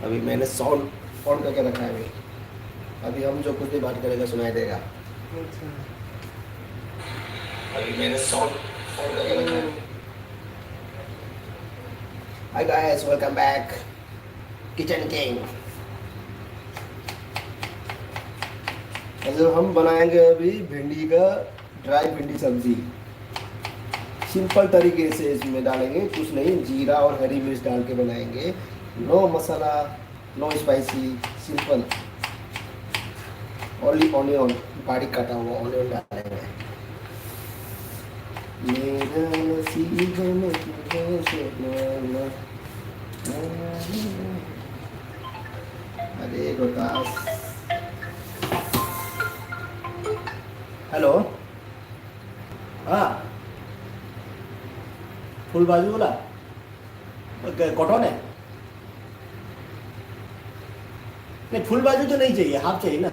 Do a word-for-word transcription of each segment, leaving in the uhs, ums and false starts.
अभी मैंने sound on करके रखा है अभी। अभी हम जो कुछ भी बात करेगा, सुनाई देगा। अच्छा। अभी मैंने साउंड ऑन करके रखा है। Hi guys, welcome back, Kitchen King। तो हम बनाएंगे अभी भिंडी का, ड्राई भिंडी सब्जी। सिंपल तरीके से इसमें डालेंगे, कुछ नहीं, जीरा और हरी मिर्च डाल के बनाएंगे। No masala, no spicy, simple. Only onion, बारीक कटा हुआ ऑनियन डालेंगे। मेरा नसीब में तुझे से मिलना। अरे रोहतास। हेलो। हाँ। फुल बाजू वाला। क-, कॉटन है? नहीं, फुल बाजू तो नहीं चाहिए, हाफ चाहिए ना।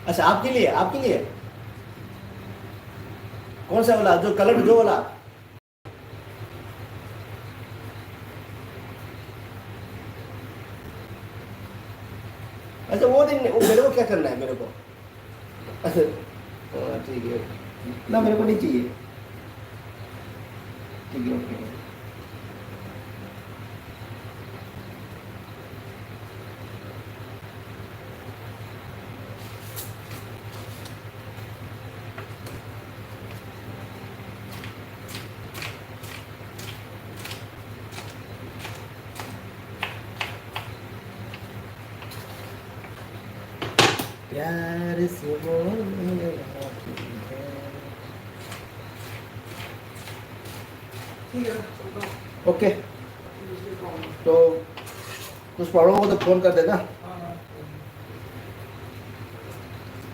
अच्छा, आपके लिए, आपके लिए कौन सा वाला, जो कलर जो वाला? अच्छा, वो नहीं, वो मेरे को क्या करना है मेरे को? अच्छा, हाँ, ठीक है। ना, मेरे को नहीं चाहिए। ठीक है, ओके। प्यार से बोल मेरा प्यार। ठीक है। ओके, तो कुछ प्रॉब्लम हो तो फोन कर देना।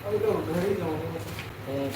अभी तो घर ही जाऊंगा। हम्म।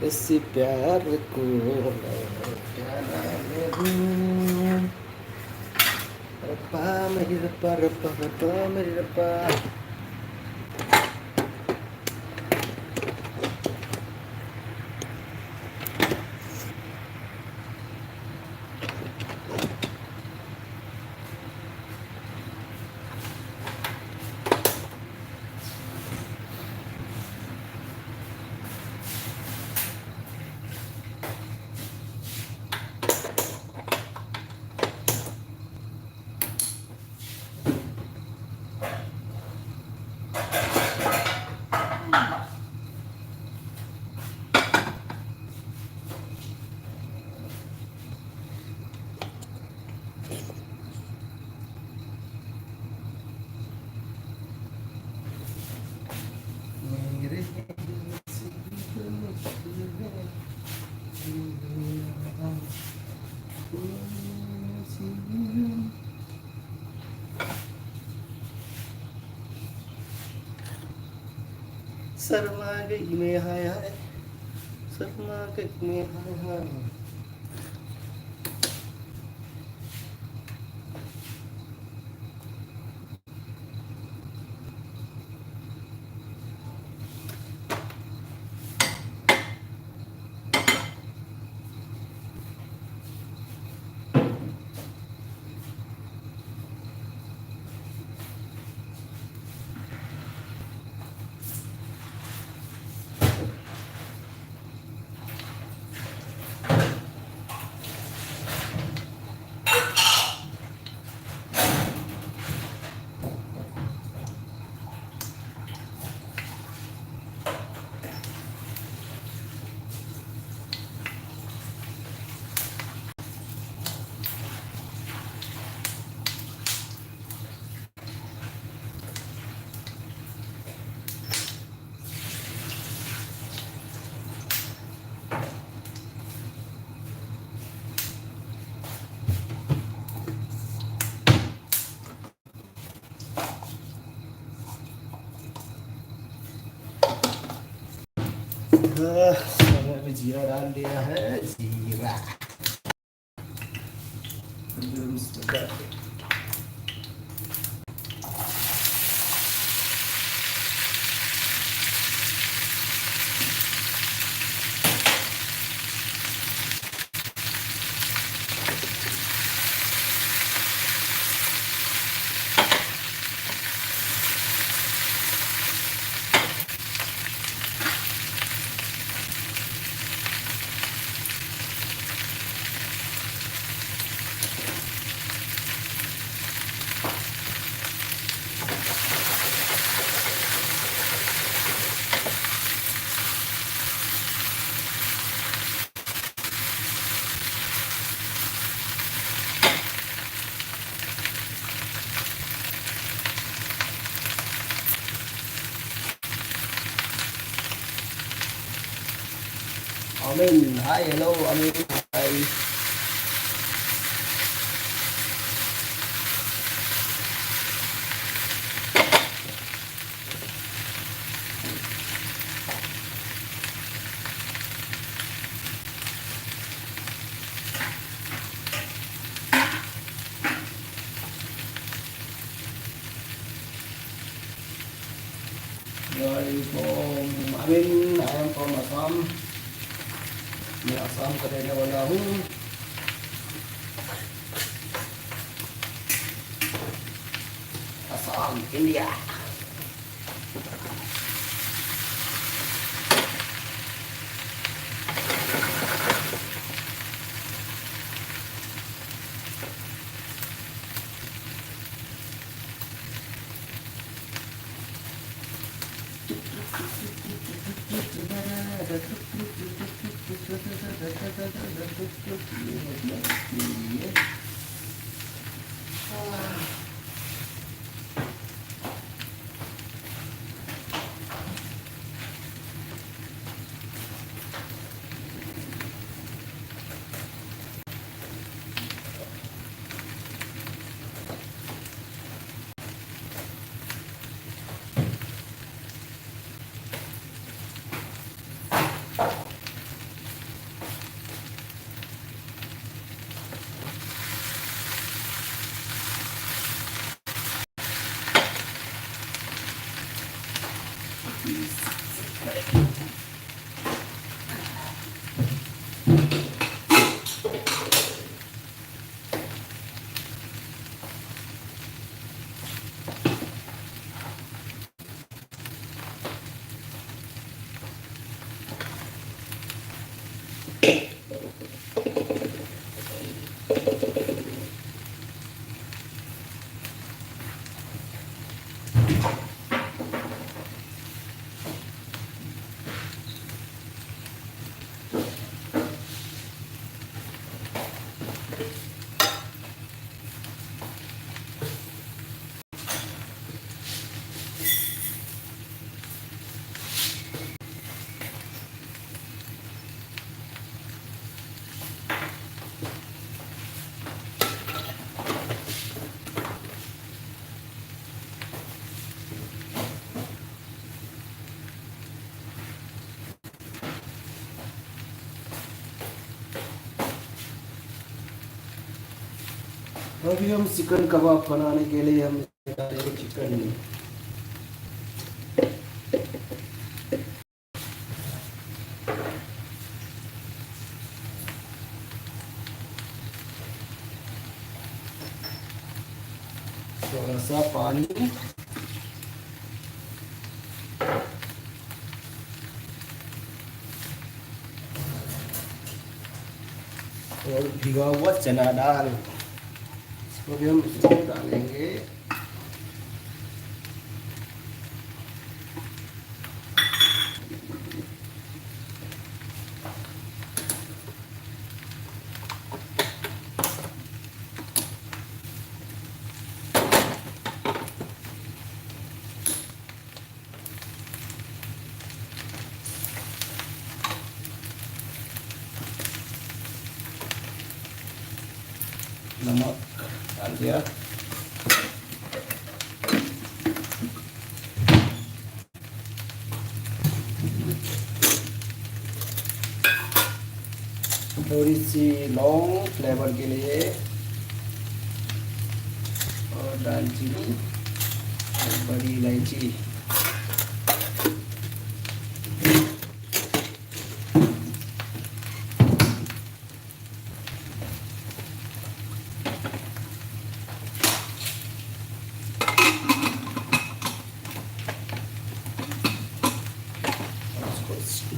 इसी प्यार को क्या नाम है? रप्पा मेरी रप्पा, रप्पा, रप्पा मेरी रप्पा। शर्मा गई मैं हाय हाय, शर्मा गई मैं हाय हाय। ꯑ, ꯁꯥꯟꯅ जीरा डाल दिया है, जीरा। Amin. Hi, hello, Amin. Hi. You are from, I mean, I am from Assam. मैं असम का रहने वाला हूँ। असम, इंडिया। अभी हम चिकन कबाब बनाने के लिए हम निकालेंगे चिकन। थोड़ा सा पानी और भिगा हुआ चना दाल, इसको भी हम इसमें डालेंगे। नमक डाल दिया। थोड़ी सी लौंग फ्लेवर के लिए और दालचीनी और बड़ी इलायची।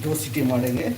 दो सीटी मारेंगे।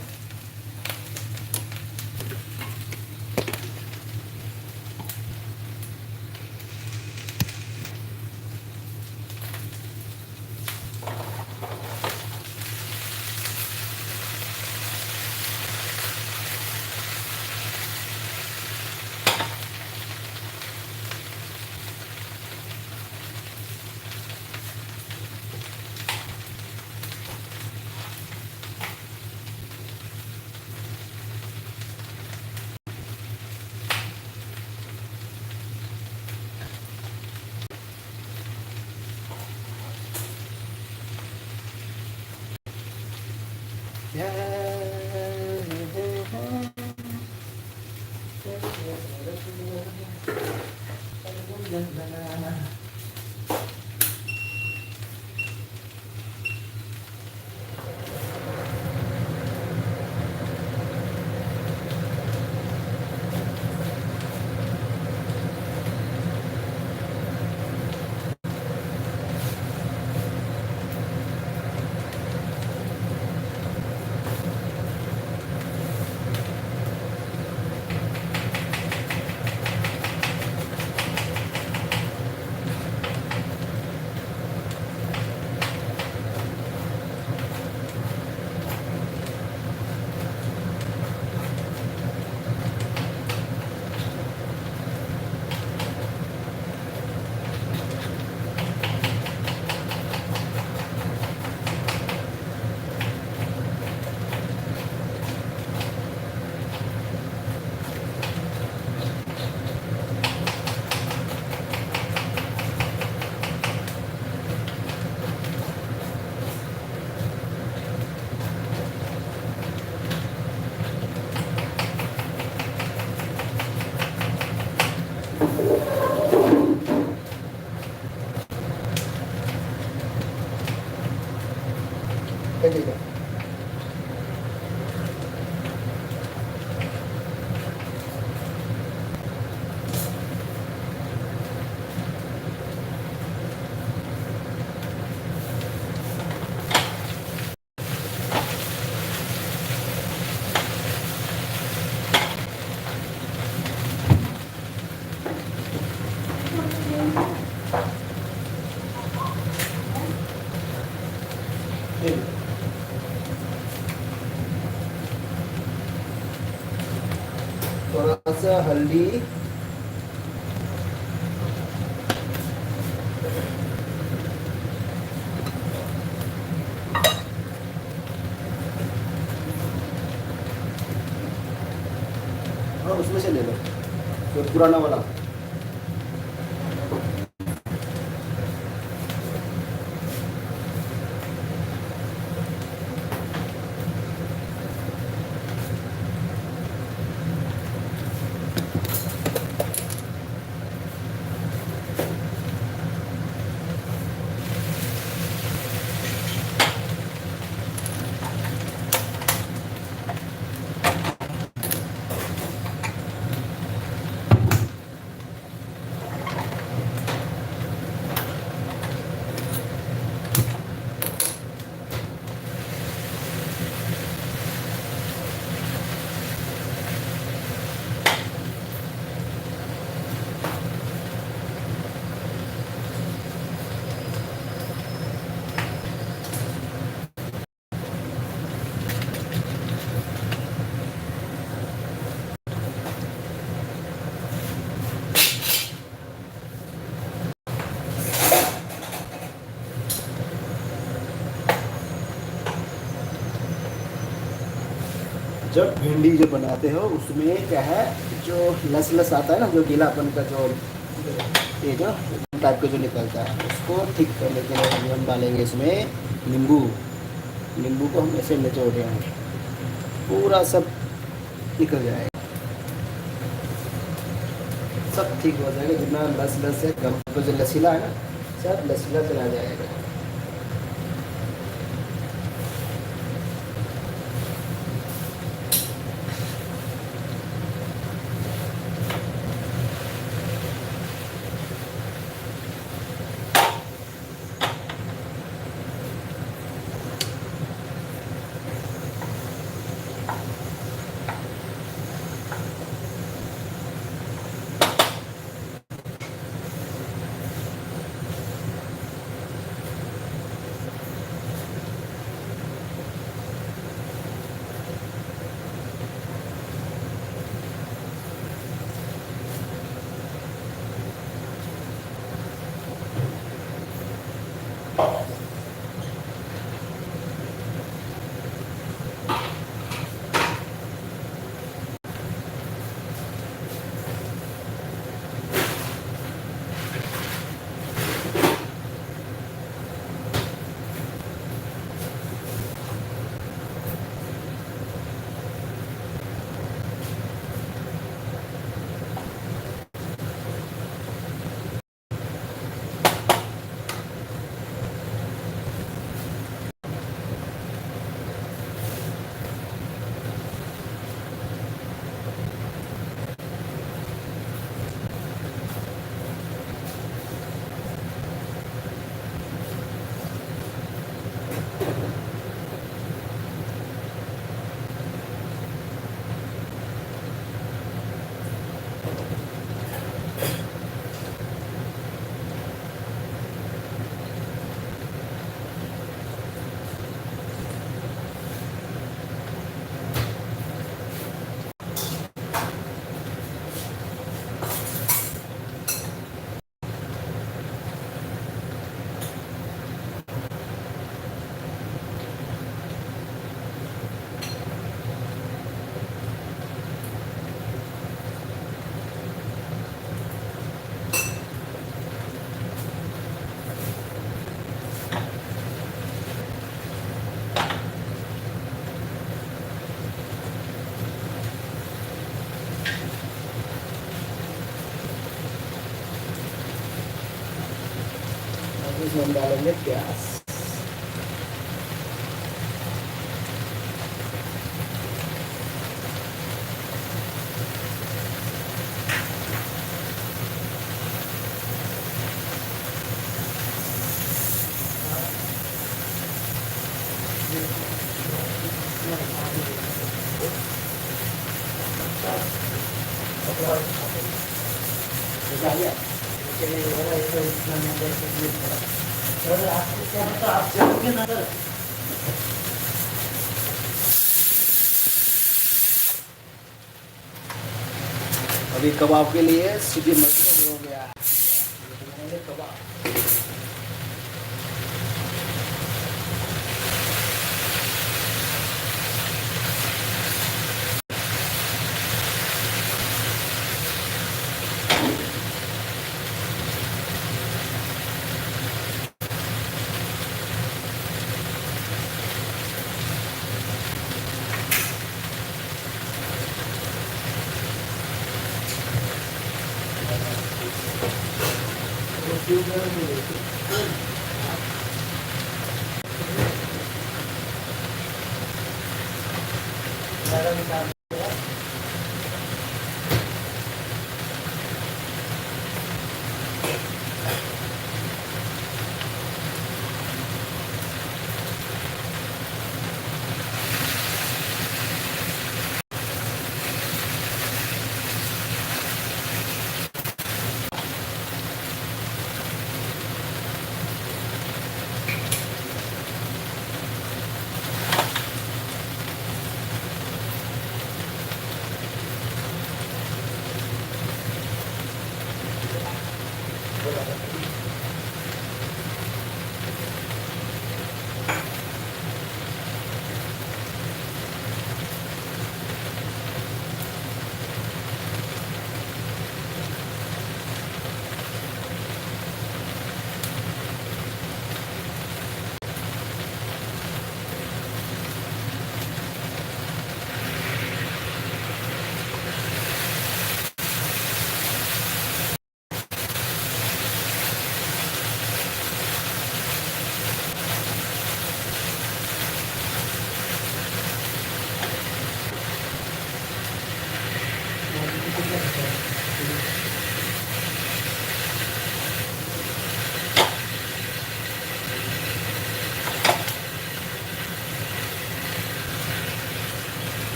थोड़ा सा हल्दी। हाँ, उसमें से ले लो, वो पुराना वाला। जब भिंडी जो बनाते हो, उसमें क्या है, जो लस लस आता है ना, जो गीलापन का जो, ये जो टाइप का जो निकलता है, उसको ठीक करने के लिए हम डालेंगे इसमें नींबू। नींबू को हम ऐसे निचोड़ रहे हैं, पूरा सब निकल जाएगा, सब ठीक हो जाएगा। जितना लस लस है, गम को जो लसीला है ना, सब लसीला चला जाएगा। ꯌꯥꯝ ꯌꯥꯜꯂꯝꯃꯦ ꯒ꯭ꯌꯥꯁ꯫ अभी कबाब के लिए सीटी मरने हो गया। ये कबाब।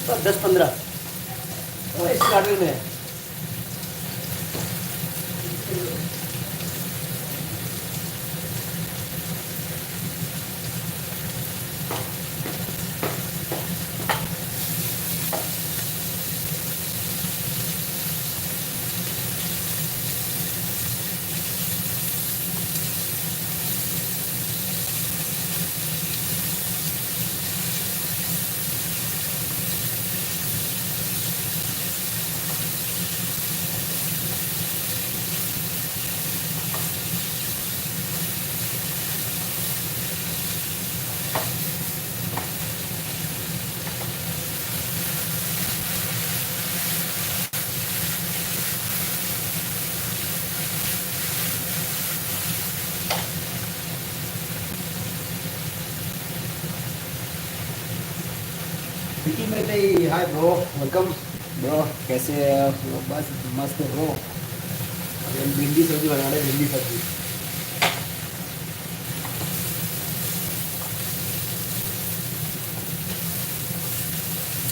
बस दस पन्द्रह। ओ, इस गार्डन में। Vicky Meitei, hi bro, welcome bro, कैसे हैं आप? बस मस्त bro। अभी हम भिंडी सब्जी बना रहे हैं, भिंडी सब्जी।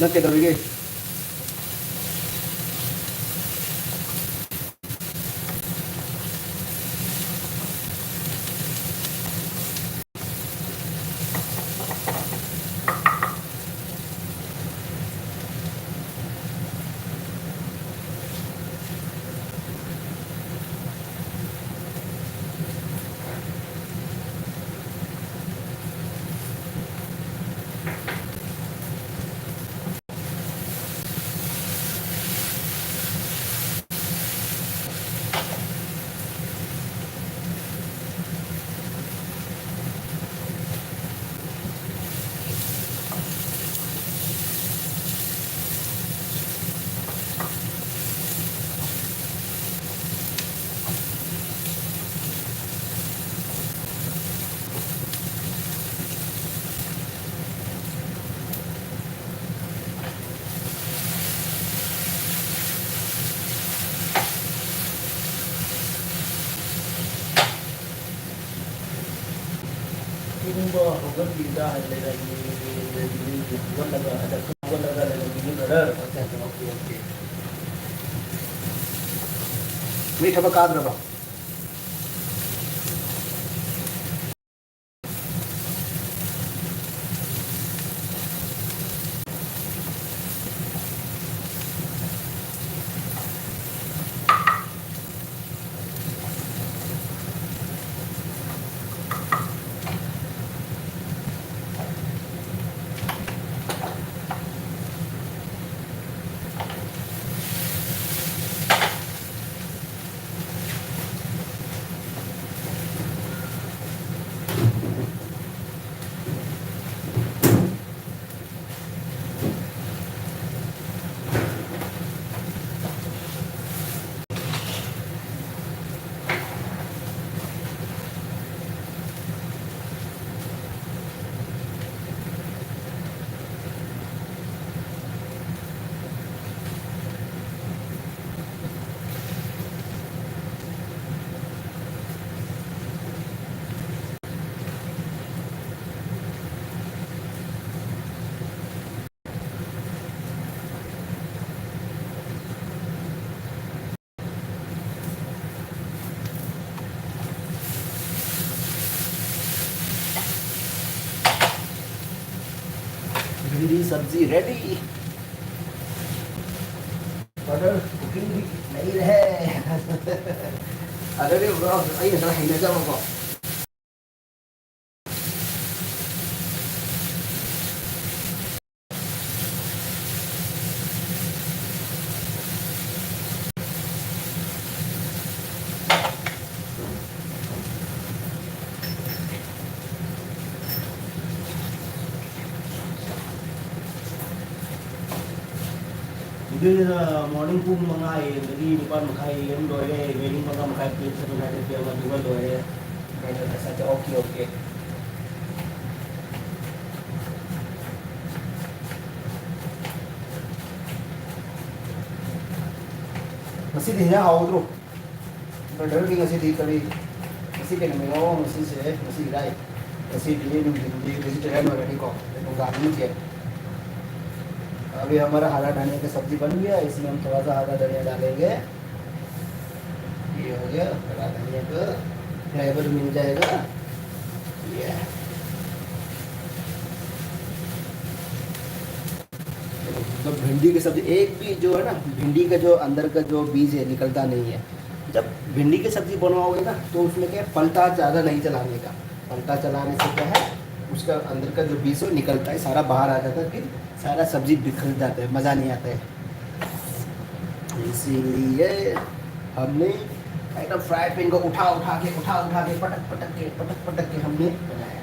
ꯅꯪ ꯀꯩꯗꯧꯔꯤꯒꯦ? ꯇꯨꯝꯕ ꯍꯧꯒꯠꯂꯤꯗ ꯂꯩꯔꯝꯃꯤ, ꯍꯧꯒꯠꯂꯒ, ꯑꯗ ꯍꯧꯒꯠꯂꯒ ꯂꯩꯔꯝꯃꯤꯅꯤ, brother꯫ ꯑꯠꯆꯥ, ꯑꯠꯆꯥ, okay, okay꯫ ꯃꯤ ꯊꯕꯛ ꯀꯥꯗ꯭ꯔꯕ? ꯚꯤꯟꯗꯤ ꯁꯕꯖꯤ ready꯫ Brother, cooking ꯗꯤ ꯅꯩꯔꯦꯍꯦ꯫ ꯑꯗꯨꯗꯤ bro, ꯑꯩꯅ ꯈꯔ ꯍꯩꯅꯖꯕꯀꯣ꯫ ꯑꯗꯨꯅ morning ꯄꯨꯡ ꯃꯉꯥ AM ꯗꯒꯤ ꯅꯤꯄꯥꯟ ꯃꯈꯥꯏ AM ꯂꯣꯏꯔꯦ, evening ꯃꯉꯥ ꯃꯈꯥꯏ ꯄꯨꯡ seven thirty PM ꯑꯗꯨꯒ ꯂꯣꯏꯔꯦ꯫ ꯑꯠꯆꯥ, ꯑꯠꯆꯥ, okay, okay꯫ ꯉꯁꯤꯗꯤ ꯍꯦꯟꯖꯥꯡ ꯍꯥꯎꯗ꯭ꯔꯣ? Brother ꯗꯤ ꯉꯁꯤꯗꯤ ꯀꯔꯤ? ꯉꯁꯤ ꯀꯩ ꯅꯨꯃꯤꯠꯅꯣ? ꯉꯁꯤꯁꯦ, ꯉꯁꯤ ꯏꯔꯥꯏ꯫ ऐसी ग्रीन भिंडी, वेजिटेरियन वैरायटी को तुम गार्डन किया। अभी हमारा हरा धनिया की सब्जी बन गया, इसमें हम थोड़ा सा हरा धनिया डालेंगे। ये हो गया, हरा धनिया का फ्लेवर मिल जाएगा। ये तो भिंडी की सब्जी, एक भी जो है ना, भिंडी का जो अंदर का जो बीज है, निकलता नहीं है। जब भिंडी की सब्जी बनवाओगे ना, तो उसमें क्या है, पलटा ज़्यादा नहीं चलाने का। पलटा चलाने से क्या है, उसका अंदर का जो बीज है, वो निकलता है, सारा बाहर आ जाता है, फिर सारा सब्जी बिखर जाता है, मज़ा नहीं आता है। इसीलिए हमने एकदम फ्राई पैन को उठा उठा के, उठा उठा के, पटक पटक के, पटक पटक के हमने बनाया है।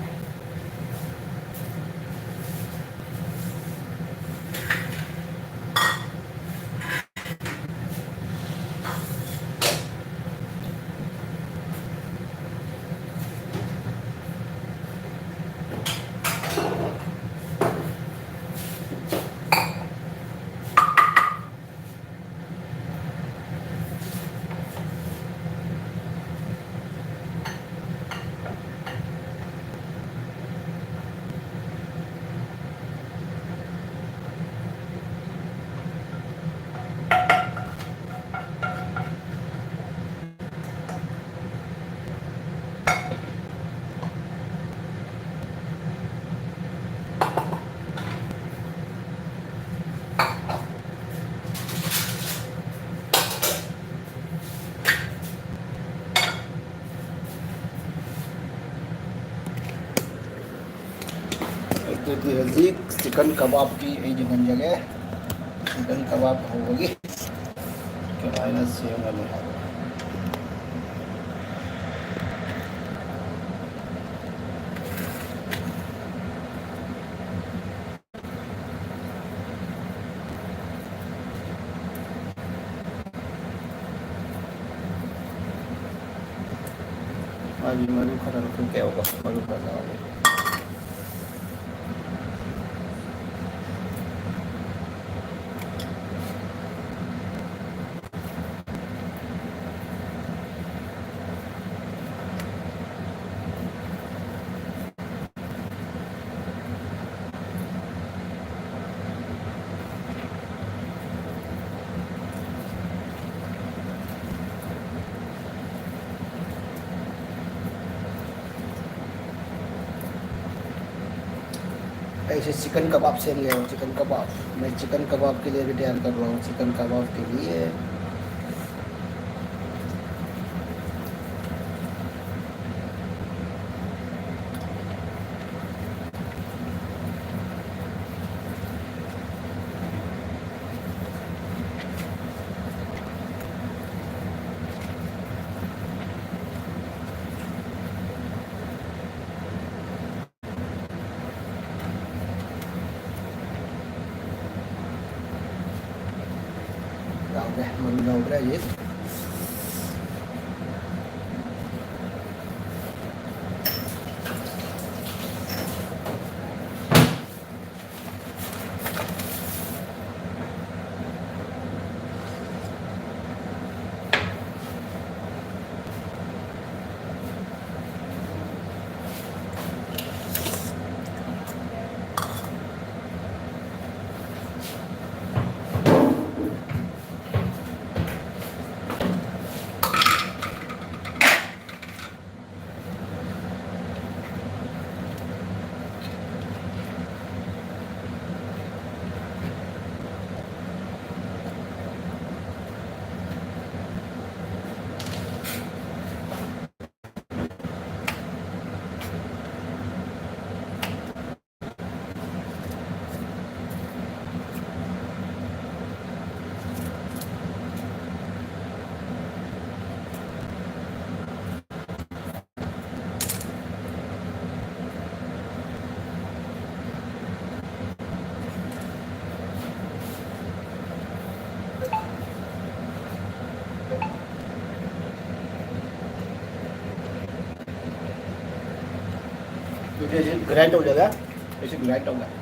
ꯑꯗꯨꯗꯤ ꯍꯧꯖꯤꯛ ꯆꯤꯀꯟ ꯀꯕꯥꯕꯀꯤ ꯑꯩ ꯌꯦꯡꯍꯟꯖꯒꯦ꯫ ꯆꯤꯀꯟ ꯀꯕꯥꯕ ꯍꯧꯕꯒꯤ ꯀꯃꯥꯏꯅ ꯁꯦꯝꯒꯅꯤ ꯍꯥꯏꯕ꯫ ꯃꯥꯒꯤ ꯃꯔꯨ ꯈꯔ ꯂꯧꯊꯣꯛꯀꯦꯕꯀꯣ, ꯃꯔꯨ ꯈꯔ ꯂꯧꯔꯒꯦ꯫ ऐसे चिकन कबाब सेम ले आओ, चिकन कबाब। मैं चिकन कबाब के लिए भी तैयार कर रहा हूँ, चिकन कबाब के लिए। ꯌꯥꯎꯔꯦ, ꯃꯨꯟ ꯌꯧꯈ꯭ꯔꯦ ꯍꯧꯖꯤꯛ꯫ ꯑꯗꯨꯗꯤ ꯑꯩꯁꯦ ꯒ꯭ꯔꯥꯏꯟ ꯇꯧꯖꯔꯦ꯫ ꯑꯩꯁꯦ ꯒ꯭ꯔꯥꯏꯟ ꯇꯧꯖꯔꯦ꯫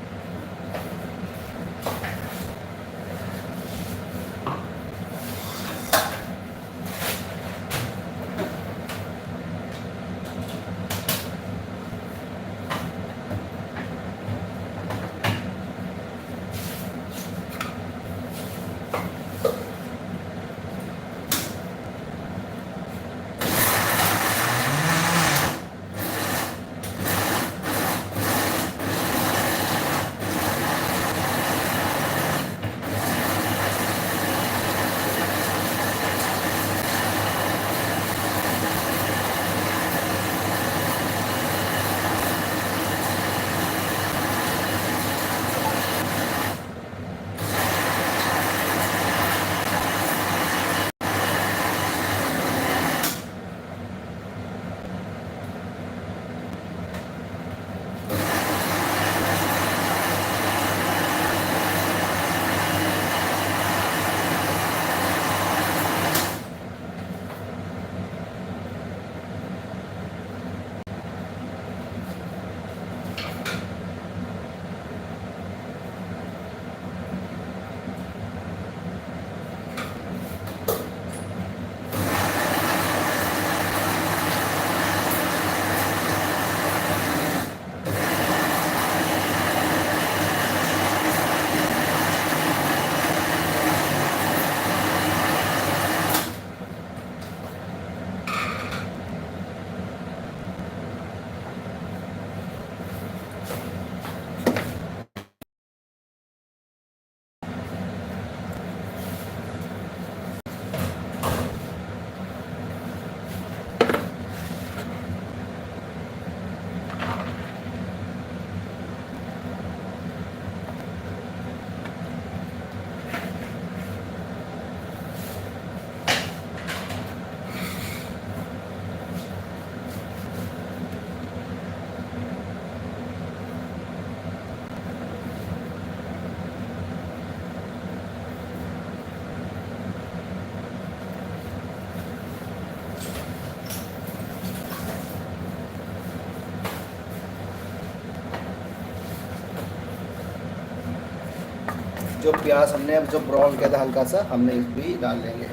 जो प्याज हमने अब जो ब्राउन किया था हल्का सा, हमने इस भी डाल लेंगे।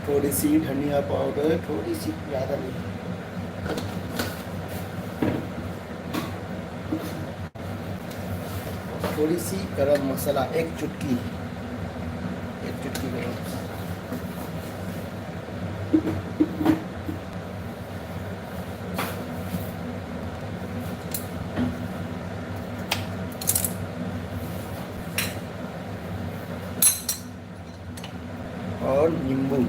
थोड़ी सी धनिया पाउडर, थोड़ी सी, ज़्यादा नहीं, थोड़ी सी गरम मसाला, एक चुटकी, एक चुटकी गरम मसाला। और नींबू।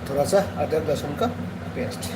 थोड़ा सा अदरक लहसुन का पेस्ट।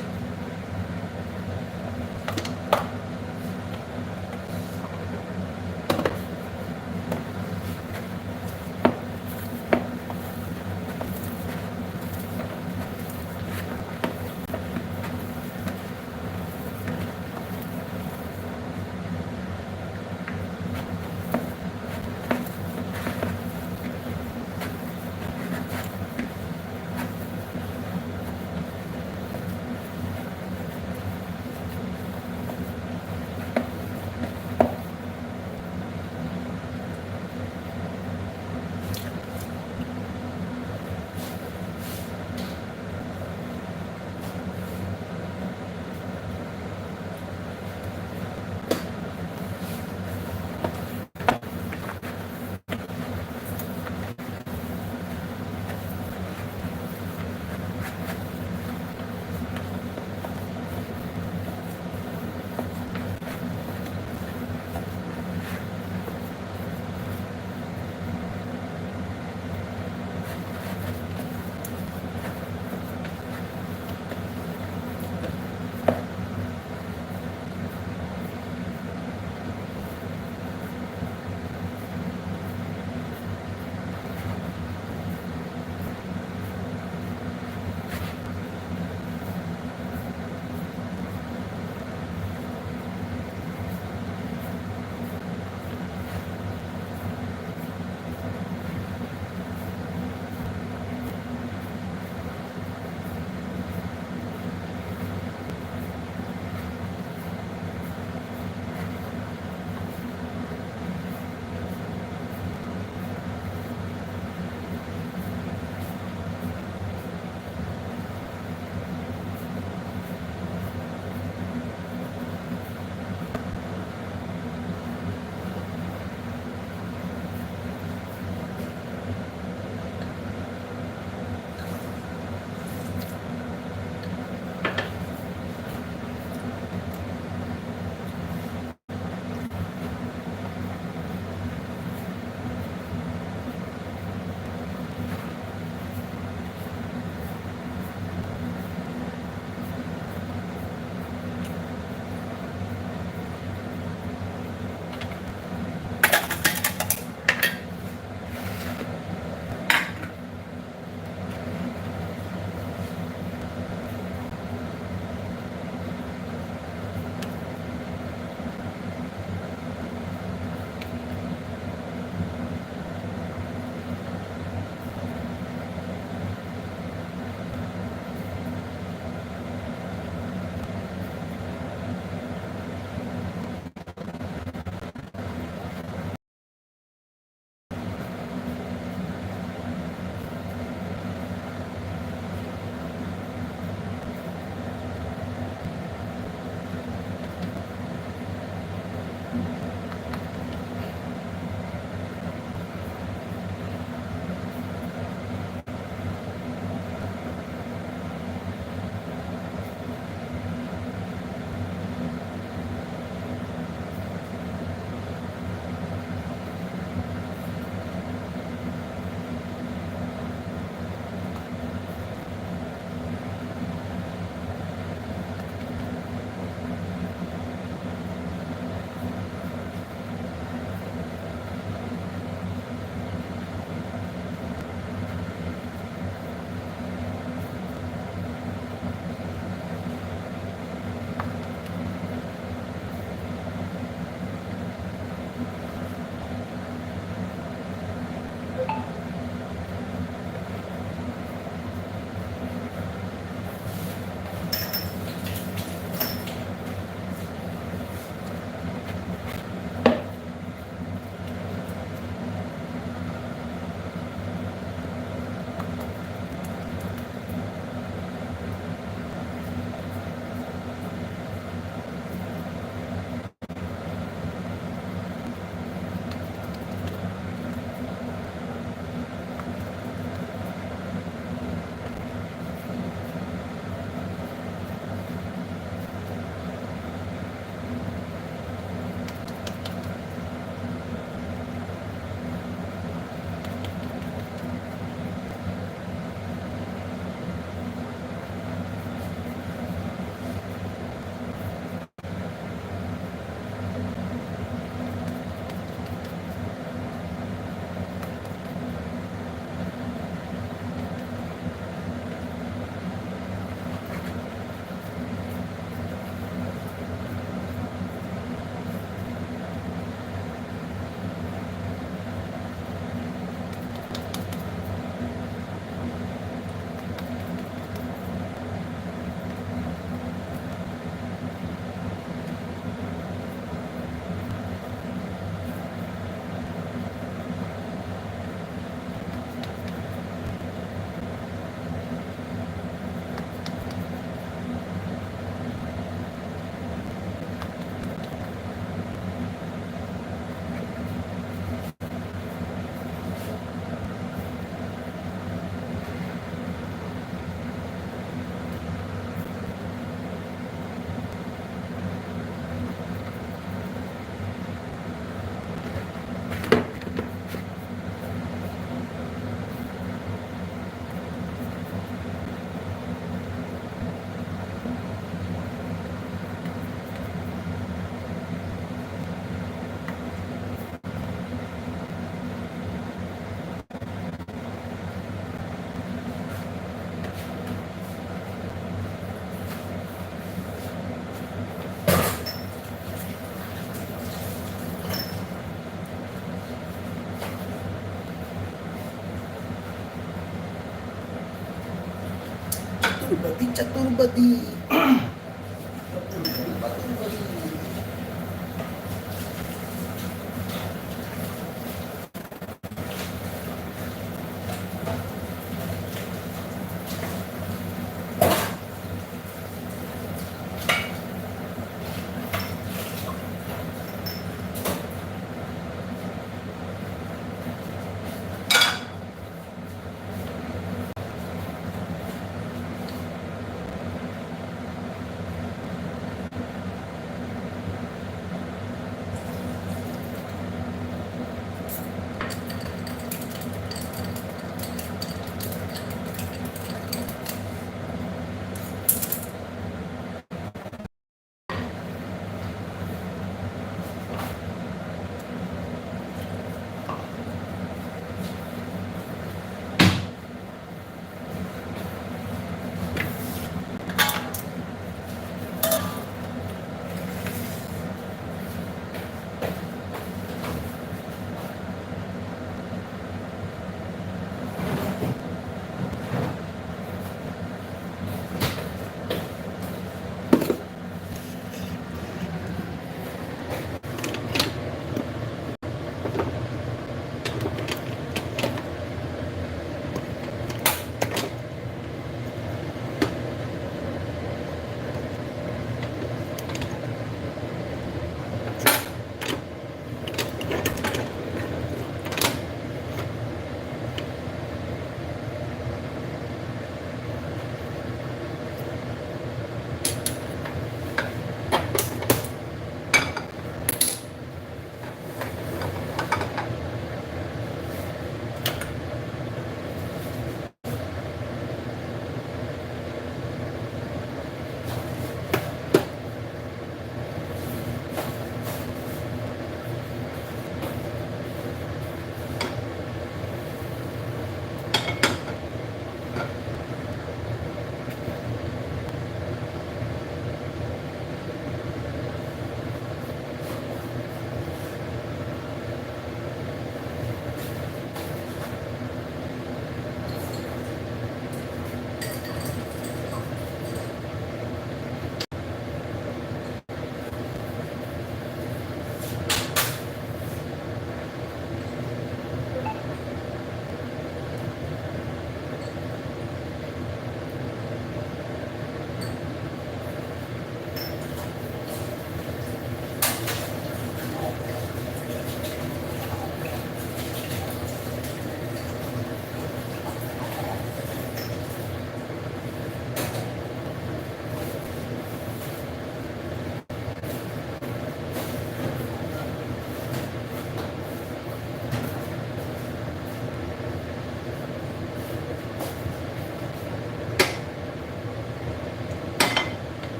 ꯆꯇꯨꯔꯕꯗꯤ꯫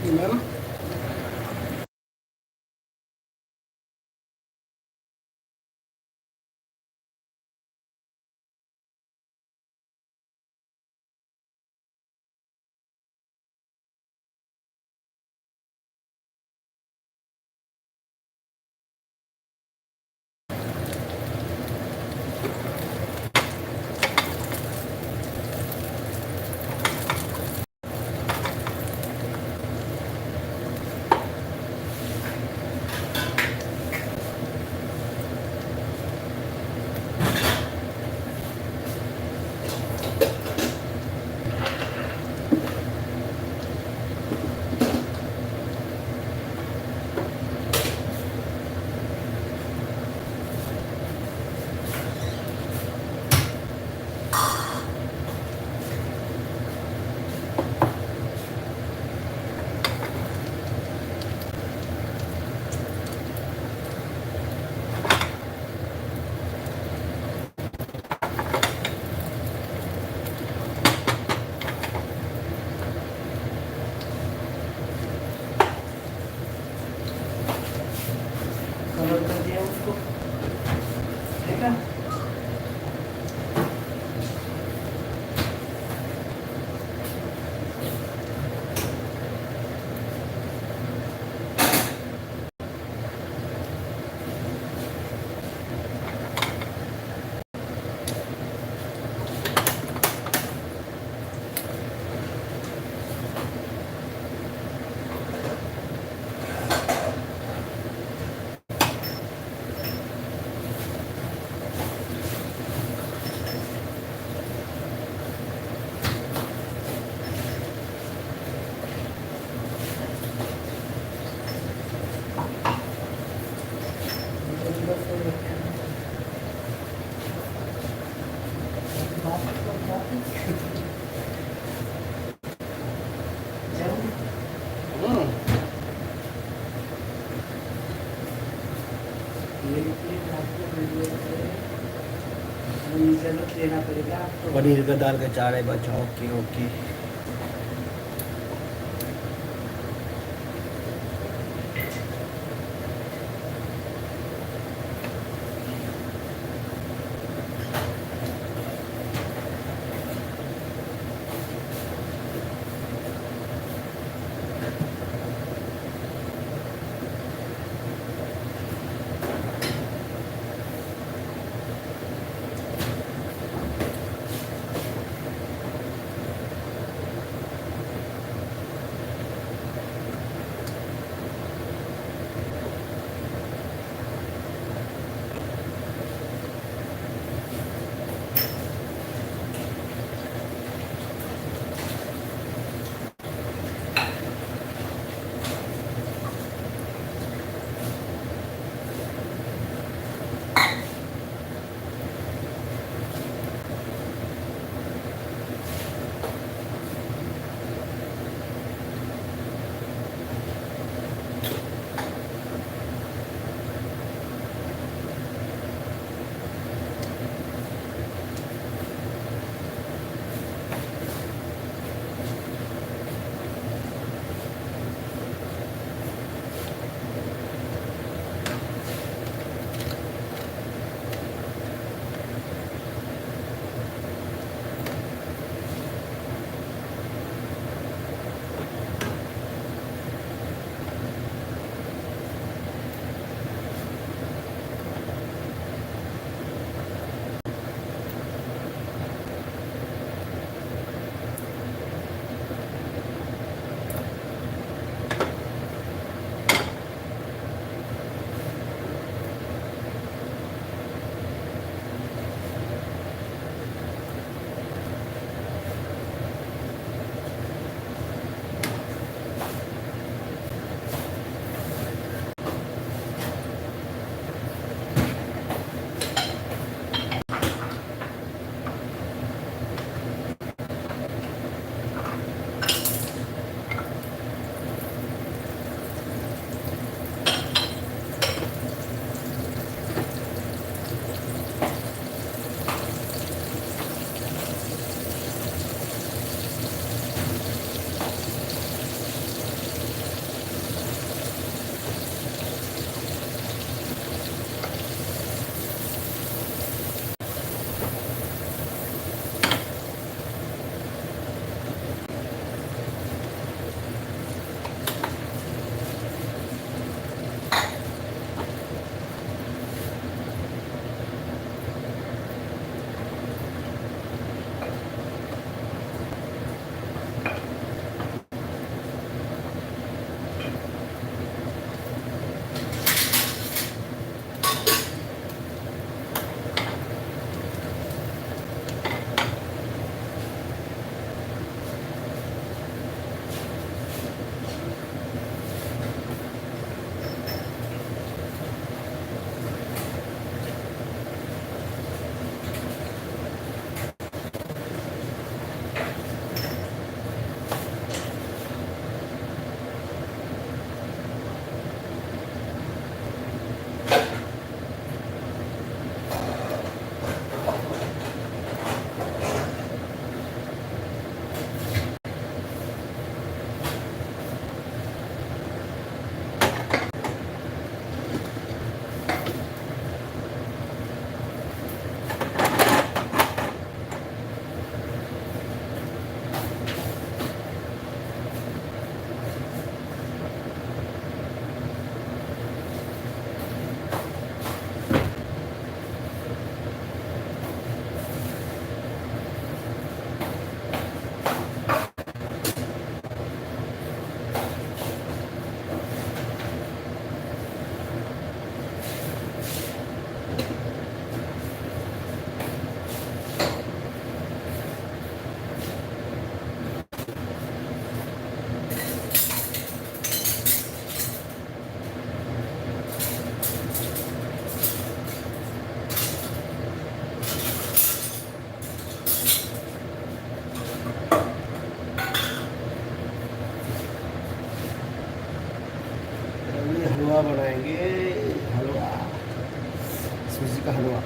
Amen. कवर कर दिया उसको, ठीक है। हम्म। पनीर का दाल का चार है बच्चा। Okay, okay. ये हलवा बनाएंगे, हलवा, सूजी का हलवा।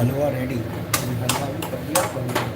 हलवा रेडी। अभी हलवा भी कर दिया, बन गया।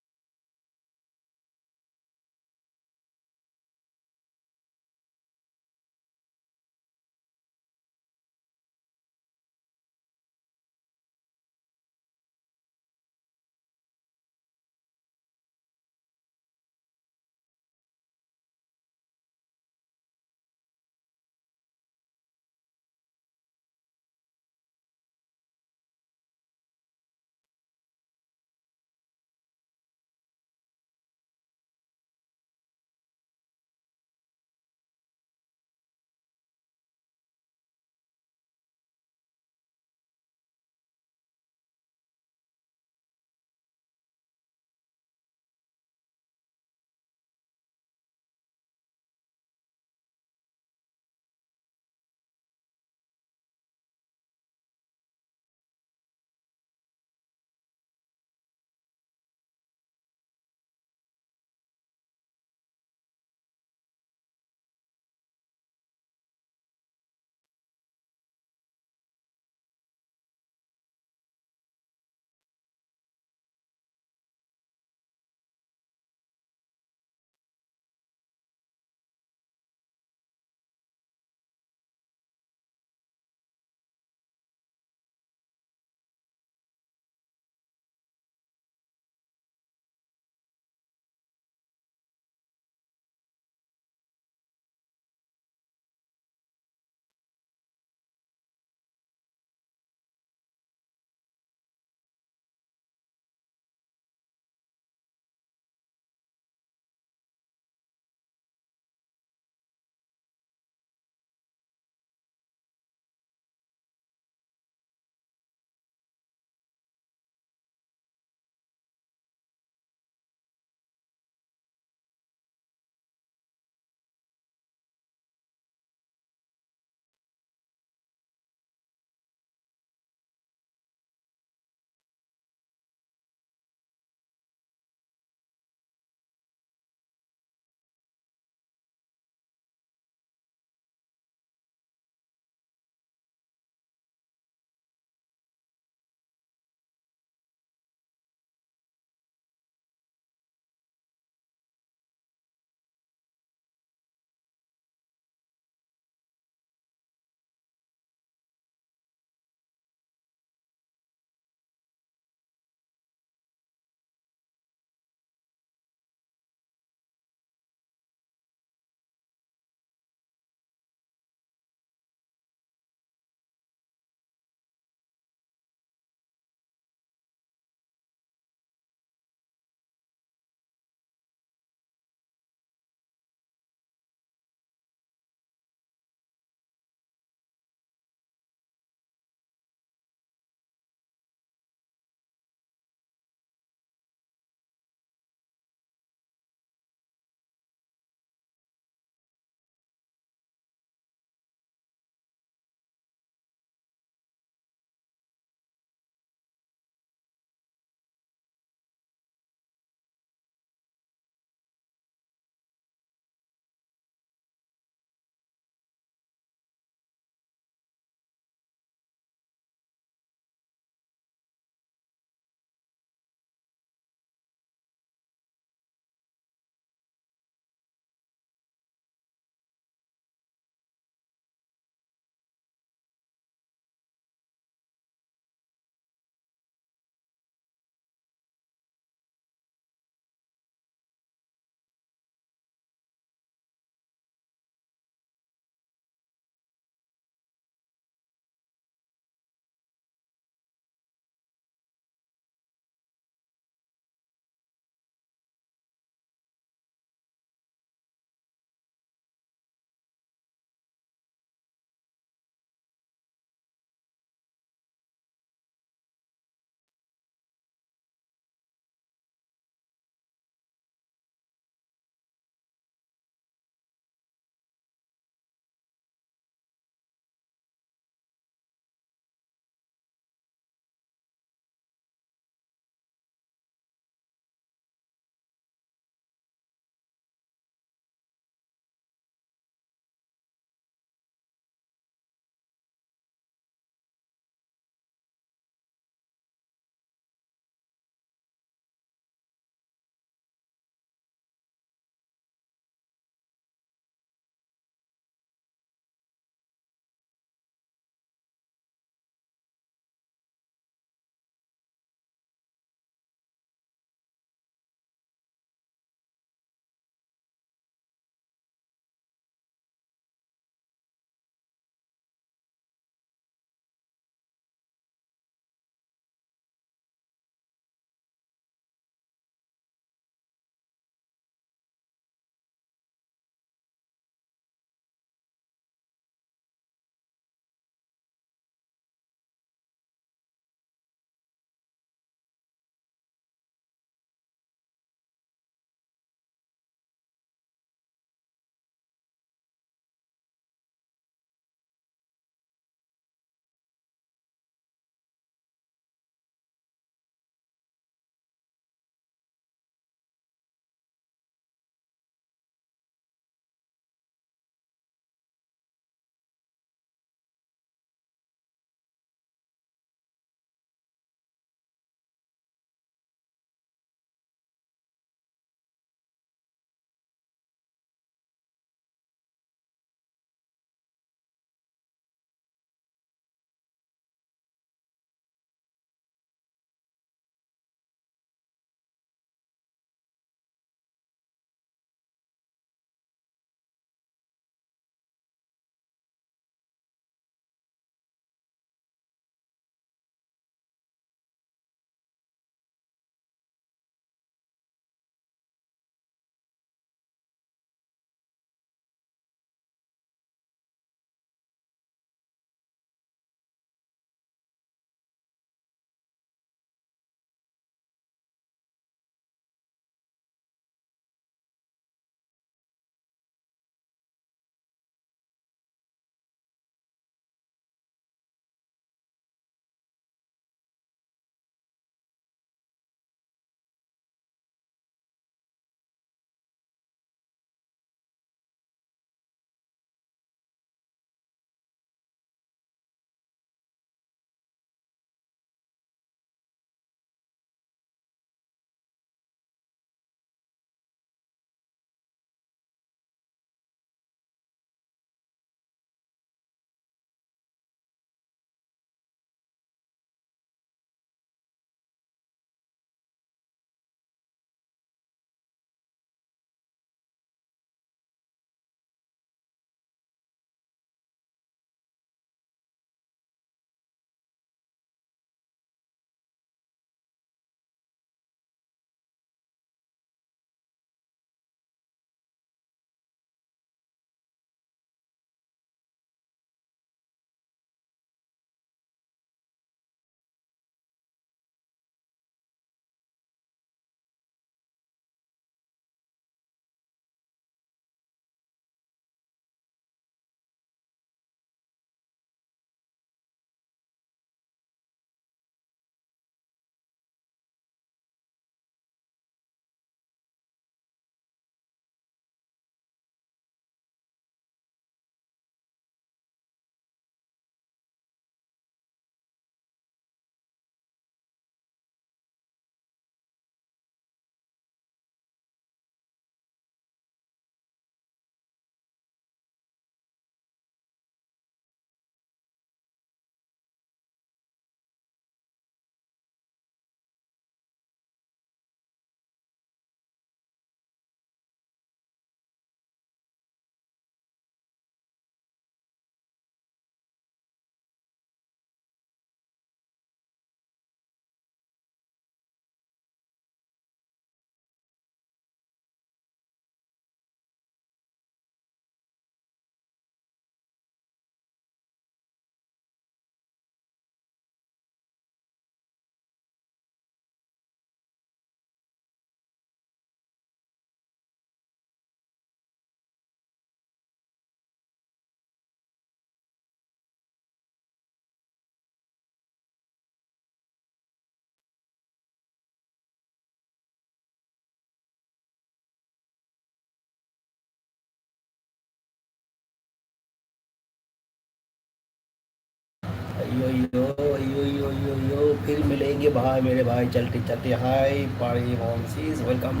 यो यो यो यो यो यो, फिर मिलेंगे भाई, मेरे भाई, चलते चलते। हाय पारी Mohan sis, welcome,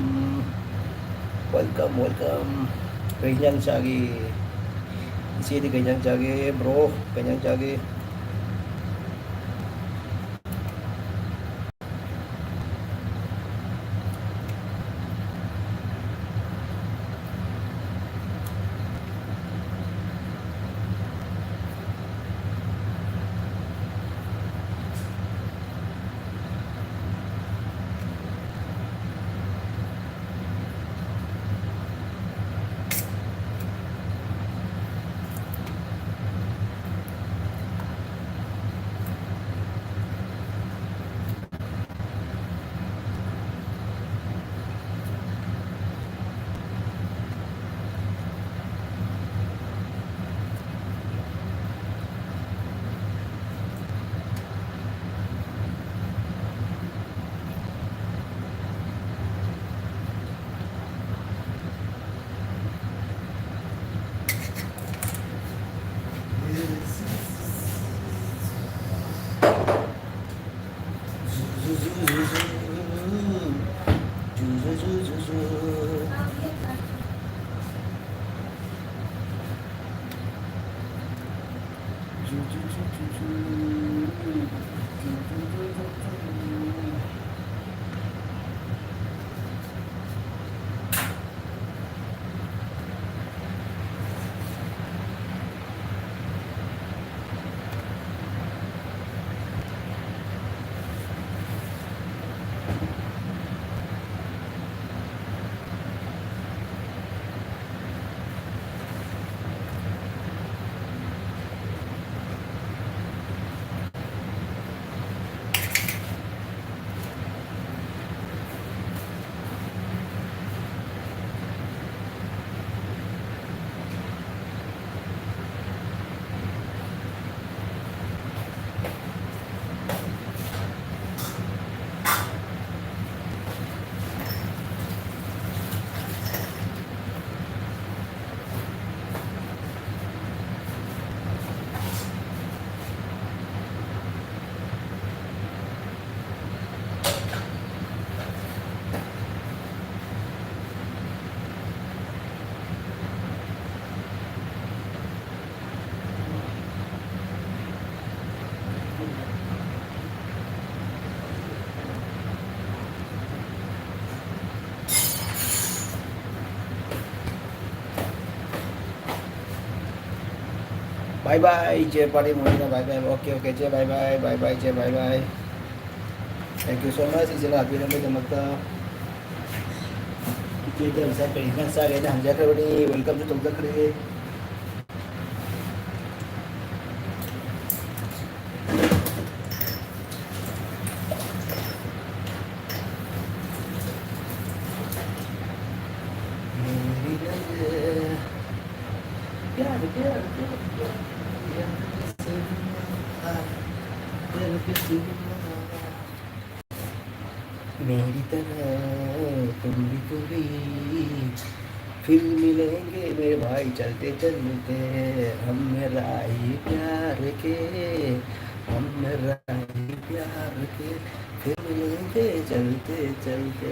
welcome, welcome. ꯀꯩ ꯏꯟꯖꯥꯡ ꯆꯥꯒꯦ? ꯏꯆꯦꯗꯤ ꯀꯩ ꯏꯟꯖꯥꯡ ꯆꯥꯒꯦ? Bro, ꯀꯩ ꯏꯟꯖꯥꯡ ꯆꯥꯒꯦ? Bye bye, ꯏꯆꯦ ꯄꯥꯔꯤ ꯃꯣꯏꯅ bye bye, okay okay ꯏꯆꯦ, bye bye, bye bye ꯏꯆꯦ, bye bye꯫ Thank you so much ꯏꯆꯦ ꯂꯥꯛꯄꯤꯔꯝꯕꯒꯤꯗꯃꯛꯇ꯫ ꯏꯆꯦꯗ ꯉꯁꯥꯏ ꯀꯔꯤ ꯏꯟꯁꯥꯡ ꯆꯥꯒꯦꯅ ꯍꯪꯖꯈ꯭ꯔꯕꯅꯤ, welcome ꯁꯨ ꯇꯧꯖꯈ꯭ꯔꯦ꯫ मेरी नजर, प्यार, प्यार, प्यार, प्यार, प्यार किसी ने, प्यार किसी ने। मेरी तरह तुम भी कभी फिर मिलेंगे मेरे भाई, चलते चलते हम राही प्यार के, हम राही प्यार के, फिर मिलेंगे चलते चलते।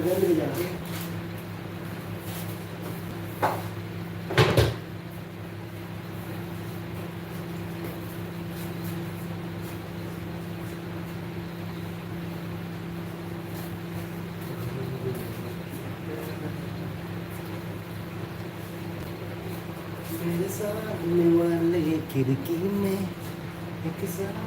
मेरे सामने वाले खिड़की में एक साथ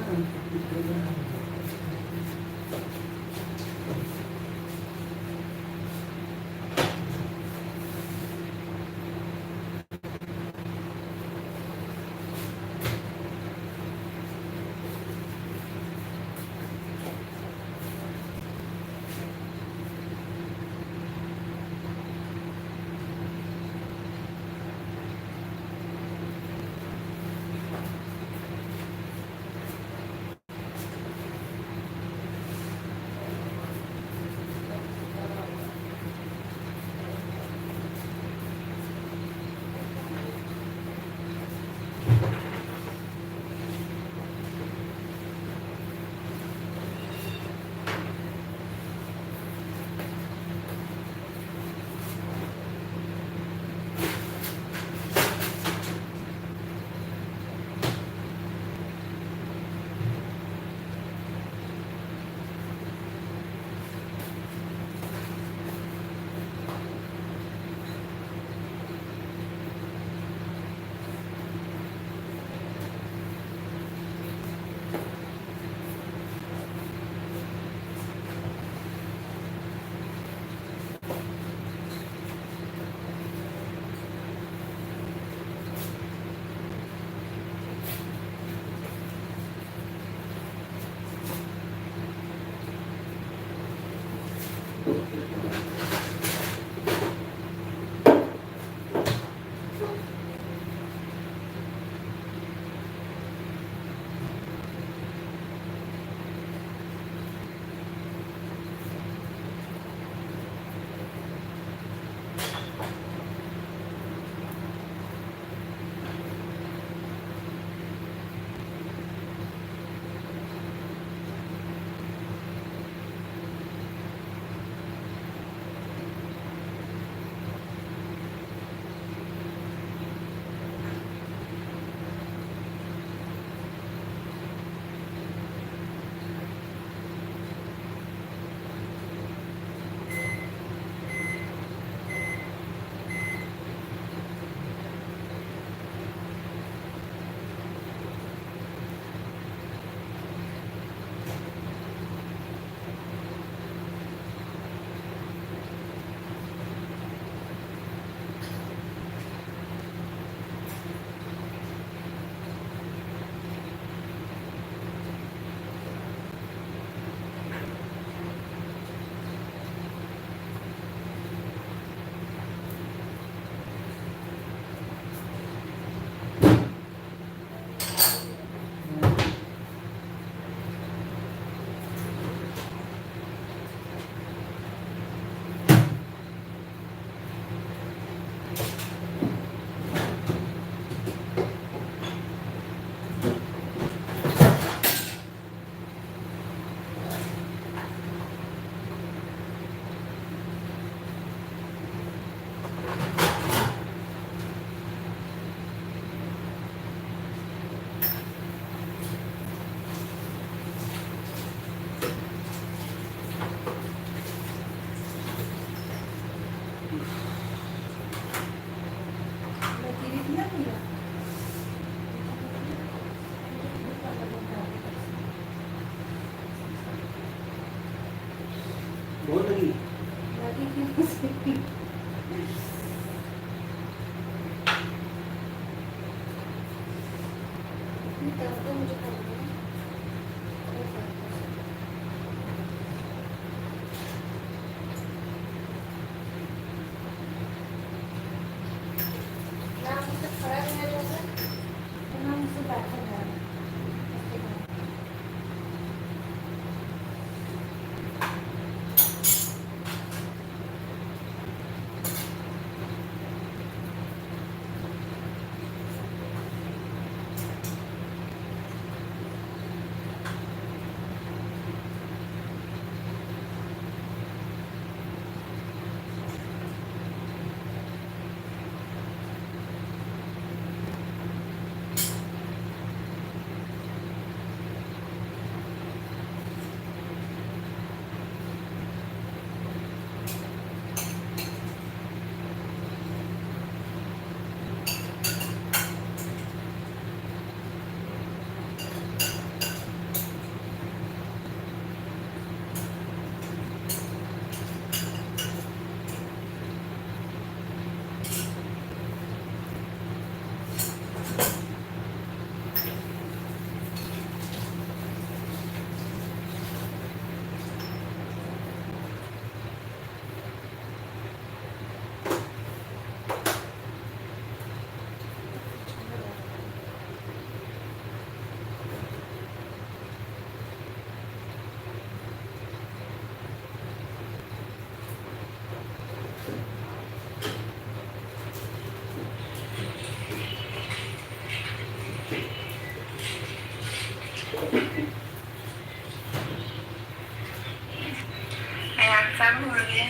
ꯃꯌꯥꯝ ꯆꯥꯔꯨꯔꯒꯦ꯫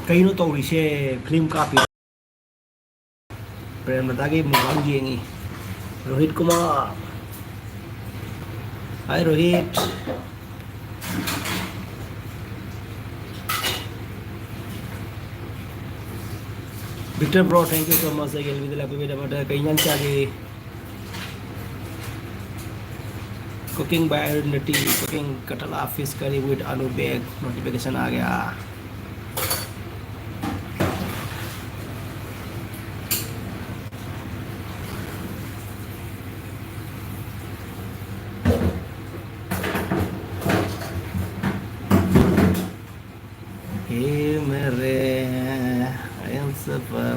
ꯀꯩꯅꯣ ꯇꯧꯔꯤꯁꯦ? ꯐꯤꯂꯝ ꯀꯥꯞꯄꯤ꯫ ꯄ꯭ꯔꯦꯝꯂꯇꯥꯒꯤ ꯃꯨꯛꯕꯥꯡ ꯌꯦꯡꯉꯤ꯫ Rohit Kumar. Hi, Rohit. Victor bro, thank you so much ꯑꯩꯒꯤ ꯑꯦꯜꯕꯤꯗ ꯂꯥꯛꯄꯤꯕꯒꯤꯗꯃꯛꯇ꯫ ꯀꯩ ꯏꯟꯖꯥꯡ ꯆꯥꯒꯦ? Cooking by Arundhati, cooking katla fish curry with aloo bag, notification आ गया। हे मेरे हमसफर।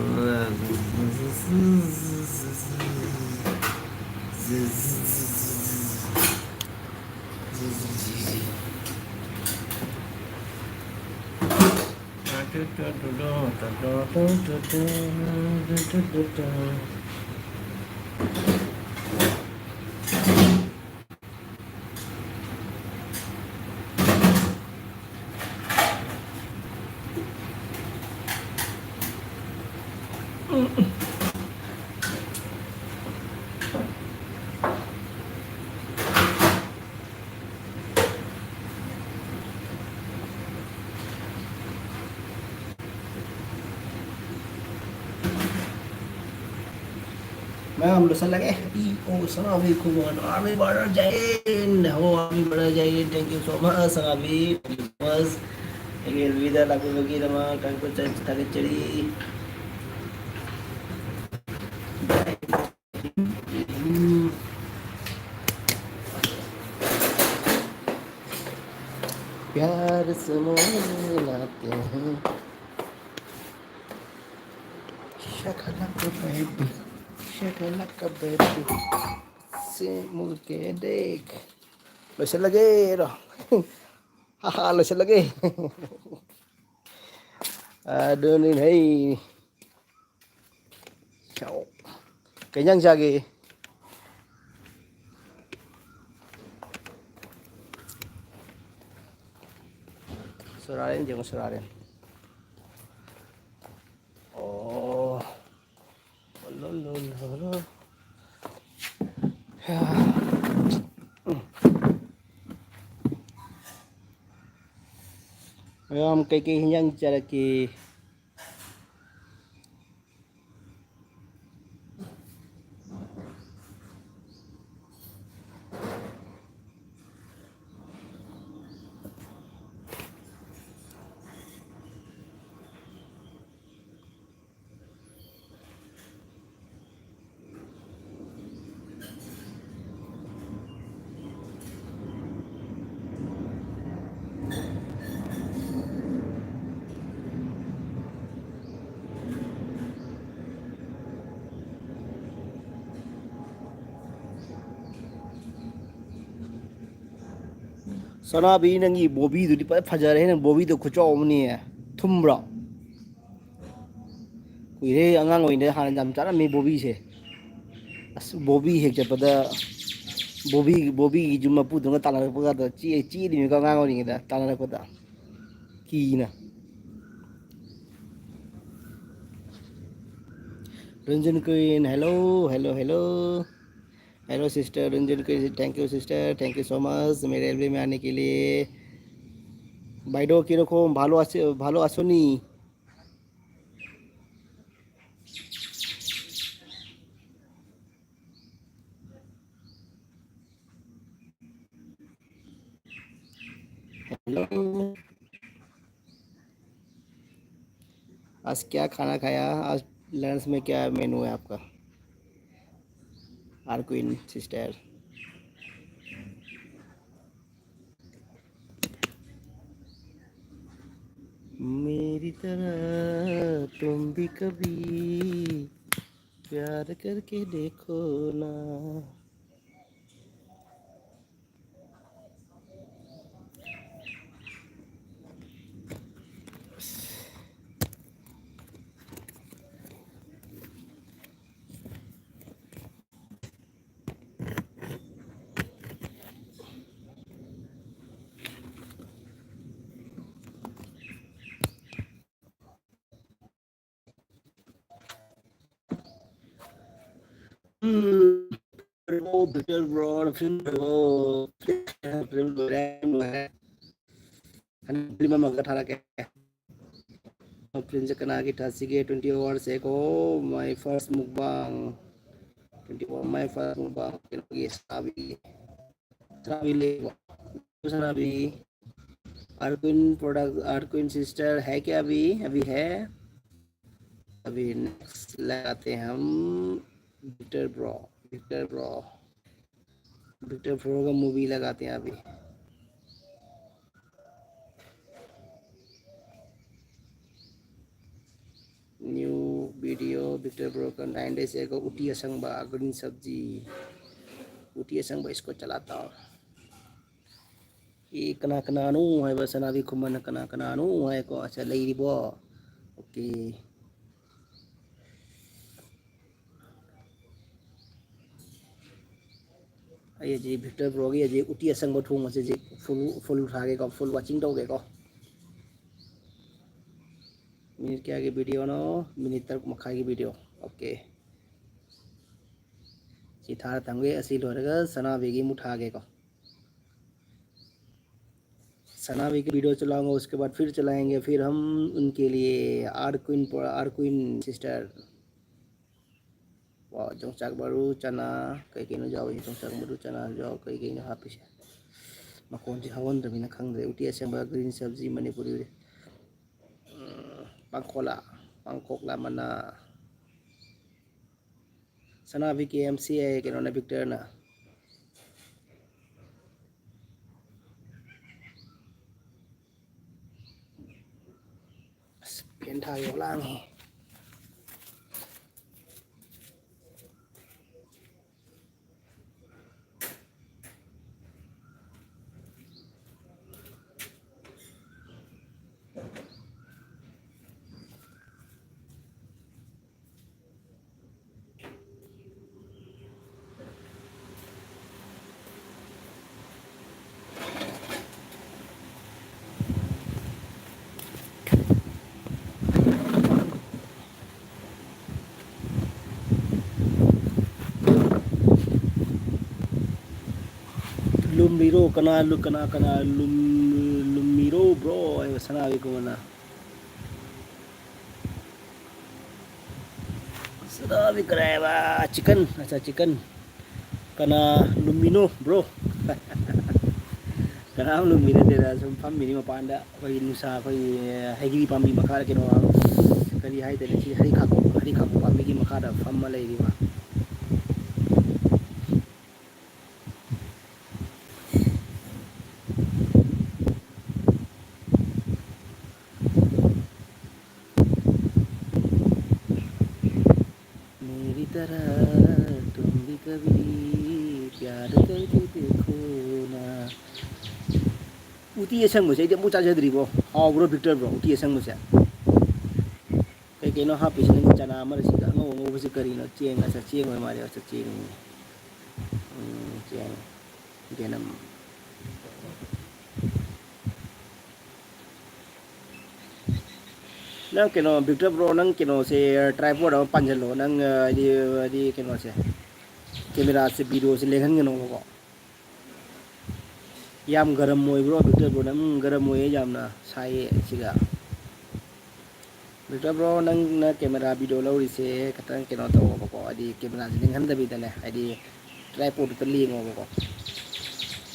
ꯃꯌꯥꯝ ꯂꯣꯏꯁꯜꯂꯒꯦ꯫ ꯏ ꯑꯣ ꯁꯅꯥꯕꯤ ꯈꯨꯃꯟ, Army Brother Jain꯫ ꯍꯣ, Army Brother Jain, thank you so much, ꯁꯅꯥꯕꯤ, thank you so much꯫ ꯑꯩꯒꯤ ꯑꯦꯜꯕꯤꯗ ꯂꯥꯛꯄꯤꯕꯒꯤꯗꯃꯛ ꯊꯥꯒꯠꯆ-, ꯊꯥꯒꯠꯆꯔꯤ꯫ प्यार से मोहब्बत है। शखलक बेबी, शखलक बेबी, से मुड़ के देख। ꯂꯣꯏꯁꯤꯜꯂꯒꯦꯔꯣ? ꯍꯥ ꯍꯥ, ꯂꯣꯏꯁꯤꯜꯂꯒꯦ꯫ ꯑꯗꯨꯅꯤꯅꯦ꯫ ꯁꯥꯎ꯫ ꯀꯩ ꯏꯟꯖꯥꯡ ꯆꯥꯒꯦ? ꯁꯨꯔꯥꯔꯦꯟ ꯌꯦꯡꯉꯣ, ꯁꯨꯔꯥꯔꯦꯟ꯫ ꯑꯣ꯫ ꯂꯣ, ꯂꯣ, ꯂꯣ, ꯂꯣ꯫ ꯍ꯭ꯌꯥ꯫ ꯃꯌꯥꯝ ꯀꯩꯀꯩ ꯍꯤꯟꯖꯥꯡ ꯆꯥꯔꯛꯀꯦ? ꯁꯅꯥꯕꯤ, ꯅꯪꯒꯤ ꯕꯣꯕꯤꯗꯨꯗꯤ ꯐꯖ ꯐꯖꯔꯦ, ꯅꯪ ꯕꯣꯕꯤꯗꯣ ꯈꯨꯆꯥꯎ ꯑꯃꯅꯤ꯫ ꯊꯨꯝꯕ꯭ꯔꯣ? ꯀꯨꯏꯔꯦ, ꯑꯉꯥꯡ ꯑꯣꯏꯔꯤꯉꯩꯗ ꯍꯥꯟꯅ ꯌꯥꯝ ꯆꯥꯔꯝꯃꯤ ꯕꯣꯕꯤꯁꯦ꯫ ꯑꯁ, ꯕꯣꯕꯤ ꯍꯦꯛ ꯆꯠꯄꯗ ꯕꯣꯕꯤ, ꯕꯣꯕꯤꯒꯤ ꯌꯨꯝ ꯃꯄꯨꯗꯨꯒ ꯇꯥꯟꯅꯔꯛꯄꯒꯗꯣ ꯆꯦ-, ꯆꯦꯜꯂꯤꯃꯤꯀꯣ ꯑꯉꯥꯡ ꯑꯣꯏꯔꯤꯉꯩꯗ ꯇꯥꯟꯅꯔꯛꯄꯗ꯫ ꯀꯤꯅ꯫ Ranjan Queen, hello, hello, hello. Hello sister, Ranjan Queen, thank you sister, thank you so much मेरे एलबी में आने के लिए। বাইদেউ, কিরকম? ভালো আছে, ভালো আছো নি? Hello। आज क्या खाना खाया? आज लंच में क्या मेनू है आपका? R queen sister. मेरी तरह तुम भी कभी प्यार करके देखो ना। Hmm, वो बिटर ब्रो, फिल्म वो, फिल्म वो है, फिल्म में मगर था क्या? फिल्म से कना की ठासी के twenty hours एक हो, my first mukbang, twenty one, my first mukbang, ये सावी, सावी ले, Savi. R queen product, R queen sister है क्या अभी? अभी है। अभी नेक्स्ट लगाते हैं हम Victor bro, Victor bro, Victor bro का मूवी लगाते हैं अभी। New video, विक्टर ब्रो का nine days ago, उटी असंगबा, green सब्जी, उटी असंगबा, इसको चलाता हूँ। ꯀꯅꯥ ꯀꯅꯥꯅꯣ ꯍꯥꯏꯕ ꯁꯅꯥꯕꯤ ꯈꯨꯃꯟꯅ ꯀꯅꯥ ꯀꯅꯥꯅꯣ ꯍꯥꯏꯀꯣ꯫ ꯑꯁ, ꯂꯩꯔꯤꯕꯣ? ꯑꯣꯀꯦ꯫ ꯑꯩ ꯍꯧꯖꯤꯛ ꯚꯤꯛꯇꯔ ꯕ꯭ꯔꯣꯒꯤ ꯍꯧꯖꯤꯛ ꯎꯇꯤ ꯑꯁꯪꯕ ꯊꯣꯡꯕꯁꯦ ꯍꯧꯖꯤꯛ ꯐꯨꯜ, ꯐꯨꯜ ꯊꯥꯒꯦꯀꯣ, ꯐꯨꯜ ꯋꯥꯆꯤꯡ ꯇꯧꯒꯦꯀꯣ꯫ ꯃꯤꯅꯤꯠ ꯀꯌꯥꯒꯤ ꯚꯤꯗꯤꯑꯣꯅꯣ? ꯃꯤꯅꯤꯠ ꯇꯔꯨꯛ ꯃꯈꯥꯏꯒꯤ ꯚꯤꯗꯤꯑꯣ꯫ ꯑꯣꯀꯦ꯫ ꯁꯤ ꯊꯥꯔ ꯊꯝꯒꯦ꯫ ꯑꯁꯤ ꯂꯣꯏꯔꯒ ꯁꯅꯥꯕꯤꯒꯤ ꯑꯃꯨꯛ ꯊꯥꯒꯦꯀꯣ꯫ सना भी की वीडियो चलाऊंगा, उसके बाद फिर चलाएंगे, फिर हम उनके लिए R Queen, R queen sister. वा, ꯌꯣꯡꯆꯥꯛ ꯃꯔꯨ, ꯆꯅꯥ, ꯀꯩ ꯀꯩꯅꯣ ꯌꯥꯎꯏ꯫ ꯌꯣꯡꯆꯥꯛ ꯃꯔꯨ, ꯆꯅꯥ ꯌꯥꯎ, ꯀꯩ ꯀꯩꯅꯣ ꯍꯥꯞꯄꯤꯁꯦ꯫ ꯃꯈꯣꯟꯁꯦ ꯍꯧꯍꯟꯗ꯭ꯔꯕꯅꯤꯅ ꯈꯪꯗ꯭ꯔꯦ꯫ ꯎꯇꯤ ꯑꯁꯦꯡꯕ green ꯁꯕꯖꯤ ꯃꯅꯤꯄꯨꯔꯤ꯫ ꯎꯝ, ꯄꯥꯡꯈꯣꯂꯥ, ꯄꯥꯡꯈꯣꯛꯂꯥ ꯃꯅꯥ꯫ ꯁꯅꯥꯕꯤ ꯀꯦ ꯑꯦꯝ ꯁꯤ ꯍꯥꯏꯌꯦ ꯀꯩꯅꯣꯅ, ꯚꯤꯛꯇꯔꯅ꯫ ꯑꯁ, ꯐꯦꯟ ꯊꯥꯒꯦ, ꯂꯥꯡꯉꯦ꯫ ꯂꯨꯝꯃꯤꯔꯣ? ꯀꯅꯥ ꯂꯨ-, ꯀꯅꯥ, ꯀꯅꯥ ꯂꯨꯝ-, ꯂꯨꯝꯃꯤꯔꯣ, ꯕ꯭ꯔꯣ? ꯍꯥꯏꯕ ꯁꯅꯥꯕꯤ ꯀꯣꯟꯅ꯫ ꯁꯅꯥꯕꯤ ꯀꯔꯥꯏꯕ? ꯆꯤꯛꯀꯟ, ꯑꯠꯆꯥ, ꯆꯤꯛꯀꯟ꯫ ꯀꯅꯥ ꯂꯨꯝꯃꯤꯅꯣ, ꯕ꯭ꯔꯣ? ꯀꯅꯥꯝ ꯂꯨꯝꯃꯤ ꯅꯠꯇꯦꯗ, ꯁꯨꯝ ꯐꯝꯃꯤꯅꯤ ꯃꯄꯥꯟꯗ꯫ ꯑꯩꯈꯣꯏꯒꯤ ꯅꯨꯡꯁꯥ, ꯑꯩꯈꯣꯏꯒꯤ ꯍꯩꯒ꯭ꯔꯤ ꯄꯥꯝꯕꯤ ꯃꯈꯥꯗ, ꯀꯩꯅꯣ, ꯀꯔꯤ ꯍꯥꯏꯗꯣꯏꯅꯣ, ꯁꯤ ꯍꯩꯈꯥ, ꯍꯩꯈꯥ ꯄꯥꯝꯕꯤꯒꯤ ꯃꯈꯥꯗ ꯐꯝꯃ ꯂꯩꯔꯤꯕ꯫ मेरी तरह तुम भी कभी प्यार करके देखो ना। ꯑꯁꯪꯕꯁꯦ ꯑꯩꯗꯤ ꯑꯃꯨꯛ ꯆꯥꯖꯗ꯭ꯔꯤꯕꯣ꯫ ꯍꯥꯎꯕ꯭ꯔꯣ ꯕꯤꯛꯇꯔ ꯕ꯭ꯔꯣ, ꯎꯇꯤ ꯑꯁꯪꯕꯁꯦ? ꯀꯩ ꯀꯩꯅꯣ ꯍꯥꯞꯄꯤꯁꯦ ꯅꯪꯒꯤ ꯆꯅꯥ ꯑꯃꯔ ꯁꯤꯒ ꯑꯉꯧ ꯑꯉꯧꯕꯁꯤ ꯀꯔꯤꯅꯣ? ꯆꯦꯡ, ꯑꯁ, ꯆꯦꯡ ꯑꯣꯏ ꯃꯥꯜꯂꯦ꯫ ꯑꯁ, ꯆꯦꯡꯅꯤ꯫ ꯎꯝ, ꯆꯦꯡ꯫ ꯌꯦꯅꯝ꯫ ꯅꯪ ꯀꯩꯅꯣ, ꯕꯤꯛꯇꯔ ꯕ꯭ꯔꯣ, ꯅꯪ ꯀꯩꯅꯣꯁꯦ, tripod ꯑꯃ ꯄꯥꯟꯁꯤꯜꯂꯣ꯫ ꯅꯪ, ꯑ, ꯍꯥꯏꯗꯤ, ꯍꯥꯏꯗꯤ ꯀꯩꯅꯣꯁꯦ, cameraꯁꯦ, videoꯁꯦ ꯂꯦꯡꯍꯟꯒꯅꯣꯕꯀꯣ꯫ ꯌꯥꯝ ꯒꯔꯝ ꯑꯣꯏꯕ꯭ꯔꯣ ꯕꯤꯛꯇꯔ ꯕ꯭ꯔꯣ? ꯅꯪ, ꯎꯝ, ꯒꯔꯝ ꯑꯣꯏꯌꯦ ꯌꯥꯝꯅ, ꯁꯥꯏꯌꯦ ꯁꯤꯒ꯫ ꯕꯤꯛꯇꯔ ꯕ꯭ꯔꯣ, ꯅꯪꯅ camera video ꯂꯧꯔꯤꯁꯦ ꯈꯤꯇꯪ ꯀꯩꯅꯣ ꯇꯧꯋꯣꯕꯀꯣ, ꯍꯥꯏꯗꯤ cameraꯁꯦ ꯂꯦꯡꯍꯟꯗꯕꯤꯗꯅꯦ, ꯍꯥꯏꯗꯤ tripodꯇꯨꯗ ꯂꯦꯡꯉꯣꯕꯀꯣ꯫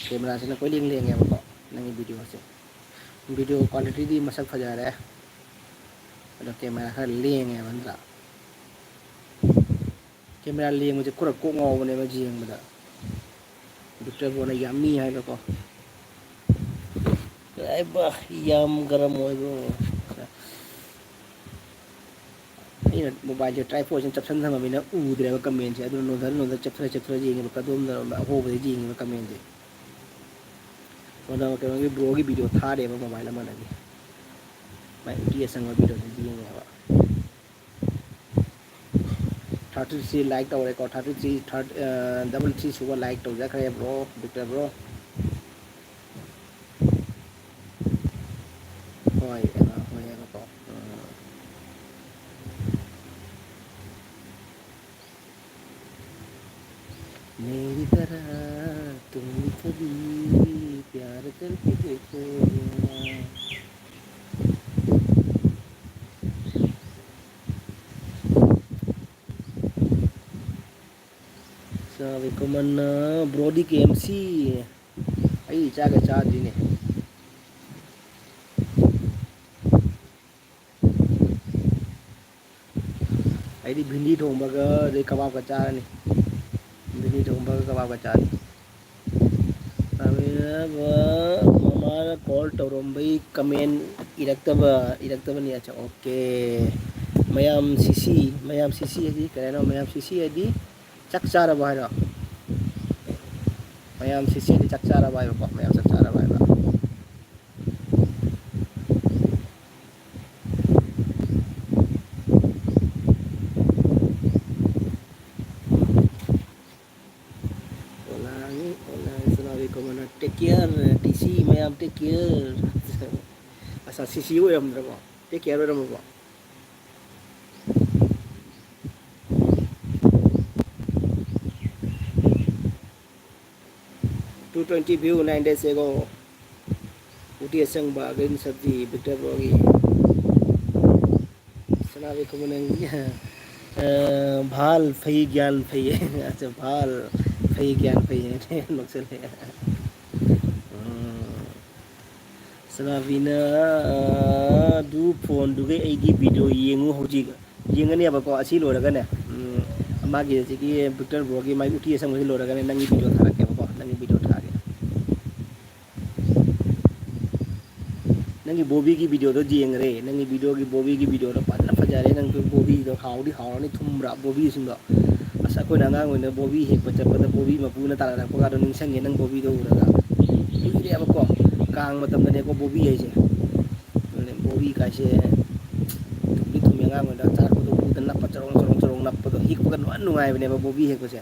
Cameraꯁꯤꯅ ꯀꯣꯏꯂꯦꯡ ꯂꯦꯡꯉꯦꯕꯀꯣ ꯅꯪꯒꯤ videoꯁꯦ꯫ Video qualityꯗꯤ ꯃꯁꯛ ꯐꯖꯔꯦ, ꯑꯗꯣ camera ꯈꯔ ꯂꯦꯡꯉꯦꯕ ꯅꯠꯇ꯭ꯔꯥ? Camera ꯂꯦꯡꯕꯁꯦ ꯈꯔ ꯀꯣꯛ ꯉꯥꯎꯕꯅꯦꯕ ꯌꯦꯡꯕꯗ꯫ ꯕꯤꯛꯇꯔ ꯕ꯭ꯔꯣꯅ ꯌꯥꯝꯃꯤ ꯍꯥꯏꯕꯀꯣ꯫ ꯑꯩꯕ, ꯌꯥꯝ ꯒꯔꯝ ꯑꯣꯏꯕ꯭ꯔꯣ? ꯑꯩꯅ mobileꯁꯦ tripodꯁꯤꯅ ꯆꯞꯁꯟ ꯊꯝꯃꯕꯅꯤꯅ ꯎꯗ꯭ꯔꯦꯕ commentꯁꯦ, ꯑꯗꯨꯅ ꯅꯣꯟꯊꯔ ꯅꯣꯟꯊꯔ ꯆꯞꯊꯔ ꯆꯞꯊꯔ ꯌꯦꯡꯉꯦꯕ, ꯀꯗꯣꯝꯗꯅꯣ ꯑꯍꯣꯕꯗ ꯌꯦꯡꯉꯦꯕ commentꯁꯦ꯫ ꯀꯩꯅꯣꯒꯤ broꯒꯤ video ꯊꯥꯔꯦꯕ mobile ꯑꯃꯗꯒꯤ꯫ ꯃꯥꯏ ꯎꯇꯤ ꯑꯁꯪꯕ videoꯗꯨ ꯌꯦꯡꯉꯦꯕ꯫ Thirty three like ꯇꯧꯔꯦꯀꯣ, thirty three, thirty, double three ꯁꯨꯕ like ꯇꯧꯖꯈ꯭ꯔꯦ bro, ꯕꯤꯛꯇꯔ bro꯫ ꯍꯣꯏ, ꯑ, ꯍꯣꯏ ꯍꯥꯏꯕꯀꯣ꯫ ꯑ꯫ मेरी तरह तुम भी कभी प्यार करके देखो। Assalamualaikum, ꯑꯅ, broꯗꯤ K M C꯫ ꯑꯩ ꯆꯥꯒ ꯆꯥꯗ꯭ꯔꯤꯅꯦ꯫ ꯑꯩꯗꯤ ꯚꯤꯟꯗꯤ ꯊꯣꯡꯕꯒ ꯑꯗꯩ ꯀꯕꯥꯕꯀ ꯆꯥꯔꯅꯤ꯫ ꯚꯤꯟꯗꯤ ꯊꯣꯡꯕꯒ ꯀꯕꯥꯕꯀ ꯆꯥꯔꯅꯤ꯫ ꯃꯃꯥꯅ call ꯇꯧꯔꯝꯕꯩ comment ꯏꯔꯛꯇꯕ, ꯏꯔꯛꯇꯕꯅꯤ꯫ ꯑꯠꯆꯥ, okay꯫ ꯃꯌꯥꯝ ꯁꯤꯁꯤ, ꯃꯌꯥꯝ ꯁꯤꯁꯤ ꯍꯥꯏꯗꯤ ꯀꯔꯤꯅꯣ? ꯃꯌꯥꯝ ꯁꯤꯁꯤ ꯍꯥꯏꯗꯤ ꯆꯥꯛ ꯆꯥꯔꯕꯣ ꯍꯥꯏꯔꯣ? ꯃꯌꯥꯝ ꯁꯤꯁꯤ ꯍꯥꯏꯗꯤ ꯆꯥꯛ ꯆꯥꯔꯕ ꯍꯥꯏꯕꯀꯣ, ꯃꯌꯥꯝ ꯆꯥꯛ ꯆꯥꯔꯕ ꯍꯥꯏꯕ꯫ ꯌꯥꯝ ꯇꯦꯛ ꯀꯦꯌꯔ꯫ ꯑꯁ, ꯁꯤ ꯁꯤ ꯑꯣꯏꯔꯝꯗ꯭ꯔꯕꯣ? Take care ꯑꯣꯏꯔꯝꯃꯕꯣ? Two twenty view nine days ago. ꯎꯇꯤ ꯑꯁꯪꯕ, green ꯁꯕꯖꯤ, ꯕꯤꯛꯇꯔ ꯕ꯭ꯔꯣꯒꯤ꯫ ꯁꯅꯥꯕꯤ ꯈꯨꯃꯟ, ꯑ, ꯚꯥꯜ ꯐꯩ ꯒ꯭ꯌꯥꯟ ꯐꯩ꯫ ꯑꯆꯥ, ꯚꯥꯜ ꯐꯩ ꯒ꯭ꯌꯥꯟ ꯐꯩ꯫ ꯅꯣꯛꯁꯜꯂꯦ꯫ ꯎꯝ꯫ ꯁꯅꯥꯕꯤꯅ, ꯑ, ꯑꯗꯨ ꯐꯣꯟꯗꯨꯒ ꯑꯩꯒꯤ ꯚꯤꯗꯤꯑꯣ ꯌꯦꯡꯉꯨ ꯍꯧꯖꯤꯛ꯫ ꯌꯦꯡꯉꯅꯦꯕꯀꯣ, ꯑꯁꯤ ꯂꯣꯏꯔꯒꯅꯦ꯫ ꯎꯝ, ꯃꯥꯒꯤ ꯍꯧꯖꯤꯛꯀꯤ ꯕꯤꯛꯇꯔ ꯕ꯭ꯔꯣꯒꯤ ꯃꯥꯏ ꯎꯇꯤ ꯑꯁꯪꯕꯁꯤ ꯂꯣꯏꯔꯒꯅꯦ, ꯅꯪꯒꯤ ꯚꯤꯗꯤꯑꯣ ꯊꯥꯔꯛꯀꯦꯕꯀꯣ, ꯅꯪꯒꯤ ꯚꯤꯗꯤꯑꯣ ꯊꯥꯔꯛꯀꯦ꯫ ꯅꯪꯒꯤ ꯕꯣꯕꯤꯒꯤ ꯚꯤꯗꯤꯑꯣꯗꯣ ꯌꯦꯡꯈ꯭ꯔꯦ, ꯅꯪꯒꯤ ꯚꯤꯗꯤꯑꯣꯒꯤ, ꯕꯣꯕꯤꯒꯤ ꯚꯤꯗꯤꯑꯣꯗꯣ ꯐꯖꯅ ꯐꯖꯔꯦ, ꯅꯪꯁꯨ ꯕꯣꯕꯤꯗꯣ ꯍꯥꯎꯗꯤ ꯍꯥꯎꯔꯅꯤ, ꯊꯨꯝꯕ꯭ꯔꯥ ꯕꯣꯕꯤꯁꯤꯡꯗꯣ? ꯑꯁ, ꯑꯩꯈꯣꯏꯅ ꯑꯉꯥꯡ ꯑꯣꯏꯅ ꯕꯣꯕꯤ ꯍꯦꯛꯄ ꯆꯠꯄꯗ ꯕꯣꯕꯤ ꯃꯀꯨꯅ ꯇꯥꯔꯛꯄꯒꯗꯣ ꯅꯤꯡꯁꯤꯡꯉꯦ, ꯅꯪ ꯕꯣꯕꯤꯗꯣ ꯎꯔꯒ꯫ ꯀꯨꯏꯔꯦꯕꯀꯣ, ꯀꯥꯡ ꯃꯇꯝꯗꯅꯦꯀꯣ ꯕꯣꯕꯤ ꯍꯥꯏꯁꯦ꯫ ꯑꯗꯨꯅꯦ, ꯕꯣꯕꯤ ꯀꯥꯏꯁꯦ ꯊꯨꯝꯗꯤ ꯊꯨꯝꯃꯦ, ꯑꯉꯥꯡ ꯑꯣꯏꯅ ꯆꯥꯔꯛꯄꯗꯣ ꯎꯗ ꯅꯞꯄ ꯆꯔꯣꯡ ꯆꯔꯣꯡ ꯆꯔꯣꯡ ꯅꯞꯄꯗꯣ ꯍꯤꯛꯄꯒ ꯅꯨꯡꯉꯥꯏ ꯅꯨꯡꯉꯥꯏꯕꯅꯦꯕ ꯕꯣꯕꯤ ꯍꯦꯛꯄꯁꯦ꯫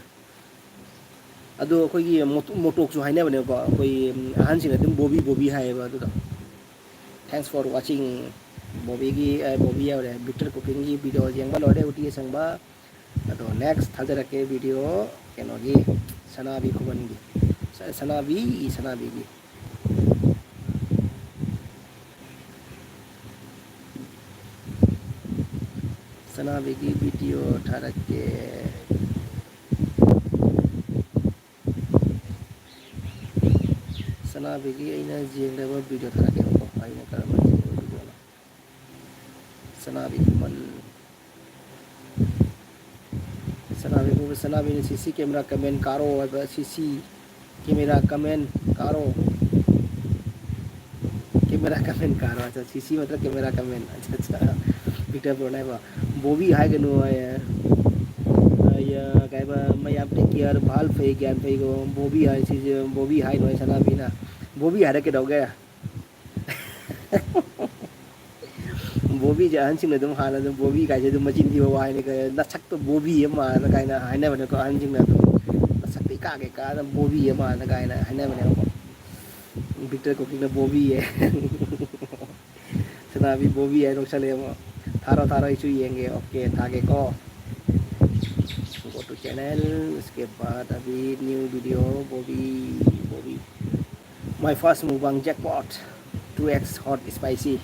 ꯑꯗꯣ ꯑꯩꯈꯣꯏꯒꯤ ꯃꯣꯇꯣ-, ꯃꯣꯇꯣꯛꯁꯨ ꯍꯥꯏꯅꯕꯅꯦꯕꯀꯣ, ꯑꯩꯈꯣꯏ ꯑꯍꯟꯁꯤꯡꯅ ꯑꯗꯨꯝ ꯕꯣꯕꯤ ꯕꯣꯕꯤ ꯍꯥꯏꯌꯦꯕ ꯑꯗꯨꯗꯣ꯫ Thanks for watching꯫ ꯕꯣꯕꯤꯒꯤ, ꯑ, ꯕꯣꯕꯤ ꯌꯥꯎꯔꯦ, ꯕꯤꯛꯇꯔ ꯀꯨꯀꯤꯡꯒꯤ ꯚꯤꯗꯤꯑꯣ ꯌꯦꯡꯕ ꯂꯣꯏꯔꯦ, ꯎꯇꯤ ꯑꯁꯪꯕ꯫ ꯑꯗꯣ next ꯊꯥꯖꯔꯛꯀꯦ ꯚꯤꯗꯤꯑꯣ ꯀꯩꯅꯣꯒꯤ, ꯁꯅꯥꯕꯤ ꯈꯨꯃꯟꯒꯤ꯫ ꯁ-, ꯁꯅꯥꯕꯤ, ꯁꯅꯥꯕꯤꯒꯤ꯫ ꯁꯅꯥꯕꯤꯒꯤ ꯚꯤꯗꯤꯑꯣ ꯊꯥꯔꯛꯀꯦ꯫ ꯁꯅꯥꯕꯤꯒꯤ ꯑꯩꯅ ꯌꯦꯡꯗꯕ ꯚꯤꯗꯤꯑꯣ ꯊꯥꯔꯛꯀꯦꯕꯀꯣ꯫ ꯑꯩꯅ ꯀꯔꯝꯕ ꯌꯦꯡꯗꯕ ꯚꯤꯗꯤꯑꯣꯅꯣ? ꯁꯅꯥꯕꯤ ꯈꯨꯃꯟ꯫ ꯁꯅꯥꯕꯤ ꯈꯨꯃꯟ, ꯁꯅꯥꯕꯤꯅ ꯁꯤ ꯁꯤ ꯀꯦꯃꯦꯔꯥ ꯀꯃꯦꯟ ꯀꯥꯔꯣ ꯍꯥꯏꯕ, ꯁꯤ ꯁꯤ ꯀꯦꯃꯦꯔꯥ ꯀꯃꯦꯟ ꯀꯥꯔꯣ꯫ ꯀꯦꯃꯦꯔꯥ ꯀꯃꯦꯟ ꯀꯥꯔꯣ꯫ ꯑꯆꯥ, ꯁꯤ ꯁꯤ ꯃꯇꯂꯕ ꯀꯦꯃꯦꯔꯥ ꯀꯃꯦꯟ꯫ ꯑꯆꯥ, ꯑꯆꯥ꯫ ꯕꯤꯛꯇꯔ ꯕ꯭ꯔꯣꯅ ꯍꯥꯏꯕ, ꯕꯣꯕꯤ ꯍꯥꯏꯒꯅꯨ ꯍꯥꯏꯌꯦ꯫ ꯑ, ꯀꯩ ꯍꯥꯏꯕ, ꯃꯌꯥꯝ ꯇꯦꯛ ꯀꯦꯌꯔ, ꯚꯥꯜ ꯐꯩ, ꯒ꯭ꯌꯥꯟ ꯐꯩꯀꯣ, ꯕꯣꯕꯤ ꯍꯥꯏ, ꯁꯤꯁꯦ ꯕꯣꯕꯤ ꯍꯥꯏꯅꯣ ꯍꯥꯏ ꯁꯅꯥꯕꯤꯅ꯫ ꯕꯣꯕꯤ ꯍꯥꯏꯔ ꯀꯩꯗꯧꯒꯦ? ꯕꯣꯕꯤꯁꯦ ꯑꯍꯟꯁꯤꯡꯅ ꯑꯗꯨꯝ ꯍꯥꯟꯅ ꯑꯗꯨꯝ ꯕꯣꯕꯤ ꯀꯥꯏꯁꯦ ꯑꯗꯨꯝ ꯃꯆꯤꯟ ꯊꯤꯕ ꯋꯥꯍꯩꯅꯤ, ꯀꯩ, ꯅꯁꯛꯇꯣ ꯕꯣꯕꯤ ꯑꯃ ꯃꯥꯜꯂꯦ ꯀꯥꯏꯅ ꯍꯥꯏꯅꯕꯅꯦꯀꯣ, ꯑꯍꯟꯁꯤꯡꯅ ꯑꯗꯨꯝ꯫ ꯅꯁꯛꯇꯣ ꯏꯀꯥ ꯀꯩꯀꯥ ꯑꯗꯨꯝ ꯕꯣꯕꯤ ꯑꯃ ꯃꯥꯜꯂꯦ ꯀꯥꯏꯅ ꯍꯥꯏꯅꯕꯅꯦꯕꯀꯣ꯫ Victor Cooking ꯅ ꯕꯣꯕꯤ ꯌꯦ꯫ ꯁꯅꯥꯕꯤ ꯕꯣꯕꯤ ꯍꯥꯏ ꯅꯣꯛꯁꯜꯂꯦ ꯑꯃꯨꯛ꯫ ꯊꯥꯔꯣ, ꯊꯥꯔꯣ, ꯑꯩꯁꯨ ꯌꯦꯡꯒꯦ꯫ Okay, ꯊꯥꯒꯦꯀꯣ꯫ Go to channel, उसके बाद अभी new video, Bobby, Bobby. My first mukbang jackpot, two X hot spicy꯫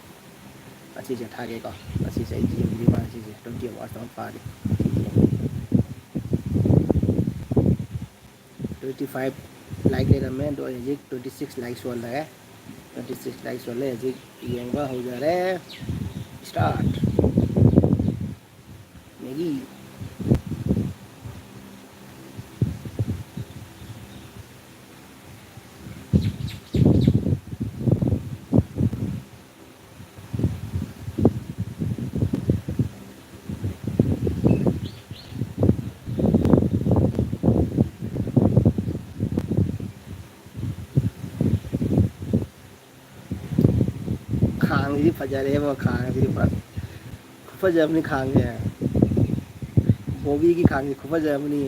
ꯑꯁꯤꯁꯦ ꯊꯥꯒꯦꯀꯣ꯫ ꯑꯁꯤꯁꯦ ꯑꯩ ꯌꯦꯡꯗ꯭ꯔꯤꯕ, ꯑꯁꯤꯁꯦ twenty hours ꯇꯧꯔ ꯐꯥꯔꯦ꯫ Twenty five like ꯂꯩꯔꯝꯃꯦ, ꯑꯗꯣ ꯑꯩ ꯍꯧꯖꯤꯛ twenty six likes ꯁꯨꯍꯜꯂꯦ꯫ Twenty six likes ꯁꯨꯍꯜꯂꯦ꯫ ꯍꯧꯖꯤꯛ ꯌꯦꯡꯕ ꯍꯧꯖꯔꯦ꯫ Start꯫ ꯃꯦꯒꯤ꯫ ꯈꯥꯡꯁꯤꯗꯤ ꯐꯖꯔꯦꯕ, ꯈꯥꯡꯁꯤꯗꯤ ꯄꯨꯔꯥ ꯈꯨꯐꯖ ꯑꯃꯅꯤ ꯈꯥꯡꯁꯦ꯫ ꯕꯣꯕꯤꯒꯤ ꯈꯥꯡꯁꯦ ꯈꯨꯐꯖ ꯑꯃꯅꯤ꯫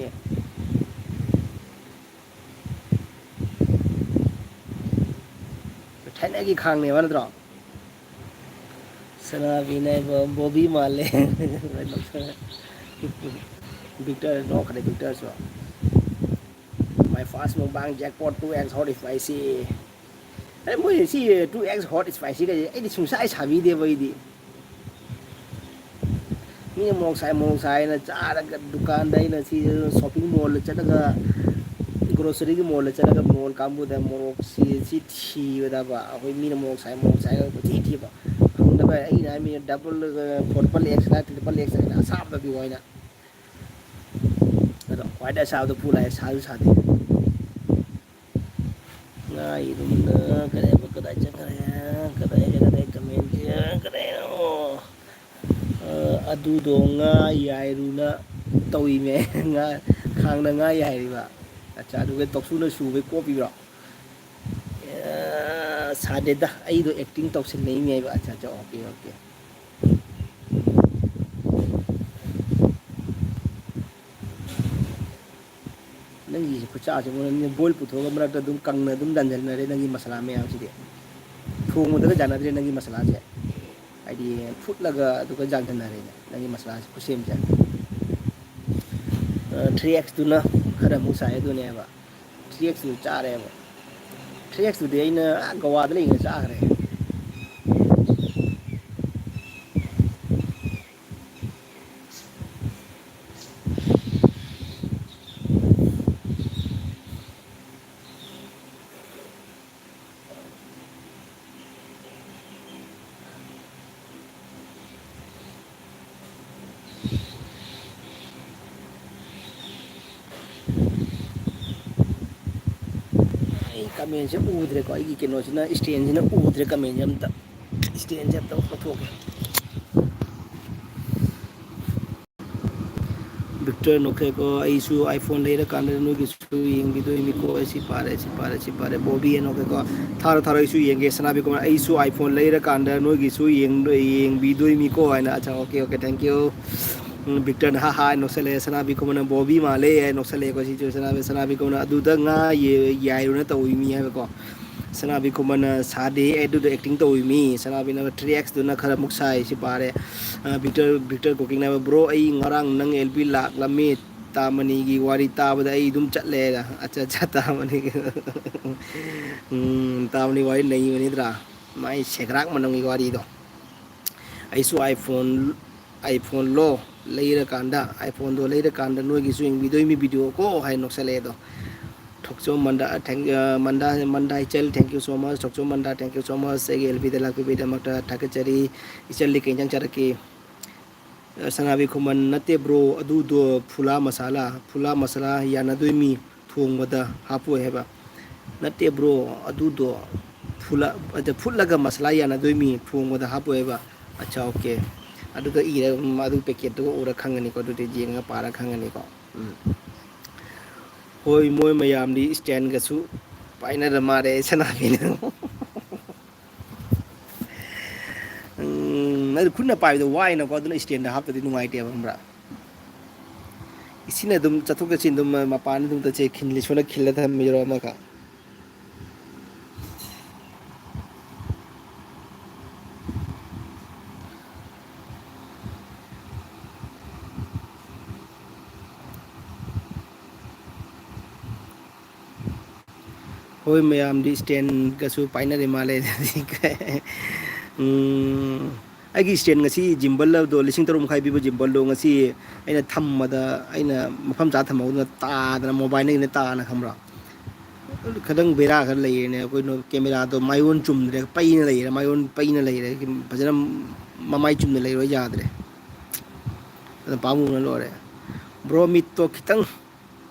ꯊꯥꯏꯅꯒꯤ ꯈꯥꯡꯅꯦꯕ ꯅꯠꯇ꯭ꯔꯣ? ꯁꯅꯥꯕꯤꯅ ꯕꯣꯕꯤ ꯃꯥꯜꯂꯦ꯫ Victor ꯅꯣꯛꯈ꯭ꯔꯦ, Victorꯁꯨ꯫ My first mukbang jackpot, two X hot spicy꯫ ꯑꯩ ꯃꯣꯏ ꯁꯤ two X hot spicy ꯀꯩꯁꯦ ꯑꯩꯗꯤ ꯁꯨꯡꯁꯥꯏ ꯁꯥꯕꯤꯗꯦꯕ ꯑꯩꯗꯤ꯫ ꯃꯤꯅ ꯃꯣꯔꯣꯛ ꯁꯥꯏ, ꯃꯣꯔꯣꯛ ꯁꯥꯏꯅ ꯆꯥꯔꯒ ꯗꯨꯀꯥꯟꯗ ꯑꯩꯅ ꯁꯤ shopping mallꯗ ꯆꯠꯂꯒ, groceryꯒꯤ mallꯗ ꯆꯠꯂꯒ mall ꯀꯥꯡꯕꯨꯗ ꯃꯣꯔꯣꯛꯁꯤ ꯁꯤ ꯊꯤꯕꯗꯕ ꯑꯩꯈꯣꯏ ꯃꯤꯅ ꯃꯣꯔꯣꯛ ꯁꯥꯏ, ꯃꯣꯔꯣꯛ ꯁꯥꯏ ꯀꯣꯏꯊꯤ ꯊꯤꯕ ꯐꯪꯗꯕ꯫ ꯑꯩꯅ ꯍꯥꯏ ꯃꯤꯅ double, triple X ꯅ, triple X ꯍꯥꯏꯅ ꯑꯁꯥꯕꯗ ꯄꯤꯌꯨ ꯍꯥꯏꯅ꯫ ꯑꯗꯣ ꯈ꯭ꯋꯥꯏꯗꯩ ꯑꯁꯥꯕꯗꯣ ꯄꯨ ꯂꯥꯛꯑꯦ, ꯁꯥꯁꯨ ꯁꯥꯗꯦ꯫ ꯉꯥ ꯏꯔꯨꯝꯅ ꯀꯗꯥꯏ, ꯀꯗꯥꯏ ꯆꯠꯈ꯭ꯔꯦ? ꯀꯗꯥꯏ, ꯀꯗꯥꯏ comment ꯀꯗꯥꯏꯅꯣ? ꯑ, ꯑꯗꯨꯗꯣ ꯉꯥ ꯌꯥꯏꯔꯨꯅ ꯇꯧꯏꯃꯦ꯫ ꯉꯥ, ꯈꯥꯡꯅ ꯉꯥ ꯌꯥꯏꯔꯤꯕ꯫ ꯑꯠꯆꯥ, ꯑꯗꯨꯒ ꯇꯧꯁꯨꯅ ꯁꯨꯕꯩ ꯀꯣꯞꯄꯤꯕ꯭ꯔꯣ? ꯑ, ꯁꯥꯗꯦꯗ, ꯑꯩꯗꯣ acting ꯇꯧꯁꯤꯟꯅꯩꯅꯦꯕ꯫ ꯑꯠꯆꯥ, ꯑꯠꯆꯥ, okay, okay꯫ ꯅꯪ ꯅꯪꯒꯤꯁꯦ ꯈꯨꯠꯆꯥꯁꯦ ꯃꯣꯏꯅ boil ꯄꯨꯊꯣꯛꯑꯒ ꯃꯔꯛꯇ ꯑꯗꯨꯝ ꯀꯪꯅ ꯑꯗꯨꯝ ꯌꯥꯟꯁꯤꯟꯅꯔꯦ ꯅꯪꯒꯤ ꯃꯁꯥꯂꯥ ꯃꯌꯥꯝꯁꯤꯗꯤ꯫ ꯊꯣꯡꯕꯗꯒ ꯌꯥꯅꯗ꯭ꯔꯦ ꯅꯪꯒꯤ ꯃꯁꯥꯂꯥꯁꯦ꯫ ꯍꯥꯏꯗꯤ ꯐꯨꯠꯂꯒ ꯑꯗꯨꯒ ꯌꯥꯟꯁꯤꯟꯅꯔꯦꯅꯦ ꯅꯪꯒꯤ ꯃꯁꯥꯂꯥꯁꯦ ꯈꯨꯠꯁꯦꯝꯁꯦ꯫ ꯊ꯭ꯔꯤ ꯑꯦꯛꯁꯇꯨꯅ ꯈꯔ ꯑꯃꯨꯛ ꯁꯥꯏ ꯑꯗꯨꯅꯦꯕ꯫ ꯊ꯭ꯔꯤ ꯑꯦꯛꯁꯇꯨ ꯆꯥꯔꯦꯕ꯫ ꯊ꯭ꯔꯤ ꯑꯦꯛꯁꯇꯨꯗꯤ ꯑꯩꯅ ꯑꯥ ꯒꯋꯥꯗ ꯂꯩꯉꯩ ꯆꯥꯈ꯭ꯔꯦ꯫ ꯑꯩ ꯀꯃꯦꯟꯁꯦ ꯎꯗ꯭ꯔꯦꯀꯣ, ꯑꯩꯒꯤ ꯀꯩꯅꯣꯁꯤꯅ, ꯏꯁꯇꯦꯟꯁꯤꯅ ꯎꯗ꯭ꯔꯦ ꯀꯃꯦꯟꯁꯦ ꯑꯝꯇ꯫ ꯏꯁꯇꯦꯟꯁꯦ ꯑꯝꯇ ꯂꯧꯊꯣꯛꯀꯦ꯫ ꯕꯤꯛꯇꯔ ꯅꯣꯛꯈꯦꯀꯣ, ꯑꯩꯁꯨ iPhone ꯂꯩꯔꯀꯥꯟꯗ ꯅꯣꯏꯒꯤꯁꯨ ꯌꯦꯡꯕꯤꯗꯣꯏꯅꯤꯀꯣ꯫ ꯑꯩ ꯁꯤ ꯄꯥꯔꯦ, ꯁꯤ ꯄꯥꯔꯦ, ꯁꯤ ꯄꯥꯔꯦ꯫ ꯕꯣꯕꯤ ꯑꯦꯟ ꯅꯣꯛꯈꯦꯀꯣ, ꯊꯥꯔꯣ, ꯊꯥꯔꯣ, ꯑꯩꯁꯨ ꯌꯦꯡꯒꯦ꯫ ꯁꯅꯥꯕꯤ ꯀꯨꯃꯥꯔ, ꯑꯩꯁꯨ iPhone ꯂꯩꯔꯀꯥꯟꯗ ꯅꯣꯏꯒꯤꯁꯨ ꯌꯦꯡꯗꯣꯏ-, ꯌꯦꯡꯕꯤꯗꯣꯏꯅꯤꯀꯣ ꯍꯥꯏꯅ꯫ ꯑꯠꯆꯥ, okay, okay, thank you꯫ ꯎꯝ, ꯕꯤꯛꯇꯔꯅ ꯍꯥ ꯍꯥ ꯅꯣꯛꯁꯜꯂꯛꯑꯦ꯫ ꯁꯅꯥꯕꯤ ꯀꯨꯃꯥꯔꯅ ꯕꯣꯕꯤ ꯃꯥꯜꯂꯦ ꯍꯥꯏ ꯅꯣꯛꯁꯜꯂꯛꯑꯦꯀꯣ꯫ ꯁꯤꯁꯨ ꯁꯅꯥꯕꯤ, ꯁꯅꯥꯕꯤ ꯀꯨꯃꯥꯔꯅ ꯑꯗꯨꯗ ꯉꯥ ꯌꯦ-, ꯌꯥꯏꯔꯨꯅ ꯇꯧꯏ ꯃꯤ ꯍꯥꯏꯕꯀꯣ꯫ ꯁꯅꯥꯕꯤ ꯈꯨꯃꯟꯅ ꯁꯥꯗꯦ ꯑꯗꯨꯗꯣ acting ꯇꯧꯏ ꯃꯤ꯫ ꯁꯅꯥꯕꯤꯅ three X ꯗꯨꯅ ꯈꯔ ꯑꯃꯨꯛ ꯁꯥꯏ꯫ ꯁꯤ ꯄꯥꯔꯦ꯫ ꯑ, ꯕꯤꯛꯇꯔ, ꯕꯤꯛꯇꯔ ꯀꯣꯀꯤꯡꯅ ꯍꯥꯏꯕ, "Bro, ꯑꯩ ꯉꯔꯥꯡ ꯅꯪ L B ꯂꯥꯛꯂꯝꯃꯤ꯫ ꯇꯥꯃꯅꯤꯒꯤ ꯋꯥꯔꯤ ꯇꯥꯕꯗ ꯑꯩ ꯑꯗꯨꯝ ꯆꯠꯂꯦ"꯫ ꯑꯠꯆꯥ, ꯑꯠꯆꯥ, ꯇꯥꯃꯅꯤꯒꯤ꯫ ꯎꯝ, ꯇꯥꯃꯅꯤ ꯋꯥꯔꯤ ꯅꯩꯕꯅꯤꯗ꯭ꯔꯥ? ꯃꯥꯏ ꯁꯦꯒ꯭ꯔꯥꯛ ꯃꯅꯝꯒꯤ ꯋꯥꯔꯤꯗꯣ꯫ ꯑꯩꯁꯨ iPhone, iPhone ꯂꯣ ꯂꯩꯔꯀꯥꯟꯗ, iPhone ꯗꯣ ꯂꯩꯔꯀꯥꯟꯗ ꯅꯣꯏꯒꯤꯁꯨ ꯌꯦꯡꯕꯤꯗꯣꯏꯃꯤ video ꯀꯣ ꯍꯥꯏ ꯅꯣꯛꯁꯜꯂꯛꯑꯦ ꯑꯗꯣ꯫ ꯊꯣꯛꯆꯣꯝ ꯃꯟꯗꯥ, thank, ꯑ, ꯃꯟꯗꯥ, ꯃꯟꯗꯥ ꯏꯆꯜ, thank you so much꯫ Thokchom ꯃꯟꯗꯥ, thank you so much꯫ ꯑꯩꯒꯤ L B ꯗ ꯂꯥꯛꯄꯤꯕꯒꯤꯗꯃꯛꯇ ꯊꯥꯒꯠꯆꯔꯤ꯫ ꯏꯆꯜꯗꯤ ꯀꯩ ꯏꯟꯖꯥꯡ ꯆꯥꯔꯛꯀꯦ? ꯑ, ꯁꯅꯥꯕꯤ ꯈꯨꯃꯟ, "ꯅꯠꯇꯦ bro, ꯑꯗꯨꯗꯣ ꯐꯨꯂꯥ ꯃꯁꯥꯂꯥ, ꯐꯨꯂꯥ ꯃꯁꯥꯂꯥ ꯌꯥꯅꯗꯣꯏꯃꯤ ꯊꯣꯡꯕꯗ ꯍꯥꯞꯄꯣꯏ ꯍꯥꯏꯕ"꯫ "ꯅꯠꯇꯦ bro, ꯑꯗꯨꯗꯣ ꯐꯨꯂꯥ-, ꯑꯗ ꯐꯨꯠꯂꯒ ꯃꯁꯥꯂꯥ ꯌꯥꯅꯗꯣꯏꯃꯤ ꯊꯣꯡꯕꯗ ꯍꯥꯞꯄꯣꯏ ꯍꯥꯏꯕ"꯫ ꯑꯠꯆꯥ, okay꯫ ꯑꯗꯨꯒ ꯏꯔ, ꯎꯝ, ꯑꯗꯨ packet ꯇꯨꯒ ꯎꯔ ꯈꯪꯒꯅꯤꯀꯣ, ꯑꯗꯨꯗꯤ ꯌꯦꯡꯉꯒ ꯄꯥꯔ ꯈꯪꯒꯅꯤꯀꯣ꯫ ꯎꯝ꯫ ꯍꯣꯏ, ꯃꯣꯏ ꯃꯌꯥꯝꯗꯤ stand ꯒꯁꯨ ꯄꯥꯏꯅꯔ ꯃꯥꯜꯂꯦ ꯁꯅꯥꯕꯤꯅ꯫ ꯎꯝ, ꯑꯗꯨ ꯈꯨꯠꯅ ꯄꯥꯏꯕꯗꯣ ꯋꯥꯏꯅꯀꯣ, ꯑꯗꯨꯅ stand ꯗ ꯍꯥꯞꯇꯗꯤ ꯅꯨꯡꯉꯥꯏꯇꯦꯕ, ꯈꯪꯕ꯭ꯔꯥ? ꯁꯤꯅ ꯑꯗꯨꯝ ꯆꯠꯊꯣꯛ ꯆꯠꯁꯤꯟ ꯑꯗꯨꯝ ꯃꯄꯥꯟ ꯑꯗꯨꯝ ꯆꯠꯁꯦ, ꯈꯤꯜꯂꯤ ꯁꯣꯟꯅ ꯈꯤꯜꯂ ꯊꯝꯕꯤꯔꯣ ꯑꯃꯈꯛ꯫ ꯍꯣꯏ, ꯃꯌꯥꯝꯗꯤ ꯏꯁꯇꯦꯟꯒꯁꯨ ꯄꯥꯏꯅꯔꯤ ꯃꯥꯜꯂꯦ꯫ ꯎꯝ, ꯑꯩꯒꯤ ꯏꯁꯇꯦꯟ ꯉꯁꯤ ꯖꯤꯝꯕꯜ ꯑꯗꯣ, ꯂꯤꯁꯤꯡ ꯇꯔꯨꯛ ꯃꯈꯥꯏ ꯄꯤꯕ ꯖꯤꯝꯕꯜꯗꯣ ꯉꯁꯤ ꯑꯩꯅ ꯊꯝꯕꯗ, ꯑꯩꯅ ꯃꯐꯝ ꯆꯥ ꯊꯝꯍꯧꯗꯅ ꯇꯥꯗꯅ, ꯃꯣꯕꯥꯏꯜꯗꯒꯤꯅ ꯇꯥꯅ, ꯈꯪꯕ꯭ꯔꯥ? ꯈꯤꯇꯪ ꯕꯦꯔꯥ ꯈꯔ ꯂꯩꯔꯦꯅꯦ꯫ ꯑꯩꯈꯣꯏꯅ ꯀꯦꯃꯦꯔꯥꯗꯣ ꯃꯥꯏꯑꯣꯟ ꯆꯨꯝꯗ꯭ꯔꯦ, ꯄꯩꯅ ꯂꯩꯔꯦ, ꯃꯥꯏꯑꯣꯟ ꯄꯩꯅ ꯂꯩꯔꯦ, ꯐꯖꯅ ꯃꯃꯥꯏ ꯆꯨꯝꯅ ꯂꯩꯔꯣ ꯌꯥꯗ꯭ꯔꯦ꯫ ꯑꯗꯨꯅ ꯄꯥꯝꯃꯨꯕꯅ ꯂꯣꯏꯔꯦ꯫ ꯕ꯭ꯔꯣ, ꯃꯤꯠꯇꯣ ꯈꯤꯇꯪ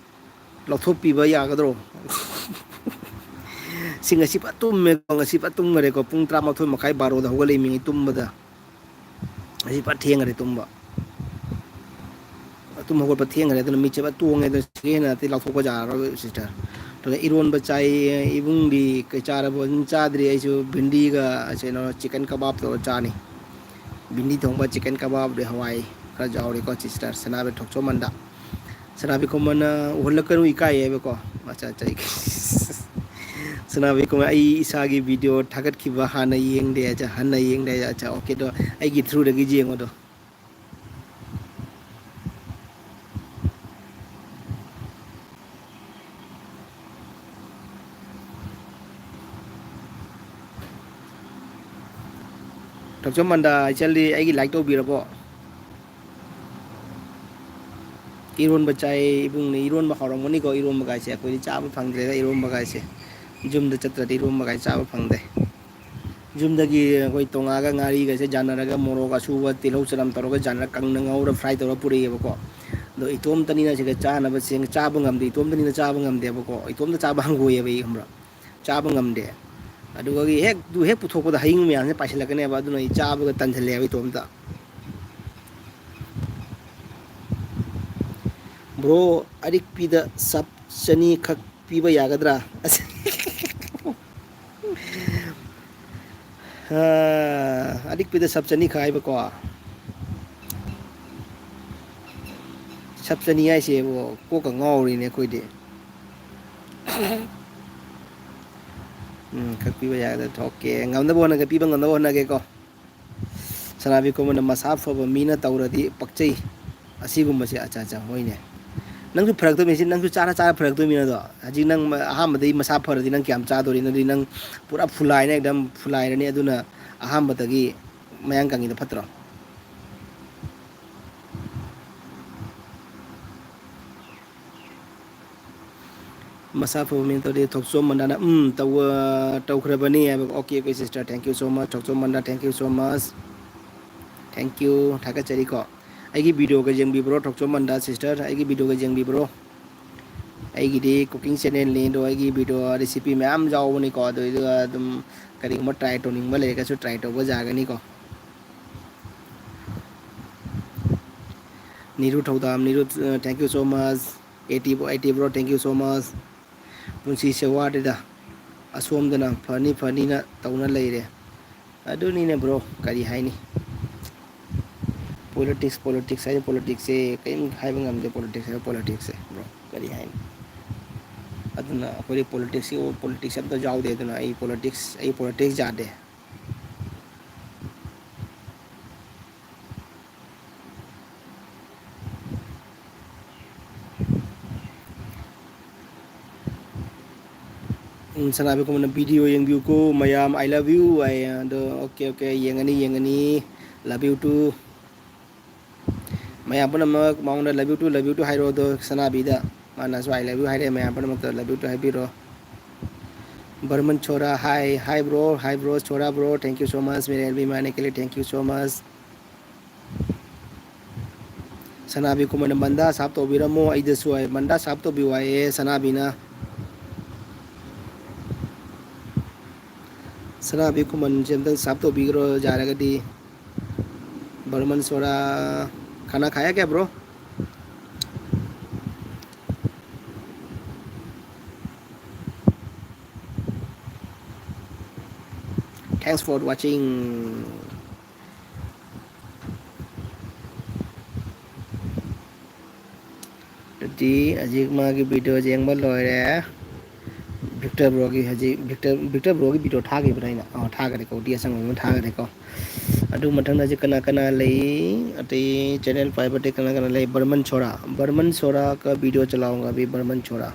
ꯂꯧꯊꯣꯛꯄꯤꯕ ꯌꯥꯒꯗ꯭ꯔꯣ? ꯁꯤ ꯉꯁꯤ ꯐ ꯇꯨꯝꯃꯦꯀꯣ, ꯉꯁꯤ ꯐ ꯇꯨꯝꯈꯔꯦꯀꯣ꯫ ꯄꯨꯡ ꯇꯔꯥꯃꯥꯊꯣꯏ ꯃꯈꯥꯏ, ꯕꯥꯔꯣꯗ ꯍꯧꯒꯠꯂꯛꯏ ꯃꯤ ꯇꯨꯝꯕꯗ꯫ ꯉꯁꯤ ꯐ ꯊꯦꯡꯈꯔꯦ ꯇꯨꯝꯕ꯫ ꯇꯨꯝ ꯍꯧꯒꯠꯄ ꯊꯦꯡꯈꯔꯦ, ꯑꯗꯨꯅ ꯃꯤꯠꯁꯦ ꯐ ꯇꯣꯡꯉꯦ꯫ ꯑꯗꯨꯅ ꯁꯤꯒꯤ ꯍꯦꯟꯅ ꯑꯇꯩ ꯂꯧꯊꯣꯛꯄ ꯌꯥꯔꯔꯣꯏ ꯁꯤꯁꯇꯔ꯫ ꯑꯗꯨꯒ ꯏꯔꯣꯟꯕ ꯆꯥꯏ꯫ ꯏꯕꯨꯡꯗꯤ ꯀꯩ ꯆꯥꯔꯕꯣ? ꯑꯗꯨꯝ ꯆꯥꯗ꯭ꯔꯤ꯫ ꯑꯩꯁꯨ ꯚꯤꯟꯗꯤꯒ ꯀꯩꯅꯣ ꯆꯤꯛꯀꯟ ꯀꯕꯥꯞ ꯇꯧꯔ ꯆꯥꯅꯤ꯫ ꯚꯤꯟꯗꯤ ꯊꯣꯡꯕ, ꯆꯤꯛꯀꯟ ꯀꯕꯥꯞ, ꯑꯗꯩ ꯍꯋꯥꯏ ꯈꯔ ꯌꯥꯎꯔꯦꯀꯣ ꯁꯤꯁꯇꯔ ꯁꯅꯥꯕꯤ ꯊꯣꯛꯆꯣꯃꯟꯗ꯫ ꯁꯅꯥꯕꯤ ꯈꯨꯃꯟꯅ ꯎꯍꯜꯂꯛꯀꯅꯨ ꯏꯀꯥꯏꯌꯦꯕꯀꯣ꯫ ꯑꯠꯆꯥ, ꯑꯠꯆꯥ, ꯑꯩ ꯁꯅꯥꯕꯤ ꯈꯨꯃꯟ, ꯑꯩ ꯏꯁꯥꯒꯤ ꯚꯤꯗꯤꯑꯣ ꯊꯥꯒꯠꯈꯤꯕ ꯍꯥꯟꯅ ꯌꯦꯡꯗꯦ, ꯑꯠꯆꯥ, ꯍꯟꯅ ꯌꯦꯡꯗꯦ, ꯑꯠꯆꯥ, ꯑꯣꯀꯦ, ꯑꯗꯣ ꯑꯩꯒꯤ ꯊ꯭ꯔꯨꯗꯒꯤ ꯌꯦꯡꯉꯣꯗꯣ꯫ ꯗꯥꯛꯇꯔ ꯃꯟꯗꯥ ꯏꯆꯜꯗꯤ ꯑꯩꯒꯤ ꯂꯥꯏꯛ ꯇꯧꯕꯤꯔꯕꯣ? ꯏꯔꯣꯟꯕ ꯆꯥꯏ ꯏꯕꯨꯡꯅ꯫ ꯏꯔꯣꯟꯕ ꯍꯥꯎꯔꯝꯒꯅꯤꯀꯣ, ꯏꯔꯣꯟꯕ ꯀꯥꯏꯁꯦ꯫ ꯑꯩꯈꯣꯏꯗꯤ ꯆꯥꯕ ꯐꯪꯗ꯭ꯔꯦꯗ ꯏꯔꯣꯟꯕ ꯀꯥꯏꯁꯦ꯫ ꯌꯨꯝꯗ ꯆꯠꯇ꯭ꯔꯗꯤ ꯏꯔꯣꯟꯕ ꯀꯥꯏ ꯆꯥꯕ ꯐꯪꯗꯦ꯫ ꯌꯨꯝꯗꯒꯤ ꯑꯩꯈꯣꯏ ꯇꯣꯉꯥꯒ ꯉꯥꯔꯤꯒꯁꯦ ꯌꯥꯅꯔꯒ, ꯃꯣꯔꯣꯛ ꯑꯁꯨꯕ, ꯇꯤꯜꯍꯧ, ꯆꯅꯝ ꯇꯧꯔꯒ ꯌꯥꯅꯔ ꯀꯪꯅ ꯉꯧꯔ ꯐ꯭ꯔꯥꯏ ꯇꯧꯔ ꯄꯨꯔꯛꯑꯦꯕꯀꯣ꯫ ꯑꯗꯣ ꯏꯇꯣꯝꯇꯅꯤꯅ ꯁꯤꯗ ꯆꯥꯅꯕꯁꯦ ꯆꯥꯕ ꯉꯝꯗꯦ꯫ ꯏꯇꯣꯝꯇꯅꯤꯅ ꯆꯥꯕ ꯉꯝꯗꯦꯕꯀꯣ꯫ ꯏꯇꯣꯝꯇ ꯆꯥꯕ ꯍꯪꯒꯣꯏꯌꯦꯕ ꯑꯩ, ꯈꯪꯕ꯭ꯔꯥ? ꯆꯥꯕ ꯉꯝꯗꯦ꯫ ꯑꯗꯨꯒꯤ ꯍꯦꯛ, ꯑꯗꯨ ꯍꯦꯛ ꯄꯨꯊꯣꯛꯄꯗ ꯍꯌꯤꯡ ꯃꯌꯥꯝꯁꯦ ꯄꯥꯏꯁꯤꯜꯂꯛꯀꯅꯦꯕ꯫ ꯑꯗꯨꯅ ꯑꯩ ꯆꯥꯕꯒ ꯇꯟꯁꯤꯜꯂꯦꯕ ꯏꯇꯣꯝꯇ꯫ ꯕ꯭ꯔꯣ, ꯑꯔꯤꯛꯄꯤꯗ ꯁꯞ ꯆꯅꯤꯈꯛ ꯄꯤꯕ ꯌꯥꯒꯗ꯭ꯔꯥ? ꯑꯁ, ꯑ, ꯑꯔꯤꯛꯄꯤꯗ ꯁꯞ ꯆꯅꯤꯈꯛ ꯍꯥꯏꯕꯀꯣ꯫ ꯆꯞ ꯆꯅꯤ ꯍꯥꯏꯁꯦꯕꯨ ꯀꯣꯛꯀ ꯉꯥꯎꯔꯤꯅꯦ ꯑꯩꯈꯣꯏꯗꯤ꯫ ꯎꯝ, ꯈꯛ ꯄꯤꯕ ꯌꯥꯒꯗ꯭ꯔꯥ? ꯑꯣꯀꯦ, ꯉꯝꯅꯕ ꯍꯣꯠꯅꯒꯦ, ꯄꯤꯕ ꯉꯝꯅꯕ ꯍꯣꯠꯅꯒꯦꯀꯣ꯫ ꯁꯅꯥꯕꯤ ꯀꯣꯃꯟꯅ ꯃꯁꯥ ꯐꯕ ꯃꯤꯅ ꯇꯧꯔꯗꯤ ꯄꯛꯆꯩ꯫ ꯑꯁꯤꯒꯨꯝꯕꯁꯦ, ꯑꯠꯆꯥ, ꯑꯠꯆꯥ, ꯍꯣꯏꯅꯦ꯫ ꯅꯪꯁꯨ ꯐꯔꯛꯇꯣꯏꯅꯤ ꯁꯤ, ꯅꯪꯁꯨ ꯆꯥꯔ ꯆꯥꯔ ꯐꯔꯛꯇꯣꯏꯃꯤꯅꯗꯣ꯫ ꯍꯧꯖꯤꯛ ꯅꯪ ꯑꯍꯥꯟꯕꯗꯒꯤ ꯃꯁꯥ ꯐꯔꯗꯤ ꯅꯪ ꯀꯌꯥꯝ ꯆꯥꯗꯣꯔꯤ? ꯑꯗꯨꯗꯤ ꯅꯪ ꯄꯨꯔꯥ ꯐꯨꯂꯥꯏꯅ ꯑꯦꯛꯗꯝ ꯐꯨꯂꯥꯏꯔꯅꯤ꯫ ꯑꯗꯨꯅ ꯑꯍꯥꯟꯕꯗꯒꯤ ꯃꯌꯥꯡ ꯀꯪꯉꯤꯗꯣ ꯐꯠꯇ꯭ꯔꯣ? ꯃꯁꯥ ꯐꯕ ꯃꯤꯅ ꯇꯧꯗꯦ꯫ ꯊꯣꯛꯆꯣꯝ ꯃꯟꯗꯥꯅ, "ꯎꯝ, ꯇꯧ-, ꯇꯧꯈ꯭ꯔꯕꯅꯤ" ꯍꯥꯏꯕ꯫ Okay, okay, sister, thank you so much. Thokchom ꯃꯟꯗꯥ, thank you so much. Thank you, ꯊꯥꯒꯠꯆꯔꯤꯀꯣ꯫ ꯑꯩꯒꯤ videoꯒ ꯌꯦꯡꯕꯤꯕ꯭ꯔꯣ, ꯊꯣꯛꯆꯣꯝ ꯃꯟꯗꯥ sister? ꯑꯩꯒꯤ videoꯒ ꯌꯦꯡꯕꯤꯕ꯭ꯔꯣ? ꯑꯩꯒꯤꯗꯤ cooking channelꯅꯤ, ꯑꯗꯣ ꯑꯩꯒꯤ video recipe ꯃꯌꯥꯝ ꯌꯥꯎꯕꯅꯤꯀꯣ꯫ ꯑꯗꯨꯏꯗꯨꯒ ꯑꯗꯨꯝ ꯀꯔꯤꯒꯨꯝꯕ try ꯇꯧꯅꯤꯡꯕ ꯂꯩꯔꯒꯁꯨ try ꯇꯧꯕ ꯌꯥꯒꯅꯤꯀꯣ꯫ ꯅꯤꯔꯨ ꯊꯧꯗꯥꯝ, ꯅꯤꯔꯨ, thank you so much. A T, A T bro, thank you so much. ꯄꯨꯟꯁꯤꯁꯦ ꯋꯥꯔꯦꯗ, ꯑꯁꯣꯝꯗꯅ ꯐꯅꯤ ꯐꯅꯤꯅ ꯇꯧꯅ ꯂꯩꯔꯦ꯫ ꯑꯗꯨꯅꯤꯅꯦ bro, ꯀꯔꯤ ꯍꯥꯏꯅꯤ? Politics, politics ꯍꯥꯏꯕ, politicsꯁꯦ ꯀꯔꯤꯝ ꯍꯥꯏꯕ ꯉꯝꯗꯦ꯫ Politics ꯍꯥꯏꯕ, politicsꯁꯦ bro, ꯀꯔꯤ ꯍꯥꯏꯅꯤ? ꯑꯗꯨꯅ ꯑꯩꯈꯣꯏꯗꯤ politicsꯀꯤ, politics ꯑꯝꯇ ꯌꯥꯎꯗꯦ꯫ ꯑꯗꯨꯅ ꯑꯩ politics, ꯑꯩ politics ꯌꯥꯗꯦ꯫ ꯎꯝ, ꯁꯅꯥꯕꯤ ꯀꯨꯃꯥꯔꯅ video ꯌꯦꯡꯕꯤꯌꯨꯀꯣ ꯃꯌꯥꯝ, I love you ꯍꯥꯏꯌꯦ꯫ ꯑꯗꯣ okay, okay, ꯌꯦꯡꯉꯅꯤ, ꯌꯦꯡꯉꯅꯤ, love you too꯫ ꯃꯌꯥꯝ ꯄꯨꯝꯅꯃꯛ ꯃꯉꯣꯟꯗ love you too, love you too ꯍꯥꯏꯔꯣ꯫ ꯑꯗꯣ ꯁꯅꯥꯕꯤꯗ ꯃꯥꯅꯁꯨ I love you ꯍꯥꯏꯔꯦ꯫ ꯃꯌꯥꯝ ꯄꯨꯝꯅꯃꯛꯇ love you too ꯍꯥꯏꯕꯤꯔꯣ꯫ Barman Chora, hi, hi bro, hi bro, Chora bro, thank you so much, मेरे एलबी में आने के लिए, thank you so much. ꯁꯅꯥꯕꯤ ꯀꯨꯃꯥꯔꯅ ꯃꯟꯗꯥ ꯁꯥꯞ ꯇꯧꯕꯤꯔꯝꯃꯣ, ꯑꯩꯗꯁꯨ ꯍꯥꯏ, ꯃꯟꯗꯥ ꯁꯥꯞ ꯇꯧꯕꯤꯌꯨ ꯍꯥꯏꯌꯦ ꯁꯅꯥꯕꯤꯅ꯫ ꯁꯅꯥꯕꯤ ꯀꯨꯃꯥꯔꯁꯦ ꯑꯝꯇꯪ ꯁꯥꯞ ꯇꯧꯕꯤꯈ꯭ꯔꯣ ꯌꯥꯔꯒꯗꯤ꯫ Barman Chora, खाना खाया क्या bro? Thanks for watching. ꯁꯤ ꯍꯧꯖꯤꯛ ꯃꯥꯒꯤ ꯚꯤꯗꯤꯑꯣ ꯌꯦꯡꯕ ꯂꯣꯏꯔꯦ꯫ ꯚꯤꯛꯇꯔ ꯕ꯭ꯔꯣꯒꯤ ꯍꯧꯖꯤꯛ ꯚꯤꯛꯇꯔ, ꯚꯤꯛꯇꯔ ꯕ꯭ꯔꯣꯒꯤ ꯚꯤꯗꯤꯑꯣ ꯊꯥꯈꯤꯕꯅꯦ ꯑꯩꯅ꯫ ꯑꯣ, ꯊꯥꯈꯔꯦꯀꯣ, ꯎꯗꯤ ꯑꯁꯪꯕ ꯑꯃ ꯊꯥꯈꯔꯦꯀꯣ꯫ ꯑꯗꯨ ꯃꯊꯪꯗ ꯍꯧꯖꯤꯛ ꯀꯅꯥ ꯀꯅꯥ ꯂꯩ? ꯑꯇꯩ ꯆꯦꯅꯦꯜ ꯄꯥꯏꯕꯗꯤ ꯀꯅꯥ ꯀꯅꯥ ꯂꯩ? ꯕꯔꯃꯟ ꯁꯣꯔꯥ, ꯕꯔꯃꯟ ꯁꯣꯔꯥ ꯀ ꯚꯤꯗꯤꯑꯣ ꯆꯂꯥꯎꯒ ꯑꯚꯤ, ꯕꯔꯃꯟ ꯁꯣꯔꯥ꯫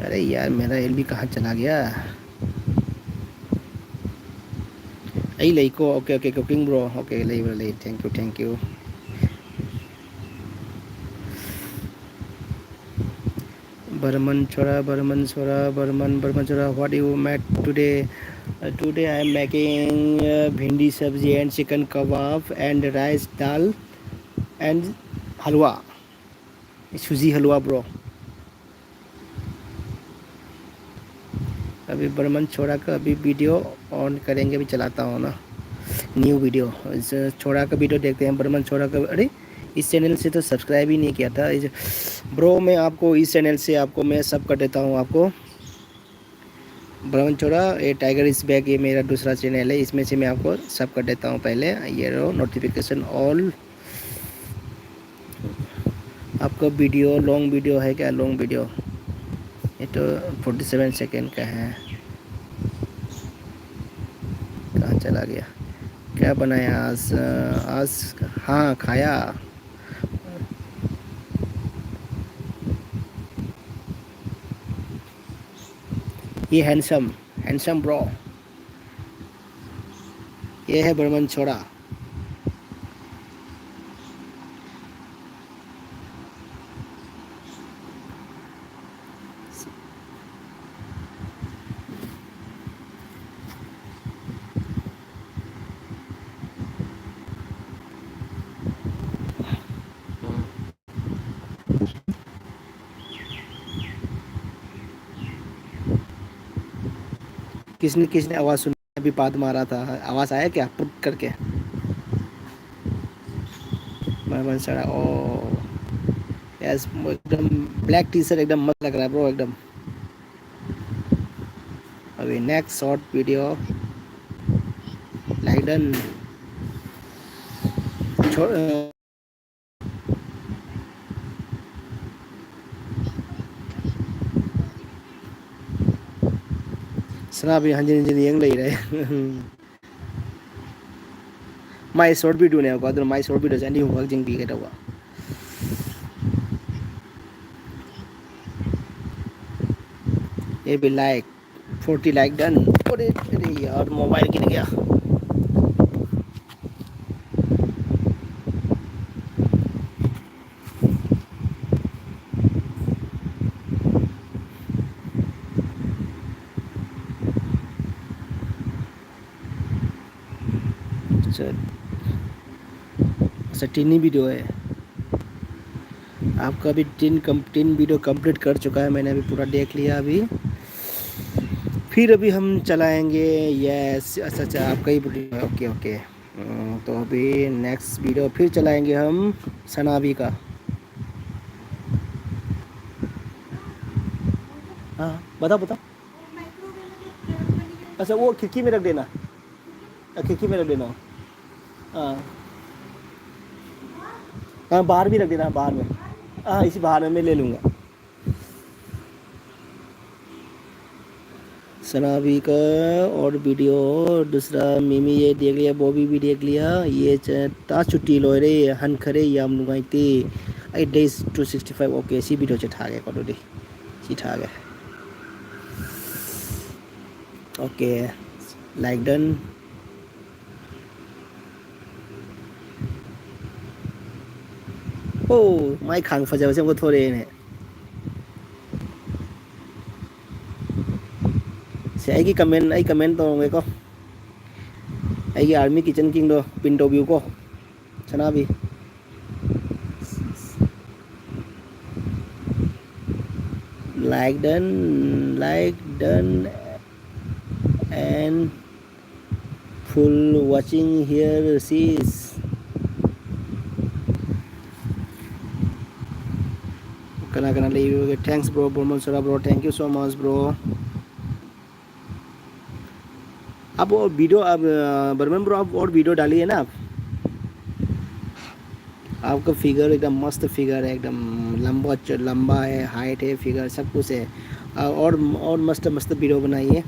अरे यार, मेरा एलबी कहाँ चला गया? ꯑꯩ ꯂꯩꯀꯣ꯫ Okay, okay, cooking bro. Okay, ꯂꯩꯕ꯭ꯔꯥ? ꯂꯩ꯫ Thank you, thank you. Barman Chora, Barman Chora, Barman, Barman Chora, what you made today? Uh, today I am making, uh, bhindi sabji and chicken kebab and rice dal and halwa. Suji halwa, bro. अभी बर्मन छोड़ा का अभी video on करेंगे, अभी चलाता हूँ ना, new video. इस छोड़ा का वीडियो देखते हैं, बर्मन छोड़ा का। अरे, इस चैनल से तो सब्सक्राइब ही नहीं किया था। इस, ब्रो, मैं आपको इस चैनल से आपको मैं सब कर देता हूँ आपको। बर्मन छोड़ा, ये टाइगर इज बैक, ये मेरा दूसरा चैनल है, इसमें से मैं आपको सब कर देता हूँ पहले। ये रहो, नोटिफिकेशन ऑल। आपका वीडियो, लॉन्ग वीडियो है क्या? लॉन्ग वीडियो, ये तो फोर्टी सेवन सेकेंड का है। कहाँ चला गया? क्या बनाया आज? आज, हाँ, खाया। ये हैंडसम, हैंडसम ब्रो। ये है बर्मन छोड़ा। किसने, किसने आवाज़ सुनी? अभी पाद मारा था, आवाज़ आया क्या? पुट करके। मार्बल चढ़ा ओ। यस, एकदम ब्लैक टी शर्ट एकदम मस्त लग रहा है ब्रो एकदम। अभी next short video. Like done. ꯁꯅꯥꯕꯤ ꯍꯟꯖꯤꯟ ꯍꯟꯖꯤꯟ ꯌꯦꯡ ꯂꯩꯔꯦ꯫ ꯃꯥꯏ ꯁꯣꯔꯠ ꯚꯤꯗꯤꯑꯣꯅꯦꯕꯀꯣ, ꯑꯗꯨꯅ ꯃꯥꯏ ꯁꯣꯔꯠ ꯚꯤꯗꯤꯑꯣꯁꯦ ꯑꯅꯤ ꯑꯍꯨꯝꯈꯛ ꯌꯦꯡꯕꯤꯒꯦ ꯇꯧꯕ꯫ ये भी लाइक, फोर्टी लाइक डन। अरे, अरे यार, मोबाइल गिर गया। अच्छा, अच्छा, तीन ही वीडियो है। आपका भी तीन कम, तीन वीडियो कंप्लीट कर चुका है, मैंने अभी पूरा देख लिया अभी। फिर अभी हम चलाएंगे। यस, अच्छा, अच्छा, आपका ही वीडियो है। Okay, okay. हम्म, तो अभी नेक्स्ट वीडियो फिर चलाएंगे हम सनावी का। हाँ, बताओ, बताओ। अच्छा, वो खिड़की में रख देना। खिड़की में रख देना। हाँ। हाँ, बाहर भी रख देना, बाहर में। हाँ, इसी बाहर में मैं ले लूँगा। सनावी का और वीडियो, और दूसरा मिमी ये देख लिया, बॉबी भी देख लिया। ये च-, ता छुट्टी लो रे, हन खरे याम नुगाइते। Eight days two sixty five, okay, सी वीडियो चठा गया करो दे। सी ठा गया। Okay, like done. ꯑꯣ, ꯃꯥꯏ ꯈꯥꯡ ꯐꯖꯕꯁꯦ ꯑꯃꯨꯛꯀ ꯊꯣꯔꯛꯑꯦꯅꯦ꯫ ꯁꯦ, ꯑꯩꯒꯤ ꯀꯃꯦꯟ, ꯑꯩ ꯀꯃꯦꯟ ꯇꯧꯔꯝꯒꯦꯀꯣ꯫ ꯑꯩꯒꯤ Army Kitchen Kingꯗꯣ pin ꯇꯧꯕꯤꯌꯨꯀꯣ, ꯁꯅꯥꯕꯤ꯫ Like done, like done, and full watching here, sis. ꯀꯅꯥ ꯀꯅꯥ ꯂꯩꯕꯤꯕꯒꯦ? Thanks bro, Burman Sora bro, thank you so much bro. आप और वीडियो, आप, अ, बर्मन ब्रो, आप और वीडियो डालिए ना आप। आपका फिगर एकदम मस्त फिगर है, एकदम लंबा च-, लंबा है, हाइट है, फिगर सब कुछ है। अ, और, और मस्त मस्त वीडियो बनाइए।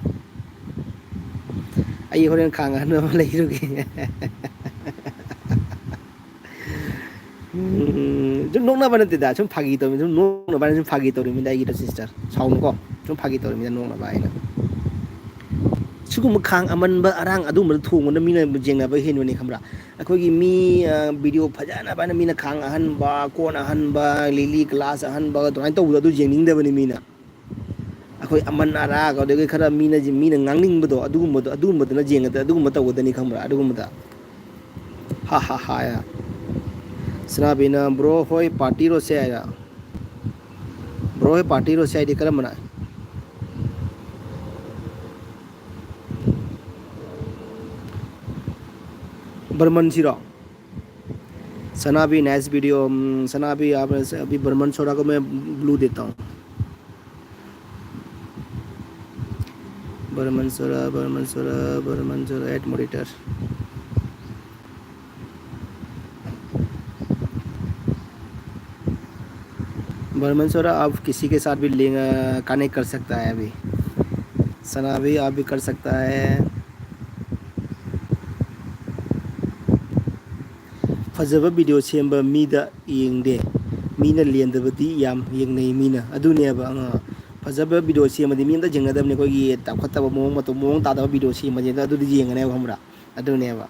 ꯑꯩ ꯍꯣꯔꯦꯟ ꯈꯥꯡ ꯑꯍꯟꯕ ꯑꯃ ꯂꯩꯔꯨꯒꯦ꯫ ꯎꯝ, ꯁꯨꯝ ꯅꯣꯛꯅꯕ ꯅꯠꯇꯦꯗ, ꯁꯨꯝ ꯐꯥꯒꯤ ꯇꯧꯔꯤ, ꯁꯨꯝ ꯅꯣꯛꯅꯕ ꯍꯥꯏꯅ ꯁꯨꯝ ꯐꯥꯒꯤ ꯇꯧꯔꯤꯃꯤꯗ ꯑꯩꯒꯤꯗꯣ sister꯫ ꯁꯥꯎꯅꯨꯀꯣ꯫ ꯁꯨꯝ ꯐꯥꯒꯤ ꯇꯧꯔꯤꯃꯤꯗ ꯅꯣꯛꯅꯕ ꯍꯥꯏꯅ꯫ ꯁꯤꯒꯨꯝꯕ ꯈꯥꯡ ꯑꯃꯟꯕ ꯑꯔꯥꯡ ꯑꯗꯨꯒꯨꯝꯕꯗ ꯊꯣꯡꯕꯅ ꯃꯤꯅ ꯌꯦꯡꯅꯕ ꯍꯦꯟꯕꯅꯤ ꯈꯪꯕ꯭ꯔꯥ? ꯑꯩꯈꯣꯏꯒꯤ ꯃꯤ, ꯑ, ꯚꯤꯗꯤꯑꯣ ꯐꯖꯅꯕ ꯍꯥꯏꯅ ꯃꯤꯅ ꯈꯥꯡ ꯑꯍꯟꯕ, ꯀꯣꯟ ꯑꯍꯟꯕ, ꯂꯤꯛꯂꯤ ꯒ꯭ꯂꯥꯁ ꯑꯍꯟꯕ ꯑꯗꯨꯃꯥꯏꯅ ꯇꯧꯕꯗꯣ ꯑꯗꯨ ꯌꯦꯡꯅꯤꯡꯗꯕꯅꯤ ꯃꯤꯅ꯫ ꯑꯩꯈꯣꯏ ꯑꯃꯟ ꯑꯔꯥꯛ ꯑꯗꯒꯤ ꯈꯔ ꯃꯤꯅ, ꯃꯤꯅ ꯉꯥꯡꯅꯤꯡꯕꯗꯣ ꯑꯗꯨꯒꯨꯝꯕꯗꯣ, ꯑꯗꯨꯒꯨꯝꯕꯗꯨꯅ ꯌꯦꯡꯒꯗ-, ꯑꯗꯨꯒꯨꯝꯕ ꯇꯧꯒꯗꯅꯤ ꯈꯪꯕ꯭ꯔꯥ? ꯑꯗꯨꯒꯨꯝꯕꯗ꯫ ꯍꯥ ꯍꯥ ꯍꯥ ꯍꯥꯏꯅ꯫ ꯁꯅꯥꯕꯤꯅ "Bro ꯍꯣꯏ party ꯔꯣꯁꯦ" ꯍꯥꯏꯅ꯫ Bro ꯍꯣꯏ party ꯔꯣꯁꯦ ꯍꯥꯏꯗꯤ ꯀꯔꯝꯕꯅ? ꯕꯔꯃꯟꯁꯤꯔꯣ? सना भी nice video। हम्म, सना भी, आप अभी बर्मन सोरा को मैं ब्लू देता हूँ। बर्मन सोरा, बर्मन सोरा, बर्मन सोरा, add moderator। बर्मन सोरा, आप किसी के साथ भी लिंक, अ, कनेक्ट कर सकता है अभी। सना भी, आप भी कर सकता है। ꯐꯖꯕ ꯚꯤꯗꯤꯑꯣ ꯁꯦꯝꯕ ꯃꯤꯗ ꯌꯦꯡꯗꯦ, ꯃꯤꯅ ꯂꯦꯝꯗꯕꯗꯤ ꯌꯥꯝ ꯌꯦꯡꯅꯩ ꯃꯤꯅ꯫ ꯑꯗꯨꯅꯦꯕ, ꯑ, ꯐꯖꯕ ꯚꯤꯗꯤꯑꯣ ꯁꯦꯝꯕꯗꯤ ꯃꯤ ꯑꯝꯇ ꯌꯦꯡꯅꯗꯕꯅꯤ꯫ ꯑꯩꯈꯣꯏꯒꯤ ꯆꯥꯎꯈꯠꯇꯕ ꯃꯑꯣꯡ ꯃꯇꯧ, ꯃꯑꯣꯡ ꯇꯥꯗꯕ ꯚꯤꯗꯤꯑꯣ ꯁꯦꯝꯕꯁꯦ ꯑꯗꯨꯗꯤ ꯌꯦꯡꯒꯅꯦꯕ, ꯈꯪꯕ꯭ꯔꯥ? ꯑꯗꯨꯅꯦꯕ꯫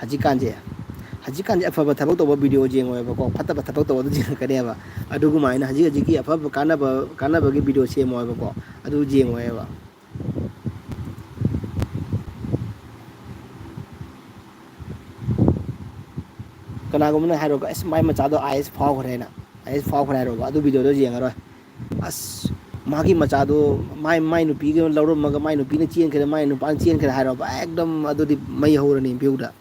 ꯍꯧꯖꯤꯛꯀꯥꯟꯁꯦ, ꯍꯧꯖꯤꯛꯀꯥꯟꯁꯦ ꯑꯐꯕ ꯊꯕꯛ ꯇꯧꯕ ꯚꯤꯗꯤꯑꯣ ꯌꯦꯡꯉꯣꯏꯕꯀꯣ, ꯐꯠꯇꯕ ꯊꯕꯛ ꯇꯧꯕ ꯑꯗꯨ ꯌꯦꯡꯉꯛꯀꯅꯦꯕ꯫ ꯑꯗꯨꯒꯨꯃꯥꯏꯅ ꯍꯧꯖꯤꯛ ꯍꯧꯖꯤꯛꯀꯤ ꯑꯐꯕ ꯀꯥꯟꯅꯕ, ꯀꯥꯟꯅꯕꯒꯤ ꯚꯤꯗꯤꯑꯣ ꯁꯦꯝꯃꯣꯏꯕꯀꯣ, ꯑꯗꯨ ꯌꯦꯡꯉꯣꯏꯕ꯫ ꯀꯅꯥꯒꯨꯝꯕꯅ ꯍꯥꯏꯔꯣꯀꯣ, "ꯑꯁ, ꯃꯥꯏ ꯃꯆꯥꯗꯣ ꯑꯥꯏ ꯑꯦꯁ ꯐꯥꯎꯈ꯭ꯔꯦꯅ", ꯑꯥꯏ ꯑꯦꯁ ꯐꯥꯎꯈ꯭ꯔꯦ ꯍꯥꯏꯔꯣꯕ, ꯑꯗꯨ ꯚꯤꯗꯤꯑꯣꯗꯣ ꯌꯦꯡꯉꯔꯣꯏ꯫ ꯑꯁ, ꯃꯥꯒꯤ ꯃꯆꯥꯗꯣ ꯃꯥꯏ, ꯃꯥꯏ ꯅꯨꯄꯤꯒ ꯂꯧꯔꯝꯃꯒ ꯃꯥꯏ ꯅꯨꯄꯤꯅ ꯆꯦꯟꯈ꯭ꯔꯦ, ꯃꯥꯏ ꯅꯨꯄꯥꯅ ꯆꯦꯟꯈ꯭ꯔꯦ ꯍꯥꯏꯔꯣꯕ, ꯑꯦꯛꯗꯝ ꯑꯗꯨꯗꯤ ꯃꯩ ꯍꯧꯔꯅꯤ ꯚ꯭ꯌꯨꯗ꯫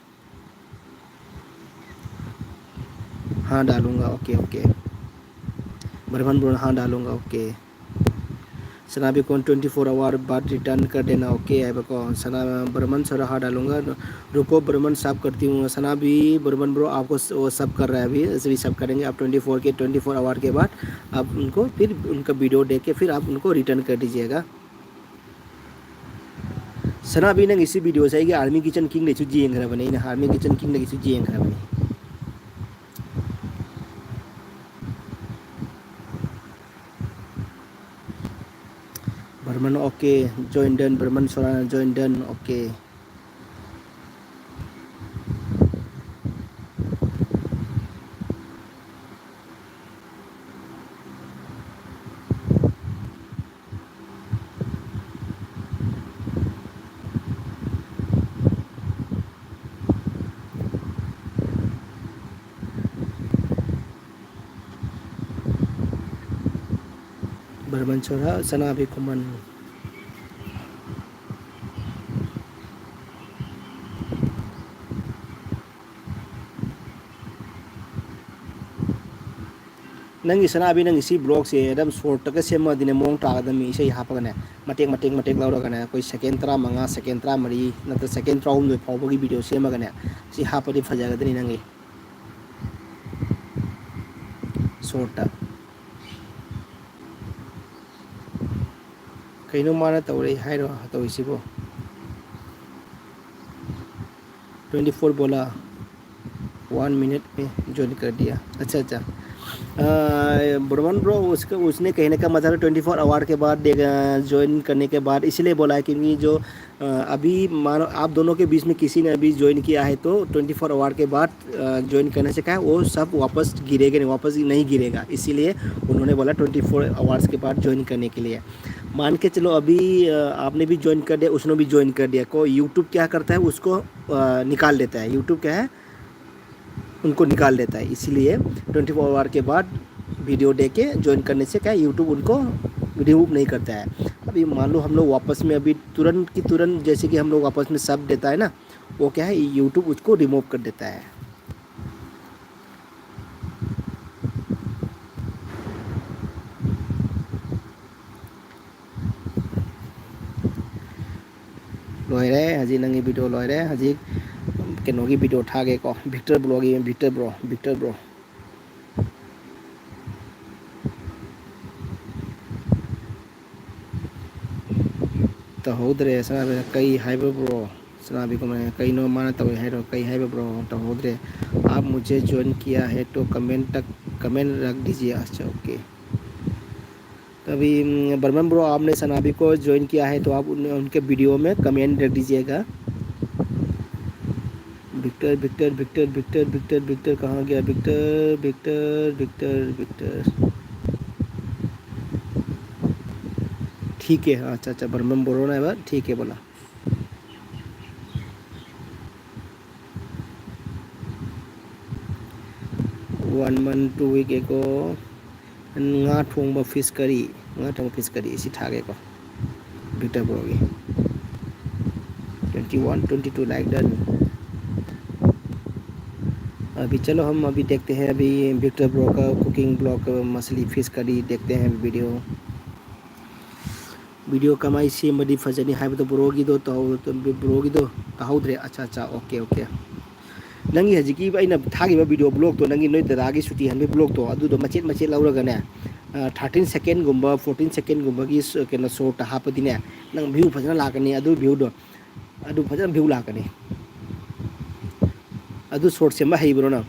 हाँ, डालूंगा, OK, OK। बर्मन ब्रो, हाँ डालूंगा, ओके। सना भी कौन ट्वेंटी फोर आवर बाद रिटर्न कर देना, ओके। है बको सना, बर्मन सर, हाँ डालूंगा। रुको बर्मन साफ करती हूँ। सना भी, बर्मन ब्रो आपको स-, वो सब कर रहा है अभी, ऐसे भी सब करेंगे। आप ट्वेंटी फोर के, ट्वेंटी फोर आवर के बाद आप उनको फिर उनका वीडियो देख के फिर आप उनको रिटर्न कर दीजिएगा। सना भी नंग इसी वीडियो से कि आर्मी किचन किंग ले चुजी एंग रहा बने, आर्मी किचन किंग ले चुजी एंग रहा बने। Barman, okay, join done। Barman सोरा, join done, ओके। बर्मन छोरा, सना भी कुमन। ꯅꯪꯒꯤ ꯁꯅꯥꯕꯤ, ꯅꯪꯒꯤ ꯁꯤ ꯕ꯭ꯂꯣꯛꯁꯦ ꯑꯗꯨꯝ ꯁꯣꯔꯠꯇꯒ ꯁꯦꯝꯃꯗꯤꯅꯦ, ꯃꯑꯣꯡ ꯇꯥꯒꯗꯕꯅꯤ꯫ ꯏꯁꯩ ꯍꯥꯞꯄꯒꯅꯦ, ꯃꯇꯦꯛ, ꯃꯇꯦꯛ, ꯃꯇꯦꯛ ꯂꯧꯔꯒꯅꯦ, ꯑꯩꯈꯣꯏ ꯁꯦꯀꯦꯟ ꯇꯔꯥꯃꯉꯥ, ꯁꯦꯀꯦꯟ ꯇꯔꯥꯃꯔꯤ ꯅꯠꯇ꯭ꯔ ꯁꯦꯀꯦꯟ ꯇꯔꯥꯍꯨꯝꯗꯣꯏ ꯐꯥꯎꯕꯒꯤ ꯚꯤꯗꯤꯑꯣ ꯁꯦꯝꯃꯒꯅꯦ, ꯁꯤ ꯍꯥꯞꯄꯗꯤ ꯐꯖꯒꯗꯅꯤ ꯅꯪꯒꯤ ꯁꯣꯔꯠꯇ꯫ ꯀꯩꯅꯣ ꯃꯥꯅ ꯇꯧꯔꯛꯏ ꯍꯥꯏꯔꯣ ꯇꯧꯔꯤꯁꯤꯕꯣ? ट्वेंटी फ़ोर बोला, वन मिनट में ज्वाइन कर दिया। अच्छा, अच्छा। अ, ब्रमन ब्रो, उसका, उसने कहने का मतलब ट्वेंटी फ़ोर आवर के बाद देगा, ज्वाइन करने के बाद, इसीलिए बोला है क्योंकि जो, अ, अभी मानो आप दोनों के बीच में किसी ने अभी ज्वाइन किया है, तो ट्वेंटी फ़ोर आवर के बाद, अ, ज्वाइन करने से क्या है, वो सब वापस गिरेगा नहीं, वापस नहीं गिरेगा। इसीलिए उन्होंने बोला ट्वेंटी फ़ोर आवर्स के बाद ज्वाइन करने के लिए। मान के चलो, अभी, अ, आपने भी ज्वाइन कर दिया, उसने भी ज्वाइन कर दिया, को YouTube क्या करता है, उसको, अ, निकाल देता है। YouTube क्या है, उनको निकाल देता है। इसीलिए ट्वेंटी फ़ोर आवर के बाद वीडियो दे के ज्वाइन करने से क्या है, YouTube उनको रिमूव नहीं करता है। अभी मान लो हम लोग वापस में अभी तुरंत की तुरंत, जैसे कि हम लोग वापस में सब देता है ना, वो क्या है, YouTube उसको रिमूव कर देता है। ꯍꯧꯖꯤꯛ ꯅꯪꯒꯤ video ꯂꯣꯏꯔꯦ꯫ ꯍꯧꯖꯤꯛ ꯀꯩꯅꯣꯒꯤ video ꯊꯥꯒꯦꯀꯣ, Victor Broꯒꯤ, Victor Bro, Victor Bro꯫ ꯇꯧꯍꯧꯗ꯭ꯔꯦ꯫ ꯁꯅꯥꯕꯤꯅ ꯀꯩ ꯍꯥꯏꯕ bro? ꯁꯅꯥꯕꯤ ꯀꯃꯥꯏꯅ, ꯀꯩꯅꯣ ꯃꯥꯅ ꯇꯧꯋꯦ ꯍꯥꯏꯔꯣ? ꯀꯩ ꯍꯥꯏꯕ bro? ꯇꯧꯍꯧꯗ꯭ꯔꯦ꯫ आप मुझे join किया है तो comment तक, comment रख दीजिए। अच्छा, OK। अभी, उम, बर्मन bro, आपने सनाबी को join किया है तो आप उन, उनके video में comment रख दीजिएगा। Victor, Victor, Victor, Victor, Victor, Victor कहाँ गया? Victor, Victor, Victor, Victor. ठीक है, अच्छा, अच्छा, बर्मन bro ने बोला, ठीक है बोला। One month, two week ago, ꯉꯥ ꯊꯣꯡꯕ fish curry, ꯉꯥ ꯊꯣꯡꯕ fish curry ꯁꯤ ꯊꯥꯒꯦꯀꯣ, Victor Broꯒꯤ꯫ Twenty one, twenty two like done। अभी चलो हम अभी देखते हैं, अभी Victor Bro का cooking vlog, मछली fish curry देखते हैं video꯫ Video ꯀꯃꯥꯏ ꯁꯦꯝꯕꯗꯤ ꯐꯖꯅꯤ ꯍꯥꯏꯕꯗꯣ broꯒꯤꯗꯣ ꯇꯧꯍꯧ-, broꯒꯤꯗꯣ ꯇꯥꯍꯧꯗ꯭ꯔꯦ꯫ ꯑꯠꯆꯥ, ꯑꯠꯆꯥ, OK, OK꯫ ꯅꯪꯒꯤ ꯍꯧꯖꯤꯛꯀꯤ ꯑꯩꯅ ꯊꯥꯈꯤꯕ video vlogꯇꯣ, ꯅꯪꯒꯤ ꯅꯣꯏ ꯗꯗꯥꯒꯤ ꯁꯨꯇꯤ ꯍꯟꯕꯒꯤ vlogꯇꯣ, ꯑꯗꯨꯗꯣ ꯃꯆꯦꯠ ꯃꯆꯦꯠ ꯂꯧꯔꯒꯅꯦ, ꯑ, thirteen secondꯒꯨꯝꯕ, fourteen secondꯒꯨꯝꯕꯒꯤ ꯁ-, ꯀꯩꯅꯣ shortꯇ ꯍꯥꯞꯄꯗꯤꯅꯦ, ꯅꯪ view ꯐꯖꯅ ꯂꯥꯛꯀꯅꯤ꯫ ꯑꯗꯨ viewꯗꯣ, ꯑꯗꯨ ꯐꯖꯅ view ꯂꯥꯛꯀꯅꯤ꯫ ꯑꯗꯨ short ꯁꯦꯝꯕ ꯍꯩꯕ꯭ꯔꯣ ꯅꯪ?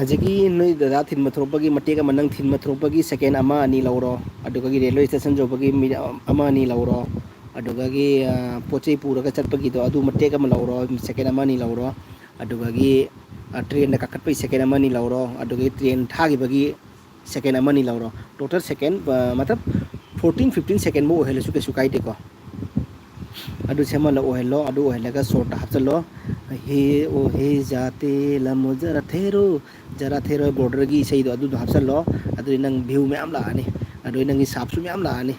ꯍꯧꯖꯤꯛꯀꯤ ꯅꯣꯏ ꯗꯗꯥ ꯊꯤꯟꯕ ꯊꯣꯛꯂꯛꯄꯒꯤ ꯃꯇꯦꯛ ꯑꯃ, ꯅꯪ ꯊꯤꯟꯕ ꯊꯣꯛꯂꯛꯄꯒꯤ second ꯑꯃ ꯑꯅꯤ ꯂꯧꯔꯣ, ꯑꯗꯨꯒꯒꯤ railway station ꯌꯧꯕꯒꯤ minute ꯑꯃ ꯑꯅꯤ ꯂꯧꯔꯣ, ꯑꯗꯨꯒꯒꯤ, ꯑ, ꯄꯣꯠ ꯆꯩ ꯄꯨꯔꯒ ꯆꯠꯄꯒꯤꯗꯣ ꯑꯗꯨ ꯃꯇꯦꯛ ꯑꯃ ꯂꯧꯔꯣ, second ꯑꯃ ꯑꯅꯤ ꯂꯧꯔꯣ, ꯑꯗꯨꯒꯒꯤ, ꯑ, trainꯗ ꯀꯥꯈꯠꯄꯒꯤ second ꯑꯃ ꯑꯅꯤ ꯂꯧꯔꯣ, ꯑꯗꯨꯒꯒꯤ train ꯊꯥꯈꯤꯕꯒꯤ second ꯑꯃ ꯑꯅꯤ ꯂꯧꯔꯣ꯫ Total second, ꯑ, ꯃꯇꯂꯕ fourteen fifteen secondꯃꯨꯛ ꯑꯣꯏꯍꯜꯂꯁꯨ ꯀꯩꯁꯨ ꯀꯥꯏꯗꯦꯀꯣ꯫ ꯑꯗꯨ ꯁꯦꯝꯍꯜꯂꯣ, ꯑꯣꯏꯍꯜꯂꯣ, ꯑꯗꯨ ꯑꯣꯏꯍꯜꯂꯒ shortꯇ ꯍꯥꯞꯆꯜꯂꯣ꯫ ꯍꯦ ꯑꯣ ꯍꯦ ꯖꯥꯇꯦ ꯂꯝꯃꯣ ꯖꯔꯥ ꯊꯦꯔꯣ, ꯖꯔꯥ ꯊꯦꯔꯣ borderꯒꯤ ꯏꯁꯩꯗꯣ ꯑꯗꯨꯗꯣ ꯍꯥꯞꯆꯜꯂꯣ꯫ ꯑꯗꯨꯗꯤ ꯅꯪ view ꯃꯌꯥꯝ ꯂꯥꯛꯑꯅꯤ, ꯑꯗꯨꯗꯤ ꯅꯪꯒꯤ subꯁꯨ ꯃꯌꯥꯝ ꯂꯥꯛꯑꯅꯤ꯫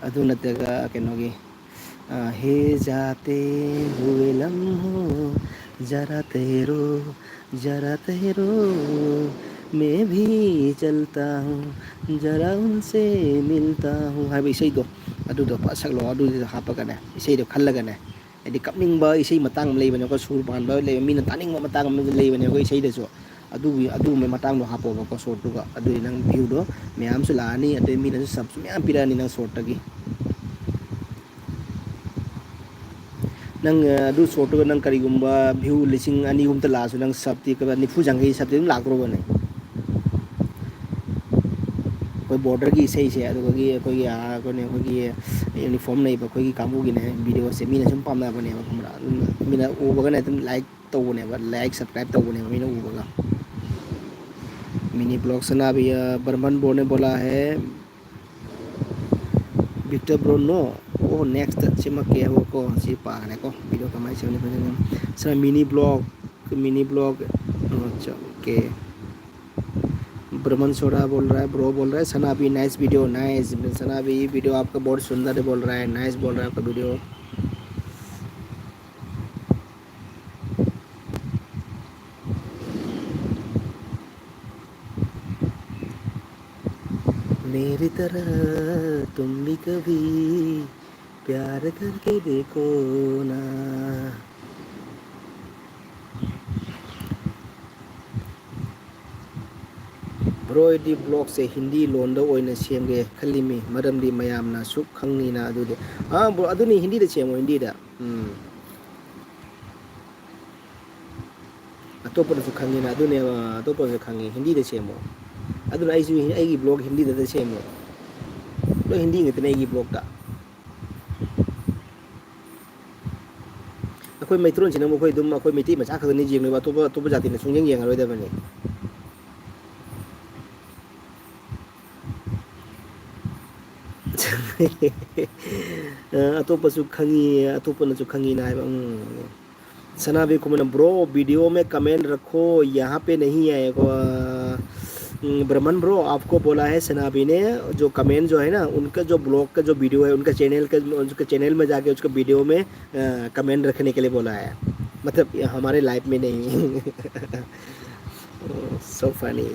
ꯑꯗꯨ ꯅꯠꯇ꯭ꯔꯒ ꯀꯩꯅꯣꯒꯤ, ꯑ, "हे जाते हुए लम्हों, जरा ठहरो, जरा ठहरो, मैं भी चलता हूँ, जरा उनसे मिलता हूँ" ꯍꯥꯏꯕ ꯏꯁꯩꯗꯣ, ꯑꯗꯨꯗꯣ ꯐꯖ ꯁꯛꯂꯣ꯫ ꯑꯗꯨꯗꯨꯗ ꯍꯥꯞꯄꯒꯅꯦ, ꯏꯁꯩꯗꯣ ꯈꯜꯂꯒꯅꯦ, ꯍꯥꯏꯗꯤ ꯀꯞꯅꯤꯡꯕ ꯏꯁꯩ ꯃꯇꯥꯡ ꯑꯃ ꯂꯩꯕꯅꯦꯀꯣ, ꯁꯨꯔ ꯄꯥꯟꯕ ꯂꯩꯕ, ꯃꯤꯅ ꯇꯥꯅꯤꯡꯕ ꯃꯇꯥꯡ ꯑꯃ ꯂꯩꯕꯅꯦꯀꯣ ꯏꯁꯩꯗꯁꯨ꯫ ꯑꯗꯨꯒꯤ, ꯑꯗꯨꯒꯨꯝꯕꯩ ꯃꯇꯥꯡꯗꯣ ꯍꯥꯞꯄꯣꯕꯀꯣ ꯁꯣꯔꯠꯇꯨꯒ꯫ ꯑꯗꯨꯗꯤ ꯅꯪ ꯚ꯭ꯌꯨꯗꯣ ꯃꯌꯥꯝꯁꯨ ꯂꯥꯛꯑꯅꯤ, ꯑꯗꯩ ꯃꯤꯅꯁꯨ ꯁꯞꯁꯨ ꯃꯌꯥꯝ ꯄꯤꯔꯛꯑꯅꯤ ꯅꯪ ꯁꯣꯔꯠꯇꯒꯤ꯫ ꯅꯪ, ꯑ, ꯑꯗꯨ ꯁꯣꯔꯠꯇꯨꯒ ꯅꯪ ꯀꯔꯤꯒꯨꯝꯕ ꯚ꯭ꯌꯨ ꯂꯤꯁꯤꯡ ꯑꯅꯤ ꯑꯍꯨꯝꯇ ꯂꯥꯛꯑꯁꯨ, ꯅꯪ ꯁꯞꯇꯤ ꯀꯩꯕ, ꯅꯤꯐꯨ ꯌꯥꯡꯈꯩ ꯁꯞꯇꯤ ꯑꯗꯨꯝ ꯂꯥꯛꯇ꯭ꯔꯣꯕꯅꯦ꯫ ꯑꯩꯈꯣꯏ ꯕꯣꯔꯗꯔꯒꯤ ꯏꯁꯩꯁꯦ, ꯑꯗꯨꯗꯒꯤ ꯑꯩꯈꯣꯏꯒꯤ, ꯑꯥ, ꯀꯩꯅꯣ, ꯑꯩꯈꯣꯏꯒꯤ ꯌꯨꯅꯤꯐꯣꯔꯝ ꯂꯩꯕ ꯑꯩꯈꯣꯏꯒꯤ ꯀꯥꯡꯕꯨꯒꯤꯅꯦ, ꯚꯤꯗꯤꯑꯣꯁꯦ ꯃꯤꯅ ꯁꯨꯝ ꯄꯥꯝꯅꯕꯅꯦꯕ, ꯈꯪꯕ꯭ꯔꯥ? ꯑꯗꯨꯝ ꯃꯤꯅ ꯎꯕꯒꯅꯦ ꯑꯗꯨꯝ ꯂꯥꯏꯛ ꯇꯧꯕꯅꯦꯕ, ꯂꯥꯏꯛ, ꯁꯕꯁꯀ꯭ꯔꯥꯏꯕ ꯇꯧꯕꯅꯦꯕ ꯃꯤꯅ ꯎꯕꯒ꯫ ꯃꯤꯅꯤ ꯕ꯭ꯂꯣꯛ ꯁꯅꯥꯕꯤ, ꯑ, ꯕꯔꯃꯟ ꯕ꯭ꯔꯣꯅ ꯕꯣꯂꯥ ꯍꯦ꯫ ꯕꯤꯛꯇꯔ ꯕ꯭ꯔꯣ, ꯅꯣ꯫ ꯑꯣ, ꯅꯦꯛꯁꯇ ꯁꯤꯃꯛꯀꯦ ꯍꯥꯏꯕꯀꯣ, ꯁꯤ ꯄꯥꯈ꯭ꯔꯦꯀꯣ꯫ ꯚꯤꯗꯤꯑꯣ ꯀꯃꯥꯏꯅ ꯁꯦꯝꯅꯤ ꯈꯣꯠꯅꯤ꯫ ꯁꯤꯅ ꯃꯤꯅꯤ ꯕ꯭ꯂꯣꯛ, ꯃꯤꯅꯤ ꯕ꯭ꯂꯣꯛ꯫ ꯑꯣ, ꯑꯠꯆꯥ, ꯑꯣꯀꯦ꯫ ब्रह्मन सोडा बोल रहा है, ब्रो बोल रहा है, सना भी नाइस वीडियो, नाइस। सना भी वीडियो आपका बहुत सुंदर है बोल रहा है, नाइस बोल रहा है आपका वीडियो। मेरी तरह तुम भी कभी प्यार करके देखो ना। ꯕ꯭ꯔꯣ, ꯑꯩꯗꯤ ꯕ꯭ꯂꯣꯒꯁꯦ ꯍꯤꯟꯗꯤ ꯂꯣꯟꯗ ꯑꯣꯏꯅ ꯁꯦꯝꯒꯦ ꯈꯜꯂꯤꯃꯤ, ꯃꯔꯝꯗꯤ ꯃꯌꯥꯝꯅꯁꯨ ꯈꯪꯅꯤꯅ꯫ ꯑꯗꯨꯗꯤ, ꯑꯥ, ꯕ꯭ꯔꯣ, ꯑꯗꯨꯅꯤ, ꯍꯤꯟꯗꯤꯗ ꯁꯦꯝꯃꯣ, ꯍꯤꯟꯗꯤꯗ꯫ ꯎꯝ꯫ ꯑꯇꯣꯞꯄꯅꯁꯨ ꯈꯪꯉꯤꯅ, ꯑꯗꯨꯅꯦꯕ, ꯑꯇꯣꯞꯄꯅꯁꯨ ꯈꯪꯉꯤ, ꯍꯤꯟꯗꯤꯗ ꯁꯦꯝꯃꯣ꯫ ꯑꯗꯨꯅ ꯑꯩꯁꯨ ꯍꯤ-, ꯑꯩꯒꯤ ꯕ꯭ꯂꯣꯒ ꯍꯤꯟꯗꯤꯗ ꯁꯦꯝꯃꯣ꯫ ꯂꯣꯏ ꯍꯤꯟꯗꯤ ꯉꯥꯛꯇꯅꯦ ꯑꯩꯒꯤ ꯕ꯭ꯂꯣꯒꯇ꯫ ꯑꯩꯈꯣꯏ ꯃꯩꯇꯩꯂꯣꯟꯁꯤꯅ ꯑꯃꯨꯛ ꯑꯩꯈꯣꯏ ꯑꯗꯨꯝ ꯑꯩꯈꯣꯏ ꯃꯩꯇꯩ ꯃꯆꯥ ꯈꯛꯇꯅꯤ ꯌꯦꯡꯗꯣꯏꯕ, ꯑꯇꯣꯞꯄ, ꯑꯇꯣꯞꯄ ꯖꯥꯇꯤꯅ ꯁꯨꯡꯌꯦꯡ ꯌꯦꯡꯉꯔꯣꯏꯗꯕꯅꯤ꯫ ꯑ, ꯑꯇꯣꯞꯄꯁꯨ ꯈꯪꯉꯤ, ꯑꯇꯣꯞꯄꯅꯁꯨ ꯈꯪꯉꯤꯅ ꯍꯥꯏꯕ꯫ ꯎꯝ꯫ ꯁꯅꯥꯕꯤ ꯈꯨꯃꯟꯅ, "Bro, video में comment रखो, यहाँ पे नहीं आएगा, हम्म, ब्रह्मन ब्रो, आपको बोला है सनाबी ने, जो कमेंट जो है ना, उनका जो ब्लॉग का जो वीडियो है, उनका चैनल का, उनका चैनल में जाके उसका वीडियो में कमेंट रखने के लिए बोला है। मतलब, ये हमारे लाइफ में नहीं। So funny.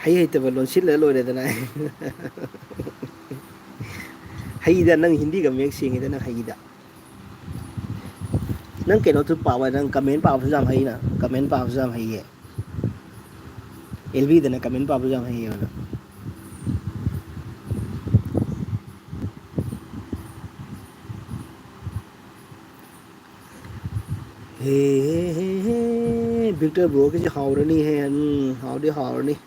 ꯍꯩ ꯍꯩꯇꯕ ꯂꯣꯟꯁꯤꯜꯂ ꯂꯣꯏꯔꯦꯗꯅ꯫ ꯍꯩꯗ, ꯅꯪ ꯍꯤꯟꯗꯤꯒ ꯃꯌꯦꯛ ꯁꯦꯡꯉꯤꯗ, ꯅꯪ ꯍꯩꯗ꯫ ꯅꯪ ꯀꯩꯅꯣꯁꯨ ꯄꯥꯕ, ꯅꯪ ꯀꯃꯦꯟ ꯄꯥꯕꯁꯨ ꯌꯥꯝ ꯍꯩꯅ, ꯀꯃꯦꯟ ꯄꯥꯕꯁꯨ ꯌꯥꯝ ꯍꯩꯌꯦ꯫ ꯑꯦꯜ ꯕꯤꯗꯅ ꯀꯃꯦꯟ ꯄꯥꯕꯁꯨ ꯌꯥꯝ ꯍꯩꯌꯦꯕ ꯅꯪ꯫ ꯍꯦ, ꯍꯦ, ꯍꯦ, ꯍꯦ꯫ ꯕꯤꯛꯇꯔ ꯕ꯭ꯔꯣꯒꯤꯁꯦ ꯍꯥꯎꯔꯅꯤ ꯍꯦ꯫ ꯎꯝ, ꯍꯥꯎꯗꯤ ꯍꯥꯎꯔꯅꯤ꯫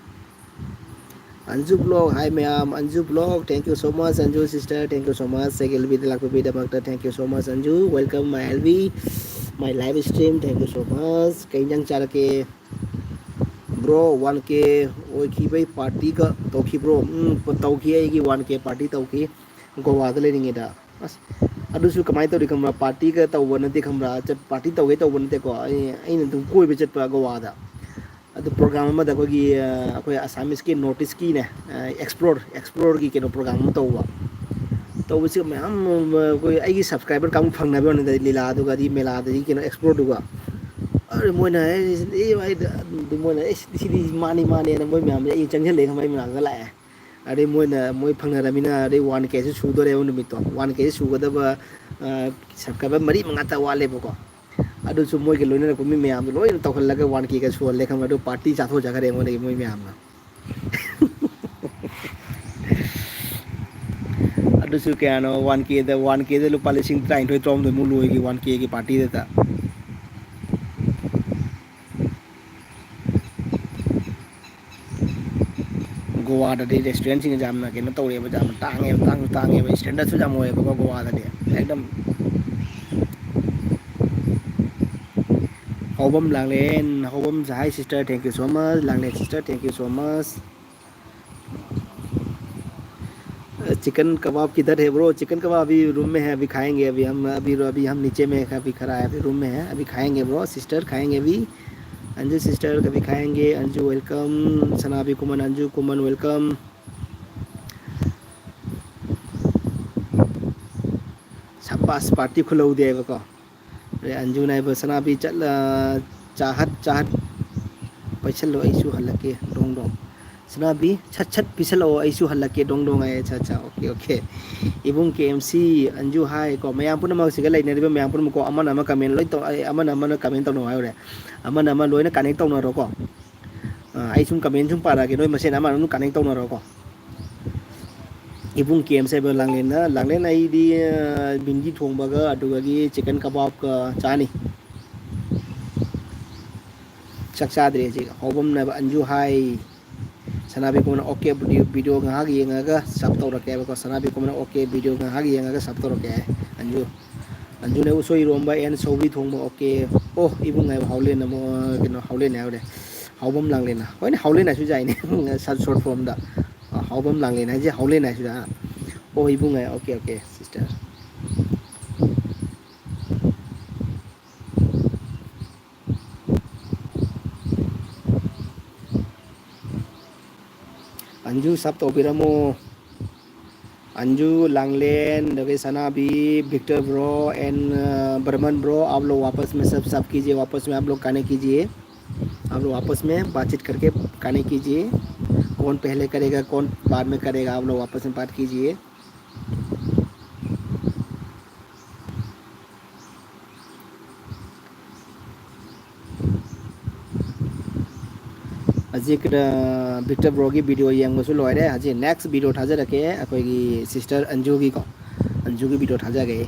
ꯑꯟꯖꯨ ꯕ꯭ꯂꯣꯛ, ꯍꯥꯏ ꯃꯌꯥꯝ, Anju block, thank you so much, Anju sister, thank you so much, ꯑꯩꯒꯤ ꯑꯦꯜ ꯕꯤꯗ ꯂꯥꯛꯄꯤꯕꯒꯤꯗꯃꯛꯇ, thank you so much, Anju, welcome my L B, my live stream, thank you so much꯫ ꯀꯩ ꯏꯟꯖꯥꯡ ꯆꯥꯔꯛꯀꯦ? ꯕ꯭ꯔꯣ, ꯋꯥꯟ ꯀꯦ ꯑꯣꯏꯈꯤꯕꯩ ꯄꯥꯔꯇꯤꯒ ꯇꯧꯈꯤꯕ꯭ꯔꯣ? ꯎꯝ, ꯇꯧꯈꯤ, ꯑꯩꯒꯤ ꯋꯥꯟ ꯀꯦ ꯄꯥꯔꯇꯤ ꯇꯧꯈꯤ ꯒꯣꯋꯥꯗ ꯂꯩꯔꯤꯉꯩꯗ꯫ ꯑꯁ, ꯑꯗꯨꯁꯨ ꯀꯃꯥꯏꯅ ꯇꯧꯔꯤ ꯈꯪꯕ꯭ꯔꯥ? ꯄꯥꯔꯇꯤꯒ ꯇꯧꯕ ꯅꯠꯇꯦ ꯈꯪꯕ꯭ꯔꯥ? ꯆꯠ-, ꯄꯥꯔꯇꯤ ꯇꯧꯒꯦ ꯇꯧꯕ ꯅꯠꯇꯦꯀꯣ꯫ ꯑꯩ, ꯑꯩꯅ ꯑꯗꯨꯝ ꯀꯣꯏꯕ ꯆꯠꯄ ꯒꯣꯋꯥꯗ꯫ ꯑꯗꯨ ꯄ꯭ꯔꯣꯒ꯭ꯔꯥꯝ ꯑꯃꯗ ꯑꯩꯈꯣꯏꯒꯤ, ꯑ, ꯑꯩꯈꯣꯏ ꯑꯁꯥꯃꯤꯁꯀꯤ ꯅꯣꯔꯠ ꯏꯁꯀꯤꯅꯦ, ꯑ, ꯑꯦꯛꯁꯄ꯭ꯂꯣꯔ, ꯑꯦꯛꯁꯄ꯭ꯂꯣꯔꯒꯤ ꯀꯩꯅꯣ ꯄ꯭ꯔꯣꯒ꯭ꯔꯥꯝ ꯑꯃ ꯇꯧꯕ꯫ ꯇꯧꯕꯁꯤ ꯃꯌꯥꯝ, ꯑ, ꯑꯩꯈꯣꯏ ꯑꯩꯒꯤ ꯁꯕꯁꯀ꯭ꯔꯥꯏꯕꯔ ꯀꯥꯡꯕꯨ ꯐꯪꯅꯕ ꯋꯥꯅꯤꯗ, ꯂꯤꯂꯥꯗꯨꯒ ꯑꯗꯒꯤ ꯃꯦꯂꯥꯗꯒꯤ ꯀꯩꯅꯣ ꯑꯦꯛꯁꯄ꯭ꯂꯣꯔꯗꯨꯒ꯫ ꯑꯗꯨ ꯃꯣꯏꯅ ꯍꯥꯏꯔꯤꯁꯤꯗꯤ, ꯑꯦ, ꯚꯥꯏ, ꯑꯗꯨ ꯃꯣꯏꯅ, "ꯑꯦ, ꯁꯤꯗꯤ ꯃꯥꯅꯤ, ꯃꯥꯅꯦꯅ" ꯃꯣꯏ ꯃꯌꯥꯝꯁꯦ ꯑꯩ ꯆꯪꯁꯤꯜꯂꯛꯑꯦ ꯈꯪꯕ, ꯑꯩ ꯃꯅꯥꯛꯇ ꯂꯥꯛꯑꯦ꯫ ꯑꯗꯩ ꯃꯣꯏꯅ, ꯃꯣꯏ ꯐꯪꯅꯔꯃꯤꯅ, ꯑꯗꯩ ꯋꯥꯟ ꯀꯦꯁꯨ ꯁꯨꯗꯣꯔꯦꯕ ꯅꯨꯃꯤꯠꯇꯣ꯫ ꯋꯥꯟ ꯀꯦ ꯁꯨꯒꯗꯕ, ꯑ, ꯁꯕꯁꯀ꯭ꯔꯥꯏꯕꯔ ꯃꯔꯤ ꯃꯉꯥꯇ ꯋꯥꯠꯂꯦꯕꯀꯣ꯫ ꯑꯗꯨꯁꯨ ꯃꯣꯏꯒ ꯂꯣꯏꯅꯔꯛꯄ ꯃꯤ ꯃꯌꯥꯝꯗꯣ ꯂꯣꯏꯅ ꯇꯧꯍꯜꯂꯒ ꯋꯥꯟ ꯀꯦꯒ ꯁꯨꯍꯜꯂꯦ ꯈꯪꯕ꯭ꯔꯥ? ꯑꯗꯨ ꯄꯥꯔꯇꯤ ꯆꯥꯊꯣꯛꯆꯈ꯭ꯔꯦ ꯑꯩꯉꯣꯟꯗꯒꯤ ꯃꯣꯏ ꯃꯌꯥꯝꯅ꯫ ꯑꯗꯨꯁꯨ ꯀꯌꯥꯅꯣ, ꯋꯥꯟ ꯀꯦꯗ, ꯋꯥꯟ ꯀꯦꯗ ꯂꯨꯄꯥ ꯂꯤꯁꯤꯡ ꯇꯔꯥꯅꯤꯊꯣꯏ, ꯇꯔꯥꯍꯨꯝꯗꯣꯏꯃꯨꯛ ꯂꯣꯏꯈꯤ ꯋꯥꯟ ꯀꯦꯒꯤ ꯄꯥꯔꯇꯤꯗꯇ꯫ ꯒꯣꯋꯥꯗꯗꯤ ꯔꯦꯁꯇꯨꯔꯦꯟꯁꯤꯡꯁꯦ ꯌꯥꯝꯅ ꯀꯩꯅꯣ ꯇꯧꯔꯦꯕ, ꯌꯥꯝꯅ ꯇꯥꯡꯉꯦꯕ, ꯇꯥꯡꯁꯨ ꯇꯥꯡꯉꯦꯕ, ꯁ꯭ꯇꯦꯟꯗꯔꯠꯁꯨ ꯌꯥꯝ ꯑꯣꯏꯌꯦꯕꯀꯣ ꯒꯣꯋꯥꯗꯗꯤ꯫ ꯑꯦꯛꯗꯝ Hobam Langlen, Hobam, hi sister, thank you so much. Langlen sister, thank you so much. Chicken kebab किधर है ब्रो? चिकन कबाब अभी रूम में है, अभी खाएंगे। अभी हम अभी अभी हम नीचे में है, अभी खड़ा है, अभी रूम में है, अभी खाएंगे ब्रो। सिस्टर खाएंगे अभी। अंजू सिस्टर कभी खाएंगे। Anju welcome. Sanabi come in, Anju come in welcome. ꯁꯕꯥꯁ, ꯄꯥꯔꯇꯤ ꯈꯨꯂꯧꯗꯦꯕꯀꯣ꯫ ꯑꯗꯩ ꯑꯟꯖꯨꯅ ꯍꯥꯏꯕ, "ꯁꯅꯥꯕꯤ ꯆꯠꯂ-, ꯆꯥꯍꯠ ꯆꯥꯍꯠ ꯄꯩꯁꯜꯂꯣ, ꯑꯩꯁꯨ ꯍꯜꯂꯛꯀꯦ ꯗꯣꯡ ꯗꯣꯡ꯫ ꯁꯅꯥꯕꯤ ꯁꯠ ꯁꯠ ꯄꯤꯁꯜꯂꯛꯑꯣ, ꯑꯩꯁꯨ ꯍꯜꯂꯛꯀꯦ ꯗꯣꯡ ꯗꯣꯡ" ꯍꯥꯏꯌꯦ꯫ ꯑꯠꯆꯥ, ꯑꯠꯆꯥ, ꯑꯣꯀꯦ, ꯑꯣꯀꯦ꯫ ꯏꯕꯨꯡ ꯀꯦ ꯑꯦꯝ ꯁꯤ, ꯑꯟꯖꯨ ꯍꯥꯏ ꯀꯣ, ꯃꯌꯥꯝ ꯄꯨꯝꯅꯃꯛꯁꯤꯒ ꯂꯩꯅꯔꯤꯕ ꯃꯌꯥꯝ ꯄꯨꯝꯅꯃꯛꯀꯣ, ꯑꯃꯅ ꯑꯃ ꯀꯃꯦꯟ ꯂꯣꯏ ꯇꯧ-, ꯑꯩ, ꯑꯃꯅ ꯑꯃꯅ ꯀꯃꯦꯟ ꯇꯧꯅꯧ ꯍꯥꯏꯔꯦ꯫ ꯑꯃꯅ ꯑꯃ ꯂꯣꯏꯅ ꯀꯅꯦꯛ ꯇꯧꯅꯔꯣꯀꯣ꯫ ꯑ, ꯑꯩ ꯁꯨꯝ ꯀꯃꯦꯟ ꯁꯨꯝ ꯄꯥꯔꯛꯑꯒꯦ, ꯅꯣꯏ ꯃꯁꯦꯟ ꯑꯃ ꯑꯗꯨꯝ ꯀꯅꯦꯛ ꯇꯧꯅꯔꯣꯀꯣ꯫ ꯏꯕꯨꯡ ꯀꯦ ꯑꯦꯝ ꯁꯤ ꯍꯥꯏꯕ ꯂꯥꯡꯂꯦꯟꯅ, ꯂꯥꯡꯂꯦꯟ ꯑꯩꯗꯤ, ꯑ, ꯕꯤꯟꯗꯤ ꯊꯣꯡꯕꯒ ꯑꯗꯨꯗꯒꯤ ꯆꯤꯀꯟ ꯀꯕꯥꯕꯀ ꯆꯥꯅꯤ꯫ ꯆꯥꯛ ꯆꯥꯗ꯭ꯔꯤ ꯍꯧꯖꯤꯛ꯫ ꯍꯧꯕꯝꯅ ꯑꯟꯖꯨ ꯍꯥꯏ꯫ ꯁꯅꯥꯕꯤꯀꯨꯃꯥꯔꯅ ꯑꯣꯀꯦ, ꯚꯤꯗꯤꯑꯣ, ꯚꯤꯗꯤꯑꯣ ꯉꯥꯏꯍꯥꯛ ꯌꯦꯡꯉꯒ ꯁꯞ ꯇꯧꯔꯛꯀꯦ ꯍꯥꯏꯕꯀꯣ꯫ ꯁꯅꯥꯕꯤꯀꯨꯃꯥꯔꯅ ꯑꯣꯀꯦ, ꯚꯤꯗꯤꯑꯣ ꯉꯥꯏꯍꯥꯛ ꯌꯦꯡꯉꯒ ꯁꯞ ꯇꯧꯔꯛꯀꯦ ꯍꯥꯏ꯫ ꯑꯟꯖꯨ, ꯑꯟꯖꯨꯅ ꯎꯁꯣꯏ ꯏꯔꯣꯝꯕ and ꯁꯧꯒ꯭ꯔꯤ ꯊꯣꯡꯕ꯫ ꯑꯣꯀꯦ꯫ ꯑꯣ, ꯏꯕꯨꯡ ꯍꯥꯏꯕ ꯍꯥꯎꯂꯦꯟ ꯑꯃ, ꯀꯩꯅꯣ, ꯍꯥꯎꯂꯦꯟ ꯍꯥꯏꯍꯧꯔꯦ꯫ ꯍꯥꯎꯕꯝ ꯂꯥꯡꯂꯦꯟꯅ꯫ ꯍꯣꯏꯅꯦ, ꯍꯥꯎꯂꯦꯟ ꯍꯥꯏꯁꯨ ꯌꯥꯏꯅꯦ꯫ ꯁ-, short formꯗ꯫ ꯑ, ꯍꯥꯎꯕꯝ ꯂꯥꯡꯂꯦꯟ ꯍꯥꯏꯁꯦ ꯍꯥꯎꯂꯦꯟ ꯍꯥꯏꯁꯨ ꯌꯥꯏ꯫ ꯑꯣ, ꯏꯕꯨꯡ ꯍꯥꯏ꯫ Okay, okay, sister꯫ Anju sub ꯇꯧꯕꯤꯔꯝꯃꯣ꯫ ꯑꯟꯖꯨ, ꯂꯥꯡꯂꯦꯟ, ꯑꯗꯒꯤ ꯁꯅꯥꯕꯤ, Victor bro and, uh, Barman bro, आप लोग वापस में सब, सब कीजिए, वापस में आप लोग कनेक्ट कीजिए। आप लोग आपस में बातचीत करके कनेक्ट कीजिए। कौन पहले करेगा, कौन बाद में करेगा, आप लोग आपस में बात कीजिए। ꯍꯧꯖꯤꯛ, ꯑ, Victor broꯒꯤ video ꯌꯦꯡꯕꯁꯨ ꯂꯣꯏꯔꯦ꯫ ꯍꯧꯖꯤꯛ next video ꯊꯥꯖꯔꯛꯀꯦ, ꯑꯩꯈꯣꯏꯒꯤ sister ꯑꯟꯖꯨꯒꯤꯀꯣ, ꯑꯟꯖꯨꯒꯤ video ꯊꯥꯖꯒꯦ꯫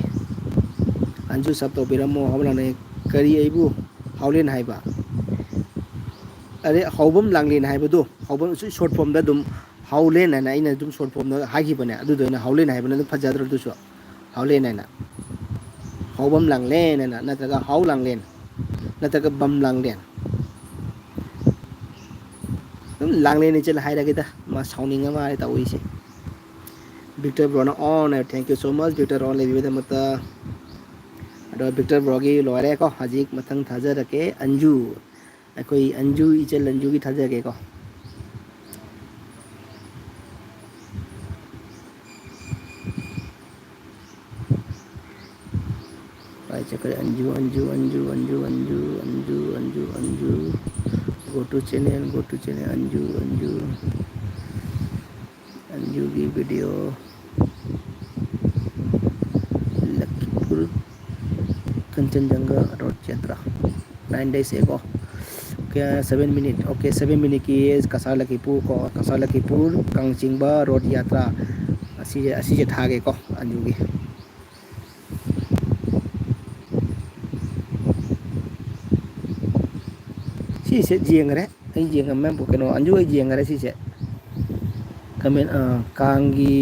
ꯑꯟꯖꯨ ꯁꯞ ꯇꯧꯕꯤꯔꯝꯃꯣ꯫ ꯍꯧꯔꯛꯑꯅꯤ꯫ ꯀꯔꯤ ꯑꯩꯕꯨ ꯍꯥꯎꯂꯦꯟ ꯍꯥꯏꯕ? ꯑꯔꯦ, ꯍꯥꯎꯕꯝ ꯂꯥꯡꯂꯦꯟ ꯍꯥꯏꯕꯗꯣ, ꯍꯥꯎꯕꯝ short formꯗ ꯑꯗꯨꯝ ꯍꯥꯎꯂꯦꯟ ꯍꯥꯏꯅ ꯑꯩꯅ ꯑꯗꯨꯝ short formꯗ ꯍꯥꯏꯈꯤꯕꯅꯦ꯫ ꯑꯗꯨꯗꯣ ꯑꯩꯅ ꯍꯥꯎꯂꯦꯟ ꯍꯥꯏꯕꯅ ꯑꯗꯨꯝ ꯐꯖꯗ꯭ꯔꯣ ꯑꯗꯨꯁꯨ? ꯍꯥꯎꯂꯦꯟ ꯍꯥꯏꯅ꯫ ꯍꯥꯎꯕꯝ ꯂꯥꯡꯂꯦꯟ ꯍꯥꯏꯅ, ꯅꯠꯇ꯭ꯔꯒ ꯍꯥꯎ ꯂꯥꯡꯂꯦꯟ꯫ ꯅꯠꯇ꯭ꯔꯒ ꯕꯝ ꯂꯥꯡꯂꯦꯟ? ꯑꯗꯨꯝ ꯂꯥꯡꯂꯦꯟ ꯏꯆꯜ ꯍꯥꯏꯔꯒꯦꯗ, ꯃꯥ ꯁꯥꯎꯅꯤꯡꯉ ꯃꯥꯜꯂꯦ ꯇꯧꯔꯤꯁꯦ꯫ ꯕꯤꯛꯇꯔ ꯕ꯭ꯔꯣꯅ ꯑꯣꯟ, thank you so much Victor ꯑꯣꯟ ꯂꯩꯕꯤꯕꯒꯤꯗꯃꯛꯇ꯫ ꯑꯗꯣ ꯕꯤꯛꯇꯔ ꯕ꯭ꯔꯣꯒꯤ ꯂꯣꯏꯔꯦꯀꯣ, ꯍꯧꯖꯤꯛ ꯃꯊꯪ ꯊꯥꯖꯔꯛꯀꯦ ꯑꯟꯖꯨ꯫ ꯑꯩꯈꯣꯏ ꯑꯟꯖꯨ, ꯏꯆꯜ ꯑꯟꯖꯨꯒꯤ ꯊꯥꯖꯔꯛꯀꯦꯀꯣ꯫ ꯀꯥꯏ ꯆꯠꯈ꯭ꯔꯦ? Anju, Anju, Anju, Anju, Anju, Anju, Anju, Anju. Go to channel, go to channel, Anju, Anju. ꯑꯟꯖꯨꯒꯤ video꯫ ꯂꯈꯤꯄꯨꯔ ꯀꯟꯆꯟꯖꯪꯒ ꯔꯣꯠ ꯌꯥꯇ꯭ꯔꯥ꯫ Nine days ago꯫ Okay, seven minute꯫ Okay, seven minute ꯀꯤ ꯀꯁꯥꯔ ꯂꯈꯤꯄꯨꯔ ꯀꯣ, ꯀꯁꯥꯔ ꯂꯈꯤꯄꯨꯔ ꯀꯥꯡꯆꯤꯡꯕ ꯔꯣꯠ ꯌꯥꯇ꯭ꯔꯥ꯫ ꯑꯁꯤꯁꯦ, ꯑꯁꯤꯁꯦ ꯊꯥꯒꯦꯀꯣ, ꯑꯟꯖꯨꯒꯤ꯫ ꯁꯤꯁꯦ ꯌꯦꯡꯈ꯭ꯔꯦ, ꯑꯩ ꯌꯦꯡꯉꯝꯃꯦ꯫ ꯀꯩꯅꯣ, ꯑꯟꯖꯨ, ꯑꯩ ꯌꯦꯡꯈ꯭ꯔꯦ ꯁꯤꯁꯦ꯫ ꯀꯃꯦꯟ, ꯑ, ꯀꯥꯡꯒꯤ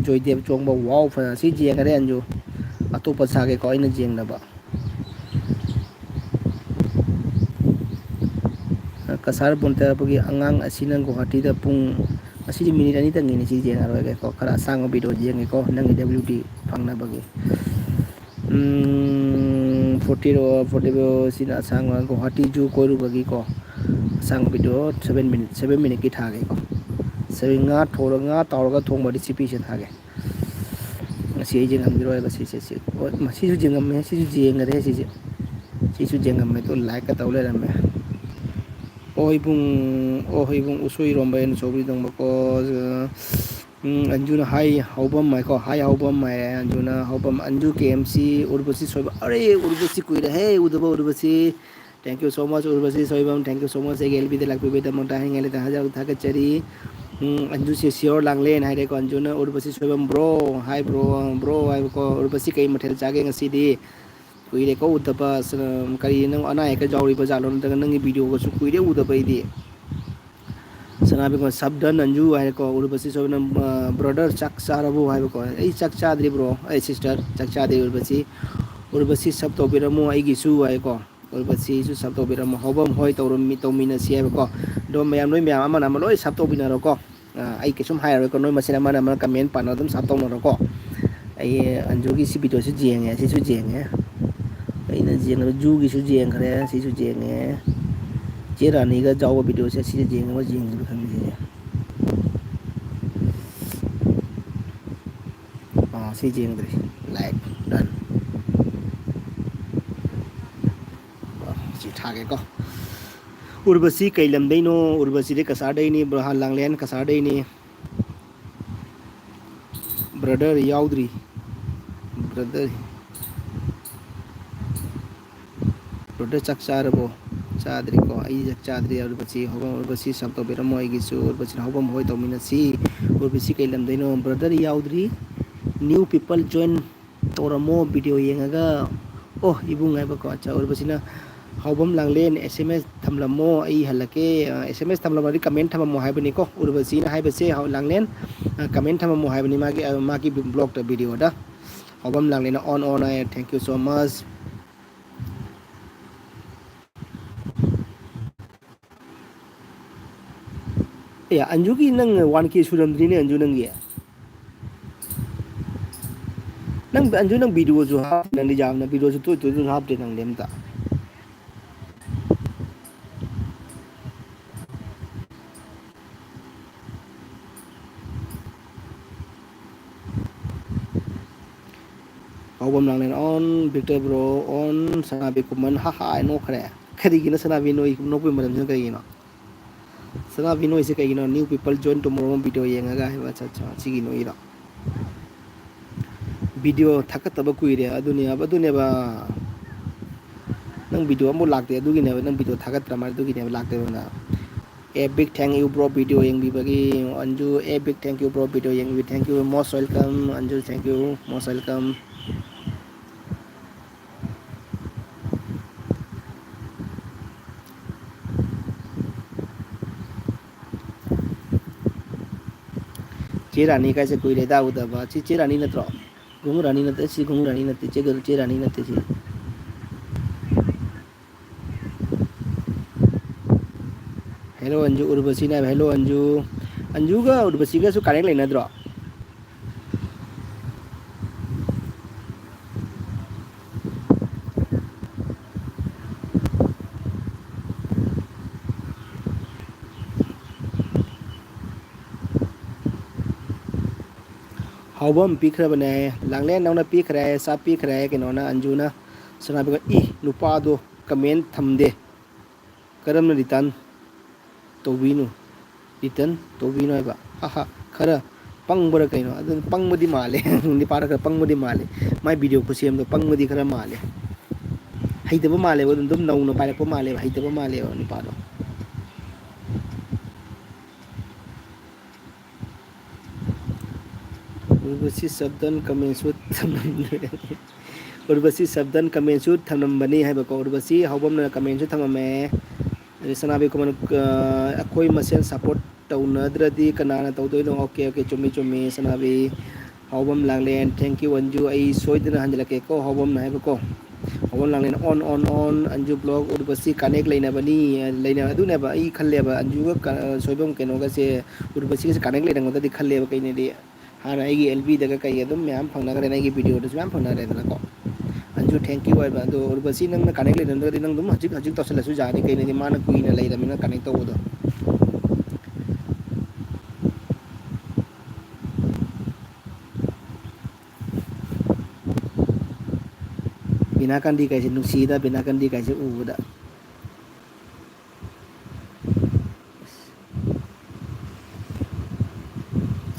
ꯖꯣꯏꯗꯦꯕ ꯆꯣꯡꯕ꯫ ꯋꯥꯎ, ꯐꯖꯅ ꯁꯤ ꯌꯦꯡꯈ꯭ꯔꯦ ꯑꯟꯖꯨ꯫ ꯑꯇꯣꯞꯄ ꯁꯥꯒꯦꯀꯣ, ꯑꯩꯅ ꯌꯦꯡꯗꯕ꯫ ꯀꯁꯥꯔ ꯕꯨꯟꯇꯔꯕꯒꯤ ꯑꯉꯥꯡ ꯑꯁꯤꯅ ꯒꯨꯋꯥꯍꯥꯇꯤꯗ ꯄꯨꯡ, ꯉꯁꯤꯗꯤ ꯃꯤꯅꯤꯠ ꯑꯅꯤꯇꯪꯒꯤꯅꯤ, ꯁꯤ ꯌꯦꯡꯉꯔꯣꯏꯒꯦꯀꯣ꯫ ꯈꯔ ꯑꯁꯥꯡꯕ video ꯌꯦꯡꯒꯦꯀꯣ, ꯅꯪꯒꯤ W T ꯐꯪꯅꯕꯒꯤ꯫ ꯎꯝ, forty ꯔꯣ, forty ꯔꯣ, ꯁꯤꯅ ꯑꯁꯥꯡꯕ ꯒꯨꯋꯥꯍꯥꯇꯤ ꯖꯨ ꯀꯣꯏꯔꯨꯕꯒꯤꯀꯣ꯫ ꯑꯁꯥꯡꯕ video seven minute, seven minute ꯀꯤ ꯊꯥꯒꯦꯀꯣ꯫ Seven, ꯉꯥ ꯊꯣꯡ-, ꯉꯥ ꯇꯥꯎꯔꯒ ꯊꯣꯡꯕ recipe ꯁꯦ ꯊꯥꯒꯦ꯫ ꯉꯁꯤ ꯑꯩꯁꯦ ꯉꯝꯈꯤꯔꯣꯏꯕ ꯁꯤꯁꯦ, ꯁꯤ꯫ ꯍꯣꯏ, ꯃꯁꯤꯁꯨ ꯌꯦꯡꯉꯝꯃꯦ, ꯁꯤꯁꯨ ꯌꯦꯡꯈꯔꯦ ꯁꯤꯁꯦ꯫ ꯁꯤꯁꯨ ꯌꯦꯡꯉꯝꯃꯦ, ꯑꯗꯨ like ꯀ ꯇꯧ ꯂꯩꯔꯝꯃꯦ꯫ ꯑꯣ ꯏꯕꯨꯡ, ꯑꯣ ꯏꯕꯨꯡ ꯎꯁꯣꯏ ꯏꯔꯣꯝꯕ ꯑꯩꯅ ꯁꯧꯒ꯭ꯔꯤ ꯊꯣꯡꯕꯀꯣ꯫ ꯎꯝ, ꯑꯟꯖꯨꯅ ꯍꯥꯏ ꯍꯧꯕꯝ ꯍꯥꯏꯀꯣ, ꯍꯥꯏ ꯍꯧꯕꯝ ꯍꯥꯏꯔꯦ ꯑꯟꯖꯨꯅ꯫ ꯍꯧꯕꯝ, ꯑꯟꯖꯨ, K M C, ꯎꯔꯕꯁꯤ ꯁꯣꯏꯕ꯫ ꯑꯔꯦ, ꯎꯔꯕꯁꯤ ꯀꯨꯏꯔꯦꯍꯦ ꯎꯗꯕ, ꯎꯔꯕꯁꯤ꯫ Thank you so much ꯎꯔꯕꯁꯤ Soibam, thank you so much ꯑꯩꯒꯤ L B ꯗ ꯂꯥꯛꯄꯤꯕꯒꯤꯗꯃꯛꯇ ꯍꯥꯏꯅꯤꯡꯉꯥꯏ ꯂꯩꯇꯅ ꯍꯔꯥꯎ ꯊꯥꯒꯠꯆꯔꯤ꯫ ꯎꯝ, ꯑꯟꯖꯨꯁꯦ sure ꯂꯥꯡꯂꯦꯟ ꯍꯥꯏꯔꯦꯀꯣ꯫ ꯑꯟꯖꯨꯅ ꯎꯔꯕꯁꯤ Soibam bro, hi bro, bro ꯍꯥꯏꯕꯀꯣ꯫ ꯎꯔꯕꯁꯤ ꯀꯩ ꯃꯊꯦꯜ ꯆꯥꯒꯦ ꯉꯁꯤꯗꯤ? ꯀꯨꯏꯔꯦꯀꯣ ꯎꯗꯕ꯫ ꯁ-, ꯀꯔꯤ ꯅꯪ ꯑꯅꯥ ꯑꯌꯦꯛꯀ ꯌꯥꯎꯔꯤꯕ ꯖꯥꯠꯂꯣ? ꯅꯠꯇ꯭ꯔꯒ ꯅꯪꯒꯤ video ꯒꯁꯨ ꯀꯨꯏꯔꯦ ꯎꯗꯕ ꯑꯩꯗꯤ꯫ ꯁꯅꯥꯕꯤꯀꯣ, sub done ꯑꯟꯖꯨ ꯍꯥꯏꯔꯦꯀꯣ꯫ ꯎꯔꯕꯁꯤ ꯁꯣꯏꯕꯝ, ꯑ, brother ꯆꯥꯛ ꯆꯥꯔꯕꯣ ꯍꯥꯏꯕꯀꯣ꯫ ꯑꯩ ꯆꯥꯛ ꯆꯥꯗ꯭ꯔꯤ bro, ꯑꯩ sister ꯆꯥꯛ ꯆꯥꯗ꯭ꯔꯤ꯫ ꯎꯔꯕꯁꯤ, ꯎꯔꯕꯁꯤ sub ꯇꯧꯕꯤꯔꯝꯃꯣ ꯑꯩꯒꯤꯁꯨ ꯍꯥꯏꯀꯣ꯫ ꯑꯣꯏꯕꯁꯤꯁꯨ sub ꯇꯧꯕꯤꯔꯝꯃꯣ꯫ ꯍꯧꯕꯝ ꯍꯣꯏ, ꯇꯧꯔꯝꯃꯤ-, ꯇꯧꯃꯤꯟꯅꯁꯤ ꯍꯥꯏꯕꯀꯣ꯫ ꯑꯗꯣ ꯃꯌꯥꯝ, ꯅꯣꯏ ꯃꯌꯥꯝ ꯑꯃꯅ ꯑꯃ ꯂꯣꯏ sub ꯇꯧꯕꯤꯅꯔꯣꯀꯣ꯫ ꯑ, ꯑꯩ ꯀꯩꯁꯨꯝ ꯍꯥꯏꯔꯔꯣꯏꯀꯣ, ꯅꯣꯏ ꯃꯁꯦꯟ ꯑꯃꯅ ꯑꯃꯅ comment ꯄꯥꯟꯅ ꯑꯗꯨꯝ sub ꯇꯧꯅꯔꯣꯀꯣ꯫ ꯑꯩ ꯑꯟꯖꯨꯒꯤ ꯁꯤ videoꯁꯤ ꯌꯦꯡꯉꯦ, ꯁꯤꯁꯨ ꯌꯦꯡꯉꯦ꯫ ꯑꯩꯅ ꯌꯦꯡꯉꯕ ꯖꯨꯒꯤꯁꯨ ꯌꯦꯡꯈ꯭ꯔꯦ, ꯁꯤꯁꯨ ꯌꯦꯡꯉꯦ꯫ ꯆꯦ ꯔꯥꯅꯤꯒ ꯖꯥꯎꯒ videoꯁꯦ ꯁꯤꯁꯦ ꯌꯦꯡꯉꯕ ꯌꯦꯡꯗ꯭ꯔꯤꯕ ꯈꯪꯗꯦ ꯁꯤꯁꯦ꯫ ꯑꯥ, ꯁꯤ ꯌꯦꯡꯗ꯭ꯔꯤ꯫ Like, done꯫ ꯁꯤ ꯊꯥꯒꯦꯀꯣ꯫ ꯎꯔꯕꯁꯤ ꯀꯩ ꯂꯝꯗꯩꯅꯣ? ꯎꯔꯕꯁꯤꯗꯤ ꯀꯁꯥꯔꯗꯩꯅꯤ, ꯕ꯭ꯔꯣꯍꯥꯟ ꯂꯥꯡꯂꯦꯟ ꯀꯁꯥꯔꯗꯩꯅꯤ꯫ Brother ꯌꯥꯎꯗ꯭ꯔꯤ꯫ Brother꯫ Brother ꯆꯥꯛ ꯆꯥꯔꯕꯣ? ꯆꯥꯗ꯭ꯔꯤꯀꯣ꯫ ꯑꯩ ꯆꯥꯛ ꯆꯥꯗ꯭ꯔꯤ꯫ ꯎꯔꯕꯁꯤ ꯍꯧꯕꯝ, ꯎꯔꯕꯁꯤ sub ꯇꯧꯕꯤꯔꯝꯃꯣ ꯑꯩꯒꯤꯁꯨ꯫ ꯎꯔꯕꯁꯤꯅ ꯍꯧꯕꯝ ꯍꯣꯏ ꯇꯧꯃꯤꯟꯅꯁꯤ꯫ ꯎꯔꯕꯁꯤ ꯀꯩ ꯂꯝꯗꯩꯅꯣ? Brother ꯌꯥꯎꯗ꯭ꯔꯤ꯫ New people join ꯇꯧꯔꯝꯃꯣ video ꯌꯦꯡꯉꯒ꯫ ꯑꯣ, ꯏꯕꯨꯡ ꯍꯥꯏꯕꯀꯣ꯫ ꯑꯠꯆꯥ, ꯎꯔꯕꯁꯤꯅ ꯍꯥꯎꯕꯝ ꯂꯥꯡꯂꯦꯟ, S M S ꯊꯝꯂꯝꯃꯣ, ꯑꯩ ꯍꯜꯂꯛꯀꯦ꯫ ꯑ, S M S ꯊꯝꯂꯝꯃꯗꯤ comment ꯊꯝꯃꯝꯃꯣ ꯍꯥꯏꯕꯅꯤꯀꯣ꯫ ꯎꯔꯕꯁꯤꯅ ꯍꯥꯏꯕꯁꯦ ꯍꯥꯎ-, ꯂꯥꯡꯂꯦꯟ, ꯑ, comment ꯊꯝꯃꯝꯃꯣ ꯍꯥꯏꯕꯅꯤ ꯃꯥꯒꯤ, ꯑ, ꯃꯥꯒꯤ blogꯇ videoꯗ꯫ ꯍꯥꯎꯕꯝ ꯂꯥꯡꯂꯦꯟ on on high. Thank you so much꯫ ꯑꯦ, ꯑꯟꯖꯨꯒꯤ ꯅꯪ one K ꯁꯨꯔꯝꯗ꯭ꯔꯤꯅꯦ, ꯑꯟꯖꯨ, ꯅꯪꯒꯤ꯫ ꯅꯪ, ꯑꯟꯖꯨ, ꯅꯪ videoꯁꯨ ꯍꯥꯞꯇꯦ, ꯅꯪꯗꯤ ꯌꯥꯝꯅ videoꯁꯨ ꯇꯣꯏ ꯇꯣꯏꯅꯁꯨ ꯍꯥꯞꯇꯦ ꯅꯪꯗꯤ ꯑꯝꯇ꯫ ꯍꯥꯎꯕꯝ ꯂꯥꯡꯂꯦꯟ on, Victor bro on, ꯁꯅꯥꯕꯤ ꯀꯨꯃꯟ ꯍꯥ ꯍꯥ ꯍꯥꯏ ꯅꯣꯛꯈ꯭ꯔꯦ꯫ ꯀꯔꯤꯒꯤꯅꯣ ꯁꯅꯥꯕꯤ ꯅꯣꯏ ꯅꯣꯛꯄꯒꯤ ꯃꯔꯝꯁꯤꯅ ꯀꯔꯤꯒꯤꯅꯣ? ꯁꯅꯥꯕꯤ ꯅꯣꯏꯁꯦ ꯀꯩꯒꯤꯅꯣ? New people join tomorrow video ꯌꯦꯡꯉꯒ ꯍꯥꯏꯕ꯫ ꯑꯠꯆꯥ, ꯑꯠꯆꯥ, ꯁꯤꯒꯤ ꯅꯣꯏꯔꯣ? Video ꯊꯥꯒꯠꯇꯕ ꯀꯨꯏꯔꯦ꯫ ꯑꯗꯨꯅꯦ, ꯑꯗꯨꯅꯦꯕ꯫ ꯅꯪ video ꯑꯃꯐꯥꯎ ꯂꯥꯛꯇꯦ, ꯑꯗꯨꯒꯤꯅꯦꯕ꯫ ꯅꯪ video ꯊꯥꯒꯠꯇ꯭ꯔ ꯃꯥꯜꯂꯦ, ꯑꯗꯨꯒꯤꯅꯦꯕ ꯂꯥꯛꯇꯦꯗꯅ꯫ A big thank you bro, video ꯌꯦꯡꯕꯤꯕꯒꯤ꯫ Anju, a big thank you bro, video ꯌꯦꯡꯕꯤꯕꯒꯤ꯫ Thank you, most welcome, Anju, thank you, most welcome꯫ ꯆꯦ ꯔꯥꯅꯤ ꯀꯥꯏꯁꯦ ꯀꯨꯏꯔꯦꯗ ꯎꯗꯕ꯫ ꯁꯤ ꯆꯦ ꯔꯥꯅꯤ ꯅꯠꯇ꯭ꯔꯣ? ꯒꯣꯡꯒꯨ ꯔꯥꯅꯤ ꯅꯠꯇꯦ, ꯁꯤ ꯒꯣꯡꯒꯨ ꯔꯥꯅꯤ ꯅꯠꯇꯦ, ꯆꯦ ꯒ-, ꯆꯦ ꯔꯥꯅꯤ ꯅꯠꯇꯦ ꯁꯤ꯫ ꯍꯦꯜꯂꯣ ꯑꯟꯖꯨ, ꯎꯔꯕꯁꯤꯅ ꯍꯥꯏꯕ, ꯍꯦꯜꯂꯣ ꯑꯟꯖꯨ꯫ ꯑꯟꯖꯨꯒ ꯎꯔꯕꯁꯤꯒꯁꯨ ꯀꯅꯦꯛ ꯂꯩꯅꯗ꯭ꯔꯣ? ꯍꯥꯎꯕꯝ ꯄꯤꯈ꯭ꯔꯕꯅꯦ ꯍꯥꯏꯌꯦ꯫ ꯂꯥꯡꯂꯦꯟ ꯅꯪꯅ ꯄꯤꯈ꯭ꯔꯦ ꯍꯥꯏꯌꯦ, ꯆꯥꯛ ꯄꯤꯈ꯭ꯔꯦ ꯍꯥꯏꯌꯦ꯫ ꯀꯩꯅꯣꯅ, ꯑꯟꯖꯨꯅ꯫ ꯁꯅꯥꯕꯤꯒ, "ꯏ, ꯅꯨꯄꯥꯗꯣ ꯀꯃꯦꯟ ꯊꯝꯗꯦ꯫ ꯀꯔꯝꯅ ꯔꯤꯇꯟ ꯇꯧꯕꯤꯅꯣ? ꯔꯤꯇꯟ ꯇꯧꯕꯤꯅꯣ ꯍꯥꯏꯕ꯫ ꯍꯥ ꯍꯥ, ꯈꯔ ꯄꯪꯕ꯭ꯔꯥ ꯀꯩꯅꯣ?" ꯑꯗꯨ ꯄꯪꯕꯗꯤ ꯃꯥꯜꯂꯦ꯫ ꯅꯤꯄꯥꯔ ꯈꯔ ꯄꯪꯕꯗꯤ ꯃꯥꯜꯂꯦ꯫ ꯃꯥꯏ ꯚꯤꯗꯤꯑꯣ ꯈꯨꯁꯦꯝꯗꯣ ꯄꯪꯕꯗꯤ ꯈꯔ ꯃꯥꯜꯂꯦ꯫ ꯍꯩꯇꯕ ꯃꯥꯜꯂꯦꯕ, ꯑꯗꯨꯝ, ꯑꯗꯨꯝ ꯅꯧꯅ ꯄꯥꯏꯔꯛꯄ ꯃꯥꯜꯂꯦꯕ, ꯍꯩꯇꯕ ꯃꯥꯜꯂꯦꯕ ꯅꯤꯄꯥꯗꯣ꯫ ꯎꯔꯕꯁꯤ ꯁꯕꯗꯟ ꯀꯃꯦꯟꯁꯨ ꯊꯝꯂꯝꯃꯦ꯫ ꯎꯔꯕꯁꯤ ꯁꯕꯗꯟ ꯀꯃꯦꯟꯁꯨ ꯊꯝꯂꯝꯕꯅꯤ ꯍꯥꯏꯕꯀꯣ꯫ ꯎꯔꯕꯁꯤ ꯍꯧꯕꯝꯅ ꯀꯃꯦꯟꯁꯨ ꯊꯝꯃꯝꯃꯦ꯫ ꯑꯗꯩ ꯁꯅꯥꯕꯤ ꯈꯨꯃꯟ, ꯑ, "ꯑꯩꯈꯣꯏ ꯃꯁꯦꯟ ꯁꯞꯄꯣꯔꯠ ꯇꯧꯅꯗ꯭ꯔꯗꯤ ꯀꯅꯥꯅ ꯇꯧꯗꯣꯏꯅꯣ?" ꯑꯣꯀꯦ, ꯑꯣꯀꯦ, ꯆꯨꯝꯃꯤ, ꯆꯨꯝꯃꯤ, ꯁꯅꯥꯕꯤ꯫ ꯍꯥꯎꯕꯝ ꯂꯥꯡꯂꯦꯟ, thank you ꯑꯟꯖꯨ, ꯑꯩ ꯁꯣꯏꯗꯅ ꯍꯟꯖꯤꯜꯂꯛꯀꯦꯀꯣ, ꯍꯥꯎꯕꯝꯅ ꯍꯥꯏꯕꯀꯣ꯫ ꯍꯥꯎꯕꯝ ꯂꯥꯡꯂꯦꯟ, on, on, on, Anju vlog, ꯎꯔꯕꯁꯤ connect ꯂꯩꯅꯕꯅꯤ, ꯂꯩꯅ-, ꯑꯗꯨꯅꯦꯕ ꯑꯩ ꯈꯜꯂꯦꯕ, ꯑꯟꯖꯨꯒ ꯀ-, ꯁꯣꯏꯕꯝ ꯀꯩꯅꯣꯒꯁꯦ, ꯎꯔꯕꯁꯤꯒꯁꯦ connect ꯂꯩꯔꯝꯒꯗ꯭ꯔꯗꯤ ꯈꯜꯂꯦꯕ꯫ ꯀꯩꯅꯣꯗꯤ, ꯍꯥꯟꯅ ꯑꯩꯒꯤ ꯑꯦꯜ ꯕꯤꯗꯒ ꯀꯩ ꯑꯗꯨꯝ ꯃꯌꯥꯝ ꯐꯪꯅꯈ꯭ꯔꯦꯅ, ꯑꯩꯒꯤ ꯚꯤꯗꯤꯑꯣꯗꯁꯨ ꯃꯌꯥꯝ ꯐꯪꯅꯈ꯭ꯔꯦꯗꯅꯀꯣ꯫ ꯑꯟꯖꯨ, thank you ꯍꯥꯏꯕ꯫ ꯑꯗꯣ ꯎꯔꯕꯁꯤ ꯅꯪꯅ connect ꯂꯩꯅꯗ꯭ꯔꯒꯗꯤ ꯅꯪ ꯑꯗꯨꯝ ꯍꯧꯖꯤꯛ, ꯍꯧꯖꯤꯛ ꯇꯧꯁꯜꯂꯁꯨ ꯌꯥꯅꯤ, ꯀꯩꯅꯣꯗꯤ ꯃꯥꯅ ꯀꯨꯏꯅ ꯂꯩꯔꯕꯅꯤꯅ connect ꯇꯧꯕꯗꯣ꯫ ꯕꯤꯅꯥ ꯀꯥꯟꯗꯤ ꯀꯥꯏꯁꯦ ꯅꯨꯡꯁꯤꯗ, ꯕꯤꯅꯥ ꯀꯥꯟꯗꯤ ꯀꯥꯏꯁꯦ ꯎꯕꯗ꯫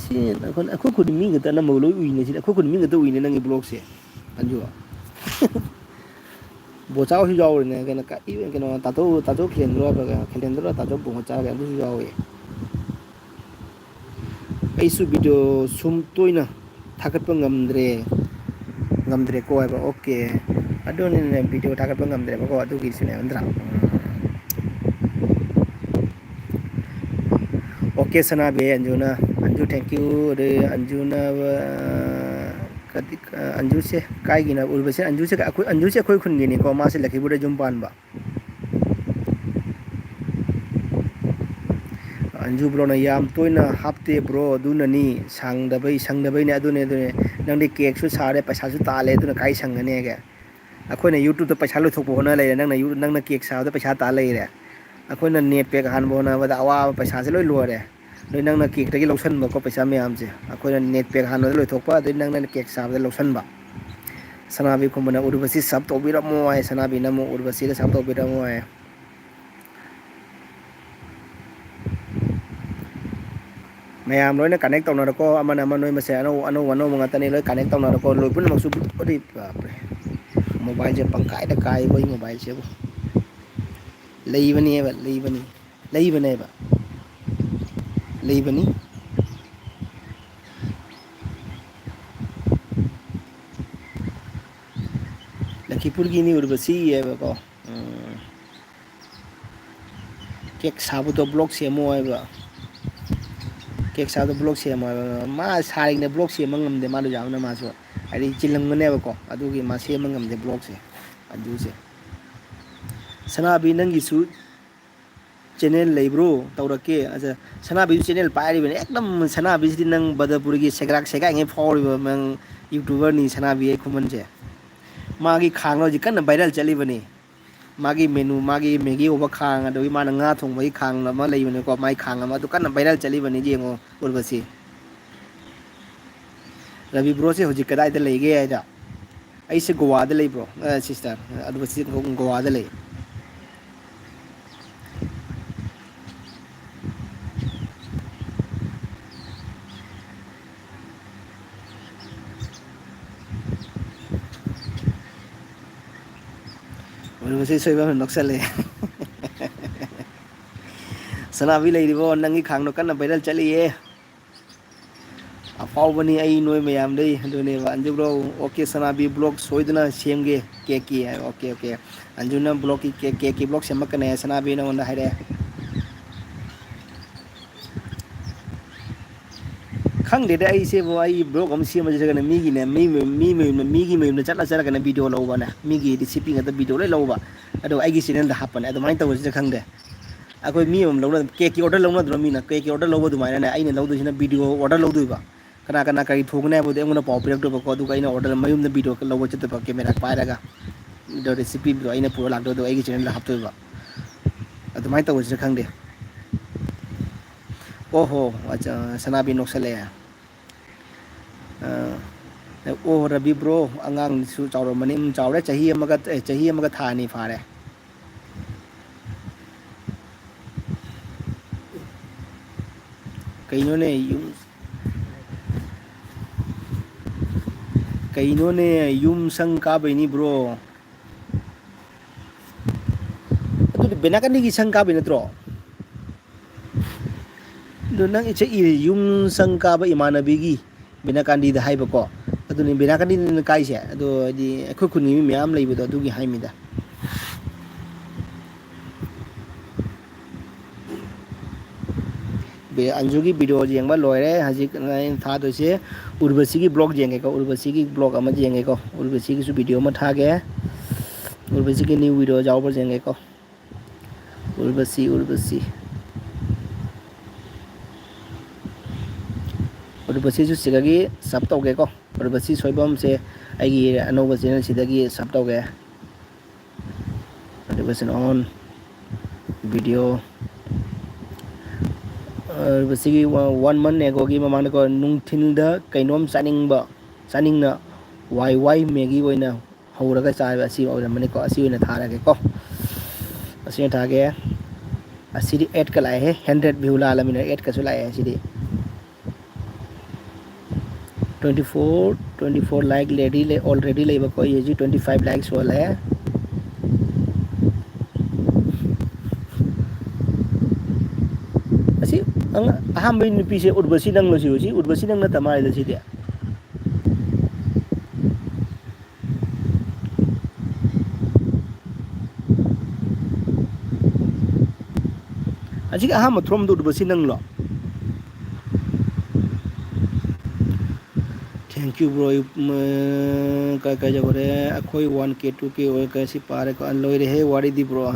ꯁꯤ ꯑꯩꯈꯣꯏ, ꯑꯩꯈꯣꯏ ꯈꯨꯟ ꯃꯤ ꯈꯛꯇ ꯑꯅꯝꯕ ꯂꯣꯏ ꯎꯏꯅꯦ ꯁꯤꯗꯤ, ꯑꯩꯈꯣꯏ ꯈꯨꯟ ꯃꯤ ꯈꯛꯇ ꯎꯏꯅꯦ ꯅꯪꯒꯤ vlogꯁꯦ, ꯑꯟꯖꯨ꯫ ꯕꯣꯆꯥ ꯍꯣꯏꯁꯨ ꯌꯥꯎꯔꯤꯅꯦ, ꯀꯩꯅꯣ, ꯀ-, ꯏ-, ꯀꯩꯅꯣ, ꯇꯥꯇꯣ, ꯇꯥꯇꯣ ꯈꯤꯂꯦꯟꯗ꯭ꯔꯣ ꯍꯥꯏꯕ꯭ꯔꯥ, ꯀꯩꯅꯣ, ꯈꯤꯂꯦꯟꯗ꯭ꯔꯣ, ꯇꯥꯇꯣ ꯕꯣꯆꯥ ꯍꯥꯏꯕ꯭ꯔꯥ, ꯑꯗꯨꯁꯨ ꯌꯥꯎꯋꯦ꯫ ꯑꯩꯁꯨ ꯚꯤꯗꯤꯑꯣ ꯁꯨꯝ ꯇꯣꯏꯅ ꯊꯥꯒꯠꯄ ꯉꯝꯗ꯭ꯔꯦ, ꯉꯝꯗ꯭ꯔꯦꯀꯣ ꯍꯥꯏꯕ꯫ ꯑꯣꯀꯦ, ꯑꯗꯨꯅꯤꯅꯦ, ꯚꯤꯗꯤꯑꯣ ꯊꯥꯒꯠꯄ ꯉꯝꯗ꯭ꯔꯦꯕꯀꯣ, ꯑꯗꯨꯒꯤꯁꯨꯅꯦ, ꯅꯠꯇ꯭ꯔꯥ? ꯎꯝ꯫ ꯑꯣꯀꯦ, ꯁꯅꯥꯕꯤ, ꯑꯟꯖꯨꯅ, ꯑꯟꯖꯨ, thank you꯫ ꯑꯗꯩ ꯑꯟꯖꯨꯅ, ꯑ, ꯀꯗꯤ-, ꯑ, ꯑꯟꯖꯨꯁꯦ ꯀꯥꯏꯒꯤꯅꯣ? ꯎꯔꯕꯁꯦ, ꯑꯟꯖꯨꯁꯦ ꯑꯩꯈꯣꯏ, ꯑꯟꯖꯨꯁꯦ ꯑꯩꯈꯣꯏ ꯈꯨꯟꯒꯤꯅꯤꯀꯣ, ꯃꯥꯁꯦ ꯂꯛꯈꯤꯄꯨꯔꯗ ꯌꯨꯝ ꯄꯥꯟꯕ꯫ ꯑꯟꯖꯨ ꯕ꯭ꯔꯣꯅ ꯌꯥꯝ ꯇꯣꯏꯅ ꯍꯥꯞꯇꯦ ꯕ꯭ꯔꯣ, ꯑꯗꯨꯅꯅꯤ꯫ ꯁꯪꯗꯕꯩ, ꯁꯪꯗꯕꯩꯅꯦ꯫ ꯑꯗꯨꯅꯦ, ꯑꯗꯨꯅꯦ꯫ ꯅꯪꯗꯤ ꯀꯦꯛꯁꯨ ꯁꯥꯔꯦ, ꯄꯩꯁꯥꯁꯨ ꯇꯥꯜꯂꯦ, ꯑꯗꯨꯅ ꯀꯥꯏ ꯁꯪꯒꯅꯦꯒꯦ? ꯑꯩꯈꯣꯏꯅ YouTube-ꯇ ꯄꯩꯁꯥ ꯂꯣꯏꯊꯣꯛꯄ ꯍꯣꯠꯅ ꯂꯩꯔꯦ, ꯅꯪꯅ ꯌꯨ-, ꯅꯪꯅ ꯀꯦꯛ ꯁꯥꯕꯗ ꯄꯩꯁꯥ ꯇꯥꯜ ꯂꯩꯔꯦ꯫ ꯑꯩꯈꯣꯏꯅ net pack ꯍꯥꯟꯕ ꯍꯣꯠꯅꯕꯗ ꯑꯋꯥꯕ ꯄꯩꯁꯥꯁꯦ ꯂꯣꯏ ꯂꯣꯏꯔꯦ꯫ ꯑꯗꯩ ꯅꯪꯅ ꯀꯦꯛꯇꯒꯤ ꯂꯧꯁꯟꯕꯀꯣ ꯄꯩꯁꯥ ꯃꯌꯥꯝꯁꯦ꯫ ꯑꯩꯈꯣꯏꯅ net pack ꯍꯥꯟꯕꯗ ꯂꯣꯏꯊꯣꯛꯄ, ꯑꯗꯩ ꯅꯪꯅ ꯀꯦꯛ ꯁꯥꯕꯗ ꯂꯧꯁꯟꯕ꯫ ꯁꯅꯥꯕꯤ ꯈꯨꯝꯕꯅ "ꯎꯔꯕꯁꯤ sub ꯇꯧꯕꯤꯔꯝꯃꯣ" ꯍꯥꯏ, ꯁꯅꯥꯕꯤꯅ ꯑꯃꯨꯛ "ꯎꯔꯕꯁꯤꯗ sub ꯇꯧꯕꯤꯔꯝꯃꯣ" ꯍꯥꯏ꯫ ꯃꯌꯥꯝ ꯂꯣꯏꯅ connect ꯇꯧꯅꯔꯣꯀꯣ, ꯑꯃꯅ ꯑꯃ ꯅꯣꯏ ꯃꯁꯦꯟ ꯑꯅꯧ-, ꯑꯅꯧ ꯑꯅꯧꯕ ꯉꯥꯛꯇꯅꯤ, ꯂꯣꯏ connect ꯇꯧꯅꯔꯣꯀꯣ, ꯂꯣꯏ ꯄꯨꯝꯅꯃꯛꯁꯨ꯫ ꯑꯗꯨꯗꯤ ꯕꯥꯞꯔꯦ, mobile-ꯁꯦ ꯄꯪꯀꯥꯏꯗ ꯀꯥꯏꯕ ꯑꯩ mobile-ꯁꯤꯕꯨ꯫ ꯂꯩꯕꯅꯦꯕ, ꯂꯩꯕꯅꯤ, ꯂꯩꯕꯅꯦꯕ, ꯂꯩꯕꯅꯤ꯫ ꯂꯈꯤꯄꯨꯔꯒꯤꯅꯤ ꯎꯔꯕꯁꯤ ꯍꯥꯏꯕꯀꯣ꯫ ꯎꯝ꯫ ꯀꯦꯛ ꯁꯥꯕꯗꯣ vlog ꯁꯦꯝꯃꯣ ꯍꯥꯏꯕ꯫ ꯀꯦꯛ ꯁꯥꯕꯗꯣ vlog ꯁꯦꯝꯃꯣ ꯍꯥꯏꯕ꯫ ꯃꯥ ꯁꯥꯔꯤꯉꯩꯗ vlog ꯁꯦꯝꯕ ꯉꯝꯗꯦ, ꯃꯥꯗꯣ ꯌꯥꯝꯅ ꯃꯥꯁꯨ ꯍꯥꯏꯗꯤ ꯆꯤꯜꯂꯝꯒꯅꯦꯕꯀꯣ, ꯑꯗꯨꯒꯤ ꯃꯥ ꯁꯦꯝꯕ ꯉꯝꯗꯦ vlog-ꯁꯦ꯫ ꯑꯗꯨꯁꯦ꯫ ꯁꯅꯥꯕꯤ, ꯅꯪꯒꯤꯁꯨ channel ꯂꯩꯕ꯭ꯔꯣ? ꯇꯧꯔꯛꯀꯦ꯫ ꯑꯗ ꯁꯅꯥꯕꯤꯁꯨ channel ꯄꯥꯏꯔꯤꯕꯅꯦ꯫ ꯑꯦꯛꯗꯝ ꯁꯅꯥꯕꯤꯁꯤꯗꯤ ꯅꯪ ꯕꯗꯔꯄꯨꯔꯒꯤ ꯁꯦꯒ꯭ꯔꯥꯛ ꯁꯦꯒꯥꯏꯉꯩ ꯐꯥꯎꯔꯤꯕ ꯅꯪ YouTuber-ꯅꯤ ꯁꯅꯥꯕꯤ ꯑꯩ ꯈꯨꯃꯟꯁꯦ꯫ ꯃꯥꯒꯤ ꯈꯥꯡꯅ ꯍꯧꯖꯤꯛ ꯀꯟꯅ viral ꯆꯠꯂꯤꯕꯅꯤ꯫ ꯃꯥꯒꯤ menu, ꯃꯥꯒꯤ Maggi ꯍꯧꯕ ꯈꯥꯡ, ꯑꯗꯒꯤ ꯃꯥꯅ ꯉꯥ ꯊꯣꯡꯕꯒꯤ ꯈꯥꯡ ꯑꯃ ꯂꯩꯕꯅꯤꯀꯣ, ꯃꯥꯒꯤ ꯈꯥꯡ ꯑꯃ, ꯑꯗꯨ ꯀꯟꯅ viral ꯆꯠꯂꯤꯕꯅꯤ, ꯌꯦꯡꯉꯣ, ꯎꯔꯕꯁꯤ꯫ ꯔꯕꯤ bro-ꯁꯦ ꯍꯧꯖꯤꯛ ꯀꯗꯥꯏꯗ ꯂꯩꯒꯦ ꯍꯥꯏꯗ? ꯑꯩꯁꯦ ꯒꯣꯋꯥꯗ ꯂꯩ bro, ꯑ, sister, ꯑꯗꯨꯒ ꯁꯤ ꯒꯣꯋꯥꯗ ꯂꯩ꯫ ꯎꯔꯕꯁꯤ ꯁꯣꯏꯕꯝꯅ ꯅꯣꯛꯁꯜꯂꯦ꯫ ꯁꯅꯥꯕꯤ ꯂꯩꯔꯤꯕꯣ? ꯅꯪꯒꯤ ꯈꯥꯡꯗꯣ ꯀꯟꯅ viral ꯆꯠꯂꯤꯌꯦ꯫ ꯑꯐꯥꯎꯕꯅꯤ ꯑꯩ ꯅꯣꯏ ꯃꯌꯥꯝꯗꯩ꯫ ꯑꯗꯨꯅꯦꯕ, ꯑꯟꯖꯨ bro, okay, ꯁꯅꯥꯕꯤ vlog ꯁꯣꯏꯗꯅ ꯁꯦꯝꯒꯦ꯫ ꯀꯦꯛꯀꯤ ꯍꯥꯏ, okay, okay꯫ ꯑꯟꯖꯨꯅ vlog-ꯀꯤ ꯀꯦꯛ, ꯀꯦꯛꯀꯤ vlog ꯁꯦꯝꯃꯛꯀꯅꯤ ꯍꯥꯏ ꯁꯅꯥꯕꯤꯅ ꯑꯩꯉꯣꯟꯗ ꯍꯥꯏꯔꯛꯑꯦ꯫ ꯈꯪꯗꯦꯗ ꯑꯩꯁꯦꯕꯨ, ꯑꯩ vlog ꯑꯃ ꯁꯦꯝꯕꯁꯤꯗꯒꯅ ꯃꯤꯒꯤꯅꯦ, ꯃꯤ ꯃꯌꯨꯝ, ꯃꯤ ꯃꯌꯨꯝꯗ, ꯃꯤꯒꯤ ꯃꯌꯨꯝꯗ ꯆꯠꯂ ꯆꯠꯂꯒꯅ video ꯂꯧꯕꯅꯦ, ꯃꯤꯒꯤ recipe ꯉꯥꯛꯇ video ꯂꯣꯏ ꯂꯧꯕ, ꯑꯗꯣ ꯑꯩꯒꯤ channel-ꯗ ꯍꯥꯞꯄꯅꯦ꯫ ꯑꯗꯨꯃꯥꯏꯅ ꯇꯧꯕꯁꯤꯗ ꯈꯪꯗꯦ꯫ ꯑꯩꯈꯣꯏ ꯃꯤ ꯑꯃꯃꯝ ꯂꯧꯅ, ꯀꯦꯛꯀꯤ order ꯂꯧꯅꯗ꯭ꯔꯣ ꯃꯤꯅ? ꯀꯦꯛꯀꯤ order ꯂꯧꯕ ꯑꯗꯨꯃꯥꯏꯅꯅꯦ, ꯑꯩꯅ ꯂꯧꯗꯣꯏꯁꯤꯅ video order ꯂꯧꯗꯣꯏꯕ꯫ ꯀꯅꯥ ꯀꯅꯥ ꯀꯔꯤ ꯊꯣꯡꯒꯅꯤ ꯍꯥꯏꯕꯗꯨ ꯑꯩꯉꯣꯟꯗ ꯄꯥꯎ ꯄꯤꯔꯛꯇꯣꯏꯕꯀꯣ, ꯑꯗꯨꯒ ꯑꯩꯅ order ꯃꯌꯨꯝꯗ video ꯂꯧꯕ ꯆꯠꯇꯣꯏꯕ, camera ꯄꯥꯏꯔꯒ꯫ ꯑꯗꯣ recipeꯗꯣ ꯑꯩꯅ ꯄꯨꯔ ꯂꯥꯛꯇꯣꯏꯗꯣ ꯑꯩꯒꯤ channelꯗ ꯍꯥꯞꯇꯣꯏꯕ꯫ ꯑꯗꯨꯃꯥꯏꯅ ꯇꯧꯕꯁꯤꯅ ꯈꯪꯗꯦ꯫ ꯑꯣ ꯍꯣ, ꯑꯠꯆꯥ, ꯁꯅꯥꯕꯤ ꯅꯣꯛꯁꯜꯂꯛꯑꯦ꯫ ꯑ, ꯑꯣ, ꯔꯕꯤ bro, ꯑꯉꯥꯡꯁꯨ ꯆꯥꯎꯔꯝꯃꯅꯤ꯫ ꯎꯝ, ꯆꯥꯎꯔꯦ, ꯆꯍꯤ ꯑꯃꯒ, ꯑꯦ, ꯆꯍꯤ ꯑꯃꯒ ꯊꯥ ꯑꯅꯤ ꯐꯥꯔꯦ꯫ ꯀꯩꯅꯣꯅꯦ, ꯌꯨꯝ, ꯀꯩꯅꯣꯅꯦ, ꯌꯨꯝ ꯁꯪ ꯀꯥꯕꯩꯅꯤ bro꯫ ꯑꯗꯨꯗꯤ ꯕꯦꯅꯥꯀꯥꯟꯗꯤꯒꯤ ꯁꯪ ꯀꯥꯕꯩ ꯅꯠꯇ꯭ꯔꯣ? ꯑꯗꯨ ꯅꯪ ꯏꯆꯦ ꯏ-, ꯌꯨꯝ ꯁꯪ ꯀꯥꯕ ꯏꯃꯥꯟꯅꯕꯤꯒꯤ ꯕꯦꯅꯥꯀꯥꯟꯗꯤꯗ ꯍꯥꯏꯕꯀꯣ꯫ ꯑꯗꯨꯅꯤ ꯕꯦꯅꯥꯀꯥꯟꯗꯤꯅ ꯀꯥꯏꯁꯦ꯫ ꯑꯗꯣ ꯍꯥꯏꯗꯤ ꯑꯩꯈꯣꯏ ꯈꯨꯟꯒꯤ ꯃꯤ ꯃꯌꯥꯝ ꯂꯩꯕꯗꯣ ꯑꯗꯨꯒꯤ ꯍꯥꯏꯃꯤꯗ꯫ ꯕꯦ-, ꯑꯟꯖꯨꯒꯤ video ꯌꯦꯡꯕ ꯂꯣꯏꯔꯦ꯫ ꯍꯧꯖꯤꯛ ꯑꯩꯅ ꯊꯥꯗꯣꯏꯁꯦ ꯎꯔꯕꯁꯤꯒꯤ vlog ꯌꯦꯡꯒꯦꯀꯣ꯫ ꯎꯔꯕꯁꯤꯒꯤ vlog ꯑꯃ ꯌꯦꯡꯒꯦꯀꯣ꯫ ꯎꯔꯕꯁꯤꯒꯤꯁꯨ video ꯑꯃ ꯊꯥꯒꯦ꯫ ꯎꯔꯕꯁꯤꯒꯤ new video ꯌꯥꯎꯕ꯭ꯔꯥ ꯌꯦꯡꯒꯦꯀꯣ꯫ ꯎꯔꯕꯁꯤ, ꯎꯔꯕꯁꯤ꯫ ꯎꯔꯕꯁꯤꯁꯨ ꯁꯤꯗꯒꯤ sub ꯇꯧꯒꯦꯀꯣ꯫ ꯎꯔꯕꯁꯤ ꯁꯣꯏꯕꯝꯁꯦ ꯑꯩꯒꯤ ꯑꯅꯧꯕ channel ꯁꯤꯗꯒꯤ sub ꯇꯧꯒꯦ꯫ Notification on, video꯫ ꯎꯔꯕꯁꯤꯒꯤ ꯋꯥ-, one month agoꯒꯤ ꯃꯃꯥꯡꯗꯀꯣ, ꯅꯨꯡꯊꯤꯜꯗ ꯀꯩꯅꯣꯝ ꯆꯥꯅꯤꯡꯕ, ꯆꯥꯅꯤꯡꯅ ꯋꯥꯏ ꯋꯥꯏ ꯃꯦꯒꯤ ꯑꯣꯏꯅ ꯍꯧꯔꯒ ꯆꯥꯕ ꯑꯁꯤ ꯑꯣꯏꯔꯝꯃꯅꯤꯀꯣ꯫ ꯑꯁꯤ ꯑꯣꯏꯅ ꯊꯥꯔꯒꯦꯀꯣ꯫ ꯑꯁꯤ ꯑꯣꯏꯅ ꯊꯥꯒꯦ꯫ ꯑꯁꯤꯗꯤ adꯀ ꯂꯥꯛꯑꯦꯍꯦ꯫ Hundred view ꯂꯥꯜꯂꯃꯤꯅ adꯀꯁꯨ ꯂꯥꯛꯑꯦ ꯑꯁꯤꯗꯤ꯫ Twenty four, twenty four like ready ꯂꯩ, already ꯂꯩꯕꯀꯣ꯫ ꯑꯩ ꯍꯧꯖꯤꯛ twenty five likes ꯁꯨꯍꯜꯂꯦ꯫ ꯑꯁꯤ ꯑꯉ-, ꯑꯍꯥꯟꯕꯩ ꯅꯨꯄꯤꯁꯦ ꯎꯔꯕꯁꯤ ꯅꯪꯂꯣ ꯁꯤꯕꯨ? ꯁꯤ ꯎꯔꯕꯁꯤ ꯅꯪ ꯅꯠꯇ ꯃꯥꯜꯂꯦꯗ ꯁꯤꯗꯤ꯫ ꯍꯧꯖꯤꯛ ꯑꯍꯥꯟꯕ ꯊꯣꯔꯝꯗꯣ ꯎꯔꯕꯁꯤ ꯅꯪꯂꯣ? Thank you bro꯫ ꯑꯩ, ꯎꯝ, ꯀꯥꯏ, ꯀꯥꯏ ꯌꯧꯈ꯭ꯔꯦ? ꯑꯩꯈꯣꯏ one K, two K ꯑꯣꯏ, ꯀꯥꯏ ꯁꯤ ꯄꯥꯔꯦꯀꯣ꯫ ꯑ, ꯂꯣꯏꯔꯦꯍꯦ ꯋꯥꯔꯤꯗꯤ bro꯫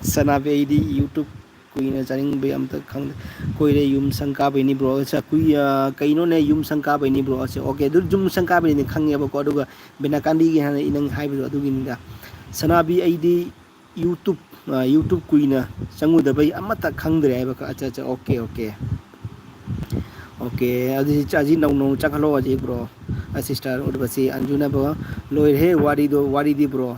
ꯁꯅꯥꯕꯤ, ꯑꯩꯗꯤ YouTube ꯀꯨꯏꯅ ꯆꯥꯅꯤꯡꯕꯩ ꯑꯝꯇ ꯈꯪꯗꯦ꯫ ꯀꯨꯏꯔꯦ ꯌꯨꯝ ꯁꯪ ꯀꯥꯕꯩꯅꯤ ꯕ꯭ꯔꯣ꯫ ꯑꯁ, ꯀꯨꯏ-, ꯑ, ꯀꯩꯅꯣꯅꯦ, ꯌꯨꯝ ꯁꯪ ꯀꯥꯕꯩꯅꯤ ꯕ꯭ꯔꯣ꯫ ꯑꯁ, ꯑꯣꯀꯦ, ꯑꯗꯨ ꯌꯨꯝ ꯁꯪ ꯀꯥꯕꯩꯅꯤꯅꯦ ꯈꯪꯉꯦꯕꯀꯣ꯫ ꯑꯗꯨꯒ ꯕꯤꯅꯥꯀꯥꯟꯗꯤꯒꯤ ꯍꯥꯟꯅ ꯅꯪ ꯍꯥꯏꯕꯗꯣ ꯑꯗꯨꯒꯤꯅꯤꯗ꯫ ꯁꯅꯥꯕꯤ, ꯑꯩꯗꯤ YouTube, ꯑ, YouTube ꯀꯨꯏꯅ ꯆꯪꯉꯨꯗꯕꯩ ꯑꯃꯠꯇ ꯈꯪꯗ꯭ꯔꯦ ꯍꯥꯏꯕ꯫ ꯑꯠꯆꯥ, ꯑꯠꯆꯥ, ꯑꯣꯀꯦ, ꯑꯣꯀꯦ꯫ ꯑꯣꯀꯦ, ꯑꯗꯨꯗꯤ ꯆꯥꯁꯤ ꯅꯧ ꯅꯧ ꯆꯪꯍꯜꯂꯣ ꯍꯧꯖꯤꯛ ꯕ꯭ꯔꯣ꯫ ꯑ, ꯁꯤꯁꯇꯔ ꯎꯔꯕꯁꯤ ꯑꯟꯖꯨꯅꯕ ꯂꯣꯏꯔꯦꯍꯦ ꯋꯥꯔꯤꯗꯣ, ꯋꯥꯔꯤꯗꯤ ꯕ꯭ꯔꯣ꯫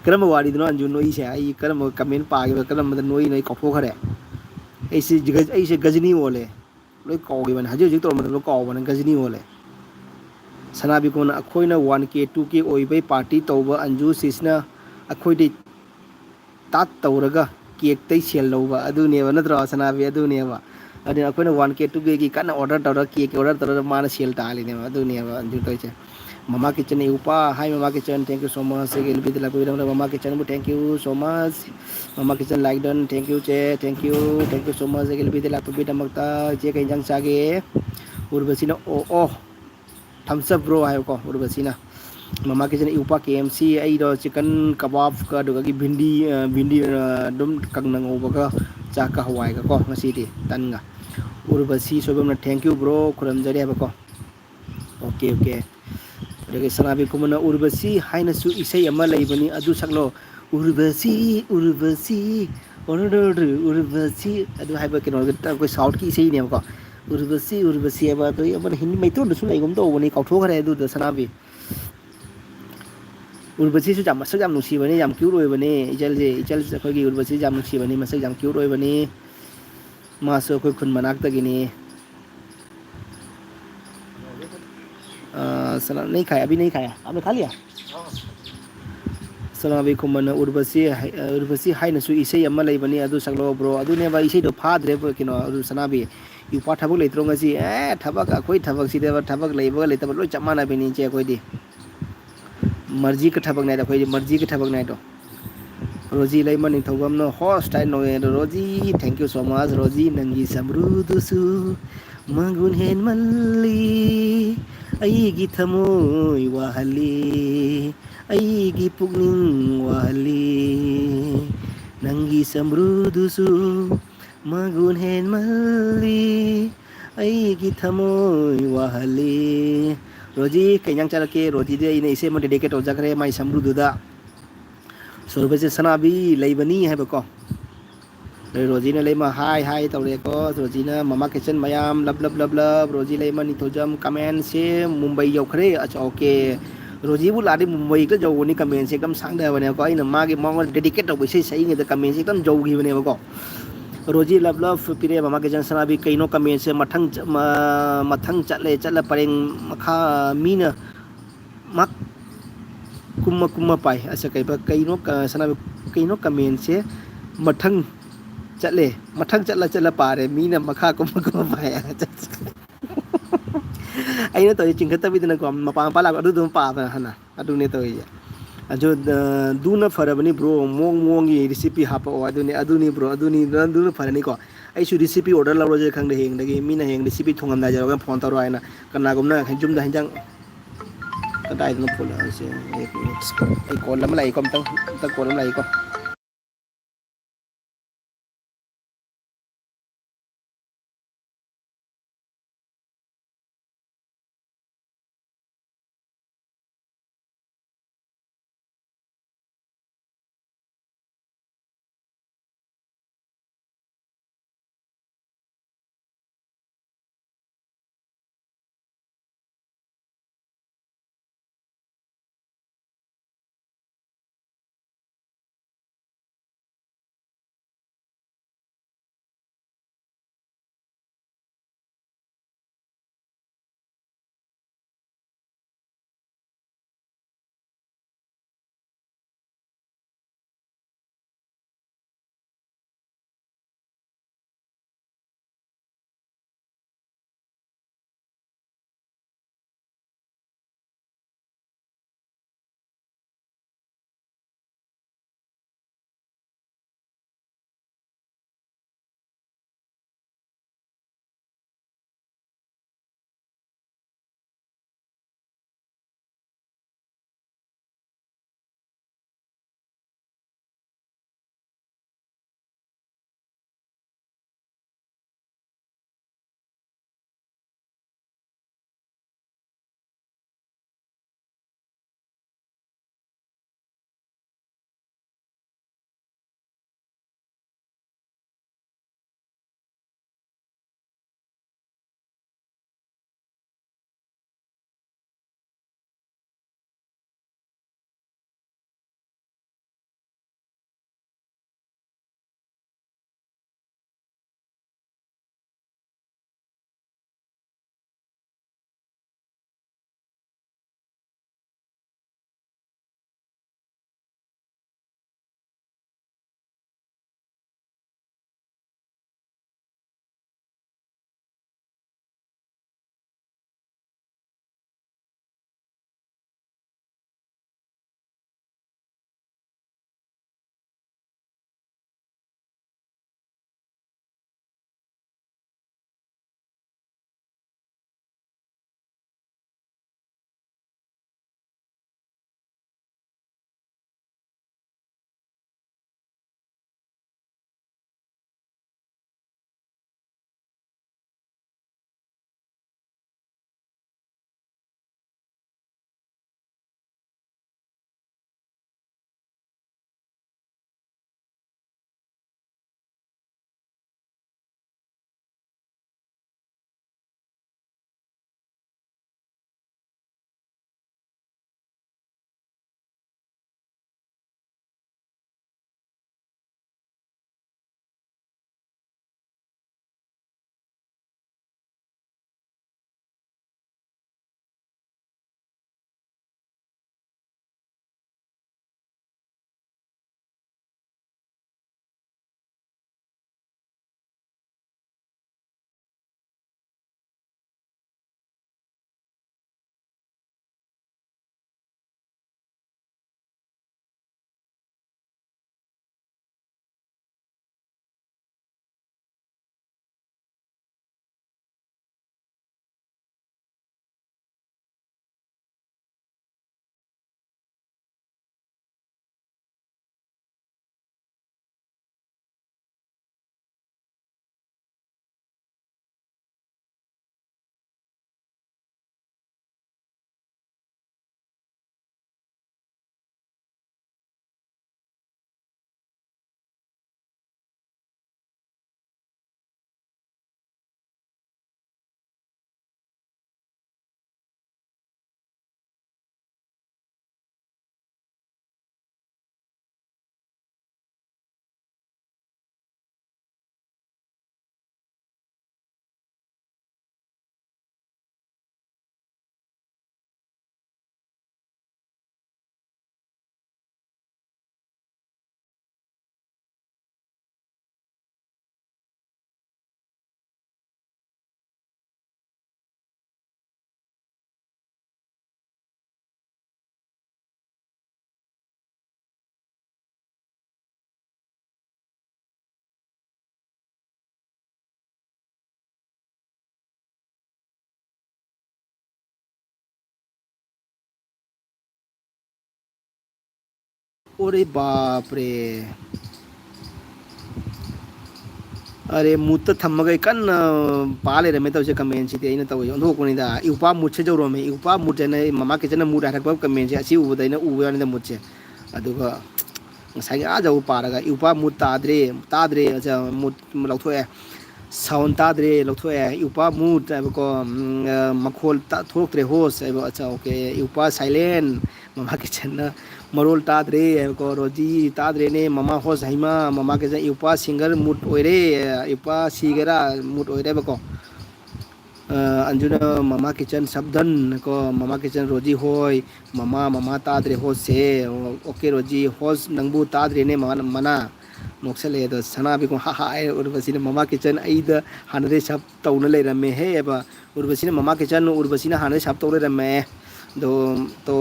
ꯀꯔꯝꯕ ꯋꯥꯔꯤꯗꯨꯅꯣ ꯑꯟꯖꯨ ꯅꯣꯛꯏꯁꯦ? ꯑꯩ ꯀꯔꯝꯕ ꯀꯃꯦꯟ ꯄꯥꯈꯤꯕ, ꯀꯔꯝꯕꯗ ꯅꯣꯛꯏꯅꯣ ꯑꯩ ꯀꯥꯎꯊꯣꯛꯈ꯭ꯔꯦ꯫ ꯑꯩꯁꯦ ꯒꯖ-, ꯑꯩꯁꯦ ꯒꯖꯅꯤ ꯑꯣꯜꯂꯦ꯫ ꯂꯣꯏ ꯀꯥꯎꯈꯤꯕꯅꯦ꯫ ꯍꯧꯖꯤꯛ ꯍꯧꯖꯤꯛ ꯇꯧꯔꯝꯕꯗ ꯂꯣꯏ ꯀꯥꯎꯕꯅꯦ꯫ ꯒꯖꯅꯤ ꯑꯣꯜꯂꯦ꯫ ꯁꯅꯥꯕꯤꯀꯣꯟꯅ ꯑꯩꯈꯣꯏꯅ one K two K ꯑꯣꯏꯕꯩ party ꯇꯧꯕ ꯑꯟꯖꯨ ꯁꯤꯁꯅ ꯑꯩꯈꯣꯏꯗꯩ ꯇꯥꯠ ꯇꯧꯔꯒ cake ꯇꯩ ꯁꯦꯜ ꯂꯧꯕ ꯑꯗꯨꯅꯦꯕ, ꯅꯠꯇ꯭ꯔꯣ ꯁꯅꯥꯕꯤ? ꯑꯗꯨꯅꯦꯕ꯫ ꯑꯗꯨꯅ ꯑꯩꯈꯣꯏꯅ one K two K ꯒꯤ ꯀꯟꯅ order ꯇꯧꯔꯒ, cake ꯀꯤ order ꯇꯧꯔꯒ ꯃꯥꯅ ꯁꯦꯜ ꯇꯥꯜꯂꯤꯅꯦꯕ꯫ ꯑꯗꯨꯅꯦꯕ ꯑꯟꯖꯨ ꯇꯧꯔꯤꯁꯦ꯫ ꯃꯃꯥ ꯀꯤꯆꯟ ꯏꯎꯄꯥ, hi ꯃꯃꯥ kitchen, thank you so much꯫ ꯑꯩꯒꯤ ꯂꯝꯕꯤꯗ ꯂꯥꯛꯄꯤꯔꯝꯂꯕ ꯃꯃꯥ ꯀꯤꯆꯟꯕꯨ thank you so much꯫ ꯃꯃꯥ kitchen like done, thank you ꯆꯦ, thank you, thank you so much꯫ ꯑꯩꯒꯤ ꯂꯝꯕꯤꯗ ꯂꯥꯛꯄꯤꯕꯒꯤꯗꯃꯛꯇ꯫ ꯏꯆꯦ ꯀꯩ ꯏꯟꯖꯥꯡ ꯆꯥꯒꯦ? ꯎꯔꯕꯁꯤꯅ ꯑꯣ ꯑꯣ, thumbs up bro ꯍꯥꯏꯌꯨꯀꯣ ꯎꯔꯕꯁꯤꯅ꯫ ꯃꯃꯥ ꯀꯤꯆꯟ ꯏꯎꯄꯥ K M C, ꯑꯩꯗꯣ chicken kebab ꯀ ꯑꯗꯨꯗꯒꯤ ꯚꯤꯟꯗꯤ, ꯑ, ꯚꯤꯟꯗꯤ, ꯑ, ꯑꯗꯨꯝ ꯀꯪꯅ ꯉꯧꯕꯒ ꯆꯥꯛꯀ ꯍꯋꯥꯏꯒꯀꯣ ꯉꯁꯤꯗꯤ ꯇꯟꯒ꯫ ꯎꯔꯕꯁꯤ ꯁꯣꯏꯕꯝꯅ thank you bro, ꯈꯨꯔꯨꯝꯖꯔꯤ ꯍꯥꯏꯕꯀꯣ꯫ Okay, okay. ꯑꯗꯒꯤ ꯁꯅꯥꯕꯤ ꯈꯨꯃꯟꯅ ꯎꯔꯕꯁꯤ ꯍꯥꯏꯅꯁꯨ ꯏꯁꯩ ꯑꯃ ꯂꯩꯕꯅꯤ, ꯑꯗꯨ ꯁꯛꯂꯣ꯫ ꯎꯔꯕꯁꯤ, ꯎꯔꯕꯁꯤ, ꯎꯔꯨꯔꯨꯔꯨ, ꯎꯔꯕꯁꯤ, ꯑꯗꯨ ꯍꯥꯏꯕ ꯀꯩꯅꯣ, ꯑꯩꯈꯣꯏ south ꯀꯤ ꯏꯁꯩꯅꯦꯕꯀꯣ꯫ ꯎꯔꯕꯁꯤ, ꯎꯔꯕꯁꯤ ꯍꯥꯏꯕ ꯑꯗꯨ ꯑꯃꯅ ꯍꯤꯟꯗꯤ ꯃꯩꯇꯩꯂꯣꯟꯗꯁꯨ ꯂꯩꯒꯨꯝ ꯇꯧꯕꯅꯤ, ꯀꯥꯎꯊꯣꯛꯈ꯭ꯔꯦ ꯑꯗꯨꯗ ꯁꯅꯥꯕꯤ꯫ ꯎꯔꯕꯁꯤꯁꯨ ꯌꯥꯝ ꯃꯁꯛ ꯌꯥꯝ ꯅꯨꯡꯁꯤꯕꯅꯤ, ꯌꯥꯝ cute ꯑꯣꯏꯕꯅꯤ꯫ ꯏꯆꯜꯁꯦ, ꯏꯆꯜꯁꯦ ꯑꯩꯈꯣꯏꯒꯤ ꯎꯔꯕꯁꯤ ꯌꯥꯝ ꯅꯨꯡꯁꯤꯕꯅꯤ, ꯃꯁꯛ ꯌꯥꯝ cute ꯑꯣꯏꯕꯅꯤ꯫ ꯃꯥꯁꯨ ꯑꯩꯈꯣꯏ ꯈꯨꯟ ꯃꯅꯥꯛꯇꯒꯤꯅꯤ꯫ ꯑ, ꯁꯅꯥ, ꯅꯩ ꯈꯥꯏ, ꯑꯕꯤ ꯅꯩ ꯈꯥꯏ, ꯑꯕꯤ ꯈꯥ ꯂꯤꯌꯥ? ꯁꯅꯥꯕꯤ ꯈꯨꯃꯟꯅ ꯎꯔꯕꯁꯤ ꯍꯥꯏ-, ꯎꯔꯕꯁꯤ ꯍꯥꯏꯅꯁꯨ ꯏꯁꯩ ꯑꯃ ꯂꯩꯕꯅꯤ, ꯑꯗꯨ ꯁꯛꯂꯛꯑꯣ bro꯫ ꯑꯗꯨꯅꯦꯕ ꯏꯁꯩꯗꯣ ꯐꯥꯗ꯭ꯔꯦ ꯀꯩꯅꯣ, ꯑꯗꯨ ꯁꯅꯥꯕꯤ꯫ ꯏꯎꯄꯥ ꯊꯕꯛ ꯂꯩꯇ꯭ꯔꯣ ꯉꯁꯤ? ꯑꯦ, ꯊꯕꯛ, ꯑꯩꯈꯣꯏ ꯊꯕꯛꯁꯤꯗꯤ ꯊꯕꯛ ꯂꯩꯕꯒ ꯂꯩꯇꯕ ꯂꯣꯏ ꯆꯞ ꯃꯥꯟꯅꯕꯤꯅꯤ ꯏꯆꯦ ꯑꯩꯈꯣꯏꯗꯤ꯫ ꯃꯔꯖꯤꯒꯤ ꯊꯕꯛꯅꯦ ꯍꯥꯏꯗꯣ, ꯑꯩꯈꯣꯏꯗꯤ ꯃꯔꯖꯤꯒꯤ ꯊꯕꯛꯅꯦ ꯍꯥꯏꯗꯣ꯫ ꯔꯣꯖꯤ ꯂꯩꯃ ꯅꯤꯡꯊꯧꯕꯝꯅ host ꯍꯥꯏꯅ ꯅꯣꯛꯑꯦ ꯑꯗꯣ, Rosie, thank you so much꯫ Rosie, ꯅꯪꯒꯤ ꯁꯝꯕ꯭ꯔꯨꯗꯨꯁꯨ ꯃꯒꯨꯟ ꯍꯦꯟꯃꯜꯂꯤ, ꯑꯩꯒꯤ ꯊꯃꯣꯏ ꯋꯥꯍꯜꯂꯤ, ꯑꯩꯒꯤ ꯄꯨꯛꯅꯤꯡ ꯋꯥꯍꯜꯂꯤ꯫ ꯅꯪꯒꯤ ꯁꯝꯕ꯭ꯔꯨꯗꯨꯁꯨ ꯃꯒꯨꯟ ꯍꯦꯟꯃꯜꯂꯤ, ꯑꯩꯒꯤ ꯊꯃꯣꯏ ꯋꯥꯍꯜꯂꯤ꯫ ꯔꯣꯖꯤ, ꯀꯩ ꯏꯟꯖꯥꯡ ꯆꯥꯔꯛꯀꯦ? ꯔꯣꯖꯤꯗꯤ ꯑꯩꯅ ꯏꯁꯩ ꯑꯃ dedicate ꯇꯧꯖꯈ꯭ꯔꯦ ꯃꯥꯏ ꯁꯝꯕ꯭ꯔꯨꯗꯨꯗ꯫ ꯁꯣꯔꯕꯁꯦ ꯁꯅꯥꯕꯤ ꯂꯩꯕꯅꯤ ꯍꯥꯏꯕꯀꯣ꯫ ꯑꯗꯩ ꯔꯣꯖꯤꯅ ꯂꯩꯃ ꯍꯥꯏ ꯍꯥꯏ ꯇꯧꯔꯦꯀꯣ꯫ ꯔꯣꯖꯤꯅ ꯃꯃꯥ ꯀꯤꯠꯆꯟ ꯃꯌꯥꯝ ꯂꯞ ꯂꯞ ꯂꯞ ꯂꯞ꯫ ꯔꯣꯖꯤ ꯂꯩꯃ ꯅꯤꯡꯊꯧꯖꯝ comment ꯁꯦ ꯃꯨꯝꯕꯩ ꯌꯧꯈ꯭ꯔꯦ꯫ ꯑꯁ, okay꯫ ꯔꯣꯖꯤꯕꯨ ꯂꯥꯛꯑꯗꯤ ꯃꯨꯝꯕꯩ ꯍꯦꯛꯇ ꯌꯧꯕꯅꯤ comment ꯁꯦ ꯑꯗꯨꯝ ꯁꯥꯡꯊꯕꯅꯦꯀꯣ꯫ ꯑꯩꯅ ꯃꯥꯒꯤ ꯃꯉꯣꯟꯗ dedicate ꯇꯧꯕ ꯏꯁꯩ ꯁꯛꯏꯉꯩꯗ comment ꯁꯦ ꯑꯗꯨꯝ ꯌꯧꯈꯤꯕꯅꯦꯕꯀꯣ꯫ ꯔꯣꯖꯤ ꯂꯞ ꯂꯞ ꯄꯤꯔꯛꯑꯦ ꯃꯃꯥ ꯀꯤꯠꯆꯟ ꯁꯅꯥꯕꯤ꯫ ꯀꯩꯅꯣ comment ꯁꯦ ꯃꯊꯪ ꯆ-, ꯃ-, ꯃꯊꯪ ꯆꯠꯂꯦ, ꯆꯠꯂ ꯄꯔꯦꯡ ꯃꯈꯥ ꯃꯤꯅ ꯃꯛ ꯀꯨꯝꯃ ꯀꯨꯝꯃ ꯄꯥꯏ꯫ ꯑꯁ, ꯀꯩꯕ, ꯀꯩꯅꯣ, ꯀ-, ꯁꯅꯥꯕ-, ꯀꯩꯅꯣ comment ꯁꯦ ꯃꯊꯪ ꯆꯠꯂꯦ, ꯃꯊꯪ ꯆꯠꯂ ꯆꯠꯂ ꯄꯥꯔꯦ, ꯃꯤꯅ ꯃꯈꯥ ꯀꯨꯝꯃ ꯀꯨꯝꯃ ꯄꯥꯏ꯫ ꯑꯩꯅ ꯇꯧꯔꯤ ꯆꯤꯡꯈꯠꯇꯕꯤꯗꯅꯀꯣ, ꯃꯄꯥ ꯃꯄꯥ ꯂꯥꯛꯄ ꯑꯗꯨꯗꯨꯝ ꯄꯥꯕ ꯍꯥꯟꯅ, ꯑꯗꯨꯅꯦ ꯇꯧꯔꯤꯁꯦ꯫ ꯑꯗꯨ, ꯑ, ꯑꯗꯨꯅ ꯐꯔꯕꯅꯤ bro, ꯃꯑꯣꯡ ꯃꯑꯣꯡꯒꯤ recipe ꯍꯥꯞꯄꯛꯑꯣ꯫ ꯑꯗꯨꯅꯤ, ꯑꯗꯨꯅꯤ bro, ꯑꯗꯨꯅꯤ, ꯑꯗꯨꯅ ꯐꯔꯅꯤꯀꯣ꯫ ꯑꯩꯁꯨ recipe order ꯂꯧꯔꯁꯤꯔ ꯈꯪꯗꯦ ꯍꯌꯦꯡꯗꯒꯤ꯫ ꯃꯤꯅ ꯍꯌꯦꯡ recipe ꯊꯣꯡꯉꯝꯗꯥꯏꯗ ꯌꯧꯔꯒ phone ꯇꯧꯔꯛꯑꯣ ꯍꯥꯏꯅ꯫ ꯀꯅꯥꯒꯨꯝꯕꯅ ꯌꯨꯝꯗ ꯍꯤꯟꯖꯥꯡ ꯀꯗꯥꯏꯗꯅꯣ ꯐꯣꯟ ꯂꯥꯛꯑꯝꯃꯤꯁꯦ? ꯑꯩ, ꯑꯩ call ꯑꯃ ꯂꯥꯛꯏꯀꯣ, ꯑꯝꯇꯪ, ꯑꯝꯇꯪ call ꯑꯃ ꯂꯥꯛꯏꯀꯣ꯫ ꯑꯣꯔꯦ ꯕꯥꯞ ꯔꯦ꯫ ꯑꯔꯦ, ꯃꯨꯠꯇ ꯊꯝꯃꯒ ꯑꯩ ꯀꯟꯅ ꯄꯥ ꯂꯩꯔꯝꯃꯦ ꯇꯧꯔꯤꯁꯦ꯫ ꯀꯃꯦꯟꯁꯤꯗꯤ ꯑꯩꯅ ꯇꯧꯔꯤꯁꯦ ꯑꯣꯟꯊꯣꯛꯄꯅꯤꯗ꯫ ꯏꯎꯄꯥ ꯃꯨꯠꯁꯦ ꯌꯧꯔꯝꯃꯦ꯫ ꯏꯎꯄꯥ ꯃꯨꯠ ꯍꯥꯏꯅ ꯃꯃꯥ ꯀꯤꯆꯟꯅ ꯃꯨꯠ ꯍꯥꯏꯔꯛꯄ ꯀꯃꯦꯟꯁꯦ ꯑꯁꯤ ꯎꯕꯗ ꯑꯩꯅ ꯎꯕ ꯋꯥꯅꯤꯗ ꯃꯨꯠꯁꯦ꯫ ꯑꯗꯨꯒ ꯉꯁꯥꯏꯒꯤ ꯑꯥ ꯌꯧꯕ ꯄꯥꯔꯒ ꯏꯎꯄꯥ ꯃꯨꯠ ꯇꯥꯗ꯭ꯔꯦ, ꯇꯥꯗ꯭ꯔꯦ, ꯑꯆꯥ, ꯃꯨꯠ ꯂꯧꯊꯣꯛꯑꯦ꯫ ꯁꯥꯎꯟ ꯇꯥꯗ꯭ꯔꯦ, ꯂꯧꯊꯣꯛꯑꯦ꯫ ꯏꯎꯄꯥ ꯃꯨꯠ ꯍꯥꯏꯕꯀꯣ, ꯎꯝ, ꯑ, ꯃꯈꯣꯜ ꯇ-, ꯊꯣꯛꯂꯛꯇ꯭ꯔꯦ ꯍꯣꯁ ꯍꯥꯏꯕ꯫ ꯑꯆꯥ, ꯑꯣꯀꯦ꯫ ꯏꯎꯄꯥ ꯁꯥꯏꯂꯦꯟ, ꯃꯃꯥ ꯀꯤꯆꯟꯅ ꯃꯔꯣꯜ ꯇꯥꯗ꯭ꯔꯦ ꯍꯥꯏꯕꯀꯣ꯫ ꯔꯣꯖꯤ ꯇꯥꯗ꯭ꯔꯦꯅꯦ ꯃꯃꯥ ꯍꯣꯁ ꯍꯩꯃꯥ꯫ ꯃꯃꯥ ꯀꯤꯆꯟ ꯏꯎꯄꯥ ꯁꯤꯡꯒꯔ ꯃꯨꯠ ꯑꯣꯏꯔꯦ, ꯏꯎꯄꯥ ꯁꯤꯒꯦꯔꯥ ꯃꯨꯠ ꯑꯣꯏꯔꯦꯕꯀꯣ꯫ ꯑ, ꯑꯟꯖꯨꯅ ꯃꯃꯥ ꯀꯤꯆꯟ ꯁꯕꯗꯟ ꯀꯣ, ꯃꯃꯥ ꯀꯤꯆꯟ ꯔꯣꯖꯤ ꯍꯣꯏ, ꯃꯃꯥ, ꯃꯃꯥ ꯇꯥꯗ꯭ꯔꯦ ꯍꯣꯁꯁꯦ꯫ ꯑꯣꯀꯦ ꯔꯣꯖꯤ, ꯍꯣꯁ ꯅꯪꯕꯨ ꯇꯥꯗ꯭ꯔꯦꯅꯦ ꯃꯃꯥ, ꯃꯅꯥ꯫ ꯅꯣꯛꯁꯜꯂꯛꯑꯦ ꯑꯗꯣ ꯁꯅꯥꯕꯤꯀꯣ ꯍꯥ ꯍꯥ ꯍꯥꯏꯔ ꯎꯔꯕꯁꯤꯅ ꯃꯃꯥ ꯀꯤꯆꯟ ꯑꯩꯗ ꯍꯥꯟꯅꯗꯩ ꯁꯞ ꯇꯧꯅ ꯂꯩꯔꯝꯃꯦ ꯍꯦ ꯍꯥꯏꯕ꯫ ꯎꯔꯕꯁꯤꯅ ꯃꯃꯥ ꯀꯤꯆꯟ, ꯎꯔꯕꯁꯤꯅ ꯍꯥꯟꯅꯗꯩ ꯁꯞ ꯇꯧ ꯂꯩꯔꯝꯃꯦ꯫ ꯑꯗꯣ, ꯇꯣ,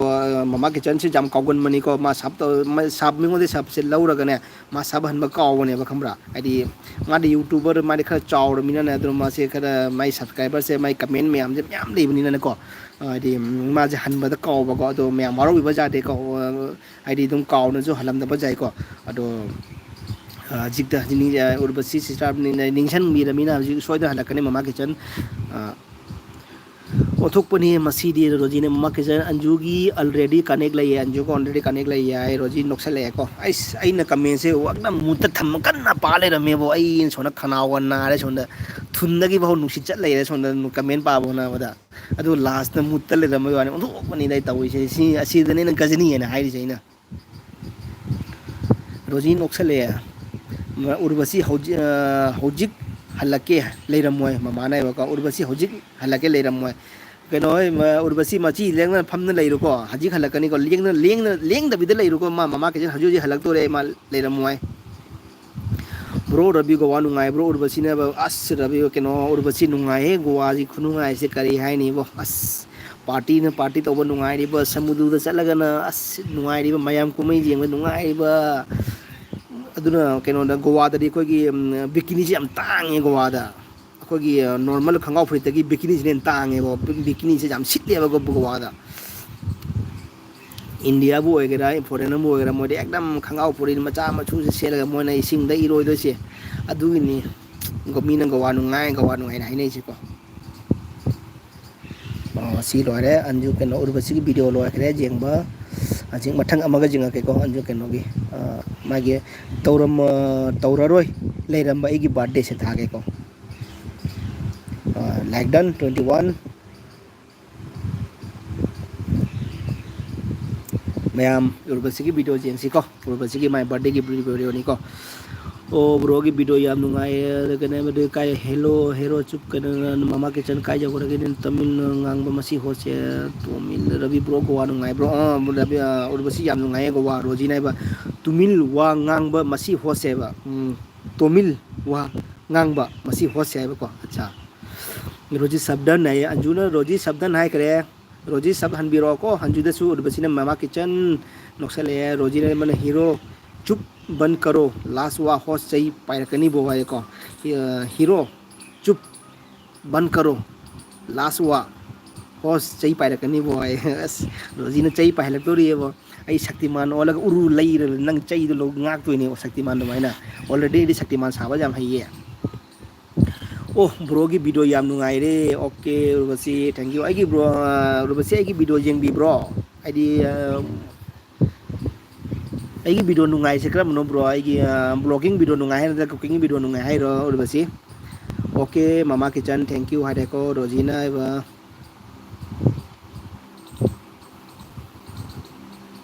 ꯃꯃꯥ ꯀꯤꯆꯟꯁꯤ ꯌꯥꯝ ꯀꯥꯎꯒꯟꯕꯅꯤꯀꯣ꯫ ꯃꯥ ꯁꯞ ꯇꯧ-, ꯃꯥ ꯁꯞ ꯃꯤꯉꯣꯟꯗꯩ ꯁꯞꯁꯦ ꯂꯧꯔꯒꯅꯦ, ꯃꯥ ꯁꯞ ꯍꯟꯕ ꯀꯥꯎꯕꯅꯦꯕ, ꯈꯪꯕ꯭ꯔꯥ? ꯍꯥꯏꯗꯤ ꯃꯥꯗꯤ ꯌꯨꯇ꯭ꯌꯨꯕꯔ, ꯃꯥꯗꯤ ꯈꯔ ꯆꯥꯎꯔꯃꯤꯅꯅꯦ, ꯑꯗꯨꯅ ꯃꯥꯁꯦ ꯈꯔ ꯃꯥꯏ ꯁꯕꯁꯀ꯭ꯔꯥꯏꯕꯔꯁꯦ, ꯃꯥꯏ ꯀꯃꯦꯟ ꯃꯌꯥꯝꯁꯦ ꯃꯌꯥꯝ ꯂꯩꯕꯅꯤꯅꯅꯦꯀꯣ, ꯍꯥꯏꯗꯤ ꯃꯥꯁꯦ ꯍꯟꯕꯗ ꯀꯥꯎꯕꯀꯣ꯫ ꯑꯗꯣ ꯃꯌꯥꯝ ꯋꯥꯔꯧꯕꯤꯕ ꯌꯥꯗꯦꯀꯣ, ꯍꯥꯏꯗꯤ ꯑꯗꯨꯝ ꯀꯥꯎꯅꯁꯨ ꯍꯜꯂꯝꯗꯕ ꯌꯥꯏꯀꯣ꯫ ꯑꯗꯣ, ꯑ, ꯍꯧꯖꯤꯛꯇ ꯍꯧꯖꯤꯛ ꯅꯤꯡ-, ꯑ, ꯎꯔꯕꯁꯤ ꯁꯤꯁꯇꯔ ꯅꯤꯡꯁꯤꯡꯕꯤꯔꯃꯤꯅ ꯍꯧꯖꯤꯛ ꯁꯣꯏꯗꯅ ꯍꯜꯂꯛꯀꯅꯤ ꯃꯃꯥ ꯀꯤꯆꯟ꯫ ꯑ, ꯑꯣꯟꯊꯣꯛꯄꯅꯤ ꯃꯁꯤꯗꯤ꯫ ꯔꯣꯖꯤꯅ ꯃꯃꯥ ꯀꯤꯆꯟ ꯑꯟꯖꯨꯒꯤ already connect ꯂꯩꯌꯦ, ꯑꯟꯖꯨꯒ already connect ꯂꯩꯌꯦ ꯍꯥꯏ꯫ ꯔꯣꯖꯤ ꯅꯣꯛꯁꯜꯂꯛꯑꯦꯀꯣ꯫ ꯑꯩꯁ, ꯑꯩꯅ ꯀꯃꯦꯟꯁꯦ ꯋꯥꯛꯅ ꯃꯨꯠꯇ ꯊꯝꯃ ꯀꯟꯅ ꯄꯥ ꯂꯩꯔꯝꯃꯦꯕꯣ꯫ ꯑꯩ ꯁꯣꯝꯗ ꯈꯅꯥꯎꯒ ꯅꯥꯔꯦ, ꯁꯣꯝꯗ ꯊꯨꯟꯗꯒꯤ ꯐꯥꯎ ꯅꯨꯡꯁꯤꯠ ꯆꯠ ꯂꯩꯔꯦ ꯁꯣꯝꯗ ꯀꯃꯦꯟ ꯄꯥꯕ ꯍꯣꯠꯅꯕꯗ꯫ ꯑꯗꯨ ꯂꯥꯁꯇ ꯃꯨꯠꯇ ꯂꯩꯔꯝꯕꯩ ꯋꯥꯅꯤ꯫ ꯑꯣꯟꯊꯣꯛꯄꯅꯤꯗ ꯑꯩ ꯇꯧꯔꯤꯁꯦ꯫ ꯁꯤ, ꯑꯁꯤꯗꯅꯦ ꯑꯩꯅ ꯒꯖꯅꯤ ꯍꯥꯏꯅ ꯍꯥꯏꯔꯤꯁꯦ ꯑꯩꯅ꯫ ꯔꯣꯖꯤ ꯅꯣꯛꯁꯜꯂꯛꯑꯦ꯫ ꯎꯔꯕꯁꯤ ꯍꯧꯖꯤꯛ, ꯑ, ꯍꯧꯖꯤꯛ ꯍꯜꯂꯛꯀꯦ ꯂꯩꯔꯝꯃꯣꯏ ꯃꯃꯥꯅ ꯍꯥꯏꯕꯀꯣ꯫ ꯎꯔꯕꯁꯤ ꯍꯧꯖꯤꯛ ꯍꯜꯂꯛꯀꯦ ꯂꯩꯔꯝꯃꯣꯏ꯫ ꯀꯩꯅꯣ, ꯍꯣꯏ, ꯃ-, ꯎꯔꯕꯁꯤ ꯃꯆꯤ ꯂꯦꯡꯗꯅ ꯐꯝꯅ ꯂꯩꯔꯣꯀꯣ꯫ ꯍꯧꯖꯤꯛ ꯍꯜꯂꯛꯀꯅꯤꯀꯣ꯫ ꯂꯦꯡꯗꯅ, ꯂꯦꯡꯗꯅ, ꯂꯦꯡꯗꯕꯤꯗ ꯂꯩꯔꯣꯀꯣ꯫ ꯃꯥ, ꯃꯃꯥ ꯀꯩꯁꯦ ꯍꯧꯖꯤꯛ ꯍꯧꯖꯤꯛ ꯍꯜꯂꯛꯇꯣꯔꯦ꯫ ꯃꯥ ꯂꯩꯔꯝꯃꯣꯏ꯫ ꯕ꯭ꯔꯣ ꯔꯕꯤ ꯒꯣꯋꯥ ꯅꯨꯡꯉꯥꯏꯕ꯭ꯔꯣ? ꯎꯔꯕꯁꯤꯅ, ꯑꯁ, ꯔꯕꯤ, ꯀꯩꯅꯣ, ꯎꯔꯕꯁꯤ ꯅꯨꯡꯉꯥꯏꯍꯦ꯫ ꯒꯣꯋꯥꯁꯤ ꯈꯨꯅꯨꯡꯉꯥꯏꯁꯦ ꯀꯔꯤ ꯍꯥꯏꯅꯤꯕꯣ? ꯑꯁ, ꯄꯥꯔꯇꯤꯅ ꯄꯥꯔꯇꯤ ꯇꯧꯕ ꯅꯨꯡꯉꯥꯏꯔꯤꯕ, ꯁꯃꯨꯗ꯭ꯔꯗ ꯆꯠꯂꯒꯅ ꯑꯁ ꯅꯨꯡꯉꯥꯏꯔꯤꯕ, ꯃꯌꯥꯝ ꯀꯨꯝꯍꯩ ꯌꯦꯡꯕ ꯅꯨꯡꯉꯥꯏꯔꯤꯕ꯫ ꯑꯗꯨꯅ ꯀꯩꯅꯣꯗ ꯒꯣꯋꯥꯗꯗꯤ ꯑꯩꯈꯣꯏꯒꯤ, ꯎꯝ, ꯕꯤꯀꯤꯅꯤꯁꯦ ꯌꯥꯝ ꯇꯥꯡꯉꯦ ꯒꯣꯋꯥꯗ꯫ ꯑꯩꯈꯣꯏꯒꯤ, ꯑ, ꯅꯣꯔꯃꯦꯜ ꯈꯣꯡꯒ꯭ꯔꯥꯎ ꯐꯨꯔꯤꯠꯇꯒꯤ ꯕꯤꯀꯤꯅꯤꯁꯤꯅ ꯍꯦꯟꯅ ꯇꯥꯡꯉꯦꯕ꯫ ꯕꯤ-, ꯕꯤꯀꯤꯅꯤꯁꯦ ꯌꯥꯝ ꯁꯤꯠꯂꯦꯕ ꯒꯣ-, ꯒꯣꯋꯥꯗ꯫ ꯏꯟꯗꯤꯌꯥꯕꯨ ꯑꯣꯏꯒꯦꯔꯥ, ꯐꯣꯔꯦꯟꯕꯨ ꯑꯣꯏꯒꯦꯔꯥ, ꯃꯣꯏꯗꯤ ꯑꯦꯛꯗꯝ ꯈꯣꯡꯒ꯭ꯔꯥꯎ ꯐꯨꯔꯤꯠ ꯃꯆꯥ ꯃꯁꯨꯁꯦ ꯁꯦꯠꯂꯒ ꯃꯣꯏꯅ ꯏꯁꯤꯡꯗ ꯏꯔꯣꯏꯗꯣꯏꯁꯦ꯫ ꯑꯗꯨꯒꯤꯅꯤ ꯃꯤꯅ ꯒꯣꯋꯥ ꯅꯨꯡꯉꯥꯏ, ꯒꯣꯋꯥ ꯅꯨꯡꯉꯥꯏꯅ ꯍꯥꯏꯅꯩꯁꯦꯀꯣ꯫ ꯑꯣ, ꯁꯤ ꯂꯣꯏꯔꯦ꯫ ꯑꯟꯖꯨ ꯀꯩꯅꯣ, ꯎꯔꯕꯁꯤꯒꯤ ꯚꯤꯗꯤꯑꯣ ꯂꯣꯏꯈ꯭ꯔꯦ ꯌꯦꯡꯕ꯫ ꯍꯧꯖꯤꯛ ꯃꯊꯪ ꯑꯃꯒ ꯌꯦꯡꯉꯛꯀꯦꯀꯣ꯫ ꯑꯟꯖꯨ ꯀꯩꯅꯣꯒꯤ, ꯑ, ꯃꯥꯒꯤ ꯇꯧꯔꯝ-, ꯑ, ꯇꯧꯔꯔꯣꯏ ꯂꯩꯔꯝꯕ ꯑꯩꯒꯤ ꯕꯥꯔꯗꯦꯁꯦ ꯊꯥꯒꯦꯀꯣ꯫ ꯑ, like done, twenty one꯫ ꯃꯌꯥꯝ ꯎꯔꯕꯁꯤꯒꯤ ꯚꯤꯗꯤꯑꯣ ꯌꯦꯡꯁꯤꯀꯣ꯫ ꯎꯔꯕꯁꯤꯒꯤ my birthday ꯒꯤ ꯚꯤꯗꯤꯑꯣꯅꯤꯀꯣ꯫ ꯑꯣ, ꯕ꯭ꯔꯣꯒꯤ ꯚꯤꯗꯤꯑꯣ ꯌꯥꯝ ꯅꯨꯡꯉꯥꯏꯌꯦ꯫ ꯑꯗ ꯀꯩꯅꯣ, ꯑꯗꯨ ꯀꯥꯏ, hello, hero ꯆꯨꯞ, ꯀꯩꯅꯣ, ꯃꯃꯥ ꯀꯤꯆꯟ ꯀꯥꯏ ꯌꯧꯈ꯭ꯔꯒꯦ? ꯇꯥꯃꯤꯜ ꯉꯥꯡꯕ ꯃꯁꯤ ꯍꯣꯁꯦ, ꯇꯣꯃꯤꯜ, ꯔꯕꯤ ꯕ꯭ꯔꯣ ꯒꯣꯋꯥ ꯅꯨꯡꯉꯥꯏꯕ꯭ꯔꯣ? ꯑꯥ, ꯔꯕꯤ, ꯑꯥ, ꯎꯔꯕꯁꯤ ꯌꯥꯝ ꯅꯨꯡꯉꯥꯏꯌꯦ ꯒꯣꯋꯥ꯫ ꯔꯣꯖꯤꯅ ꯍꯥꯏꯕ, ꯇꯨꯃꯤꯜ ꯋꯥ ꯉꯥꯡꯕ ꯃꯁꯤ ꯍꯣꯁꯦꯕ꯫ ꯎꯝ, ꯇꯣꯃꯤꯜ ꯋꯥ ꯉꯥꯡꯕ ꯃꯁꯤ ꯍꯣꯁꯦ ꯍꯥꯏꯕꯀꯣ꯫ ꯑꯠꯆꯥ꯫ ꯔꯣꯖꯤ ꯁꯕꯗꯟ ꯍꯥꯏꯌꯦ꯫ ꯑꯟꯖꯨꯅ ꯔꯣꯖꯤ ꯁꯕꯗꯟ ꯍꯥꯏꯈ꯭ꯔꯦ꯫ Rosie sub ꯍꯟꯕꯤꯔꯛꯑꯣꯀꯣ꯫ ꯑꯟꯖꯨꯗꯁꯨ ꯎꯔꯕꯁꯤꯅ ꯃꯃꯥ ꯀꯤꯆꯟ ꯅꯣꯛꯁꯜꯂꯛꯑꯦ꯫ ꯔꯣꯖꯤꯅ ꯑꯃꯅ ꯍꯤꯔꯣ ꯆꯨꯞ ꯕꯟ ꯀꯔꯣ, ꯂꯥꯁ ꯋꯥ ꯍꯣꯁ ꯆꯩ ꯄꯥꯏꯔꯛꯀꯅꯤꯕꯣ ꯍꯥꯏꯌꯦꯀꯣ꯫ ꯑ, ꯍꯤꯔꯣ ꯆꯨꯞ ꯕꯟ ꯀꯔꯣ, ꯂꯥꯁ ꯋꯥ ꯍꯣꯁ ꯆꯩ ꯄꯥꯏꯔꯛꯀꯅꯤꯕꯣ ꯍꯥꯏꯌꯦ꯫ ꯑꯁ, ꯔꯣꯖꯤꯅ ꯆꯩ ꯄꯥꯏꯍꯜꯂꯛꯇꯣꯔꯤꯑꯕꯣ꯫ ꯑꯩ ꯁꯛꯇꯤꯃꯥꯟ ꯑꯣꯜꯂꯒ ꯎꯔꯨ ꯂꯩꯔ ꯅꯪ ꯆꯩꯗꯣ ꯂꯧ ꯉꯥꯛꯇꯣꯏꯅꯦꯕ ꯁꯛꯇꯤꯃꯥꯟ ꯑꯗꯨꯃꯥꯏꯅ꯫ Already ꯑꯩꯗꯤ ꯁꯛꯇꯤꯃꯥꯟ ꯁꯥꯕ ꯌꯥꯝ ꯍꯩꯌꯦ꯫ ꯑꯣ, ꯕ꯭ꯔꯣꯒꯤ ꯚꯤꯗꯤꯑꯣ ꯌꯥꯝ ꯅꯨꯡꯉꯥꯏꯔꯦ꯫ Okay, Urvashi, thank you꯫ ꯑꯩꯒꯤ ꯕ꯭ꯔꯣ, ꯑ, ꯎꯔꯕꯁꯤ, ꯑꯩꯒꯤ ꯚꯤꯗꯤꯑꯣ ꯌꯦꯡꯕꯤꯕ꯭ꯔꯣ? ꯍꯥꯏꯗꯤ, ꯑ, ꯑꯩꯒꯤ ꯚꯤꯗꯤꯑꯣ ꯅꯨꯡꯉꯥꯏꯁꯦ ꯀꯔꯝꯕꯅꯣ, ꯕ꯭ꯔꯣ? ꯑꯩꯒꯤ, ꯑ, vlogging ꯚꯤꯗꯤꯑꯣ ꯅꯨꯡꯉꯥꯏ ꯍꯥꯏꯔꯣ ꯅꯠꯇ꯭ꯔꯒ cooking ꯚꯤꯗꯤꯑꯣ ꯅꯨꯡꯉꯥꯏ ꯍꯥꯏꯔꯣ, ꯎꯔꯕꯁꯤ? ꯑꯣꯀꯦ, ꯃꯃꯥ ꯀꯤꯆꯟ, thank you ꯍꯥꯏꯔꯦꯀꯣ, ꯔꯣꯖꯤꯅ ꯍꯥꯏꯕ꯫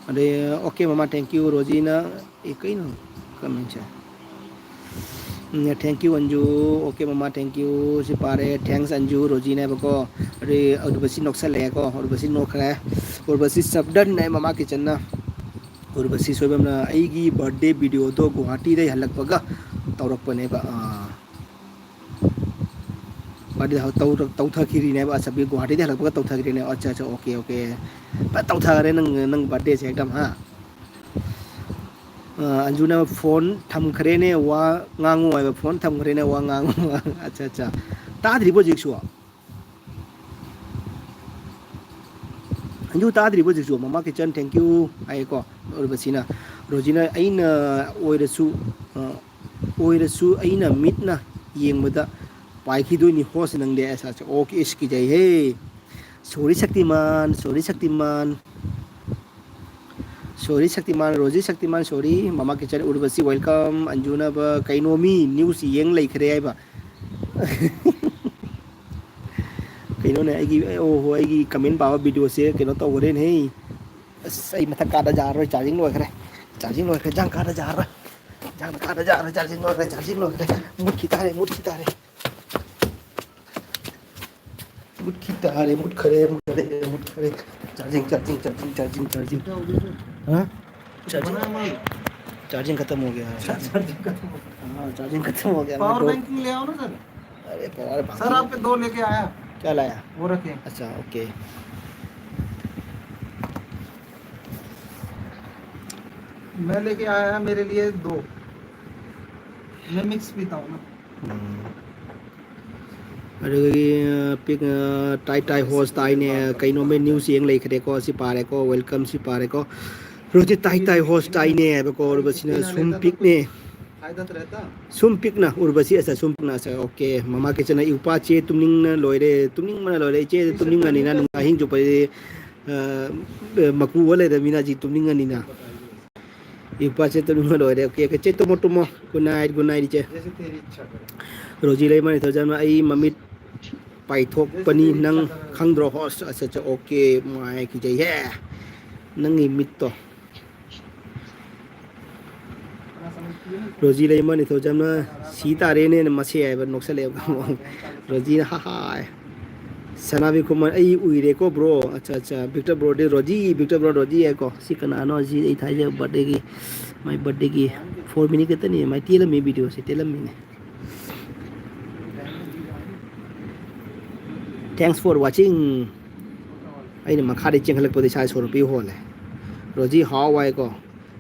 ꯑꯗꯩ, ꯑꯣꯀꯦ, ꯃꯃꯥ, thank you, ꯔꯣꯖꯤꯅ, ꯑꯦ, ꯀꯩꯅꯣ comment say? Um, thank you, Anju. Okay, ꯃꯃꯥ, thank you꯫ ꯁꯤ ꯄꯥꯔꯦ꯫ Thanks, ꯑꯟꯖꯨ, ꯔꯣꯖꯤꯅꯦꯕꯀꯣ꯫ ꯑꯗꯩ ꯎꯔꯕꯁꯤ ꯅꯣꯛꯁꯜꯂꯛꯑꯦꯀꯣ꯫ ꯎꯔꯕꯁꯤ ꯅꯣꯛꯈ꯭ꯔꯦ꯫ ꯎꯔꯕꯁꯤ ꯆꯞꯗꯟꯅꯦ ꯃꯃꯥ ꯀꯤꯆꯟꯅ꯫ ꯎꯔꯕꯁꯤ ꯁꯣꯏꯕꯝꯅ ꯑꯩꯒꯤ birthday video ꯗꯣ ꯒꯨꯋꯥꯍꯥꯇꯤꯗꯩ ꯍꯜꯂꯛꯄꯒ ꯇꯧꯔꯛꯄꯅꯦꯕ꯫ ꯑꯥ꯫ ꯃꯥꯗꯤ ꯇꯧ-, ꯇꯧꯊꯈꯤꯔꯤꯅꯦꯕ꯫ ꯑꯁ, ꯒꯨꯋꯥꯍꯥꯇꯤꯗꯩ ꯍꯜꯂꯛꯄꯒ ꯇꯧꯊꯈꯤꯔꯤꯅꯦ꯫ ꯑꯠꯆꯥ, ꯑꯠꯆꯥ, ꯑꯣꯀꯦ, ꯑꯣꯀꯦ꯫ ꯐꯖ ꯇꯧꯊꯈꯔꯦ ꯅꯪ, ꯅꯪ birthday ꯁꯦ ꯑꯦꯛꯗꯝ, ꯍꯥ? ꯑ, ꯑꯟꯖꯨꯅ phone ꯊꯝꯈ꯭ꯔꯦꯅꯦ, ꯋꯥ ꯉꯥꯡꯉꯨ ꯍꯥꯏꯕ, phone ꯊꯝꯈ꯭ꯔꯦꯅꯦ, ꯋꯥ ꯉꯥꯡꯉꯨ꯫ ꯑꯠꯆꯥ, ꯑꯠꯆꯥ꯫ ꯇꯥꯗ꯭ꯔꯤꯕꯣ ꯍꯧꯖꯤꯛꯁꯨ? ꯑꯟꯖꯨ ꯇꯥꯗ꯭ꯔꯤꯕꯣ ꯍꯧꯖꯤꯛꯁꯨ? ꯃꯃꯥ ꯀꯤꯆꯟ, thank you ꯍꯥꯏꯌꯦꯀꯣ꯫ ꯎꯔꯕꯁꯤꯅ, ꯔꯣꯖꯤꯅ, "ꯑꯩꯅ ꯑꯣꯏꯔꯁꯨ, ꯑ, ꯑꯣꯏꯔꯁꯨ ꯑꯩꯅ ꯃꯤꯠꯅ ꯌꯦꯡꯕꯗ ꯄꯥꯏꯈꯤꯗꯣꯏꯅꯤ ꯍꯣꯁ ꯅꯪꯗꯤ"꯫ ꯑꯁ, ꯑꯁ, ꯑꯣꯀꯦ, ꯏꯁ, ꯀꯤꯖꯩꯍꯦ꯫ Sorry Shaktimaan, sorry Shaktimaan. Sorry Shaktimaan, Rosie Shaktimaan, sorry꯫ ꯃꯃꯥ ꯀꯤꯆꯟ, ꯎꯔꯕꯁꯤ, welcome꯫ ꯑꯟꯖꯨꯅꯕ ꯀꯩꯅꯣ ꯃꯤ news ꯌꯦꯡ ꯂꯩꯈ꯭ꯔꯦ ꯍꯥꯏꯕ꯫ ꯀꯩꯅꯣꯅꯦ, ꯑꯩꯒꯤ, ꯑꯣ ꯍꯣ, ꯑꯩꯒꯤ comment ꯄꯥꯕ videoꯁꯦ ꯀꯩꯅꯣ ꯇꯧꯈ꯭ꯔꯦꯅꯦꯍꯦ꯫ ꯑꯁ, ꯑꯩ ꯃꯊꯛ ꯀꯥꯗ ꯌꯥꯔꯔꯣꯏ, charging ꯂꯣꯏꯈ꯭ꯔꯦ꯫ Charging ꯂꯣꯏꯈ꯭ꯔꯦ, ꯏꯟꯖꯥꯡ ꯀꯥꯗ ꯌꯥꯔꯔꯣꯏ꯫ ꯏꯟꯖꯥꯡ ꯀꯥꯗ ꯌꯥꯔꯔꯣꯏ, charging ꯂꯣꯏꯈ꯭ꯔꯦ, charging ꯂꯣꯏꯈ꯭ꯔꯦ꯫ ꯃꯨꯠꯈꯤ ꯇꯥꯔꯦ, ꯃꯨꯠꯈꯤ ꯇꯥꯔꯦ꯫ ꯃꯨꯠꯈꯤ ꯇꯥꯔꯦ, ꯃꯨꯠꯈꯔꯦ, ꯃꯨꯠꯈꯔꯦ, ꯃꯨꯠꯈꯔꯦ꯫ Charging, charging, charging, charging, charging꯫ ꯍꯥ? Charging? Charging खत्म हो गया। Charging खत्म हो गया। हाँ, charging खत्म हो गया। Power bank ले आओ ना सर। अरे, power bank। सर, आपके दो लेके आया। क्या लाया? वो रखे। अच्छा, ओके। मैं लेके आया है मेरे लिए दो। मैं मिक्स पीता हूँ ना। ꯎꯝ꯫ ꯑꯗꯨꯗꯒꯤ, ꯑ, ꯄꯤꯛ-, ꯑ, ꯇꯥꯏ ꯇꯥꯏ ꯍꯣꯁ ꯇꯥꯏꯅꯦ, ꯀꯩꯅꯣꯝꯃ news ꯌꯦꯡ ꯂꯩꯈ꯭ꯔꯦꯀꯣ꯫ ꯁꯤ ꯄꯥꯔꯦꯀꯣ, welcome ꯁꯤ ꯄꯥꯔꯦꯀꯣ꯫ ꯍꯧꯖꯤꯛ ꯇꯥꯏ ꯇꯥꯏ ꯍꯣꯁ ꯇꯥꯏꯅꯦ ꯍꯥꯏꯕꯀꯣ꯫ ꯎꯔꯕꯁꯤꯅ ꯁꯨꯝ ꯄꯤꯛꯅꯦ꯫ ꯁꯨꯝ ꯄꯤꯛꯅ, ꯎꯔꯕꯁꯤ ꯑꯁ ꯁꯨꯝ ꯄꯤꯛꯅ ꯑꯁ, ꯑꯣꯀꯦ꯫ ꯃꯃꯥ ꯀꯤꯆꯟꯅ, "ꯏꯎꯄꯥ ꯆꯦ ꯇꯨꯝꯅꯤꯡꯅ ꯂꯣꯏꯔꯦ, ꯇꯨꯝꯅꯤꯡꯕꯅ ꯂꯣꯏꯔꯦ꯫ ꯏꯆꯦ ꯇꯨꯝꯅꯤꯡꯉꯅꯤꯅ ꯅꯨꯡ-, ꯑꯍꯤꯡ ꯆꯨꯞꯄꯗꯤ, ꯑ, ꯃꯀꯨ ꯑꯣ ꯂꯩꯔꯃꯤꯅ ꯍꯧꯖꯤꯛ ꯇꯨꯝꯅꯤꯡꯉꯅꯤꯅ"꯫ ꯏꯎꯄꯥꯁꯦ ꯇꯨꯝꯅꯤꯡꯕ ꯂꯣꯏꯔꯦ꯫ ꯑꯣꯀꯦ, ꯑꯣꯀꯦ, ꯆꯦ ꯇꯨꯝꯃꯣ, ꯇꯨꯝꯃꯣ꯫ Good night, good night, ꯏꯆꯦ꯫ ꯔꯣꯖꯤ ꯂꯩꯃ ꯅꯤꯡꯊꯧ ꯖꯝꯅ, ꯑꯩ ꯃꯃꯤꯠ ꯄꯥꯏꯊꯣꯛꯄꯅꯤ, ꯅꯪ ꯈꯪꯗ꯭ꯔꯣ? ꯍꯣꯁ, ꯑꯠꯆꯥ, ꯑꯠꯆꯥ, ꯑꯣꯀꯦ, ꯃꯥꯏ ꯀꯤꯖꯩꯍꯦ꯫ ꯅꯪꯒꯤ ꯃꯤꯠꯇꯣ꯫ ꯔꯣꯖꯤ ꯂꯩꯃ ꯅꯤꯡꯊꯧ ꯖꯝꯅ, "ꯁꯤ ꯇꯥꯔꯦꯅꯦ, ꯃꯁꯤ" ꯍꯥꯏꯕ ꯅꯣꯛꯁꯜꯂꯛꯑꯦꯕ꯫ ꯔꯣꯖꯤꯅ, "ꯍꯥ ꯍꯥ" ꯍꯥꯏ꯫ ꯁꯅꯥꯕꯤ ꯈꯨꯃꯟ, "ꯑꯩ ꯎꯏꯔꯦꯀꯣ, bro"꯫ ꯑꯠꯆꯥ, ꯑꯠꯆꯥ, Victor Bro ꯗꯤ ꯔꯣꯖꯤ, Victor Bro ꯔꯣꯖꯤ ꯍꯥꯏꯀꯣ꯫ ꯁꯤ ꯀꯅꯥꯅꯣ? ꯁꯤ ꯑꯩ ꯊꯥꯏꯖ birthday ꯒꯤ, my birthday ꯒꯤ four minute ꯈꯛꯇꯅꯤ꯫ ꯃꯥꯏ ꯇꯦꯜꯂꯝꯃꯤ, video say ꯇꯦꯜꯂꯝꯃꯤꯅꯦ꯫ Thanks for watching꯫ ꯑꯩꯅ ꯃꯈꯥꯗꯩ ꯆꯦꯟꯈꯠꯂꯛꯄꯗ ꯏꯁꯥ ꯁꯣꯔ ꯅꯨꯄꯤ ꯍꯣꯜꯂꯦ꯫ ꯔꯣꯖꯤ ꯍꯥꯎ ꯍꯥꯏꯀꯣ꯫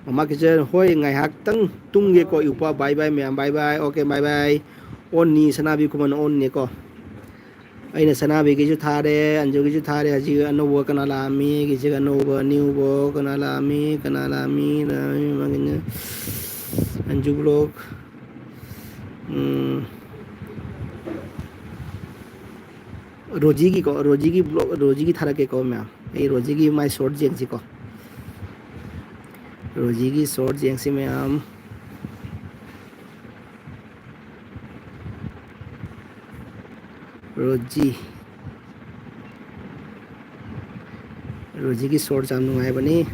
ꯃꯃꯥ ꯀꯤꯆꯟ, "ꯍꯣꯏ, ꯉꯥꯏꯍꯥꯛꯇꯪ ꯇꯨꯝꯒꯦꯀꯣ ꯏꯎꯄꯥ꯫ Bye bye ꯃꯌꯥꯝ, bye bye, okay, bye bye꯫ On ꯅꯤ, ꯁꯅꯥꯕꯤ ꯈꯨꯃꯟ on ꯅꯤꯀꯣ꯫ ꯑꯩꯅ ꯁꯅꯥꯕꯤꯒꯤꯁꯨ ꯊꯥꯔꯦ, ꯑꯟꯖꯨꯒꯤꯁꯨ ꯊꯥꯔꯦ꯫ ꯍꯧꯖꯤꯛ ꯑꯅꯧꯕ ꯀꯅꯥ ꯂꯥꯛꯑꯝꯃꯤ? ꯑꯩꯒꯤꯁꯤꯒ ꯑꯅꯧꯕ, new ꯕꯣ ꯀꯅꯥ ꯂꯥꯛꯑꯝꯃꯤ? ꯀꯅꯥ ꯂꯥꯛꯑꯝꯃꯤ? ꯂꯥꯛꯑꯝꯃꯤ, ꯃꯥꯒꯤꯅ ꯑꯟꯖꯨ vlog꯫ ꯎꯝ꯫ ꯔꯣꯖꯤꯒꯤꯀꯣ, ꯔꯣꯖꯤꯒꯤ vlog, ꯔꯣꯖꯤꯒꯤ ꯊꯥꯔꯛꯀꯦꯀꯣ ꯃꯌꯥꯝ꯫ ꯑꯩ ꯔꯣꯖꯤꯒꯤ ꯃꯥꯏ short ꯌꯦꯡꯁꯤꯀꯣ꯫ ꯔꯣꯖꯤꯒꯤ short ꯌꯦꯡꯁꯤ ꯃꯌꯥꯝ꯫ ꯔꯣꯖꯤ꯫ ꯔꯣꯖꯤꯒꯤ shorts ꯌꯥꯝ ꯅꯨꯡꯉꯥꯏꯕꯅꯤ꯫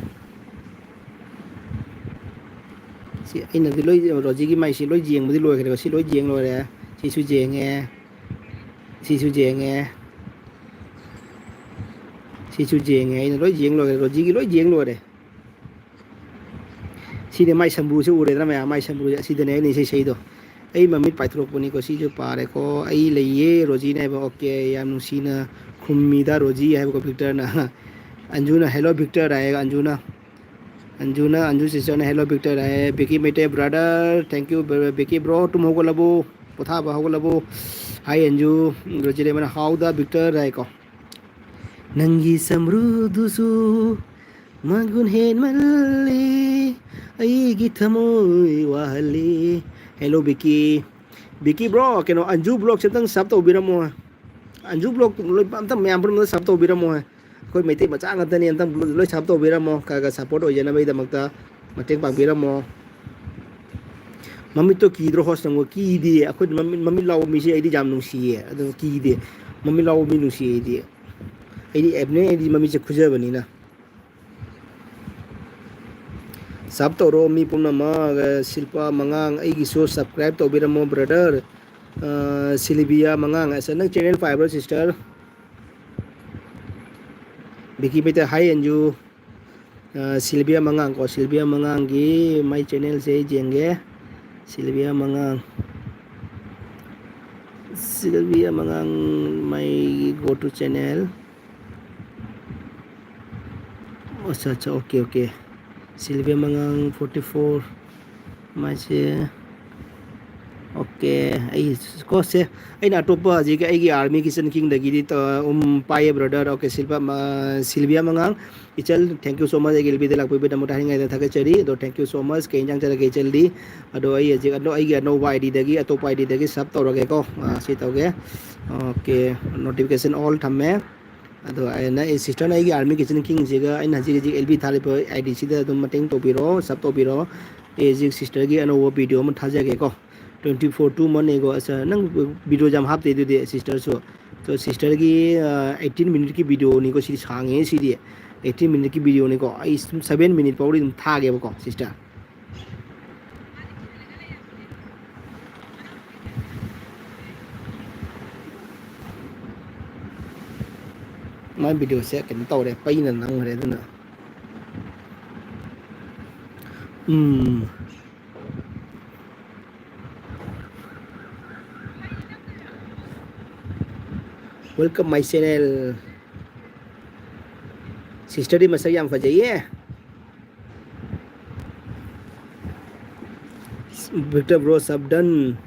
ꯁꯤ ꯑꯩꯅꯗꯤ ꯂꯣꯏ, ꯔꯣꯖꯤꯒꯤ ꯃꯥꯏꯁꯤ ꯂꯣꯏ ꯌꯦꯡꯕꯗꯤ ꯂꯣꯏꯈ꯭ꯔꯦꯕ꯫ ꯁꯤ ꯂꯣꯏ ꯌꯦꯡ ꯂꯣꯏꯔꯦ꯫ ꯁꯤꯁꯨ ꯌꯦꯡꯉꯦ꯫ ꯁꯤꯁꯨ ꯌꯦꯡꯉꯦ꯫ ꯁꯤꯁꯨ ꯌꯦꯡꯉꯦ꯫ ꯑꯩꯅ ꯂꯣꯏ ꯌꯦꯡ ꯂꯣꯏꯔꯦ꯫ ꯔꯣꯖꯤꯒꯤ ꯂꯣꯏ ꯌꯦꯡ ꯂꯣꯏꯔꯦ꯫ ꯁꯤꯅꯦ ꯃꯥꯏ ꯁꯝꯕ꯭ꯔꯨꯁꯦ ꯎꯔꯦꯗꯅ ꯃꯌꯥꯝ, ꯃꯥꯏ ꯁꯝꯕ꯭ꯔꯨꯁꯦ꯫ ꯑꯁꯤꯗꯅꯦ ꯑꯩꯅ ꯏꯁꯩ ꯁꯛꯏꯗꯣ꯫ ꯑꯩ ꯃꯃꯤꯠ ꯄꯥꯏꯊꯣꯔꯛꯄꯅꯤꯀꯣ꯫ ꯁꯤꯁꯨ ꯄꯥꯔꯦꯀꯣ꯫ ꯑꯩ ꯂꯩꯌꯦ, ꯔꯣꯖꯤꯅ ꯍꯥꯏꯕ꯫ Okay, ꯌꯥꯝ ꯅꯨꯡꯁꯤꯅ ꯈꯨꯝꯃꯤꯗ ꯔꯣꯖꯤ ꯍꯥꯏꯕꯀꯣ ꯚꯤꯛꯇꯔꯅ꯫ ꯑꯟꯖꯨꯅ "Hello ꯚꯤꯛꯇꯔ" ꯍꯥꯏꯌꯦ, ꯑꯟꯖꯨꯅ꯫ ꯑꯟꯖꯨꯅ, ꯑꯟꯖꯨ sisterꯅ "Hello ꯚꯤꯛꯇꯔ" ꯍꯥꯏꯌꯦ꯫ ꯕꯤꯀꯤ Meitei brother, thank you, ꯕꯤꯀꯤ bro, ꯇꯨꯝ ꯍꯧꯒꯠꯂꯕꯣ? ꯄꯣꯊꯥꯕ ꯍꯧꯒꯠꯂꯕꯣ? Hi ꯑꯟꯖꯨ꯫ ꯔꯣꯖꯤ ꯂꯩꯃꯅ "How the ꯚꯤꯛꯇꯔ" ꯍꯥꯏꯀꯣ꯫ "ꯅꯪꯒꯤ ꯁꯝꯕ꯭ꯔꯨꯗꯨꯁꯨ ꯃꯒꯨꯟ ꯍꯦꯟꯃꯜꯂꯤ, ꯑꯩꯒꯤ ꯊꯃꯣꯏ ꯋꯥꯍꯜꯂꯤ"꯫ Hello ꯕꯤꯀꯤ꯫ ꯕꯤꯀꯤ bro, ꯀꯩꯅꯣ, ꯑꯟꯖꯨ vlogs ꯑꯝꯇꯪ sub ꯇꯧꯕꯤꯔꯝꯃꯣ꯫ ꯑꯟꯖꯨ vlog ꯂꯣꯏ ꯑꯝꯇꯪ ꯃꯌꯥꯝ ꯄꯨꯝꯅꯃꯛ sub ꯇꯧꯕꯤꯔꯝꯃꯣ꯫ ꯑꯩꯈꯣꯏ ꯃꯩꯇꯩ ꯃꯆꯥ ꯉꯥꯛꯇꯅꯤ, ꯑꯝꯇꯪ ꯂꯣꯏ sub ꯇꯧꯕꯤꯔꯝꯃꯣ꯫ ꯈꯔ ꯈꯔ support ꯑꯣꯏꯖꯅꯕꯒꯤꯗꯃꯛꯇ ꯃꯇꯦꯡ ꯄꯥꯡꯕꯤꯔꯝꯃꯣ꯫ ꯃꯃꯤꯠꯇꯣ ꯀꯤꯗ꯭ꯔꯣ host ꯅꯪꯕꯨ? ꯀꯤꯗꯦ꯫ ꯑꯩꯈꯣꯏꯗꯤ ꯃꯃꯤꯠ, ꯃꯃꯤꯠ ꯂꯥꯎꯕ ꯃꯤꯁꯦ ꯑꯩꯗꯤ ꯌꯥꯝ ꯅꯨꯡꯁꯤꯌꯦ꯫ ꯑꯗꯨ ꯀꯤꯗꯦ꯫ ꯃꯃꯤꯠ ꯂꯥꯎꯕ ꯃꯤ ꯅꯨꯡꯁꯤꯌꯦ ꯑꯩꯗꯤ꯫ ꯑꯩꯗꯤ ꯑꯦꯞꯅꯦ, ꯑꯩꯗꯤ ꯃꯃꯤꯠꯁꯦ ꯈꯨꯖꯕꯅꯤꯅ꯫ Sub ꯇꯧꯔꯣ ꯃꯤ ꯄꯨꯝꯅꯃꯛ꯫ ꯑ, ꯁꯤꯜꯄꯥ ꯃꯉꯥꯡ, ꯑꯩꯒꯤꯁꯨ subscribe ꯇꯧꯕꯤꯔꯝꯃꯣ brother꯫ ꯑ, ꯁꯤꯜꯕꯤꯌꯥ ꯃꯉꯥꯡ, ꯑꯁ, ꯅꯪ channel ꯄꯥꯏꯕ꯭ꯔꯣ sister? ꯕꯤꯀꯤ Meitei, hi Anju. ꯑ, ꯁꯤꯜꯕꯤꯌꯥ ꯃꯉꯥꯡ ꯀꯣ, ꯁꯤꯜꯕꯤꯌꯥ ꯃꯉꯥꯡꯒꯤ ꯃꯥꯏ channelꯁꯦ ꯑꯩ ꯌꯦꯡꯒꯦ꯫ ꯁꯤꯜꯕꯤꯌꯥ ꯃꯉꯥꯡ꯫ ꯁꯤꯜꯕꯤꯌꯥ ꯃꯉꯥꯡ, my go to channel꯫ ꯑꯠꯆꯥ, ꯑꯠꯆꯥ, okay, okay꯫ ꯁꯤꯜꯕꯤꯌꯥ ꯃꯉꯥꯡ forty four꯫ ꯃꯥꯏꯁꯦ, ꯑꯣꯀꯦ꯫ ꯑꯩ ꯀꯣ ꯁꯦ, ꯑꯩꯅ ꯑꯇꯣꯞꯄ ꯍꯧꯖꯤꯛ ꯑꯩꯒꯤ ꯑꯥꯔꯃꯤ ꯀꯤꯆꯟ ꯀꯤꯡꯗꯒꯤꯗꯤ ꯇ-, ꯎꯝ, ꯄꯥꯏꯌꯦ ꯕ꯭ꯔꯗꯔ꯫ ꯑꯣꯀꯦ, ꯁꯤꯜꯚ-, ꯃ-, ꯁꯤꯜꯚꯤꯌꯥ ꯃꯉꯥꯡ, ꯏꯆꯜ, thank you so much ꯑꯩꯒꯤ ꯑꯦꯜ ꯕꯤꯗ ꯂꯥꯛꯄꯤꯕꯒꯤꯗꯃꯛꯇ ꯍꯥꯏꯅꯤꯡꯉꯥꯏꯗ ꯊꯥꯒꯠꯆꯔꯤ꯫ ꯑꯗꯣ thank you so much꯫ ꯀꯩ ꯏꯟꯖꯥꯡ ꯆꯥꯔꯒꯦ ꯏꯆꯜꯗꯤ? ꯑꯗꯣ ꯑꯩ ꯍꯧꯖꯤꯛ ꯑꯅꯧ-, ꯑꯩꯒꯤ ꯑꯅꯧꯕ ꯑꯥꯏ ꯗꯤꯗꯒꯤ ꯑꯇꯣꯞꯄ ꯑꯥꯏ ꯗꯤꯗꯒꯤ ꯁꯕ ꯇꯧꯔꯒꯦꯀꯣ꯫ ꯑ, ꯁꯤ ꯇꯧꯒꯦ꯫ ꯑꯣꯀꯦ, notification all ꯊꯝꯃꯦ꯫ ꯑꯗꯣ ꯑꯩꯅ, ꯑꯦ, ꯁꯤꯁꯇꯔꯅ ꯑꯩꯒꯤ ꯑꯥꯔꯃꯤ ꯀꯤꯆꯟ ꯀꯤꯡꯁꯤꯒ ꯑꯩꯅ ꯍꯧꯖꯤꯛ ꯍꯧꯖꯤꯛ ꯑꯦꯜ ꯕꯤ ꯊꯥꯔꯤꯕ ꯑꯥꯏ ꯗꯤꯁꯤꯗ ꯑꯗꯨꯝ ꯃꯇꯦꯡ ꯇꯧꯕꯤꯔꯣ, ꯁꯕ ꯇꯧꯕꯤꯔꯣ꯫ ꯑꯩ ꯍꯧꯖꯤꯛ ꯁꯤꯁꯇꯔꯒꯤ ꯑꯅꯧꯕ ꯚꯤꯗꯤꯑꯣ ꯑꯃ ꯊꯥꯖꯒꯦꯀꯣ꯫ Twenty four two ꯃꯅꯦꯀꯣ꯫ ꯑꯁ, ꯅꯪ ꯚꯤꯗꯤꯑꯣ ꯌꯥꯝ ꯍꯥꯞꯇꯦ ꯑꯗꯨꯗꯤ ꯁꯤꯁꯇꯔꯁꯨ꯫ ꯑꯗꯣ ꯁꯤꯁꯇꯔꯒꯤ, ꯑ, eighteen ꯃꯤꯅꯤꯠꯀꯤ ꯚꯤꯗꯤꯑꯣꯅꯤꯀꯣ, ꯁꯤꯗꯤ ꯁꯥꯡꯉꯦ ꯁꯤꯗꯤ꯫ Eighteen ꯃꯤꯅꯤꯠꯀꯤ ꯚꯤꯗꯤꯑꯣꯅꯤꯀꯣ꯫ ꯑꯩ ꯁꯨꯝ seven ꯃꯤꯅꯤꯠ ꯐꯥꯎꯗꯤ ꯑꯗꯨꯝ ꯊꯥꯒꯦꯕꯀꯣ ꯁꯤꯁꯇꯔ꯫ ꯃꯥꯏ ꯚꯤꯗꯤꯑꯣꯁꯦ ꯀꯩꯅꯣ ꯇꯧꯔꯦ, ꯄꯩꯅ ꯅꯝꯈ꯭ꯔꯦ ꯑꯗꯨꯅ꯫ ꯎꯝ꯫ Welcome my channel. ꯁꯤꯁꯇꯔꯗꯤ ꯃꯁꯛ ꯌꯥꯝ ꯐꯖꯩꯌꯦ꯫ Victor bro, sub done.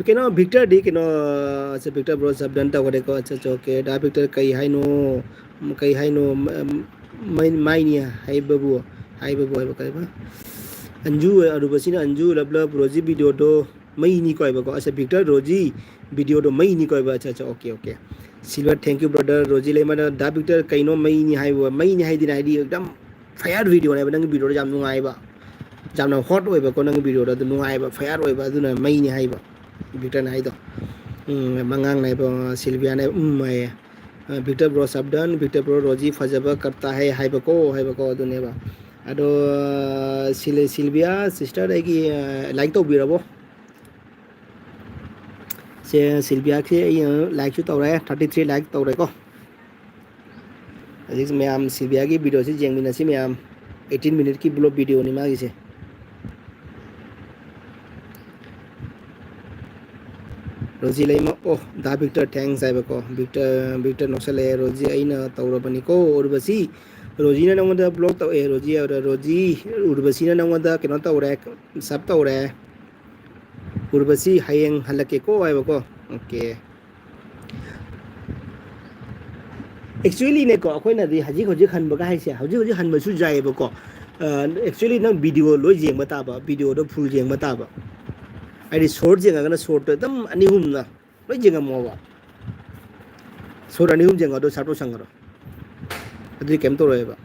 ꯀꯩꯅꯣ, ꯚꯤꯛꯇꯔꯗꯤ ꯀꯩꯅꯣ, ꯑꯠꯆꯥ, ꯚꯤꯛꯇꯔ ꯕ꯭ꯔꯣ ꯁꯕ ꯗꯟ ꯇꯧꯈ꯭ꯔꯦꯀꯣ꯫ ꯑꯠꯆꯥ, ꯑꯠꯆꯥ, ꯑꯣꯀꯦ꯫ ꯗꯥ ꯚꯤꯛꯇꯔ, ꯀꯩ ꯍꯥꯏꯅꯣ? ꯀꯩ ꯍꯥꯏꯅꯣ? ꯃ-, ꯃꯩ-, ꯃꯥꯏꯅꯤ ꯍꯥꯏꯕꯕꯨ, ꯍꯥꯏꯕꯕꯨ ꯍꯥꯏꯕ ꯀꯔꯤꯕ? ꯑꯟꯖꯨ, ꯑꯔꯨꯕꯁꯤꯅ ꯑꯟꯖꯨ, ꯂꯕ ꯂꯕ, ꯔꯣꯖꯤ ꯚꯤꯗꯤꯑꯣꯗꯣ ꯃꯩꯅꯤꯀꯣ ꯍꯥꯏꯕꯀꯣ꯫ ꯑꯠꯆꯥ, ꯚꯤꯛꯇꯔ, ꯔꯣꯖꯤ ꯚꯤꯗꯤꯑꯣꯗꯣ ꯃꯩꯅꯤꯀꯣ ꯍꯥꯏꯕ꯫ ꯑꯠꯆꯥ, ꯑꯠꯆꯥ, okay, okay. Silver, thank you brother꯫ Roji ꯂꯩꯃꯅ, ꯗꯥ ꯚꯤꯛꯇꯔ, ꯀꯩꯅꯣ ꯃꯩꯅꯤ ꯍꯥꯏꯕ? ꯃꯩꯅꯤ ꯍꯥꯏꯗꯤꯅꯦ, ꯍꯥꯏꯗꯤ ꯑꯦꯛꯗꯝ fire ꯚꯤꯗꯤꯑꯣꯅꯦꯕ ꯅꯪꯒꯤ ꯚꯤꯗꯤꯑꯣꯗꯣ, ꯌꯥꯝ ꯅꯨꯡꯉꯥꯏꯕ, ꯌꯥꯝꯅ ꯍꯣꯠ ꯑꯣꯏꯕꯀꯣ ꯅꯪꯒꯤ ꯚꯤꯗꯤꯑꯣꯗꯣ, ꯑꯗꯨ ꯅꯨꯡꯉꯥꯏꯕ, fire ꯑꯣꯏꯕ, ꯑꯗꯨꯅ ꯃꯩꯅꯤ ꯍꯥꯏꯕ ꯚꯤꯛꯇꯔꯅ ꯍꯥꯏꯗꯣ꯫ ꯎꯝ, ꯃꯉꯥꯡꯅ ꯍꯥꯏꯕ, ꯁꯤꯜꯚꯤꯌꯥꯅ ꯍꯥꯏꯕ, ꯎꯝ ꯍꯥꯏꯌꯦ꯫ ꯑ, Victor bro sub done, Victor bro Roji ꯐꯖꯕ ꯀꯔꯇꯥ ꯍꯦ ꯍꯥꯏꯕꯀꯣ, ꯍꯥꯏꯕꯀꯣ ꯑꯗꯨꯅꯦꯕ꯫ ꯑꯗꯣ, ꯁꯤꯜ-, ꯁꯤꯜꯚꯤꯌꯥ ꯁꯤꯁꯇꯔ ꯑꯩꯒꯤ, ꯑ, ꯂꯥꯏꯛ ꯇꯧꯕꯤꯔꯕꯣ? ꯁꯦ, ꯁꯤꯜꯚꯤꯌꯥꯁꯦ ꯑꯩ, ꯑ, ꯂꯥꯏꯛꯁꯨ ꯇꯧꯔꯦ, thirty three ꯂꯥꯏꯛ ꯇꯧꯔꯦꯀꯣ꯫ ꯍꯧꯖꯤꯛ ꯃꯌꯥꯝ ꯁꯤꯜꯚꯤꯌꯥꯒꯤ ꯚꯤꯗꯤꯑꯣꯁꯤ ꯌꯦꯡꯃꯤꯟꯅꯁꯤ ꯃꯌꯥꯝ꯫ Eighteen ꯃꯤꯅꯤꯠꯀꯤ ꯕ꯭ꯂꯣꯛ ꯚꯤꯗꯤꯑꯣꯅꯤ ꯃꯥꯒꯤꯁꯦ꯫ ꯔꯣꯖꯤ ꯂꯩꯃ, ꯑꯣ, ꯗꯥ ꯚꯤꯛꯇꯔ, thanks ꯍꯥꯏꯕꯀꯣ꯫ ꯚꯤꯛꯇꯔ, ꯚꯤꯛꯇꯔ ꯅꯣꯛꯁꯜꯂꯛꯑꯦ꯫ ꯔꯣꯖꯤ, ꯑꯩꯅ ꯇꯧꯔꯕꯅꯤꯀꯣ, ꯎꯔꯕꯁꯤ꯫ ꯔꯣꯖꯤꯅ ꯅꯪꯉꯣꯟꯗ ꯕ꯭ꯂꯣꯛ ꯇꯧ-, ꯑꯦ, ꯔꯣꯖꯤ, ꯔꯣꯖꯤ, ꯎꯔꯕꯁꯤꯅ ꯅꯪꯉꯣꯟꯗ ꯀꯩꯅꯣ ꯇꯧꯔꯦ, ꯁꯕ ꯇꯧꯔꯦ꯫ ꯎꯔꯕꯁꯤ ꯍꯌꯦꯡ ꯍꯜꯂꯛꯀꯦꯀꯣ ꯍꯥꯏꯕꯀꯣ꯫ ꯑꯣꯀꯦ꯫ ꯑꯦꯛꯆꯨꯌꯦꯂꯤꯅꯦꯀꯣ, ꯑꯩꯈꯣꯏꯅꯗꯤ ꯍꯧꯖꯤꯛ ꯍꯧꯖꯤꯛ ꯍꯟꯕꯒ ꯍꯥꯏꯁꯦ, ꯍꯧꯖꯤꯛ ꯍꯧꯖꯤꯛ ꯍꯟꯕꯁꯨ ꯌꯥꯏꯑꯕꯀꯣ꯫ ꯑꯦꯛꯆꯨꯌꯦꯂꯤ ꯅꯪ ꯚꯤꯗꯤꯑꯣ ꯂꯣꯏ ꯌꯦꯡꯕ ꯇꯥꯕ, ꯚꯤꯗꯤꯑꯣꯗꯣ ꯐꯨꯜ ꯌꯦꯡꯕ ꯇꯥꯕ꯫ ꯍꯥꯏꯗꯤ ꯁꯣꯔꯠ ꯌꯦꯡꯉꯒꯅ ꯁꯣꯔꯠꯇꯣ ꯑꯗꯨꯝ ꯑꯅꯤ ꯑꯍꯨꯝꯅ ꯂꯣꯏ ꯌꯦꯡꯉꯝꯃꯣꯕ꯫ ꯁꯣꯔꯠ ꯑꯅꯤ ꯑꯍꯨꯝ ꯌꯦꯡꯉꯣ, ꯑꯗꯨ ꯁꯥꯔꯠ ꯁꯪꯉꯔꯣ꯫ ꯑꯗꯨꯗꯤ ꯀꯩꯝ ꯇꯧꯔꯣꯏꯕ꯫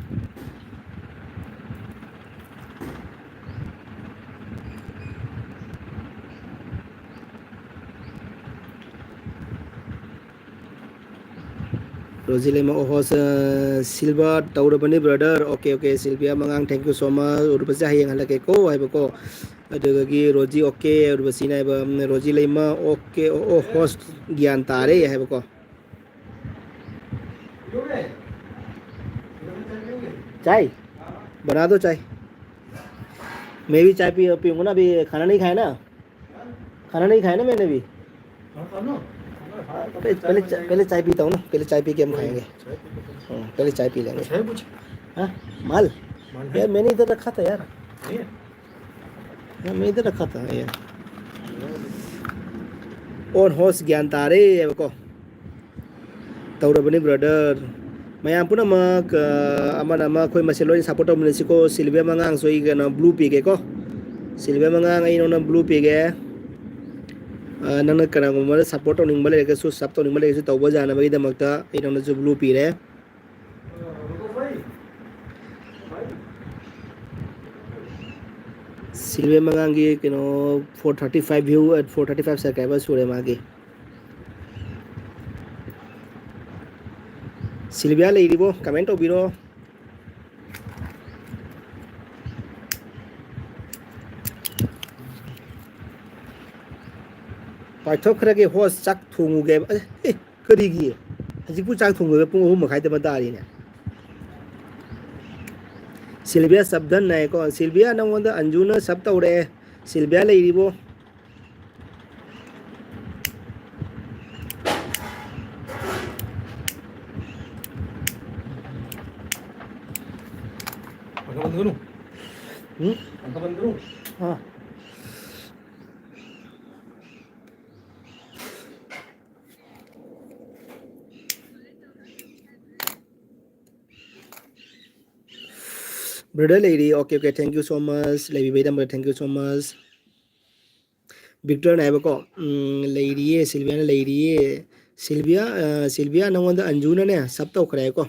ꯔꯣꯖꯤ ꯂꯩꯃ, ꯑꯣꯍꯣ, ꯁ-, ꯁꯤꯜꯚꯥ ꯇꯧꯔꯕꯅꯤ, ꯕ꯭ꯔꯗꯔ꯫ ꯑꯣꯀꯦ, ꯑꯣꯀꯦ, ꯁꯤꯜꯚꯤꯌꯥ ꯃꯉꯥꯡ, thank you so much꯫ ꯎꯔꯕꯁꯦ ꯍꯌꯦꯡ ꯍꯜꯂꯛꯀꯦꯀꯣ ꯍꯥꯏꯕꯀꯣ꯫ ꯑꯗꯨꯗꯒꯤ ꯔꯣꯖꯤ, ꯑꯣꯀꯦ, ꯎꯔꯕꯁꯤꯅ ꯍꯥꯏꯕ, ꯎꯝ, ꯔꯣꯖꯤ ꯂꯩꯃ, ꯑꯣꯀꯦ, ꯑꯣ, ꯑꯣ, ꯍꯣꯁ ꯒ꯭ꯌꯥꯟ ꯇꯥꯔꯦ ꯍꯥꯏꯕꯀꯣ꯫ चाय? बना दो चाय। मैं भी चाय पी, पीऊँगा ना, अभी खाना नहीं खाया ना। खाना नहीं खाया ना मैंने अभी। हाँ, पहले, पहले चा-, पहले चाय पीता हूँ ना, पहले चाय पी के हम खाएंगे। हाँ, पहले चाय पी लेंगे। हाँ, माल? यार, मैंने इधर रखा था यार। हाँ, मैं इधर रखा था यार। ꯑꯣꯟ ꯍꯣꯁ ꯒ꯭ꯌꯥꯟ ꯇꯥꯔꯦ ꯍꯥꯏꯕꯀꯣ꯫ ꯇꯧꯔꯕꯅꯤ ꯕ꯭ꯔꯗꯔ꯫ ꯃꯌꯥꯝ ꯄꯨꯝꯅꯃꯛ, ꯑ, ꯑꯃꯅ ꯑꯃ ꯑꯩꯈꯣꯏ ꯃꯁꯦꯜ ꯂꯣꯏꯅ ꯁꯞꯄꯣꯔꯠ ꯇꯧꯃꯤꯟꯅꯁꯤꯀꯣ꯫ ꯁꯤꯜꯚꯤꯌꯥ ꯃꯉꯥꯡꯁꯨ ꯑꯩ ꯀꯩꯅꯣ ꯕ꯭ꯂꯨ ꯄꯤꯒꯦꯀꯣ꯫ ꯁꯤꯜꯚꯤꯌꯥ ꯃꯉꯥꯡ ꯑꯩ ꯅꯉꯣꯟꯗ ꯕ꯭ꯂꯨ ꯄꯤꯒꯦ꯫ ꯑ, ꯅꯪꯅ ꯀꯅꯥꯒꯨꯝꯕꯗ ꯁꯞꯄꯣꯔꯠ ꯇꯧꯅꯤꯡꯕ ꯂꯩꯔꯒꯁꯨ, ꯁꯞ ꯇꯧꯅꯤꯡꯕ ꯂꯩꯔꯒꯁꯨ ꯇꯧꯕ ꯌꯥꯅꯕꯒꯤꯗꯃꯛꯇ ꯑꯩ ꯅꯉꯣꯟꯗꯁꯨ ꯕ꯭ꯂꯨ ꯄꯤꯔꯦ꯫ ꯁꯤꯜꯚꯤꯌꯥ ꯃꯉꯥꯡꯒꯤ ꯀꯩꯅꯣ four thirty five view, four thirty five subscriber ꯁꯨꯔꯦ ꯃꯥꯒꯤ꯫ ꯁꯤꯜꯚꯤꯌꯥ ꯂꯩꯔꯤꯕꯣ? ꯀꯃꯦꯟ ꯇꯧꯕꯤꯔꯣ꯫ ꯄꯥꯏꯊꯣꯛꯈ꯭ꯔꯒꯦ ꯍꯣꯁ, ꯆꯥꯛ ꯊꯣꯡꯉꯨꯒꯦꯕ꯫ ꯑꯦ, ꯑꯦ, ꯀꯔꯤꯒꯤ? ꯍꯧꯖꯤꯛꯄꯨ ꯆꯥꯛ ꯊꯣꯡꯉꯨꯒꯦ? ꯄꯨꯡ ꯑꯍꯨꯝ ꯃꯈꯥꯏꯗ ꯇꯥꯔꯤꯅꯦ꯫ ꯁꯤꯜꯚꯤꯌꯥ ꯁꯕ ꯗꯟ ꯍꯥꯏꯀꯣ꯫ ꯁꯤꯜꯚꯤꯌꯥ, ꯅꯪꯉꯣꯟꯗ ꯑꯟꯖꯨꯅ ꯁꯕ ꯇꯧꯔꯛꯑꯦ꯫ ꯁꯤꯜꯚꯤꯌꯥ ꯂꯩꯔꯤꯕꯣ? पंखा बंद करूं? हम्म? पंखा बंद करूं? हाँ। Brother ꯂꯩꯔꯤ꯫ Okay, okay, thank you so much. ꯂꯩꯕꯤꯕꯩꯗꯃꯛꯇ thank you so much. Victorꯅ ꯍꯥꯏꯕꯀꯣ, ꯎꯝ, ꯂꯩꯔꯤꯌꯦ, ꯁꯤꯜꯚꯤꯌꯥꯅ ꯂꯩꯔꯤꯌꯦ꯫ ꯁꯤꯜꯚꯤꯌꯥ, ꯑ, ꯁꯤꯜꯚꯤꯌꯥ, ꯅꯪꯉꯣꯟꯗ ꯑꯟꯖꯨꯅꯅꯦ sub ꯇꯧꯈ꯭ꯔꯦꯀꯣ꯫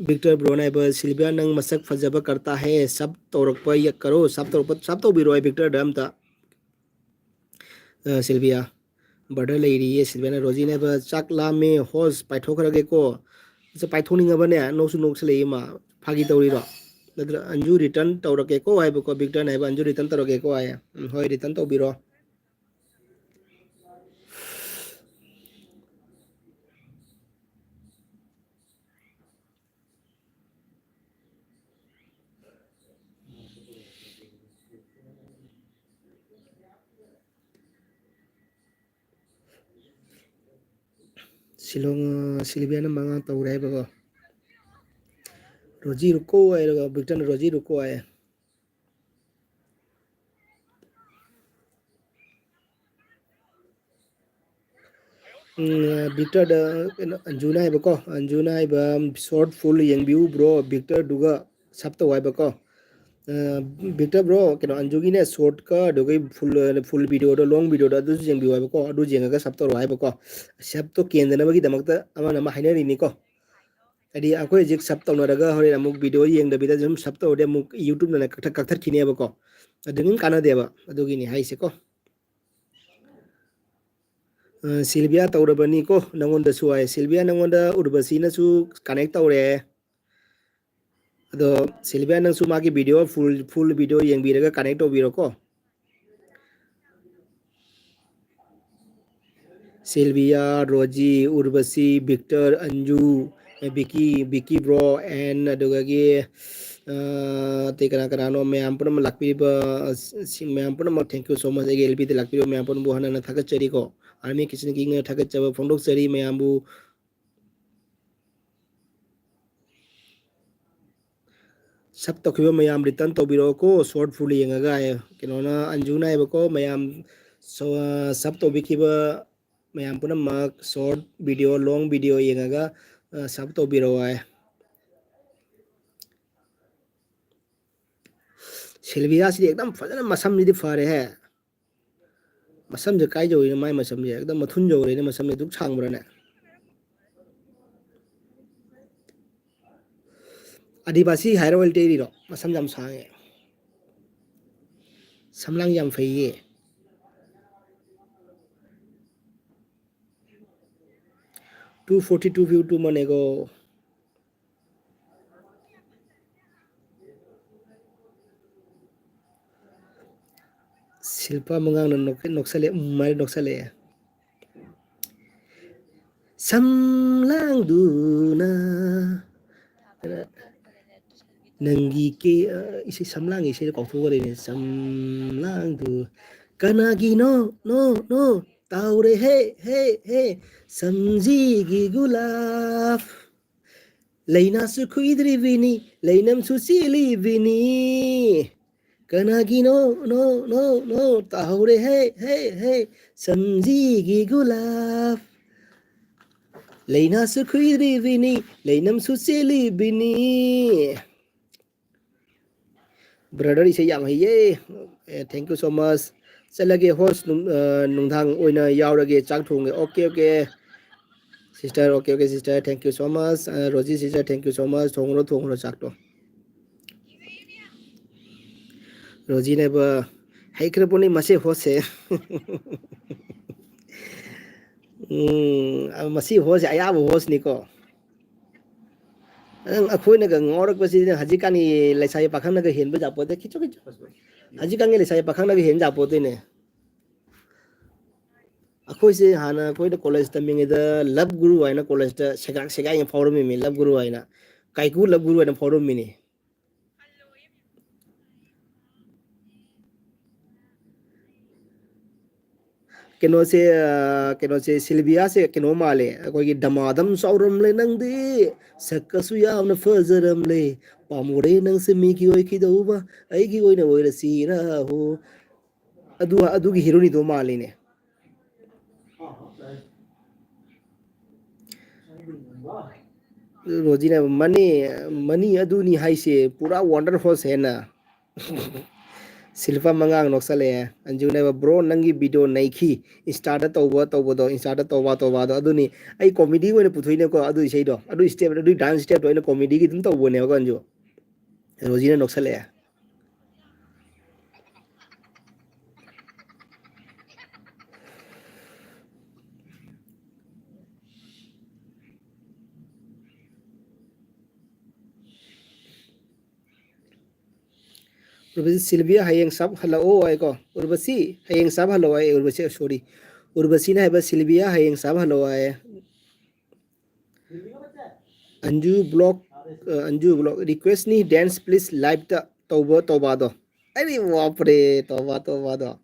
Victor broꯅ ꯍꯥꯏꯕ, "ꯁꯤꯜꯚꯤꯌꯥ, ꯅꯪ ꯃꯁꯛ ꯐꯖꯕ ꯀꯔꯇꯥ ꯍꯦ, sub ꯇꯧꯔꯛꯄ ꯌ-, ꯀꯔꯣ, sub ꯇꯧꯔꯛꯄ, sub ꯇꯧꯕꯤꯔꯣ ꯑꯩ Victorꯗ ꯑꯝꯇ"꯫ ꯑ, ꯁꯤꯜꯚꯤꯌꯥ꯫ Brother ꯂꯩꯔꯤꯌꯦ꯫ ꯁꯤꯜꯚꯤꯌꯥꯅ, "ꯔꯣꯖꯤꯅ ꯍꯥꯏꯕ, ꯆꯥꯛ ꯂꯥꯝꯃꯦ, host ꯄꯥꯏꯊꯣꯛꯈ꯭ꯔꯒꯦꯀꯣ"꯫ ꯑꯁ, ꯄꯥꯏꯊꯣꯛꯅꯤꯡꯉꯕꯅꯦ? ꯅꯣꯛꯁꯨ ꯅꯣꯛꯁꯜꯂꯛꯏ ꯃꯥ꯫ ꯐꯥꯒꯤ ꯇꯧꯔꯤꯔꯣ? ꯅꯠꯇ꯭ꯔ ꯑꯟꯖꯨ return ꯇꯧꯔꯛꯀꯦꯀꯣ ꯍꯥꯏꯕꯀꯣ, Victorꯅ ꯍꯥꯏꯕ, "ꯑꯟꯖꯨ return ꯇꯧꯔꯛꯀꯦꯀꯣ" ꯍꯥꯏꯌꯦ꯫ ꯎꯝ, ꯍꯣꯏ, return ꯇꯧꯕꯤꯔꯣ꯫ ꯁꯤꯂꯣꯡ, ꯑ, ꯁꯤꯜꯚꯤꯌꯥꯅ ꯃꯉꯥ ꯇꯧꯔꯦ ꯍꯥꯏꯕꯀꯣ꯫ ꯔꯣꯖꯤ ꯔꯨꯀꯣ ꯍꯥꯏꯔꯒ, ꯕꯤꯛꯇꯟ ꯔꯣꯖꯤ ꯔꯨꯀꯣ ꯍꯥꯏꯌꯦ꯫ ꯎꯝ, ꯕꯤꯛꯇꯔꯗ ꯀꯩꯅꯣ, ꯑꯟꯖꯨꯅ ꯍꯥꯏꯕꯀꯣ, ꯑꯟꯖꯨꯅ ꯍꯥꯏꯕ, "Short full ꯌꯦꯡꯕꯤꯌꯨ bro, ꯕꯤꯛꯇꯔꯗꯨꯒ sub ꯇꯧ" ꯍꯥꯏꯕꯀꯣ꯫ ꯑ, ꯕꯤꯛꯇꯔ bro, ꯀꯩꯅꯣ, ꯑꯟꯖꯨꯒꯤꯅꯦ shortꯀ ꯑꯗꯨꯒ full, full videoꯗꯣ, long videoꯗꯣ ꯑꯗꯨꯁꯨ ꯌꯦꯡꯕꯤꯌꯨ ꯍꯥꯏꯕꯀꯣ, ꯑꯗꯨ ꯌꯦꯡꯉꯒ sub ꯇꯧꯔꯣ ꯍꯥꯏꯕꯀꯣ꯫ Subꯇꯣ ꯀꯦꯟꯗꯅꯕꯒꯤꯗꯃꯛꯇ ꯑꯃꯅ ꯑꯃ ꯍꯥꯏꯅꯔꯤꯅꯤꯀꯣ꯫ ꯍꯥꯏꯗꯤ ꯑꯩꯈꯣꯏ ꯍꯧꯖꯤꯛ sub ꯇꯧꯅꯔꯒ ꯍꯣꯔꯦꯟ ꯑꯃꯨꯛ video ꯌꯦꯡꯗꯕꯤꯗ ꯁꯨꯝ sub ꯇꯧꯔꯗꯤ ꯑꯃꯨꯛ YouTubeꯅꯅꯦ ꯀꯛꯊꯠ-, ꯀꯛꯊꯠꯈꯤꯅꯦꯕꯀꯣ꯫ ꯑꯗꯨ ꯑꯗꯨꯝ ꯀꯥꯟꯅꯗꯦꯕ꯫ ꯑꯗꯨꯒꯤꯅꯤ ꯍꯥꯏꯁꯦꯀꯣ꯫ ꯑ, ꯁꯤꯜꯚꯤꯌꯥ ꯇꯧꯔꯕꯅꯤꯀꯣ, ꯅꯪꯉꯣꯟꯗꯁꯨ ꯍꯥꯏ꯫ ꯁꯤꯜꯚꯤꯌꯥ, ꯅꯪꯉꯣꯟꯗ ꯎꯔꯕꯁꯤꯅꯁꯨ connect ꯇꯧꯔꯦ꯫ ꯑꯗꯣ ꯁꯤꯜꯚꯤꯌꯥ, ꯅꯪꯁꯨ ꯃꯥꯒꯤ video full, full video ꯌꯦꯡꯕꯤꯔꯒ connect ꯇꯧꯕꯤꯔꯣꯀꯣ꯫ ꯁꯤꯜꯚꯤꯌꯥ, ꯔꯣꯖꯤ, ꯎꯔꯕꯁꯤ, ꯕꯤꯛꯇꯔ, ꯑꯟꯖꯨ, ꯑꯦ, ꯕꯤꯀꯤ, ꯕꯤꯀꯤ bro, and ꯑꯗꯨꯗꯒꯤ, ꯑ, ꯑꯇꯩ ꯀꯅꯥ ꯀꯅꯥꯅꯣ, ꯃꯌꯥꯝ ꯄꯨꯝꯅꯃꯛ ꯂꯥꯛꯄꯤꯔꯤꯕ, ꯑ, ꯁꯤ ꯃꯌꯥꯝ ꯄꯨꯝꯅꯃꯛ thank you so much꯫ ꯑꯩꯒꯤ LBꯗ ꯂꯥꯛꯄꯤꯔꯤꯕ ꯃꯌꯥꯝ ꯄꯨꯝꯅꯃꯛꯄꯨ ꯍꯟꯅ ꯍꯟꯅ ꯊꯥꯒꯠꯆꯔꯤꯀꯣ꯫ Army Kitchenꯒꯤ ꯊꯥꯒꯠꯆꯕ ꯐꯣꯡꯗꯣꯛꯆꯔꯤ ꯃꯌꯥꯝꯕꯨ꯫ Sub ꯇꯧꯈꯤꯕ ꯃꯌꯥꯝ return ꯇꯧꯕꯤꯔꯛꯑꯣꯀꯣ, short full ꯌꯦꯡꯉꯒ ꯍꯥꯏꯌꯦ꯫ ꯀꯩꯅꯣꯅ, ꯑꯟꯖꯨꯅ ꯍꯥꯏꯕꯀꯣ, ꯃꯌꯥꯝ ꯁꯣ-, sub ꯇꯧꯕꯤꯈꯤꯕ ꯃꯌꯥꯝ ꯄꯨꯝꯅꯃꯛ short video, long video ꯌꯦꯡꯉꯒ, ꯑ, sub ꯇꯧꯕꯤꯔꯛꯑꯣ ꯍꯥꯏ꯫ ꯁꯤꯜꯚꯤꯌꯥꯁꯤꯗꯤ ꯑꯦꯛꯗꯝ ꯐꯖꯅ ꯃꯁꯝꯁꯤꯗꯤ ꯐꯔꯦꯍꯦ꯫ ꯃꯁꯝꯁꯦ ꯀꯥꯏ ꯌꯧꯔꯤꯅꯣ? ꯃꯥꯏ ꯃꯁꯝꯁꯦ ꯑꯦꯛꯗꯝ ꯃꯊꯨꯟ ꯌꯧꯔꯦꯅꯦ, ꯃꯁꯝꯁꯦ ꯑꯗꯨꯛ ꯁꯥꯡꯕ꯭ꯔꯥꯅꯦ? ꯑꯗꯤꯕꯥꯁꯤ ꯍꯥꯏꯔ ꯑꯣꯏꯜ ꯇꯩꯔꯤꯔꯣ? ꯃꯁꯝ ꯌꯥꯝ ꯁꯥꯡꯉꯦ, ꯁꯝꯂꯥꯡ ꯌꯥꯝ ꯐꯩꯌꯦ꯫ Two forty two view ꯇꯨ ꯃꯅꯦꯒꯣ꯫ ꯁꯤꯜꯄꯥ ꯃꯉꯥꯡꯅ ꯅꯣꯛ-, ꯅꯣꯛꯁꯜꯂꯦ, ꯎꯝ ꯍꯥꯏꯔ ꯅꯣꯛꯁꯜꯂꯛꯑꯦ꯫ ꯁꯝꯂꯥꯡꯗꯨꯅ ꯅꯪꯒꯤ ꯀꯦ-, ꯑ, ꯏꯁꯩ, ꯁꯝꯂꯥꯡꯒꯤ ꯏꯁꯩꯗꯣ ꯀꯥꯎꯊꯣꯛꯈ꯭ꯔꯦꯅꯦ꯫ ꯁꯝꯂꯥꯡꯗꯨ ꯀꯅꯥꯒꯤꯅꯣ? ꯅꯣ, ꯅꯣ, ꯇꯥꯍꯧꯔꯦ, ꯍꯦ, ꯍꯦ, ꯍꯦ꯫ ꯁꯝꯖꯤꯒꯤ ꯒꯨꯂꯥꯞ ꯂꯩꯅꯥꯁꯨ ꯈꯨꯏꯗ꯭ꯔꯤꯕꯤꯅꯤ, ꯂꯩꯅꯝꯁꯨ ꯆꯦꯜꯂꯤꯕꯤꯅꯤ꯫ ꯀꯅꯥꯒꯤꯅꯣ? ꯅꯣ, ꯅꯣ, ꯅꯣ, ꯇꯥꯍꯧꯔꯦ, ꯍꯦ, ꯍꯦ, ꯍꯦ꯫ ꯁꯝꯖꯤꯒꯤ ꯒꯨꯂꯥꯞ ꯂꯩꯅꯥꯁꯨ ꯈꯨꯏꯗ꯭ꯔꯤꯕꯤꯅꯤ, ꯂꯩꯅꯝꯁꯨ ꯆꯦꯜꯂꯤꯕꯤꯅꯤ꯫ Brother, ꯏꯁꯩ ꯌꯥꯝ ꯍꯩꯌꯦ꯫ ꯑꯦ, thank you so much꯫ ꯆꯠꯂꯒꯦ host, ꯅꯨꯡ-, ꯑ, ꯅꯨꯡꯗꯥꯡ ꯑꯣꯏꯅ ꯌꯥꯎꯔꯒꯦ, ꯆꯥꯛ ꯊꯣꯡꯒꯦ꯫ Okay, okay꯫ Sister, okay, okay, sister, thank you so much꯫ ꯑ, Rosie sister, thank you so much꯫ ꯊꯣꯡꯉꯨꯔꯣ, ꯊꯣꯡꯉꯨꯔꯣ ꯆꯥꯛꯇꯣ꯫ ꯔꯣꯖꯤꯅꯦꯕ, ꯍꯩꯈ꯭ꯔ ꯄꯣꯠꯅꯤ ꯃꯁꯤ hostꯁꯦ꯫ ꯎꯝ, ꯑ, ꯃꯁꯤ hostꯁꯦ ꯑꯌꯥꯕ hostꯅꯤꯀꯣ꯫ ꯅꯪ ꯑꯩꯈꯣꯏꯅꯒ ꯉꯥꯎꯔꯛꯄꯁꯤꯗꯤ ꯍꯧꯖꯤꯛꯀꯥꯟꯒꯤ ꯂꯩꯁꯥꯕꯤ ꯄꯥꯈꯪꯅꯒ ꯍꯦꯟꯕ ꯖꯥꯄꯣꯠꯇꯦ, ꯈꯤꯆꯨ ꯈꯤꯆꯨ꯫ ꯍꯧꯖꯤꯛꯀꯥꯟꯒꯤ ꯂꯩꯁꯥꯕꯤ ꯄꯥꯈꯪꯅꯒ ꯍꯦꯟ ꯖꯥꯄꯣꯠꯇꯦꯅꯦ꯫ ꯑꯩꯈꯣꯏꯁꯦ ꯍꯥꯟꯅ ꯑꯩꯈꯣꯏꯅ college ꯇꯝꯃꯤꯉꯩꯗ Love Guru ꯍꯥꯏꯅ collegeꯇ ꯁꯦꯒꯥꯛ ꯁꯦꯒꯥꯛ ꯍꯦꯟꯅ ꯐꯥꯎꯔꯝꯃꯤꯃꯤ, Love Guru ꯍꯥꯏꯅ꯫ ꯀꯥꯏꯀꯨ Love Guru ꯍꯥꯏꯅ ꯐꯥꯎꯔꯝꯃꯤꯅꯤ꯫ ꯀꯩꯅꯣꯁꯦ, ꯑ, ꯀꯩꯅꯣꯁꯦ, ꯁꯤꯜꯚꯤꯌꯥꯁꯦ ꯀꯩꯅꯣ ꯃꯥꯜꯂꯦ, ꯑꯩꯈꯣꯏꯒꯤ ꯗꯃꯥꯗꯝ ꯆꯥꯎꯔꯝꯂꯦ ꯅꯪꯗꯤ, ꯁꯛꯀꯁꯨ ꯌꯥꯝꯅ ꯐꯖꯔꯝꯂꯦ, ꯄꯥꯝꯃꯨꯔꯦ ꯅꯪꯁꯦ ꯃꯤꯒꯤ ꯑꯣꯏꯈꯤꯗꯧꯕ, ꯑꯩꯒꯤ ꯑꯣꯏꯅ ꯑꯣꯏꯔꯁꯤꯔꯥ ꯍꯣ꯫ ꯑꯗꯨ, ꯑꯗꯨꯒꯤ heroineꯗꯣ ꯃꯥꯜꯂꯤꯅꯦ꯫ ꯔꯣꯖꯤꯅ ꯃꯅꯤ, ꯃꯅꯤ ꯑꯗꯨꯅꯤ ꯍꯥꯏꯁꯦ, ꯄꯨꯔꯥ wonder hostꯅꯦ꯫ ꯁꯤꯜꯄꯥ ꯃꯉꯥꯡ ꯅꯣꯛꯁꯜꯂꯛꯑꯦ꯫ ꯑꯟꯖꯨꯅ ꯍꯥꯏꯕ, "Bro, ꯅꯪꯒꯤ video ꯅꯩꯈꯤ꯫ Insta-ꯗ ꯇꯧꯕ, ꯇꯧꯕꯗꯣ, Insta-ꯗ ꯇꯧꯕ, ꯇꯧꯕꯗꯣ, ꯑꯗꯨꯅꯤ꯫ ꯑꯩ comedy ꯑꯣꯏꯅ ꯄꯨꯊꯣꯛꯏꯅꯦꯀꯣ, ꯑꯗꯨ ꯏꯁꯩꯗꯣ, ꯑꯗꯨ step, ꯑꯗꯨ dance step-ꯇꯣ ꯑꯩꯅ comedy-ꯒꯤ ꯑꯗꯨꯝ ꯇꯧꯕꯅꯦꯕꯀꯣ, ꯑꯟꯖꯨ꯫" ꯔꯣꯖꯤꯅ ꯅꯣꯛꯁꯜꯂꯛꯑꯦ꯫ ꯎꯔꯕꯁꯤ, "ꯁꯤꯜꯚꯤꯌꯥ, ꯍꯌꯦꯡ ꯁꯥꯞ ꯍꯜꯂꯛꯑꯣ" ꯍꯥꯏꯀꯣ꯫ ꯎꯔꯕꯁꯤ, "ꯍꯌꯦꯡ ꯁꯥꯞ ꯍꯜꯂꯛꯑꯣ" ꯍꯥꯏ꯫ ꯎꯔꯕꯁꯤ, sorry꯫ ꯎꯔꯕꯁꯤꯅ ꯍꯥꯏꯕ, "ꯁꯤꯜꯚꯤꯌꯥ, ꯍꯌꯦꯡ ꯁꯥꯞ ꯍꯜꯂꯛꯑꯣ" ꯍꯥꯏ꯫ ꯑꯟꯖꯨ vlog, ꯑ, ꯑꯟꯖꯨ vlog, "Request-ꯅꯤ, dance please, live-ꯇ ꯇꯧꯕ, ꯇꯧꯕꯗꯣ꯫" ꯑꯩ ꯋꯥꯄ꯭ꯔꯦ, ꯇꯧꯕ, ꯇꯧꯕꯗꯣ꯫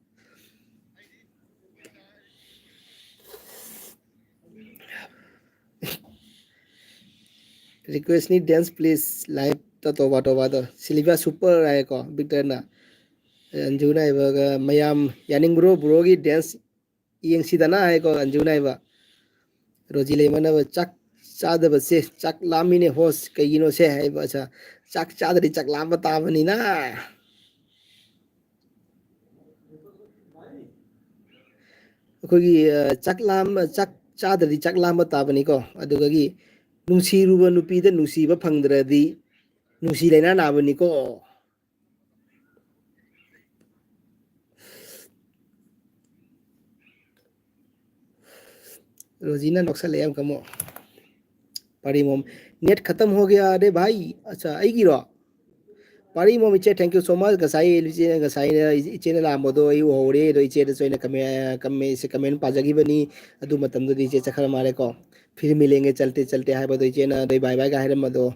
"Request-ꯅꯤ, dance please, live-ꯇ ꯇꯧꯕ, ꯇꯧꯕꯗꯣ꯫" ꯁꯤꯜꯚꯤꯌꯥ super ꯍꯥꯏꯀꯣ, ꯕꯤꯛꯇꯔꯅ꯫ ꯑꯟꯖꯨꯅ ꯍꯥꯏꯕꯒ, "ꯃꯌꯥꯝ ꯌꯥꯅꯤꯡꯕ꯭ꯔꯣ bro-ꯒꯤ dance ꯌꯦꯡꯁꯤꯗꯅ" ꯍꯥꯏꯀꯣ, ꯑꯟꯖꯨꯅ ꯍꯥꯏꯕ꯫ ꯔꯣꯖꯤ ꯂꯩꯃꯅꯕ, "ꯆꯥꯛ ꯆꯥꯗꯕꯁꯦ ꯆꯥꯛ ꯂꯥꯝꯃꯤꯅꯦ host, ꯀꯩꯒꯤꯅꯣꯁꯦ?" ꯍꯥꯏꯕ꯫ ꯑꯆꯥ, ꯆꯥꯛ ꯆꯥꯗ꯭ꯔꯗꯤ ꯆꯥꯛ ꯂꯥꯝꯕ ꯇꯥꯕꯅꯤꯅ꯫ ꯑꯩꯈꯣꯏꯒꯤ, ꯑ, ꯆꯥꯛ ꯂꯥꯝꯕ, ꯆꯥꯛ ꯆꯥꯗ꯭ꯔꯗꯤ ꯆꯥꯛ ꯂꯥꯝꯕ ꯇꯥꯕꯅꯤꯀꯣ꯫ ꯑꯗꯨꯗꯒꯤ, "ꯅꯨꯡꯁꯤꯔꯨꯕ ꯅꯨꯄꯤꯗ ꯅꯨꯡꯁꯤꯕ ꯐꯪꯗ꯭ꯔꯗꯤ ꯅꯨꯡꯁꯤ ꯂꯩꯅꯥ ꯅꯥꯕꯅꯤꯀꯣ꯫" ꯔꯣꯖꯤꯅ ꯅꯣꯛꯁꯜꯂꯛꯑꯦ ꯑꯃꯨꯛꯀ ꯑꯃꯨꯛ꯫ ꯄꯥꯔꯤ ꯃꯣꯝ, "Net ꯈꯇꯝ ꯍꯣ ꯒꯌꯥ ꯔꯦ ꯚꯥꯏ꯫" ꯑꯠꯆꯥ, ꯑꯩꯒꯤꯔꯣ? ꯄꯥꯔꯤ ꯃꯣꯝ ꯏꯆꯦ, thank you so much꯫ ꯉꯁꯥꯏ ꯏꯆꯦꯅ, ꯉꯁꯥꯏꯅ ꯏꯆꯦꯅ ꯂꯥꯛꯑꯝꯕꯗꯣ ꯑꯩ ꯎꯍꯧꯔꯦ꯫ ꯑꯗꯣ ꯏꯆꯦꯗꯁꯨ ꯑꯩꯅ ꯀꯃꯦ-, ꯀꯃꯦ-, comment ꯄꯥꯖꯈꯤꯕꯅꯤ꯫ ꯑꯗꯨ ꯃꯇꯝꯗꯨꯗꯤ ꯏꯆꯦ ꯆꯠꯈ꯭ꯔ ꯃꯥꯜꯂꯦꯀꯣ꯫ "ꯐꯤꯔ ꯃꯤꯂꯦꯡꯒꯦ ꯆꯜꯇꯦ ꯆꯜꯇꯦ" ꯍꯥꯏꯕꯗꯣ ꯏꯆꯦꯅ ꯑꯗꯩ bye bye ꯒ ꯍꯥꯏꯔꯝꯕꯗꯣ꯫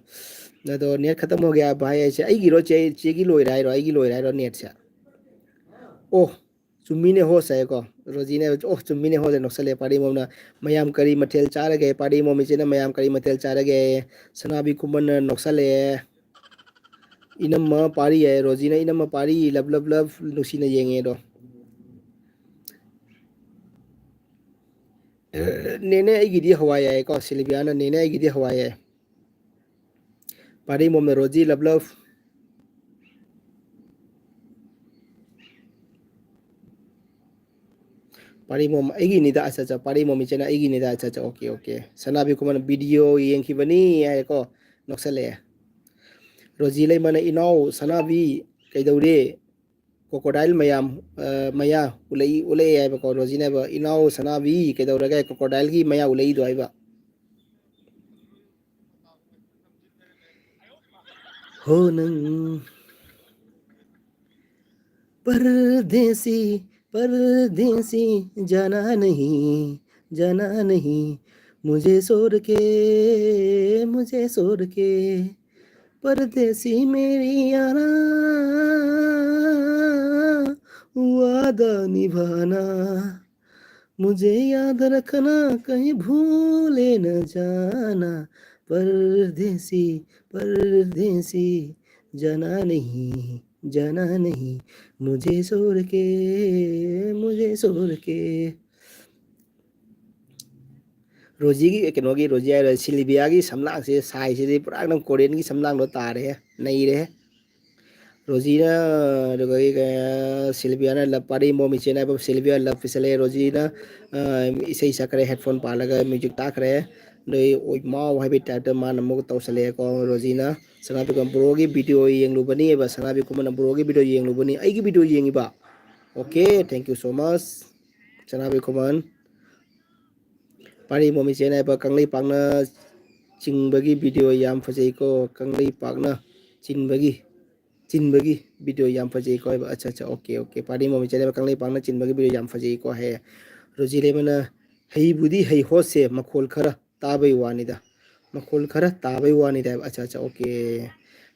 ꯑꯗꯣ "Net ꯈꯇꯝ ꯍꯣ ꯒꯌꯥ ꯚꯥꯏ" ꯍꯥꯏꯁꯦ ꯑꯩꯒꯤꯔꯣ, ꯆꯦ, ꯆꯦꯒꯤ ꯂꯣꯏꯔꯦ ꯍꯥꯏꯔꯣ, ꯑꯩꯒꯤ ꯂꯣꯏꯔꯦ ꯍꯥꯏꯔꯣ net-ꯁꯦ? ꯑꯣ, ꯆꯨꯝꯃꯤꯅꯦ host ꯍꯥꯏꯌꯦꯀꯣ꯫ ꯔꯣꯖꯤꯅ ꯍꯥꯏꯕ, "ꯑꯣ, ꯆꯨꯝꯃꯤꯅꯦ host" ꯍꯥꯏꯅ ꯅꯣꯛꯁꯜꯂꯦ꯫ ꯄꯥꯔꯤ ꯃꯣꯝꯅ, "ꯃꯌꯥꯝ ꯀꯔꯤ ꯃꯊꯦꯜ ꯆꯥꯔꯒꯦ?" ꯄꯥꯔꯤ ꯃꯣꯝ ꯏꯆꯦꯅ, "ꯃꯌꯥꯝ ꯀꯔꯤ ꯃꯊꯦꯜ ꯆꯥꯔꯒꯦ?" ꯁꯅꯥꯕꯤ ꯈꯨꯃꯟꯅ ꯅꯣꯛꯁꯜꯂꯛꯑꯦ꯫ "ꯏꯅꯝꯃ ꯄꯥꯔꯤ" ꯍꯥꯏꯌꯦ꯫ ꯔꯣꯖꯤꯅ, "ꯏꯅꯝꯃ ꯄꯥꯔꯤ, love, love, love, ꯅꯨꯡꯁꯤꯅ ꯌꯦꯡꯉꯦ ꯑꯗꯣ꯫" "ꯅꯦꯅꯦ ꯑꯩꯒꯤꯗꯤ ꯍꯋꯥꯏ" ꯍꯥꯏꯌꯦꯀꯣ꯫ ꯁꯤꯜꯚꯤꯌꯥꯅ, "ꯅꯦꯅꯦ ꯑꯩꯒꯤꯗꯤ ꯍꯋꯥꯏ" ꯍꯥꯏꯌꯦ꯫ ꯄꯥꯔꯤ ꯃꯣꯝꯅ, "ꯔꯣꯖꯤ, love, love, ꯄꯥꯔꯤꯃꯣꯝ ꯑꯩꯒꯤꯅꯤꯗ, ꯑꯠꯆꯥ, ꯑꯠꯆꯥ, ꯄꯥꯔꯤꯃꯣꯝ ꯏꯆꯦꯅ ꯑꯩꯒꯤꯅꯤꯗ, ꯑꯠꯆꯥ, ꯑꯠꯆꯥ, ꯑꯣꯀꯦ, ꯑꯣꯀꯦ꯫ ꯁꯅꯥꯕꯤ ꯈꯨꯃꯟ ꯚꯤꯗꯤꯑꯣ ꯌꯦꯡꯈꯤꯕꯅꯤ ꯍꯥꯏꯀꯣ, ꯅꯣꯛꯁꯜꯂꯛꯑꯦ꯫ ꯔꯣꯖꯤ ꯂꯩꯃꯅ, "ꯏꯅꯥꯎ ꯁꯅꯥꯕꯤ ꯀꯩꯗꯧꯔꯦ? ꯀ꯭ꯔꯣꯀꯣꯗꯥꯏꯜ ꯃꯌꯥꯝ, ꯑ, ꯃꯌꯥ ꯎꯠꯂꯛꯏ, ꯎꯠꯂꯛꯑꯦ" ꯍꯥꯏꯕꯀꯣ꯫ ꯔꯣꯖꯤꯅ ꯍꯥꯏꯕ, "ꯏꯅꯥꯎ ꯁꯅꯥꯕꯤ ꯀꯩꯗꯧꯔꯒꯦ ꯀ꯭ꯔꯣꯀꯣꯗꯥꯏꯜꯒꯤ ꯃꯌꯥ ꯎꯠꯂꯛꯏꯗꯣ?" ꯍꯥꯏꯕ꯫ ꯍꯣ ꯅꯪ ꯄꯔꯗꯦꯁꯤ, ꯄꯔꯗꯦꯁꯤ, ꯖꯥꯅꯥ ꯅꯍꯤ, ꯖꯥꯅꯥ ꯅꯍꯤ, ꯃꯨꯖꯦ ꯁꯣꯔ ꯀꯦ, ꯃꯨꯖꯦ ꯁꯣꯔ ꯀꯦ, ꯄꯔꯗꯦꯁꯤ ꯃꯦꯔꯤ ꯌꯥꯔꯥ, ꯋꯥꯗꯥ ꯅꯤꯚꯥꯅꯥ, ꯃꯨꯖꯦ ꯌꯥꯗ ꯔꯈꯅꯥ, ꯀꯍꯤ ꯚꯨꯂꯦ ꯅ ꯖꯥꯅꯥ, ꯄꯔꯗꯦꯁꯤ, ꯄꯔꯗꯦꯁꯤ, ꯖꯥꯅꯥ ꯅꯍꯤ, ꯖꯥꯅꯥ ꯅꯍꯤ, ꯃꯨꯖꯦ ꯁꯣꯔ ꯀꯦ, ꯃꯨꯖꯦ ꯁꯣꯔ ꯀꯦ꯫ ꯔꯣꯖꯤꯒꯤ, ꯀꯩꯅꯣꯒꯤ, ꯔꯣꯖꯤ ꯍꯥꯏꯔꯣ, ꯁꯤꯜꯕꯤꯌꯥꯒꯤ ꯁꯝꯂꯥꯡꯁꯦ, ꯁꯥꯏꯁꯤꯗꯤ ꯄꯨꯔꯥ ꯅꯪ ꯀꯣꯔꯤꯌꯟꯒꯤ ꯁꯝꯂꯥꯡꯗꯣ ꯇꯥꯔꯦꯍꯦ, ꯅꯩꯔꯦꯍꯦ꯫ ꯔꯣꯖꯤꯅ, ꯑꯗꯨꯒ ꯁꯤꯜꯕꯤꯌꯥꯅ ꯂꯞ ꯄꯥꯔꯤ ꯃꯣꯝ ꯏꯆꯦꯅ ꯍꯥꯏꯕ ꯁꯤꯜꯕꯤꯌꯥ ꯂꯞ ꯄꯤꯁꯜꯂꯦ꯫ ꯔꯣꯖꯤꯅ, ꯑ, ꯏꯁꯩ ꯁꯛꯈ꯭ꯔꯦ, ꯍꯦꯠꯐꯣꯟ ꯄꯥꯜꯂꯒ ꯃ꯭ꯌꯨꯖꯤꯛ ꯇꯥꯈ꯭ꯔꯦ꯫ ꯑꯗꯩ ꯑꯣꯏꯃꯥꯎ ꯍꯥꯏꯕꯒꯤ ꯇꯥꯏꯞꯇ ꯃꯥꯅ ꯑꯃꯨꯛ ꯇꯧꯁꯜꯂꯛꯑꯦꯀꯣ꯫ ꯔꯣꯖꯤꯅ, "ꯁꯅꯥꯕꯤ ꯈꯨꯃꯟ ꯕ꯭ꯔꯣꯒꯤ ꯚꯤꯗꯤꯑꯣ ꯌꯦꯡꯂꯨꯕꯅꯤ" ꯍꯥꯏꯕ, ꯁꯅꯥꯕꯤ ꯈꯨꯃꯟ ꯕ꯭ꯔꯣꯒꯤ ꯚꯤꯗꯤꯑꯣ ꯌꯦꯡꯂꯨꯕꯅꯤ, ꯑꯩꯒꯤ ꯚꯤꯗꯤꯑꯣ ꯌꯦꯡꯉꯤꯕ? Okay, thank you so much, Sanabi Khuman. Pari mom ꯏꯆꯦꯅ ꯍꯥꯏꯕ, "ꯀꯪꯂꯩꯄꯥꯛꯅ ꯆꯤꯡꯕꯒꯤ ꯚꯤꯗꯤꯑꯣ ꯌꯥꯝ ꯐꯖꯩꯀꯣ, ꯀꯪꯂꯩꯄꯥꯛꯅ ꯆꯤꯟꯕꯒꯤ, ꯆꯤꯟꯕꯒꯤ ꯚꯤꯗꯤꯑꯣ ꯌꯥꯝ ꯐꯖꯩꯀꯣ" ꯍꯥꯏꯕ꯫ ꯑꯠꯆꯥ, ꯑꯠꯆꯥ, ꯑꯣꯀꯦ, ꯑꯣꯀꯦ꯫ ꯄꯥꯔꯤ ꯃꯣꯝ ꯏꯆꯦꯅ ꯍꯥꯏꯕ, "ꯀꯪꯂꯩꯄꯥꯛꯅ ꯆꯤꯟꯕꯒꯤ ꯚꯤꯗꯤꯑꯣ ꯌꯥꯝ ꯐꯖꯩꯀꯣ" ꯍꯥꯏꯌꯦ꯫ ꯔꯣꯖꯤ ꯂꯩꯃꯅ, "ꯍꯩꯕꯨꯗꯤ ꯍꯩ ꯍꯣꯠꯁꯦ, ꯃꯈꯣꯜ ꯈꯔ ꯇꯥꯕꯩ ꯋꯥꯅꯤꯗ, ꯃꯈꯣꯜ ꯈꯔ ꯇꯥꯕꯩ ꯋꯥꯅꯤꯗ" ꯍꯥꯏꯕ꯫ ꯑꯠꯆꯥ, ꯑꯠꯆꯥ, ꯑꯣꯀꯦ꯫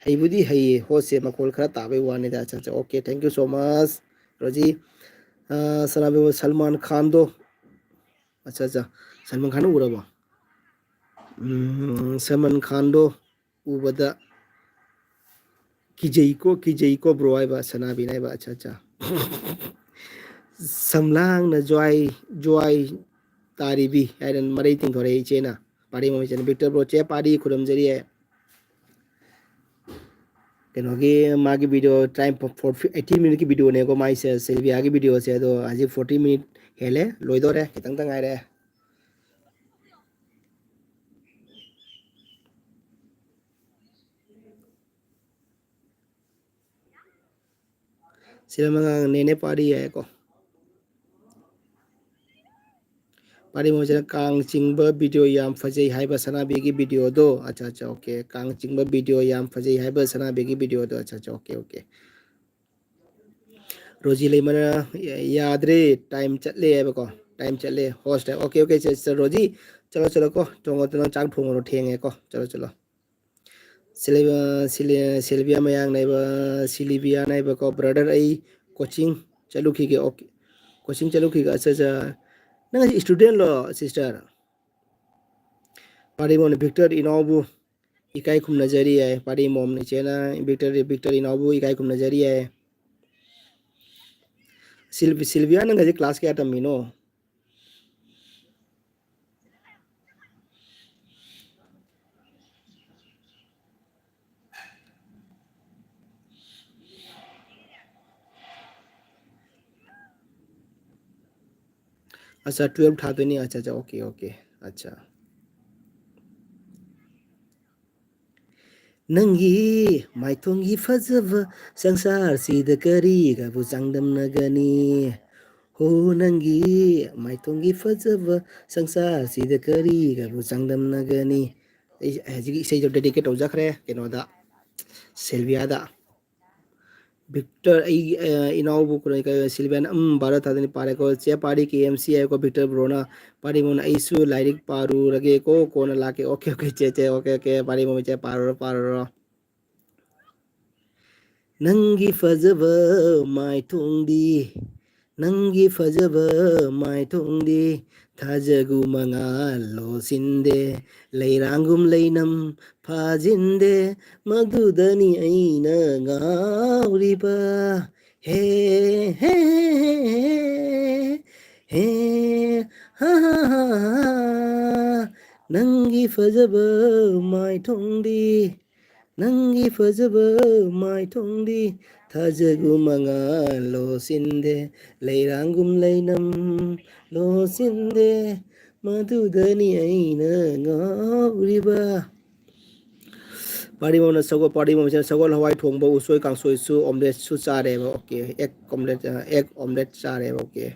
"ꯍꯩꯕꯨꯗꯤ ꯍꯩꯌꯦ ꯍꯣꯠꯁꯦ, ꯃꯈꯣꯜ ꯈꯔ ꯇꯥꯕꯩ ꯋꯥꯅꯤꯗ"꯫ ꯑꯠꯆꯥ, ꯑꯠꯆꯥ, okay, thank you so much, Rosie. ꯑ, ꯁꯅꯥꯕꯤ, ꯁꯜꯃꯥꯟ ꯈꯥꯟꯗꯣ, ꯑꯠꯆꯥ, ꯑꯠꯆꯥ, ꯁꯜꯃꯥꯟ ꯈꯥꯟ ꯎꯔꯕꯣ? ꯎꯝ, ꯁꯜꯃꯥꯟ ꯈꯥꯟꯗꯣ ꯎꯕꯗ ꯀꯤꯖꯩꯀꯣ, ꯀꯤꯖꯩꯀꯣ ꯕ꯭ꯔꯣ ꯍꯥꯏꯕ, ꯁꯅꯥꯕꯤꯅ ꯍꯥꯏꯕ꯫ ꯑꯠꯆꯥ, ꯑꯠꯆꯥ꯫ "ꯁꯝꯂꯥꯡꯅ ꯖ꯭ꯋꯥꯏ, ꯖ꯭ꯋꯥꯏ ꯇꯥꯔꯤꯕꯤ" ꯍꯥꯏꯅ ꯃꯔꯩ ꯇꯤꯡꯊꯣꯔꯛꯑꯦ ꯏꯆꯦꯅ꯫ ꯄꯥꯔꯤ ꯃꯣꯝ ꯏꯆꯦꯅ, "ꯕꯤꯛꯇꯔ ꯕ꯭ꯔꯣ, ꯆꯦ ꯄꯥꯔꯤ ꯈꯨꯔꯨꯝꯖꯔꯤ" ꯍꯥꯏ꯫ ꯀꯩꯅꯣꯒꯤ ꯃꯥꯒꯤ ꯚꯤꯗꯤꯑꯣ ꯇꯔꯥꯅꯤꯄꯥꯟ, forty, eighteen ꯃꯤꯅꯤꯠꯀꯤ ꯚꯤꯗꯤꯑꯣꯅꯦꯀꯣ ꯃꯥꯏꯁꯦ, ꯁꯤꯜꯕꯤꯌꯥꯒꯤ ꯚꯤꯗꯤꯑꯣꯁꯦ꯫ ꯑꯗꯣ ꯍꯧꯖꯤꯛ forty ꯃꯤꯅꯤꯠ ꯍꯦꯜꯂꯦ, ꯂꯣꯏꯗꯣꯔꯦ, ꯈꯤꯇꯪꯇ ꯉꯥꯏꯔꯦ꯫ ꯁꯤꯗ ꯃꯉꯥꯡ ꯅꯦꯅꯦ ꯄꯥꯔꯤ ꯍꯥꯏꯀꯣ꯫ ꯄꯥꯔꯤ ꯃꯣꯏꯁꯤꯅ ꯀꯥꯡ ꯆꯤꯡꯕ ꯚꯤꯗꯤꯑꯣ ꯌꯥꯝ ꯐꯖꯩ ꯍꯥꯏꯕ ꯁꯅꯥꯕꯤꯒꯤ ꯚꯤꯗꯤꯑꯣꯗꯣ꯫ ꯑꯠꯆꯥ, ꯑꯠꯆꯥ, ꯑꯣꯀꯦ꯫ ꯀꯥꯡ ꯆꯤꯡꯕ ꯚꯤꯗꯤꯑꯣ ꯌꯥꯝ ꯐꯖꯩ ꯍꯥꯏꯕ ꯁꯅꯥꯕꯤꯒꯤ ꯚꯤꯗꯤꯑꯣꯗꯣ꯫ ꯑꯠꯆꯥ, ꯑꯠꯆꯥ, ꯑꯣꯀꯦ, ꯑꯣꯀꯦ꯫ ꯔꯣꯖꯤ ꯂꯩꯃꯅ ꯌꯥꯗ꯭ꯔꯦ, ꯇꯥꯏꯝ ꯆꯠꯂꯦ ꯍꯥꯏꯕꯀꯣ꯫ ꯇꯥꯏꯝ ꯆꯠꯂꯦ, host. Okay, okay, sister Roji, ꯆꯠꯂꯣ, ꯆꯠꯂꯣꯀꯣ꯫ ꯇꯣꯡꯉꯣ, ꯅꯪ ꯆꯥꯛ ꯊꯣꯡꯉꯨꯔꯣ, ꯊꯦꯡꯉꯦꯀꯣ꯫ ꯆꯠꯂꯣ, ꯆꯠꯂꯣ꯫ ꯁꯤꯂꯦ-, ꯁꯤꯂꯦ-, ꯁꯤꯜꯚꯤꯌꯥ ꯃꯌꯥꯡꯅꯩꯕ, ꯁꯤꯂꯤꯕꯤꯌꯥꯅꯩꯕꯀꯣ, "ꯕ꯭ꯔꯗꯔ, ꯑꯩ ꯀꯣꯆꯤꯡ ꯆꯠꯂꯨꯈꯤꯒꯦ꯫" ꯑꯣꯀꯦ, ꯀꯣꯆꯤꯡ ꯆꯠꯂꯨꯈꯤꯒꯦ꯫ ꯑꯠꯆꯥ, ꯑꯠꯆꯥ, ꯅꯪ ꯑꯁꯤ ꯏꯁꯇꯨꯗꯦꯟꯂꯣ, ꯁꯤꯁꯇꯔ? ꯄꯥꯔꯤꯃꯣꯟ ꯚꯤꯛꯇꯔ ꯏꯅꯥꯎꯕꯨ ꯏꯀꯥꯏ ꯈꯨꯝꯅꯖꯔꯤ ꯍꯥꯏ꯫ ꯄꯥꯔꯤꯃꯣꯝ ꯏꯆꯦꯅ ꯚꯤꯛꯇꯔ, ꯚꯤꯛꯇꯔ ꯏꯅꯥꯎꯕꯨ ꯏꯀꯥꯏ ꯈꯨꯝꯅꯖꯔꯤ ꯍꯥꯏ꯫ ꯁꯤꯜ-, ꯁꯤꯜꯚꯤꯌꯥ, ꯅꯪ ꯍꯧꯖꯤꯛ ꯀ꯭ꯂꯥꯁ ꯀꯌꯥ ꯇꯝꯃꯤꯅꯣ? ꯑꯠꯆꯥ, ꯇꯨꯌꯦꯜꯞ ꯊꯥꯗꯣꯏꯅꯤ꯫ ꯑꯠꯆꯥ, ꯑꯠꯆꯥ, ꯑꯣꯀꯦ, ꯑꯣꯀꯦ꯫ ꯑꯠꯆꯥ꯫ ꯅꯪꯒꯤ ꯃꯥꯏꯊꯣꯡꯒꯤ ꯐꯖꯕ ꯁꯪꯁꯥꯔꯁꯤꯗ ꯀꯔꯤꯒꯕꯨ ꯆꯥꯡꯗꯝꯅꯒꯅꯤ? ꯍꯣ, ꯅꯪꯒꯤ ꯃꯥꯏꯊꯣꯡꯒꯤ ꯐꯖꯕ ꯁꯪꯁꯥꯔꯁꯤꯗ ꯀꯔꯤꯒꯕꯨ ꯆꯥꯡꯗꯝꯅꯒꯅꯤ? ꯑꯩ ꯍꯧꯖꯤꯛꯀꯤ ꯏꯁꯩꯗꯣ ꯗꯦꯗꯤꯀꯦꯠ ꯇꯧꯖꯈ꯭ꯔꯦ ꯀꯩꯅꯣꯗ, ꯁꯤꯜꯚꯤꯌꯥꯗ꯫ ꯚꯤꯛꯇꯔ, ꯑꯩ, ꯑ, ꯏꯅꯥꯎꯕꯨ ꯀꯩꯅꯣ, ꯀꯩ, ꯁꯤꯜꯚꯤꯌꯥꯅ, ꯎꯝ, ꯚꯥꯔꯠ ꯊꯥꯗꯅꯤ ꯄꯥꯔꯦꯀꯣ꯫ ꯆꯦ ꯄꯥꯔꯤ ꯀꯦ ꯑꯦꯝ ꯁꯤ ꯍꯥꯏꯀꯣ, ꯚꯤꯛꯇꯔ ꯕ꯭ꯔꯣꯅ꯫ ꯄꯥꯔꯤꯃꯣꯟ, ꯑꯩꯁꯨ ꯂꯥꯏꯔꯤꯛ ꯄꯥꯔꯨꯔꯒꯦꯀꯣ, ꯀꯣꯟꯅ ꯂꯥꯛꯀꯦ꯫ ꯑꯣꯀꯦ, ꯑꯣꯀꯦ, ꯆꯦ, ꯆꯦ, ꯑꯣꯀꯦ, ꯑꯣꯀꯦ, ꯄꯥꯔꯤꯃꯣꯟ, ꯆꯦ, ꯄꯥꯔꯨꯔꯣ, ꯄꯥꯔꯨꯔꯣ꯫ ꯅꯪꯒꯤ ꯐꯖꯕ ꯃꯥꯏꯊꯣꯡꯗꯤ, ꯅꯪꯒꯤ ꯐꯖꯕ ꯃꯥꯏꯊꯣꯡꯗꯤ, ꯊꯥꯖꯒꯨꯝ ꯃꯉꯥꯜ ꯂꯣꯁꯤꯟꯗꯦ, ꯂꯩꯔꯥꯡꯒꯨꯝ ꯂꯩꯅꯝ ꯐꯥꯖꯤꯟꯗꯦ, ꯃꯗꯨꯗꯅꯤ ꯑꯩꯅ ꯉꯥꯎꯔꯤꯕ꯫ ꯍꯦ, ꯍꯦ, ꯍꯦ, ꯍꯦ, ꯍꯦ, ꯍꯦ, ꯍꯦ, ꯍꯥ, ꯍꯥ, ꯍꯥ, ꯍꯥ꯫ ꯅꯪꯒꯤ ꯐꯖꯕ ꯃꯥꯏꯊꯣꯡꯗꯤ, ꯅꯪꯒꯤ ꯐꯖꯕ ꯃꯥꯏꯊꯣꯡꯗꯤ, ꯊꯥꯖꯒꯨꯝ ꯃꯉꯥꯜ ꯂꯣꯁꯤꯟꯗꯦ, ꯂꯩꯔꯥꯡꯒꯨꯝ ꯂꯩꯅꯝ ꯂꯣꯁꯤꯟꯗꯦ, ꯃꯗꯨꯗꯅꯤ ꯑꯩꯅ ꯉꯥꯎꯔꯤꯕ꯫ ꯄꯥꯔꯤꯃꯣꯝꯅ ꯁꯒꯣꯜ, ꯄꯥꯔꯤꯃꯣꯝꯁꯤꯅ ꯁꯒꯣꯜ ꯍꯋꯥꯏ ꯊꯣꯡꯕ, ꯎꯁꯣꯏ ꯀꯥꯡꯁꯣꯏꯁꯨ, omelette ꯁꯨ ꯆꯥꯔꯦꯕ꯫ Okay, egg omelette, ꯑ, egg omelette ꯆꯥꯔꯦꯕ꯫ Okay꯫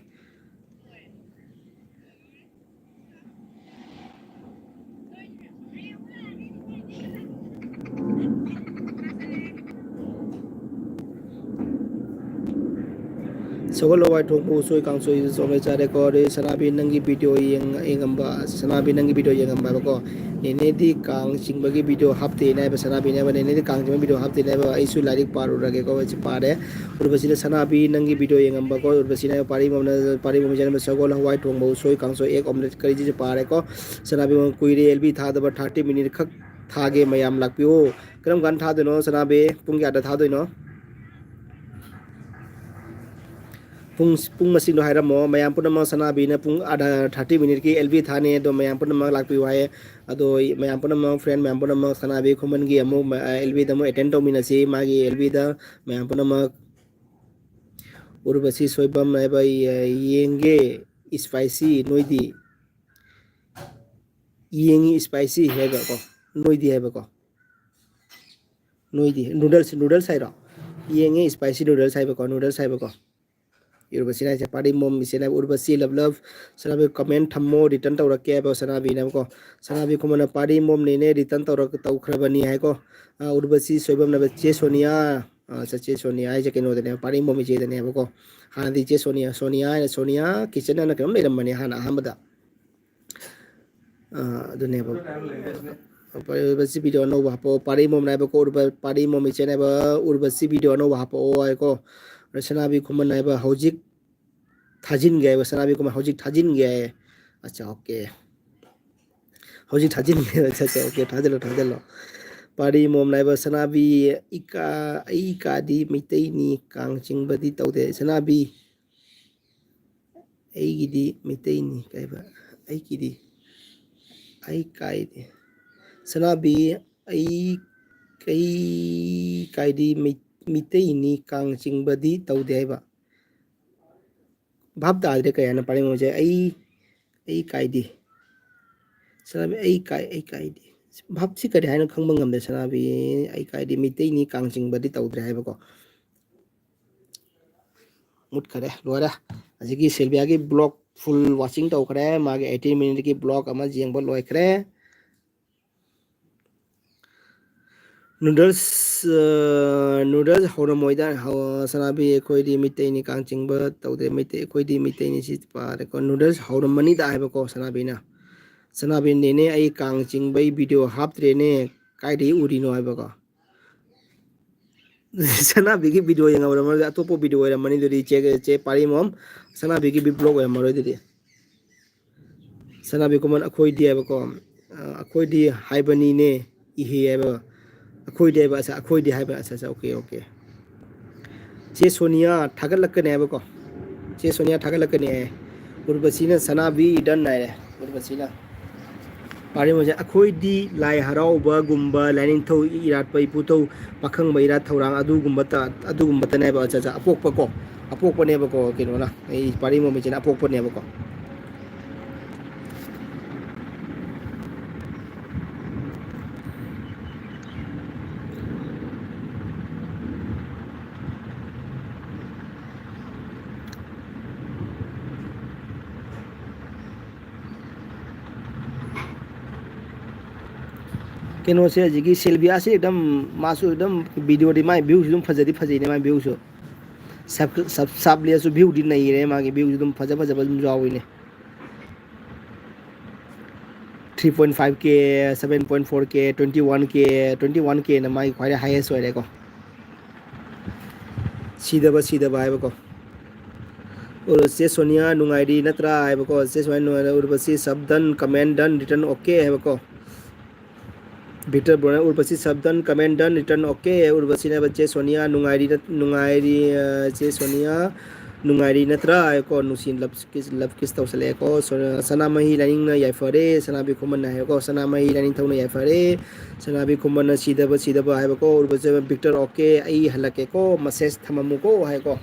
ꯁꯒꯣꯜ ꯍꯋꯥꯏ ꯊꯣꯡꯕ, ꯎꯁꯣꯏ ꯀꯥꯡꯁꯣꯏ ꯆꯣꯡꯉꯦ ꯆꯥꯔꯦꯀꯣ꯫ ꯑꯗꯩ ꯁꯅꯥꯕꯤ ꯅꯪꯒꯤ video ꯌꯦꯡ-, ꯌꯦꯡꯉꯝꯕ, ꯁꯅꯥꯕꯤ ꯅꯪꯒꯤ video ꯌꯦꯡꯉꯝꯕ ꯍꯥꯏꯕꯀꯣ꯫ ꯅꯦꯅꯦꯗꯤ ꯀꯥꯡ ꯆꯤꯡꯕꯒꯤ video ꯍꯥꯞꯇꯦꯅ ꯍꯥꯏꯕ ꯁꯅꯥꯕꯤꯅ ꯍꯥꯏꯕ, ꯅꯦꯅꯦꯗꯤ ꯀꯥꯡ ꯆꯤꯡꯕꯒꯤ video ꯍꯥꯞꯇꯦꯅ ꯍꯥꯏꯕ, ꯑꯩꯁꯨ ꯂꯥꯏꯔꯤꯛ ꯄꯥꯔꯨꯔꯒꯦꯀꯣ, ꯑꯩꯁꯨ ꯄꯥꯔꯦ꯫ ꯎꯔꯕꯁꯤꯅ ꯁꯅꯥꯕꯤ ꯅꯪꯒꯤ video ꯌꯦꯡꯉꯝꯕꯀꯣ, ꯎꯔꯕꯁꯤꯅ ꯍꯥꯏꯕ ꯄꯥꯔꯤ ꯃꯣꯝꯅ, ꯄꯥꯔꯤ ꯃꯣꯝꯁꯤꯅ ꯍꯥꯏꯕ ꯁꯒꯣꯜ ꯍꯋꯥꯏ ꯊꯣꯡꯕ, ꯎꯁꯣꯏ ꯀꯥꯡꯁꯣꯏ, egg omelette ꯀꯔꯤꯁꯤꯁꯨ ꯄꯥꯔꯦꯀꯣ꯫ ꯁꯅꯥꯕꯤ ꯃꯣꯝ ꯀꯨꯏꯔꯦ, L B ꯊꯥꯗꯕ thirty minute ꯈꯛ ꯊꯥꯒꯦ, ꯃꯌꯥꯝ ꯂꯥꯛꯄꯤꯌꯨ꯫ ꯀꯔꯝ ꯀꯥꯟꯗ ꯊꯥꯗꯣꯏꯅꯣ ꯁꯅꯥꯕꯤ? ꯄꯨꯡ ꯀꯌꯥꯗ ꯊꯥꯗꯣꯏꯅꯣ? ꯄꯨꯡ, ꯄꯨꯡ ꯃꯁꯤꯡꯗꯣ ꯍꯥꯏꯔꯝꯃꯣ꯫ ꯃꯌꯥꯝ ꯄꯨꯝꯅꯃꯛ ꯁꯅꯥꯕꯤꯅ ꯄꯨꯡ ꯑꯥꯗ thirty minute ꯀꯤ L B ꯊꯥꯅꯤ, ꯑꯗꯣ ꯃꯌꯥꯝ ꯄꯨꯝꯅꯃꯛ ꯂꯥꯛꯄꯤꯌꯨ ꯍꯥꯏꯌꯦ꯫ ꯑꯗꯣ ꯃꯌꯥꯝ ꯄꯨꯝꯅꯃꯛ, friend ꯃꯌꯥꯝ ꯄꯨꯝꯅꯃꯛ ꯁꯅꯥꯕꯤ ꯈꯨꯃꯟꯒꯤ ꯑꯃꯨꯛ, ꯑ, L B ꯗ ꯑꯃꯨꯛ attend ꯇꯧꯃꯤꯟꯅꯁꯤ꯫ ꯃꯥꯒꯤ L B ꯗ ꯃꯌꯥꯝ ꯄꯨꯝꯅꯃꯛ ꯎꯔꯕꯁꯤ ꯁꯣꯏꯕꯝ ꯍꯥꯏꯕ ꯌꯦ-, ꯌꯦꯡꯒꯦ꯫ Spicy ꯅꯣꯏꯗꯤ? ꯌꯦꯡꯉꯤ spicy ꯍꯥꯏꯕꯀꯣ, ꯅꯣꯏꯗꯤ ꯍꯥꯏꯕꯀꯣ꯫ ꯅꯣꯏꯗꯤ noodles, noodles ꯍꯥꯏꯔꯣ? ꯌꯦꯡꯉꯤ spicy noodles ꯍꯥꯏꯕꯀꯣ, noodles ꯍꯥꯏꯕꯀꯣ꯫ ꯎꯔꯕꯁꯤꯅ ꯍꯥꯏꯁꯦ, ꯄꯥꯔꯤ ꯃꯣꯝ ꯏꯆꯦꯅ ꯍꯥꯏꯕ, ꯎꯔꯕꯁꯤ love love, ꯁꯅꯥꯕꯤ comment ꯊꯝꯃꯣ, return ꯇꯧꯔꯛꯀꯦ ꯍꯥꯏꯕ ꯁꯅꯥꯕꯤꯅꯦꯕꯀꯣ꯫ ꯁꯅꯥꯕꯤ ꯈꯨꯃꯟꯅ ꯄꯥꯔꯤ ꯃꯣꯝꯅꯤꯅꯦ, return ꯇꯧꯔꯛ-, ꯇꯧꯈ꯭ꯔꯕꯅꯤ ꯍꯥꯏꯀꯣ꯫ ꯑ, ꯎꯔꯕꯁꯤ ꯁꯣꯏꯕꯝꯅꯕ ꯆꯦ ꯁꯣꯅꯤꯌꯥ, ꯑ, ꯆꯦ ꯁꯣꯅꯤꯌꯥ ꯍꯥꯏꯁꯦ ꯀꯩꯅꯣꯗꯅꯦꯕ, ꯄꯥꯔꯤ ꯃꯣꯝ ꯏꯆꯦꯗꯅꯦꯕꯀꯣ꯫ ꯍꯥꯟꯅꯗꯤ ꯆꯦ ꯁꯣꯅꯤꯌꯥ, ꯁꯣꯅꯤꯌꯥ ꯍꯥꯏꯅ, ꯁꯣꯅꯤꯌꯥ kitchen ꯍꯥꯏꯅ ꯀꯩꯅꯣꯝ ꯂꯩꯔꯝꯕꯅꯦ ꯍꯥꯟꯅ ꯑꯍꯥꯟꯕꯗ꯫ ꯑ, ꯑꯗꯨꯅꯦꯕ꯫ ꯎꯔꯕꯁꯤ video ꯑꯅꯧꯕ ꯍꯥꯞꯄꯛꯑꯣ꯫ ꯄꯥꯔꯤ ꯃꯣꯝꯅ ꯍꯥꯏꯕꯀꯣ, ꯎꯔꯕ-, ꯄꯥꯔꯤ ꯃꯣꯝ ꯏꯆꯦꯅ ꯍꯥꯏꯕ, ꯎꯔꯕꯁꯤ video ꯑꯅꯧꯕ ꯍꯥꯞꯄꯛꯑꯣ ꯍꯥꯏꯀꯣ꯫ ꯑꯗ ꯁꯅꯥꯕꯤ ꯈꯨꯃꯟ ꯍꯥꯏꯕ, ꯍꯧꯖꯤꯛ ꯊꯥꯖꯤꯟꯒꯦ ꯍꯥꯏꯕ, ꯁꯅꯥꯕꯤ ꯈꯨꯃꯟ ꯍꯧꯖꯤꯛ ꯊꯥꯖꯤꯟꯒꯦ ꯍꯥꯏꯌꯦ꯫ ꯑꯠꯆꯥ, okay꯫ ꯍꯧꯖꯤꯛ ꯊꯥꯖꯤꯟꯒꯦ꯫ ꯑꯠꯆꯥ, ꯑꯠꯆꯥ, okay, ꯊꯥꯖꯤꯜꯂꯣ, ꯊꯥꯖꯤꯜꯂꯣ꯫ ꯄꯥꯔꯤ ꯃꯣꯝꯅ ꯍꯥꯏꯕ, ꯁꯅꯥꯕꯤ, ꯏꯀꯥ-, ꯑꯩ ꯀꯥꯗꯤ ꯃꯩꯇꯩꯅꯤ, ꯀꯥꯡ ꯆꯤꯡꯕꯗꯤ ꯇꯧꯗꯦ꯫ ꯁꯅꯥꯕꯤ, ꯑꯩꯒꯤꯗꯤ ꯃꯩꯇꯩꯅꯤ ꯀꯥꯏꯕ, ꯑꯩꯒꯤꯗꯤ, ꯑꯩ ꯀꯥꯏꯗꯤ, ꯁꯅꯥꯕꯤ, ꯑꯩ, ꯑꯩ ꯀꯥꯏꯗꯤ ꯃꯩ-, ꯃꯤꯇꯩꯅꯤ ꯀꯥꯡ ꯆꯤꯡꯕꯗꯤ ꯇꯧꯗꯦ ꯍꯥꯏꯕ꯫ ꯚꯥꯞ ꯇꯥꯗ꯭ꯔꯦ ꯀꯩ ꯍꯥꯏꯅ ꯄꯥꯔꯤꯃꯣꯁꯦ꯫ ꯑꯩ ꯑꯩ ꯀꯥꯏꯗꯦ꯫ ꯁꯅꯥꯕꯤ ꯑꯩ ꯀꯥꯏ ꯑꯩ ꯀꯥꯏꯗꯦ꯫ ꯚꯥꯞꯁꯤ ꯀꯔꯤ ꯍꯥꯏꯅꯣ ꯈꯪꯕ ꯉꯝꯗꯦ꯫ ꯁꯅꯥꯕꯤ ꯑꯩ ꯀꯥꯏꯗꯦ, ꯃꯤꯇꯩꯅꯤ ꯀꯥꯡ ꯆꯤꯡꯕꯗꯤ ꯇꯧꯗ꯭ꯔꯦ ꯍꯥꯏꯕꯀꯣ꯫ ꯃꯨꯠꯈꯔꯦ, ꯂꯣꯏꯔꯦ꯫ ꯍꯧꯖꯤꯛꯀꯤ ꯁꯤꯜꯚꯤꯌꯥꯒꯤ ꯕ꯭ꯂꯣꯛ ꯐꯨꯜ ꯋꯥꯆꯤꯡ ꯇꯧꯈ꯭ꯔꯦ꯫ ꯃꯥꯒꯤ ꯑꯩꯠꯇꯤꯟ ꯃꯤꯅꯤꯠꯀꯤ ꯕ꯭ꯂꯣꯛ ꯑꯃ ꯌꯦꯡꯕ ꯂꯣꯏꯈ꯭ꯔꯦ꯫ ꯅꯨꯗꯜꯁ, ꯑ, ꯅꯨꯗꯜꯁ ꯍꯧꯔꯝꯃꯣꯏꯗ, ꯍꯧ-, ꯁꯅꯥꯕꯤ, ꯑꯩꯈꯣꯏꯗꯤ ꯃꯤꯇꯩꯅꯤ ꯀꯥꯡ ꯆꯤꯡꯕ ꯇꯧꯗꯦ, ꯃꯤꯇꯩ, ꯑꯩꯈꯣꯏꯗꯤ ꯃꯤꯇꯩꯅꯤ ꯁꯤ ꯄꯥꯔꯦꯀꯣ꯫ ꯅꯨꯗꯜꯁ ꯍꯧꯔꯝꯃꯅꯤꯗ ꯍꯥꯏꯕꯀꯣ ꯁꯅꯥꯕꯤꯅ꯫ ꯁꯅꯥꯕꯤ, "ꯅꯦꯅꯦ, ꯑꯩ ꯀꯥꯡ ꯆꯤꯡꯕꯩ ꯚꯤꯗꯤꯑꯣ ꯍꯥꯞꯇ꯭ꯔꯦꯅꯦ, ꯀꯥꯏꯗꯒꯤ ꯎꯔꯤꯅꯣ?" ꯍꯥꯏꯕꯀꯣ꯫ ꯁꯅꯥꯕꯤꯒꯤ ꯚꯤꯗꯤꯑꯣ ꯌꯦꯡꯉꯝꯃꯔꯣꯏ, ꯑꯇꯣꯞꯄ ꯚꯤꯗꯤꯑꯣ ꯑꯣꯏꯔꯝꯃꯅꯤ ꯑꯗꯨꯗꯤ, ꯆꯦ, ꯆꯦ ꯄꯥꯔꯤꯃꯣꯝ꯫ ꯁꯅꯥꯕꯤꯒꯤ ꯚꯤ-, ꯕ꯭ꯂꯣꯛ ꯑꯣꯏꯔꯝꯃꯔꯣꯏ ꯑꯗꯨꯗꯤ꯫ ꯁꯅꯥꯕꯤ ꯀꯨꯃꯟ, "ꯑꯩꯈꯣꯏꯗꯤ" ꯍꯥꯏꯕꯀꯣ, ꯑ, "ꯑꯩꯈꯣꯏꯗꯤ" ꯍꯥꯏꯕꯅꯤꯅꯦ, ꯏꯍꯦ ꯍꯥꯏꯕ, "ꯑꯩꯈꯣꯏꯗꯤ" ꯍꯥꯏꯕ, ꯑꯁ, "ꯑꯩꯈꯣꯏꯗꯤ" ꯍꯥꯏꯕ, ꯑꯁ, ꯑꯁ, ꯑꯣꯀꯦ, ꯑꯣꯀꯦ꯫ ꯆꯦ ꯁꯣꯅꯤꯌꯥ ꯊꯥꯒꯠꯂꯛꯀꯅꯤ ꯍꯥꯏꯕꯀꯣ, ꯆꯦ ꯁꯣꯅꯤꯌꯥ ꯊꯥꯒꯠꯂꯛꯀꯅꯤ ꯍꯥꯏ꯫ ꯎꯔꯕꯁꯤꯅ "ꯁꯅꯥꯕꯤ ꯗꯟ" ꯍꯥꯏꯔꯦ, ꯎꯔꯕꯁꯤꯅ꯫ ꯄꯥꯔꯤꯃꯣꯁꯦ, "ꯑꯩꯈꯣꯏꯗꯤ ꯂꯥꯏ ꯍꯔꯥꯎꯕꯒꯨꯝꯕ, ꯂꯥꯏꯅꯤꯡꯊꯧ ꯏꯔꯥꯠꯄ, ꯏꯄꯨꯊꯧ ꯄꯥꯈꯪꯕ ꯏꯔꯥꯠ ꯊꯧꯔꯥꯡ ꯑꯗꯨꯒꯨꯝꯕꯇ, ꯑꯗꯨꯒꯨꯝꯕꯇꯅꯦꯕ", ꯑꯠꯆꯥ, ꯑꯠꯆꯥ, ꯑꯄꯣꯛꯄꯀꯣ, ꯑꯄꯣꯛꯄꯅꯦꯕꯀꯣ, ꯀꯩꯅꯣꯅ, ꯑꯩ ꯄꯥꯔꯤꯃꯣꯝ ꯏꯆꯦꯅ ꯑꯄꯣꯛꯄꯅꯦꯕꯀꯣ꯫ ꯀꯩꯅꯣꯁꯦ, ꯍꯧꯖꯤꯛꯀꯤ ꯁꯤꯜꯚꯤꯌꯥꯁꯦ ꯑꯗꯨꯝ, ꯃꯥꯁꯨ ꯑꯗꯨꯝ ꯚꯤꯗꯤꯑꯣꯗꯤ, ꯃꯥꯏ ꯚ꯭ꯌꯨꯁꯨ ꯑꯗꯨꯝ ꯐꯖꯗꯤ ꯐꯖꯩꯅꯦ, ꯃꯥꯏ ꯚ꯭ꯌꯨꯁꯨ꯫ ꯁꯕ-, ꯁꯕ-, ꯁꯕ ꯂꯦꯁꯁꯨ ꯚ꯭ꯌꯨꯗꯤ ꯅꯩꯔꯦ, ꯃꯥꯒꯤ ꯚ꯭ꯌꯨꯁꯨ ꯑꯗꯨꯝ ꯐꯖ ꯐꯖꯕ ꯑꯗꯨꯝ ꯌꯥꯎꯋꯤꯅꯦ꯫ Three point five K, seven point four K, twenty one K, twenty one Kꯅ ꯃꯥꯒꯤ ꯈ꯭ꯋꯥꯏꯗꯩ highest ꯑꯣꯏꯔꯦꯀꯣ꯫ ꯁꯤꯗꯕ, ꯁꯤꯗꯕ ꯍꯥꯏꯕꯀꯣ꯫ ꯑꯣ, ꯆꯦ ꯁꯣꯅꯤꯌꯥ ꯅꯨꯡꯉꯥꯏꯔꯤ ꯅꯠꯇ꯭ꯔꯥ ꯍꯥꯏꯕꯀꯣ꯫ ꯆꯦ ꯁꯣꯅꯤꯌꯥ ꯅꯨꯡꯉꯥꯏꯔꯤ, Urvashi sub done, comment done, return okay ꯍꯥꯏꯕꯀꯣ꯫ ꯚꯤꯛꯇꯔ ꯕ꯭ꯔꯣꯅ Urvashi sub done, comment done, return okay꯫ ꯎꯔꯕꯁꯤꯅ ꯍꯥꯏꯕ, ꯆꯦ ꯁꯣꯅꯤꯌꯥ ꯅꯨꯡꯉꯥꯏꯔꯤ ꯅꯠ-, ꯅꯨꯡꯉꯥꯏꯔꯤ, ꯑ, ꯆꯦ ꯁꯣꯅꯤꯌꯥ ꯅꯨꯡꯉꯥꯏꯔꯤ ꯅꯠꯇ꯭ꯔꯥ ꯍꯥꯏꯀꯣ, ꯅꯨꯡꯁꯤ love kiss, love kiss ꯇꯧꯁꯜꯂꯛꯑꯦꯀꯣ꯫ ꯁꯣ-, ꯁꯅꯥꯃꯍꯤ ꯂꯥꯏꯅꯤꯡꯅ ꯌꯥꯏꯐꯔꯦ, ꯁꯅꯥꯕꯤ ꯈꯨꯃꯟꯅ ꯍꯥꯏꯀꯣ, ꯁꯅꯥꯃꯍꯤ ꯂꯥꯏꯅꯤꯡꯊꯧꯅ ꯌꯥꯏꯐꯔꯦ, ꯁꯅꯥꯕꯤ ꯈꯨꯃꯟꯅ ꯁꯤꯗꯕ ꯁꯤꯗꯕ ꯍꯥꯏꯕꯀꯣ, ꯎꯔꯨꯕꯁꯦ ꯕꯤꯛꯇꯔ ꯑꯣꯀꯦ, ꯑꯩ ꯍꯜꯂꯛꯀꯦꯀꯣ, message ꯊꯝꯃꯝꯃꯨꯀꯣ ꯍꯥꯏꯀꯣ꯫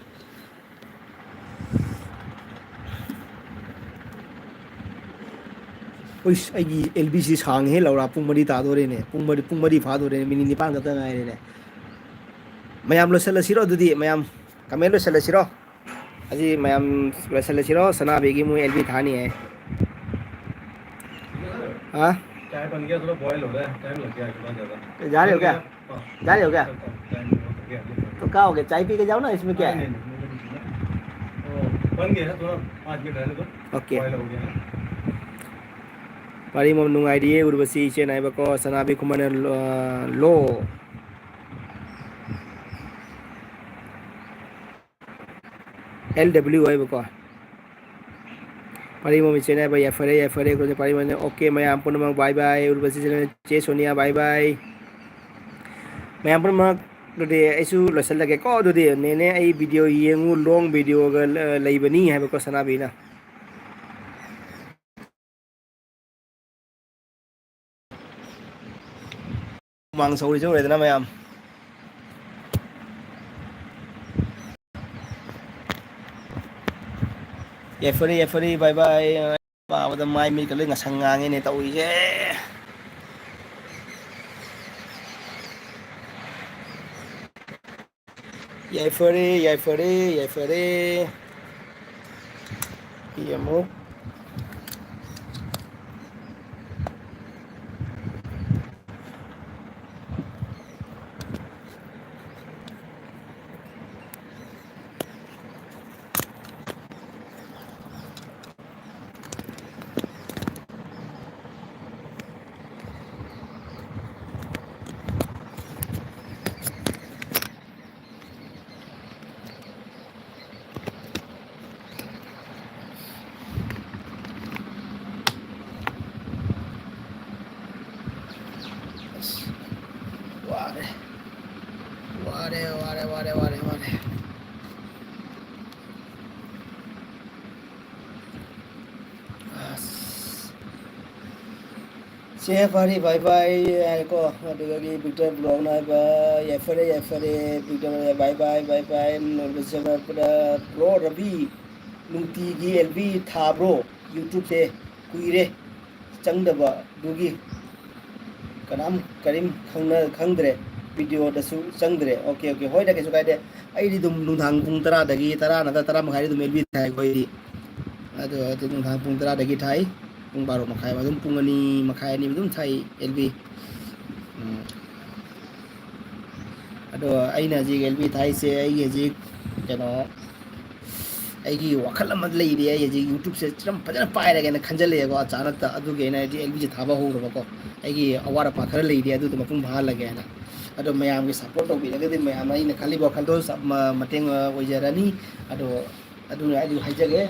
ꯎꯏꯁ, ꯑꯩꯒꯤ ꯑꯦꯜ ꯕꯤꯁꯤ ꯁꯥꯡꯉꯦꯍꯦ ꯂꯧꯔꯥ, ꯄꯨꯡ ꯃꯔꯤ ꯇꯥꯗꯣꯔꯦꯅꯦ, ꯄꯨꯡ ꯃꯔꯤ, ꯄꯨꯡ ꯃꯔꯤ ꯐꯥꯗꯣꯔꯦꯅꯦ, ꯃꯤꯅꯤꯠ ꯅꯤꯄꯥꯟ ꯈꯛꯇ ꯉꯥꯏꯔꯦꯅꯦ꯫ ꯃꯌꯥꯝ ꯂꯣꯏꯁꯤꯜꯂꯁꯤꯔꯣ ꯑꯗꯨꯗꯤ, ꯃꯌꯥꯝ ꯀꯃꯦꯟ ꯂꯣꯏꯁꯤꯜꯂꯁꯤꯔꯣ? ꯑꯁꯤ ꯃꯌꯥꯝ ꯂꯣꯏꯁꯤꯜꯂꯁꯤꯔꯣ? ꯁꯅꯥꯕꯤꯒꯤ ꯃꯣꯏ ꯑꯦꯜ ꯕꯤ ꯊꯥꯅꯤ ꯍꯥꯏ꯫ ꯍꯥ? चाय बन गया, थोड़ा बॉयल हो रहा है, टाइम लग गया है थोड़ा ज़्यादा। जा रहे हो क्या? हाँ। जा रहे हो क्या? टाइम बहुत हो गया, अभी तो क्या हो गया? चाय पी के जाओ ना, इसमें क्या है? नहीं, नहीं, मुझे नहीं पीना। तो बन गया है, थोड़ा पाँच मिनट रहने दो। ओके। बॉयल हो गया है। ꯄꯥꯔꯤꯃꯣꯝ ꯅꯨꯡꯉꯥꯏꯔꯤꯌꯦ, ꯎꯔꯕꯁꯤ ꯏꯆꯦꯅ ꯍꯥꯏꯕꯀꯣ, ꯁꯅꯥꯕꯤ ꯈꯨꯃꯟꯅ ꯂꯣ, ꯂꯣ꯫ ꯑꯦꯜ ꯗꯕ꯭ꯂꯤꯎ ꯍꯥꯏꯕꯀꯣ꯫ ꯄꯥꯔꯤꯃꯣꯝ ꯏꯆꯦꯅ ꯍꯥꯏꯕ, ꯌꯥꯏꯐꯔꯦ, ꯌꯥꯏꯐꯔꯦ, ꯑꯩꯈꯣꯏꯁꯦ ꯄꯥꯔꯤꯃꯣꯝꯅ, ꯑꯣꯀꯦ, ꯃꯌꯥꯝ ꯄꯨꯝꯅꯃꯛ, bye bye, ꯎꯔꯕꯁꯤ ꯏꯆꯦꯅ, ꯆꯦ ꯁꯣꯅꯤꯌꯥ, bye bye꯫ ꯃꯌꯥꯝ ꯄꯨꯝꯅꯃꯛ, ꯑꯗꯨꯗꯤ ꯑꯩꯁꯨ ꯂꯣꯏꯁꯤꯜꯂꯒꯦꯀꯣ꯫ ꯑꯗꯨꯗꯤ ꯅꯦꯅꯦ, ꯑꯩ video ꯌꯦꯡꯉꯨ, long videoꯒ ꯂ-, ꯂꯩꯕꯅꯤ ꯍꯥꯏꯕꯀꯣ, ꯁꯅꯥꯕꯤꯅ꯫ ꯍꯨꯃꯥꯡ ꯁꯧꯔꯤ ꯁꯧꯔꯦꯗꯅ ꯃꯌꯥꯝ꯫ ꯌꯥꯏꯐꯔꯦ, ꯌꯥꯏꯐꯔꯦ, bye bye꯫ ꯄꯥꯕꯗ ꯃꯥꯏ ꯃꯤꯠꯀ ꯂꯣꯏ ꯉꯁꯪ ꯉꯥꯡꯉꯦꯅꯦ ꯇꯧꯔꯤꯁꯦ꯫ ꯌꯥꯏꯐꯔꯦ, ꯌꯥꯏꯐꯔꯦ, ꯌꯥꯏꯐꯔꯦ꯫ ꯌꯦꯡꯉꯨ꯫ ꯑꯦ, ꯐꯔꯦ, bye bye ꯍꯥꯏꯀꯣ꯫ ꯑꯗꯨꯗꯒꯤ ꯕꯤꯛꯇꯔ ꯕ꯭ꯂꯣꯛꯅ ꯍꯥꯏꯕ, ꯌꯥꯏꯐꯔꯦ, ꯌꯥꯏꯐꯔꯦ, Victor, bye bye, bye bye, ꯅꯣꯔꯕꯤꯁꯅ ꯍꯥꯏꯕꯗ, ꯕ꯭ꯔꯣ ꯔꯕꯤ, ꯅꯨꯡꯇꯤꯒꯤ ꯑꯦꯜ ꯕꯤ ꯊꯥꯕ꯭ꯔꯣ? ꯌꯨꯇ꯭ꯌꯨꯕꯁꯦ ꯀꯨꯏꯔꯦ ꯆꯪꯗꯕ, ꯑꯗꯨꯒꯤ ꯀꯅꯥꯝ ꯀꯔꯤꯝ ꯈꯪꯅ-, ꯈꯪꯗ꯭ꯔꯦ, ꯚꯤꯗꯤꯑꯣꯗꯁꯨ ꯆꯪꯗ꯭ꯔꯦ꯫ ꯑꯣꯀꯦ, ꯑꯣꯀꯦ, ꯍꯣꯏꯗ, ꯀꯩꯁꯨ ꯀꯥꯏꯗꯦ꯫ ꯑꯩꯗꯤ ꯑꯗꯨꯝ ꯅꯨꯡꯗꯥꯡ ꯄꯨꯡ ꯇꯔꯥꯗꯒꯤ, ꯇꯔꯥ ꯅꯠꯇ꯭ꯔ ꯇꯔꯥ ꯃꯈꯥꯏꯗ ꯑꯗꯨꯝ ꯑꯦꯜ ꯕꯤ ꯊꯥꯏ ꯑꯩꯈꯣꯏꯗꯤ꯫ ꯑꯗꯣ ꯑꯗꯨ ꯅꯨꯡꯗꯥꯡ ꯄꯨꯡ ꯇꯔꯥꯗꯒꯤ ꯊꯥꯏ, ꯄꯨꯡ ꯕꯥꯔꯣ ꯃꯈꯥꯏ, ꯑꯗꯨꯝ ꯄꯨꯡ ꯑꯅꯤ ꯃꯈꯥꯏ, ꯑꯅꯤ ꯑꯗꯨꯝ ꯊꯥꯏ ꯑꯦꯜ ꯕꯤ꯫ ꯎꯝ꯫ ꯑꯗꯣ ꯑꯩꯅ ꯍꯧꯖꯤꯛ ꯑꯦꯜ ꯕꯤ ꯊꯥꯏꯁꯦ, ꯑꯩꯒꯤ ꯍꯧꯖꯤꯛ ꯀꯩꯅꯣ, ꯑꯩꯒꯤ ꯋꯥꯈꯜ ꯑꯃ ꯂꯩꯔꯤ, ꯑꯩ ꯍꯧꯖꯤꯛ ꯌꯨꯇ꯭ꯌꯨꯕꯁꯦ ꯆꯤꯔꯝ ꯐꯖꯅ ꯄꯥꯏꯔꯒꯦꯅ ꯈꯟꯖꯜꯂꯛꯑꯦꯀꯣ, ꯑꯆꯥꯅꯛꯇ꯫ ꯑꯗꯨꯒꯤ ꯑꯩꯅ ꯍꯧꯖꯤꯛ ꯑꯦꯜ ꯕꯤꯁꯦ ꯊꯥꯕ ꯍꯧꯔꯕꯀꯣ꯫ ꯑꯩꯒꯤ ꯑꯋꯥꯠ ꯑꯄꯥ ꯈꯔ ꯂꯩꯔꯤ, ꯑꯗꯨꯗꯣ ꯃꯄꯨꯡ ꯐꯥꯍꯜꯂꯒꯦ ꯍꯥꯏꯅ꯫ ꯑꯗꯣ ꯃꯌꯥꯝꯒꯤ ꯁꯞꯄꯣꯔꯠ ꯇꯧꯕꯤꯔꯒꯗꯤ ꯃꯌꯥꯝ ꯑꯩꯅ ꯈꯜꯂꯤꯕ ꯋꯥꯈꯜꯗꯣ ꯆꯞ-, ꯃ-, ꯃꯇꯦꯡ, ꯑ, ꯑꯣꯏꯖꯔꯅꯤ꯫ ꯑꯗꯣ ꯑꯗꯨꯅ ꯑꯩ ꯍꯥꯏꯖꯒꯦ꯫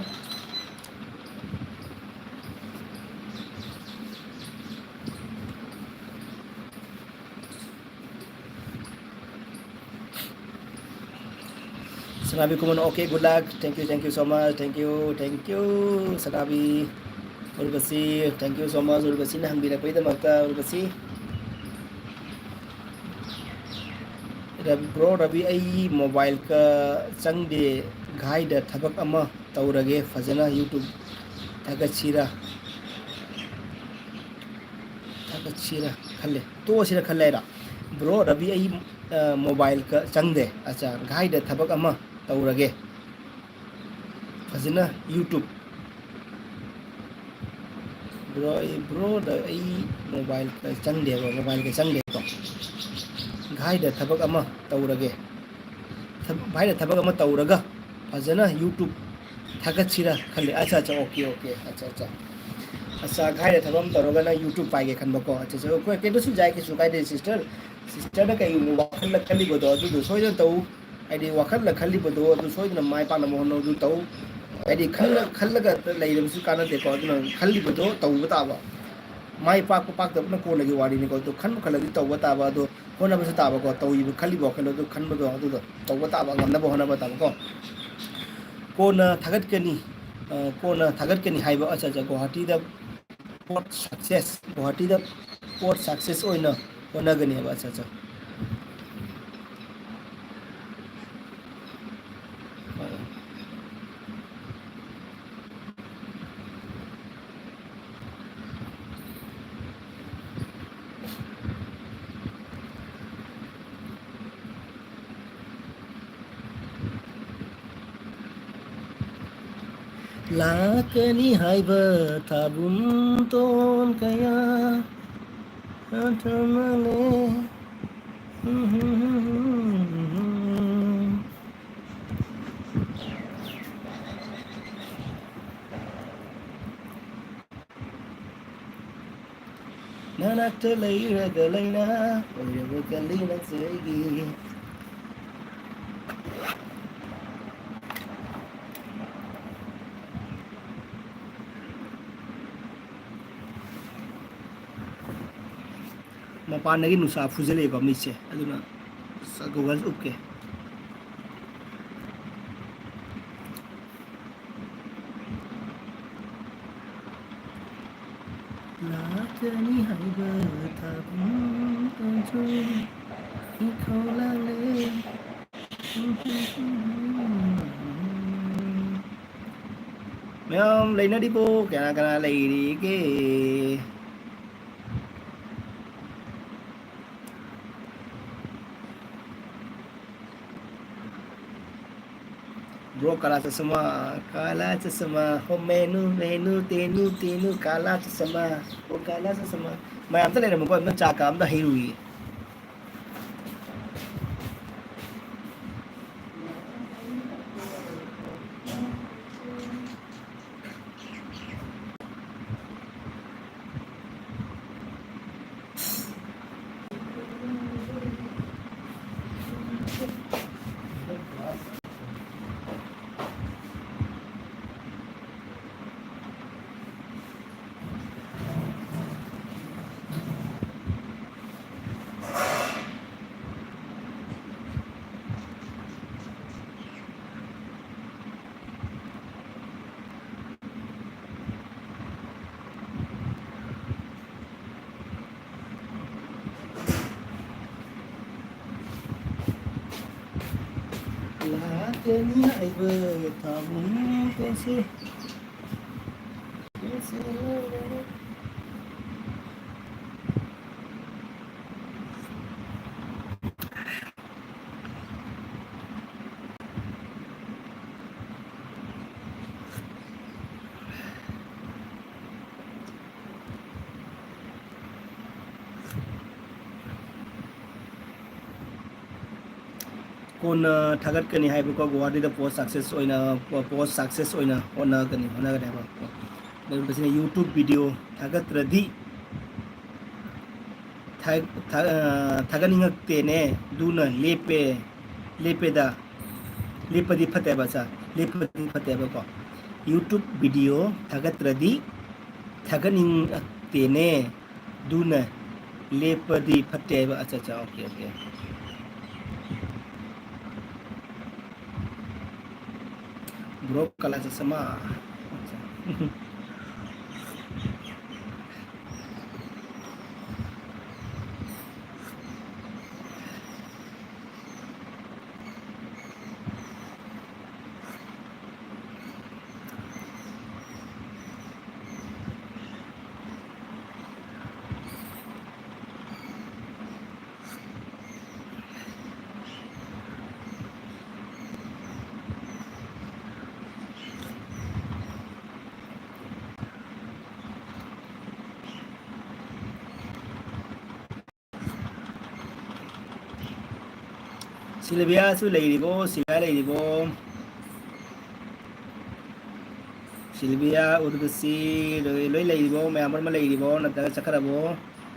ꯁꯅꯥꯕꯤ ꯈꯨꯃꯟ, okay, good luck, thank you, thank you so much, thank you, thank you, Sanabi. Urvashi, thank you so much, ꯎꯔꯕꯁꯤꯅ ꯍꯪꯕꯤꯔꯛꯄꯒꯤꯗꯃꯛꯇ, ꯎꯔꯕꯁꯤ꯫ ꯔꯕꯤ, ꯕ꯭ꯔꯣ ꯔꯕꯤ, ꯑꯩ ꯃꯣꯕꯥꯏꯜꯒ ꯆꯪꯗꯦ, ꯘꯥꯏꯗ ꯊꯕꯛ ꯑꯃ ꯇꯧꯔꯒꯦ, ꯐꯖꯅ ꯌꯨꯇ꯭ꯌꯨꯕ ꯊꯥꯒꯠꯁꯤꯔꯥ, ꯊꯥꯒꯠꯁꯤꯔꯥ ꯈꯜꯂꯦ, ꯇꯣꯛꯑꯁꯤꯔꯥ ꯈꯜꯂꯦ ꯍꯥꯏꯔꯣ? ꯕ꯭ꯔꯣ ꯔꯕꯤ, ꯑꯩ, ꯑ, ꯃꯣꯕꯥꯏꯜꯒ ꯆꯪꯗꯦ, ꯑꯆꯥ, ꯘꯥꯏꯗ ꯊꯕꯛ ꯑꯃ ꯇꯧꯔꯒꯦ, ꯐꯖꯅ ꯌꯨꯇ꯭ꯌꯨꯕ꯫ ꯕ꯭ꯔꯣ, ꯑꯩ, ꯕ꯭ꯔꯣꯗ ꯑꯩ ꯃꯣꯕꯥꯏꯜꯒ ꯆꯪꯗꯦꯕ, ꯃꯣꯕꯥꯏꯜꯒ ꯆꯪꯗꯦꯀꯣ꯫ ꯘꯥꯏꯗ ꯊꯕꯛ ꯑꯃ ꯇꯧꯔꯒꯦ꯫ ꯊꯕ-, ꯚꯥꯏꯅ ꯊꯕꯛ ꯑꯃ ꯇꯧꯔꯒ ꯐꯖꯅ ꯌꯨꯇ꯭ꯌꯨꯕ ꯊꯥꯒꯠꯁꯤꯔꯥ ꯈꯜꯂꯤ꯫ ꯑꯠꯆꯥ, ꯑꯠꯆꯥ, okay, okay, ꯑꯠꯆꯥ, ꯑꯠꯆꯥ꯫ ꯑꯠꯆꯥ, ꯘꯥꯏꯗ ꯊꯕꯛ ꯑꯃ ꯇꯧꯔꯒ ꯅꯪ ꯌꯨꯇ꯭ꯌꯨꯕ ꯄꯥꯏꯒꯦ ꯈꯟꯕꯀꯣ꯫ ꯑꯠꯆꯥ, ꯑꯠꯆꯥ, okay, ꯀꯩꯅꯣꯁꯨ ꯌꯥꯏ, ꯀꯩꯁꯨ ꯀꯥꯏꯗꯦ sister꯫ Sisterꯅ ꯀꯩꯒꯨꯝꯕ ꯋꯥꯈꯜꯗ ꯈꯜꯂꯤꯕꯗꯣ ꯑꯗꯨꯗꯣ ꯁꯣꯏꯗꯅ ꯇꯧ꯫ ꯍꯥꯏꯗꯤ ꯋꯥꯈꯜꯗ ꯈꯜꯂꯤꯕꯗꯣ ꯑꯗꯨ ꯁꯣꯏꯗꯅ ꯃꯥꯏ ꯄꯥꯛꯅꯕ ꯍꯣꯠꯅꯧ, ꯑꯗꯨ ꯇꯧ꯫ ꯍꯥꯏꯗꯤ ꯈꯜꯂ-, ꯈꯜꯂꯒ ꯂꯩꯔꯕꯁꯨ ꯀꯥꯟꯅꯗꯦꯀꯣ꯫ ꯑꯗꯨꯅ ꯈꯜꯂꯤꯕꯗꯣ ꯇꯧꯕ ꯇꯥꯕ꯫ ꯃꯥꯏ ꯄꯥꯛꯄ ꯄꯥꯛꯇꯕꯅ ꯀꯣꯟꯅꯒꯤ ꯋꯥꯔꯤꯅꯤꯀꯣ꯫ ꯑꯗꯨ ꯈꯟꯕꯨ ꯈꯜꯂꯗꯤ ꯇꯧꯕ ꯇꯥꯕ꯫ ꯑꯗꯣ ꯍꯣꯠꯅꯕꯁꯨ ꯇꯥꯕꯀꯣ꯫ ꯇꯧꯔꯤꯕ, ꯈꯜꯂꯤꯕ ꯋꯥꯈꯜꯗꯣ ꯑꯗꯨ ꯈꯟꯕꯗꯣ ꯑꯗꯨꯗꯣ ꯇꯧꯕ ꯇꯥꯕ, ꯉꯝꯅꯕ ꯍꯣꯠꯅꯕ ꯇꯥꯕꯀꯣ꯫ ꯀꯣꯟꯅ ꯊꯥꯒꯠꯀꯅꯤ, ꯑ, ꯀꯣꯟꯅ ꯊꯥꯒꯠꯀꯅꯤ ꯍꯥꯏꯕ, ꯑꯠꯆꯥ, ꯑꯠꯆꯥ, ꯒꯨꯋꯥꯍꯥꯇꯤꯗ ꯄꯣꯠ ꯁꯛꯁꯦꯁ, ꯒꯨꯍꯥꯇꯤꯗ ꯄꯣꯠ ꯁꯛꯁꯦꯁ ꯑꯣꯏꯅ ꯍꯣꯠꯅꯒꯅꯦꯕ꯫ ꯑꯠꯆꯥ, ꯑꯠꯆꯥ꯫ ꯂꯥꯛꯀꯅꯤ ꯍꯥꯏꯕ ꯊꯥꯕꯨꯝ ꯇꯣꯟ ꯀꯌꯥ ꯊꯝꯃꯅꯦ꯫ ꯅꯅꯥꯛꯇ ꯂꯩꯔꯒ ꯂꯩꯅ ꯑꯣꯏꯔꯕ ꯀꯜꯂꯤ ꯅꯪꯁꯦ ꯑꯩꯒꯤ꯫ ꯃꯄꯥꯟꯗꯒꯤ ꯅꯨꯡꯁꯥ ꯐꯨꯖꯜꯂꯛꯑꯦꯀꯣ ꯃꯤꯠꯁꯦ, ꯑꯗꯨꯅ ꯒꯣꯒꯜꯁ ꯎꯞꯀꯦ꯫ ꯂꯥꯛꯀꯅꯤ ꯍꯥꯏꯕ ꯊꯥꯕꯨꯝ ꯇꯣꯟꯖꯣꯏ ꯏꯈꯧ ꯂꯥꯡꯂꯦ꯫ ꯃꯌꯥꯝ ꯂꯩꯅꯔꯤꯕꯣ? ꯀꯅꯥ ꯀꯅꯥ ꯂꯩꯔꯤꯒꯦ? Bro, ꯀꯥꯂꯥ ꯆꯁꯃꯥ, ꯀꯥꯂꯥ ꯆꯁꯃꯥ, ꯍꯣ ꯃꯦꯅꯨ, ꯃꯦꯅꯨ, ꯇꯦꯅꯨ, ꯇꯦꯅꯨ, ꯀꯥꯂꯥ ꯆꯁꯃꯥ, ꯑꯣ ꯀꯥꯂꯥ ꯆꯁꯃꯥ꯫ ꯃꯌꯥꯝ ꯑꯝꯇ ꯂꯩꯔꯝꯃꯨꯀꯣ, ꯑꯝꯇ ꯆꯥ ꯀꯥ ꯑꯝꯇ ꯍꯩꯔꯨꯏꯌꯦ꯫ ꯇꯦꯅꯤ ꯍꯥꯏꯕ ꯊꯥꯕꯨꯡ ꯄꯦꯟꯁꯤ꯫ ꯄꯦꯟꯁꯤ꯫ ꯀꯣꯟꯅ ꯊꯥꯒꯠꯀꯅꯤ ꯍꯥꯏꯕꯀꯣ, ꯒꯨꯋꯥꯍꯥꯇꯤꯗ ꯄꯣꯁ ꯁꯛꯁꯦꯁ ꯑꯣꯏꯅ, ꯄꯣꯁ ꯁꯛꯁꯦꯁ ꯑꯣꯏꯅ ꯍꯣꯠꯅꯒꯅꯤ, ꯍꯣꯠꯅꯒꯅꯤ ꯍꯥꯏꯕ꯫ ꯑꯗꯨꯒ ꯃꯁꯤꯅ YouTube ꯚꯤꯗꯤꯑꯣ ꯊꯥꯒꯠꯇ꯭ꯔꯗꯤ, ꯊꯥ-, ꯊꯥ-, ꯑ, ꯊꯥꯒꯠꯅꯤꯡꯉꯛꯇꯦꯅꯦ, ꯑꯗꯨꯅ ꯂꯦꯞꯄꯦ, ꯂꯦꯞꯄꯦꯗ, ꯂꯦꯞꯄꯗꯤ ꯐꯠꯇꯦꯕ, ꯁꯥ, ꯂꯦꯞꯄꯗꯤ ꯐꯠꯇꯦꯕꯀꯣ꯫ YouTube ꯚꯤꯗꯤꯑꯣ ꯊꯥꯒꯠꯇ꯭ꯔꯗꯤ ꯊꯥꯒꯠꯅꯤꯡꯉꯛꯇꯦꯅꯦ, ꯑꯗꯨꯅ ꯂꯦꯞꯄꯗꯤ ꯐꯠꯇꯦ ꯍꯥꯏꯕ꯫ ꯑꯠꯆꯥ, ꯑꯠꯆꯥ, ꯑꯣꯀꯦ, ꯑꯣꯀꯦ꯫ Bro, ꯀꯂꯥ ꯆꯁꯃꯥ꯫ ꯑꯠꯆꯥ꯫ ꯁꯤꯜꯚꯤꯌꯥꯁꯨ ꯂꯩꯔꯤꯕꯣ? ꯁꯤꯜꯚꯤꯌꯥ ꯂꯩꯔꯤꯕꯣ? ꯁꯤꯜꯚꯤꯌꯥ, ꯎꯔꯕꯁꯤ ꯂꯣꯏ, ꯂꯣꯏ ꯂꯩꯔꯤꯕꯣ? ꯃꯌꯥꯝ ꯄꯨꯝꯅꯃꯛ ꯂꯩꯔꯤꯕꯣ? ꯅꯠꯇ꯭ꯔꯒ ꯆꯠꯈ꯭ꯔꯕꯣ?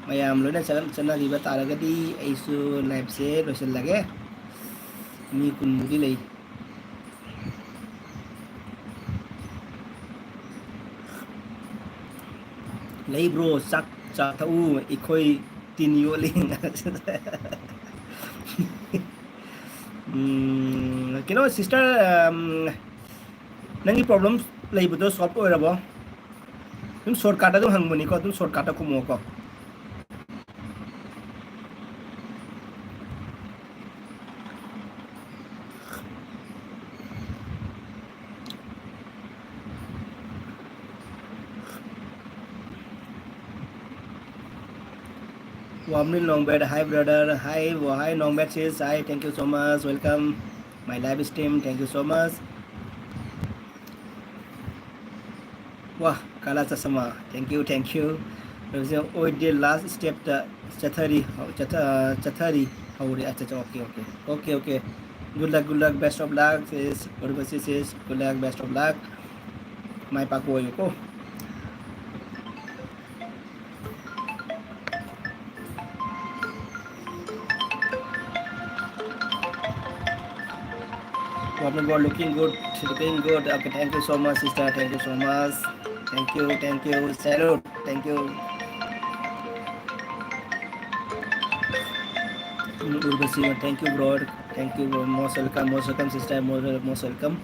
ꯃꯌꯥꯝ ꯂꯣꯏꯅ ꯆꯠ-, ꯆꯠꯅꯈꯤꯕ ꯇꯥꯔꯒꯗꯤ ꯑꯩꯁꯨ ꯂꯥꯏꯚꯁꯦ ꯂꯣꯏꯁꯤꯜꯂꯒꯦ꯫ ꯃꯤ ꯀꯨꯟꯃꯨꯛꯇꯤ ꯂꯩ꯫ ꯂꯩꯕ꯭ꯔꯣ? ꯆꯥꯛ ꯆꯥꯊꯛꯎ, ꯑꯩꯈꯣꯏ ꯇꯤꯟ ꯌꯣꯠꯂꯤ꯫ ꯎꯝ, ꯀꯩꯅꯣ, ꯁꯤꯁꯇꯔ, ꯎꯝ, ꯅꯪꯒꯤ ꯄ꯭ꯔꯣꯕ꯭ꯂꯦꯝ ꯂꯩꯕꯗꯣ ꯁꯣꯜꯕ ꯑꯣꯏꯔꯕꯣ? ꯑꯗꯨꯝ ꯁꯣꯔꯠꯀꯠꯇ ꯑꯗꯨꯝ ꯍꯪꯕꯅꯤꯀꯣ, ꯑꯗꯨꯝ ꯁꯣꯔꯠꯀꯠꯇ ꯈꯨꯝꯃꯣꯀꯣ꯫ Wamnil Nongbet, hi brother, hi, hi Nongbet sis, hi, thank you so much, welcome my live stream, thank you so much. Wah, Kala Chasma, thank you, thank you. With the last step, the Chathari, Chatha-, Chathari, Hauri, acha, acha, okay, okay, okay, okay. Good luck, good luck, best of luck, sis, Urvashi sis, good luck, best of luck. Mai pakuoyu ko. Wamnil, looking good, looking good. Okay, thank you so much, sister. Thank you so much. Thank you, thank you. Salute. Thank you. Mm, Urvashi, thank you, bro. Thank you, bro. Most welcome, most welcome, sister. Most, most welcome.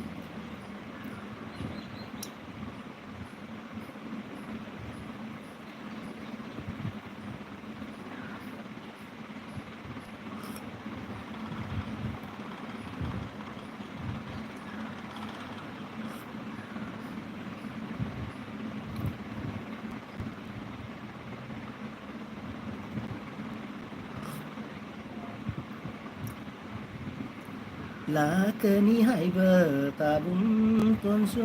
ꯂꯥꯛꯀꯅꯤ ꯍꯥꯏꯕ ꯇꯥꯒꯨꯝ ꯇꯣꯟꯁꯨ,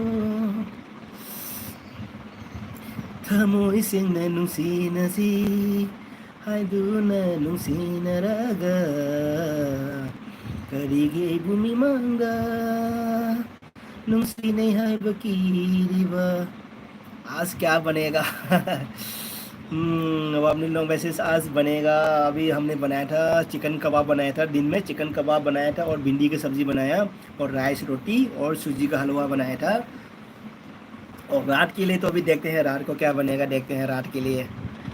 ꯊꯃꯣꯏ ꯁꯦꯡꯅ ꯅꯨꯡꯁꯤꯅꯁꯤ ꯍꯥꯏꯗꯨꯅ ꯅꯨꯡꯁꯤꯅꯔꯒ, ꯀꯔꯤꯒꯤ ꯑꯩꯕꯨ ꯃꯤꯃꯥꯡꯗ ꯅꯨꯡꯁꯤꯅꯩ ꯍꯥꯏꯕ ꯀꯤꯔꯤꯕ? आज क्या बनेगा? हम्म, अब आपने लोग मैसेज आज बनेगा। अभी हमने बनाया था चिकन कबाब, बनाया था दिन में चिकन कबाब बनाया था और भिंडी की सब्जी बनाया और राइस रोटी और सूजी का हलवा बनाया था। और रात के लिए तो अभी देखते हैं रात को क्या बनेगा, देखते हैं रात के लिए,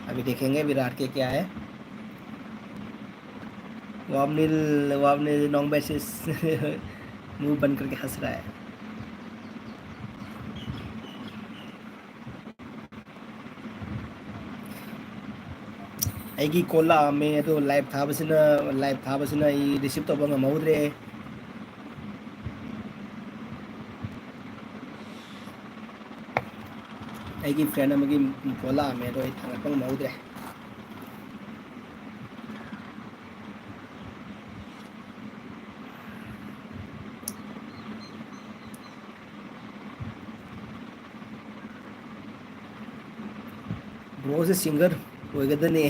अभी देखेंगे अभी रात के क्या है। वामनिल, वामनिल नॉन्ग मैसेज मुंह बंद करके हंस रहा है। ꯑꯩꯒꯤ ꯀꯣꯜ ꯂꯥꯛꯑꯝꯃꯦ, ꯑꯗꯣ ꯂꯥꯏꯚ ꯊꯥꯕꯁꯤꯅ, ꯂꯥꯏꯚ ꯊꯥꯕꯁꯤꯅ ꯑꯩ ꯔꯤꯁꯤꯞ ꯇꯧꯕ ꯉꯝꯍꯧꯗ꯭ꯔꯦ꯫ ꯑꯩꯒꯤ ꯐ꯭ꯔꯦꯟ ꯑꯃꯒꯤ ꯀꯣꯜ ꯂꯥꯛꯑꯝꯃꯦ, ꯑꯗꯣ ꯑꯩ ꯊꯥꯡꯒꯠꯄ ꯉꯝꯍꯧꯗ꯭ꯔꯦ꯫ ꯕ꯭ꯔꯣꯁꯦ ꯁꯤꯡꯒꯔ ꯑꯣꯏꯒꯗꯅꯦ꯫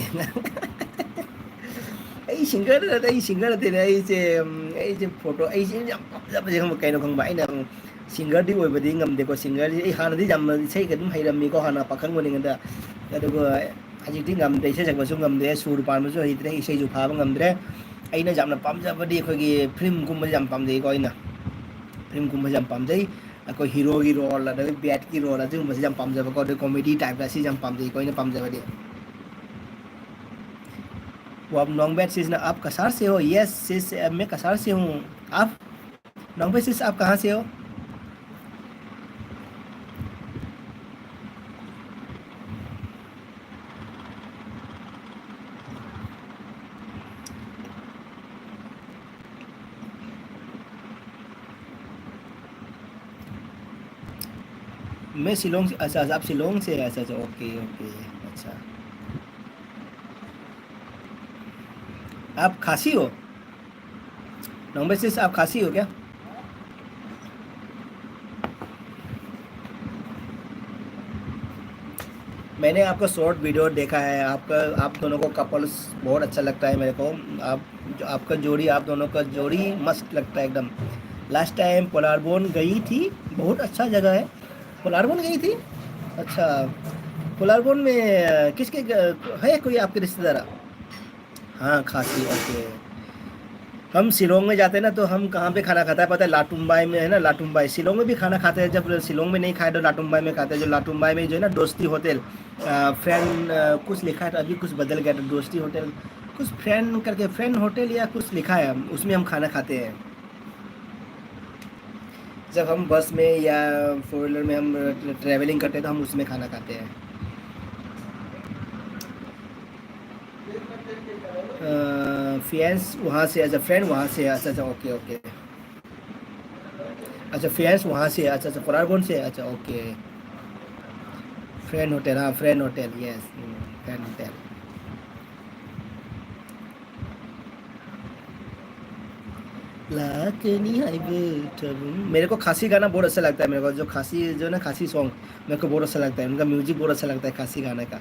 ꯑꯩ ꯁꯤꯡꯒꯔ ꯅꯠꯇꯦ, ꯑꯩ ꯁꯤꯡꯒꯔ ꯅꯠꯇꯦꯅꯦ꯫ ꯑꯩꯁꯦ, ꯎꯝ, ꯑꯩꯁꯦ ꯐꯣꯇꯣ, ꯑꯩꯁꯦ ꯌꯥꯝ ꯄꯥꯝꯖꯕꯁꯦ ꯈꯪꯕ, ꯀꯩꯅꯣ ꯈꯪꯕ? ꯑꯩꯅ, ꯎꯝ, ꯁꯤꯡꯒꯔꯗꯤ ꯑꯣꯏꯕꯗꯤ ꯉꯝꯗꯦꯀꯣ꯫ ꯁꯤꯡꯒꯔꯁꯤ ꯑꯩ ꯍꯥꯟꯅꯗꯤ ꯌꯥꯝꯅ ꯏꯁꯩꯒ ꯑꯗꯨꯝ ꯍꯩꯔꯝꯃꯤꯀꯣ, ꯍꯥꯟꯅ ꯄꯥꯈꯪ ꯑꯣꯏꯔꯤꯉꯩꯗ꯫ ꯑꯗꯨꯒ ꯍꯧꯖꯤꯛꯇꯤ ꯉꯝꯗ꯭ꯔꯦ, ꯏꯁꯩ ꯁꯛꯄꯁꯨ ꯉꯝꯗ꯭ꯔꯦ, ꯁꯨꯔ ꯄꯥꯟꯕꯁꯨ ꯍꯩꯇ꯭ꯔꯦ, ꯏꯁꯩꯁꯨ ꯐꯥꯕ ꯉꯝꯗ꯭ꯔꯦ꯫ ꯑꯩꯅ ꯌꯥꯝꯅ ꯄꯥꯝꯖꯕꯗꯤ ꯑꯩꯈꯣꯏꯒꯤ ꯐꯤꯂꯝꯒꯨꯝꯕꯁꯦ ꯌꯥꯝ ꯄꯥꯝꯖꯩꯀꯣ ꯑꯩꯅ꯫ ꯐꯤꯂꯝꯒꯨꯝꯕꯁꯦ ꯌꯥꯝ ꯄꯥꯝꯖꯩ꯫ ꯑꯩꯈꯣꯏ ꯍꯤꯔꯣꯒꯤ ꯔꯣꯜ, ꯑꯗꯒꯤ ꯕꯦꯠꯀꯤ ꯔꯣꯜ, ꯑꯗꯨꯒꯨꯝꯕꯁꯦ ꯌꯥꯝ ꯄꯥꯝꯖꯕꯀꯣ꯫ ꯑꯗꯩ ꯀꯣꯃꯦꯗꯤ ꯇꯥꯏꯞꯇ ꯑꯁꯤꯁꯦ ꯌꯥꯝ ꯄꯥꯝꯖꯩꯀꯣ ꯑꯩꯅ ꯄꯥꯝꯖꯕꯗꯤ꯫ वो आप नॉन्ग बेट सिस ना, आप कसार से हो? यस सिस, मैं कसार से हूँ। आप नॉन्ग बेट सिस, आप कहाँ से हो? मैं शिलोंग से। अच्छा, अच्छा, आप शिलोंग से हैं। अच्छा, अच्छा, ओके, ओके। अच्छा, आप खासी हो? नॉन्ग बेट सिस, आप खासी हो क्या? मैंने आपका शॉर्ट वीडियो देखा है, आपका, आप दोनों को कपल्स बहुत अच्छा लगता है मेरे को। आप, जो आपका जोड़ी, आप दोनों का जोड़ी मस्त लगता है एकदम। लास्ट टाइम पोलारबोन गई थी, बहुत अच्छा जगह है। पोलारबोन गई थी? अच्छा, पोलारबोन में, अ, किसके ग-, है कोई आपके रिश्तेदार? हाँ, खासी, ओके। हम शिलोंग में जाते हैं ना, तो हम कहाँ पे खाना खाता है पता है? लाटुम्बाई में, है ना, लाटुम्बाई। शिलोंग में भी खाना खाते हैं, जब शिलोंग में नहीं खाए तो लाटुम्बाई में खाते हैं। जो लाटुम्बाई में जो है ना, दोस्ती होटल, अ, फ्रेंड, अ, कुछ लिखा है, तो अभी कुछ बदल गया, तो दोस्ती होटल, कुछ फ्रेंड करके, फ्रेंड होटल या कुछ लिखा है, उसमें हम खाना खाते हैं। जब हम बस में या फोर व्हीलर में हम ट्रैवलिंग करते हैं, तो हम उसमें खाना खाते हैं। अ, फियांस वहाँ से, अच्छा, फ्रेंड वहाँ से, अच्छा, अच्छा, ओके, ओके। अच्छा, फियांस वहाँ से, अच्छा, अच्छा, पोलारबोन से, अच्छा, ओके। फ्रेंड होटल, हाँ, फ्रेंड होटल, यस, हम्म, फ्रेंड होटल। ꯂꯥꯛꯀꯅꯤ ꯍꯥꯏꯕ ꯊꯕꯛ. मेरे को खासी गाना बहुत अच्छा लगता है. मेरे को जो खासी, जो ना खासी सॉन्ग, मेरे को बहुत अच्छा लगता है. उनका म्यूजिक बहुत अच्छा लगता है खासी गाने का.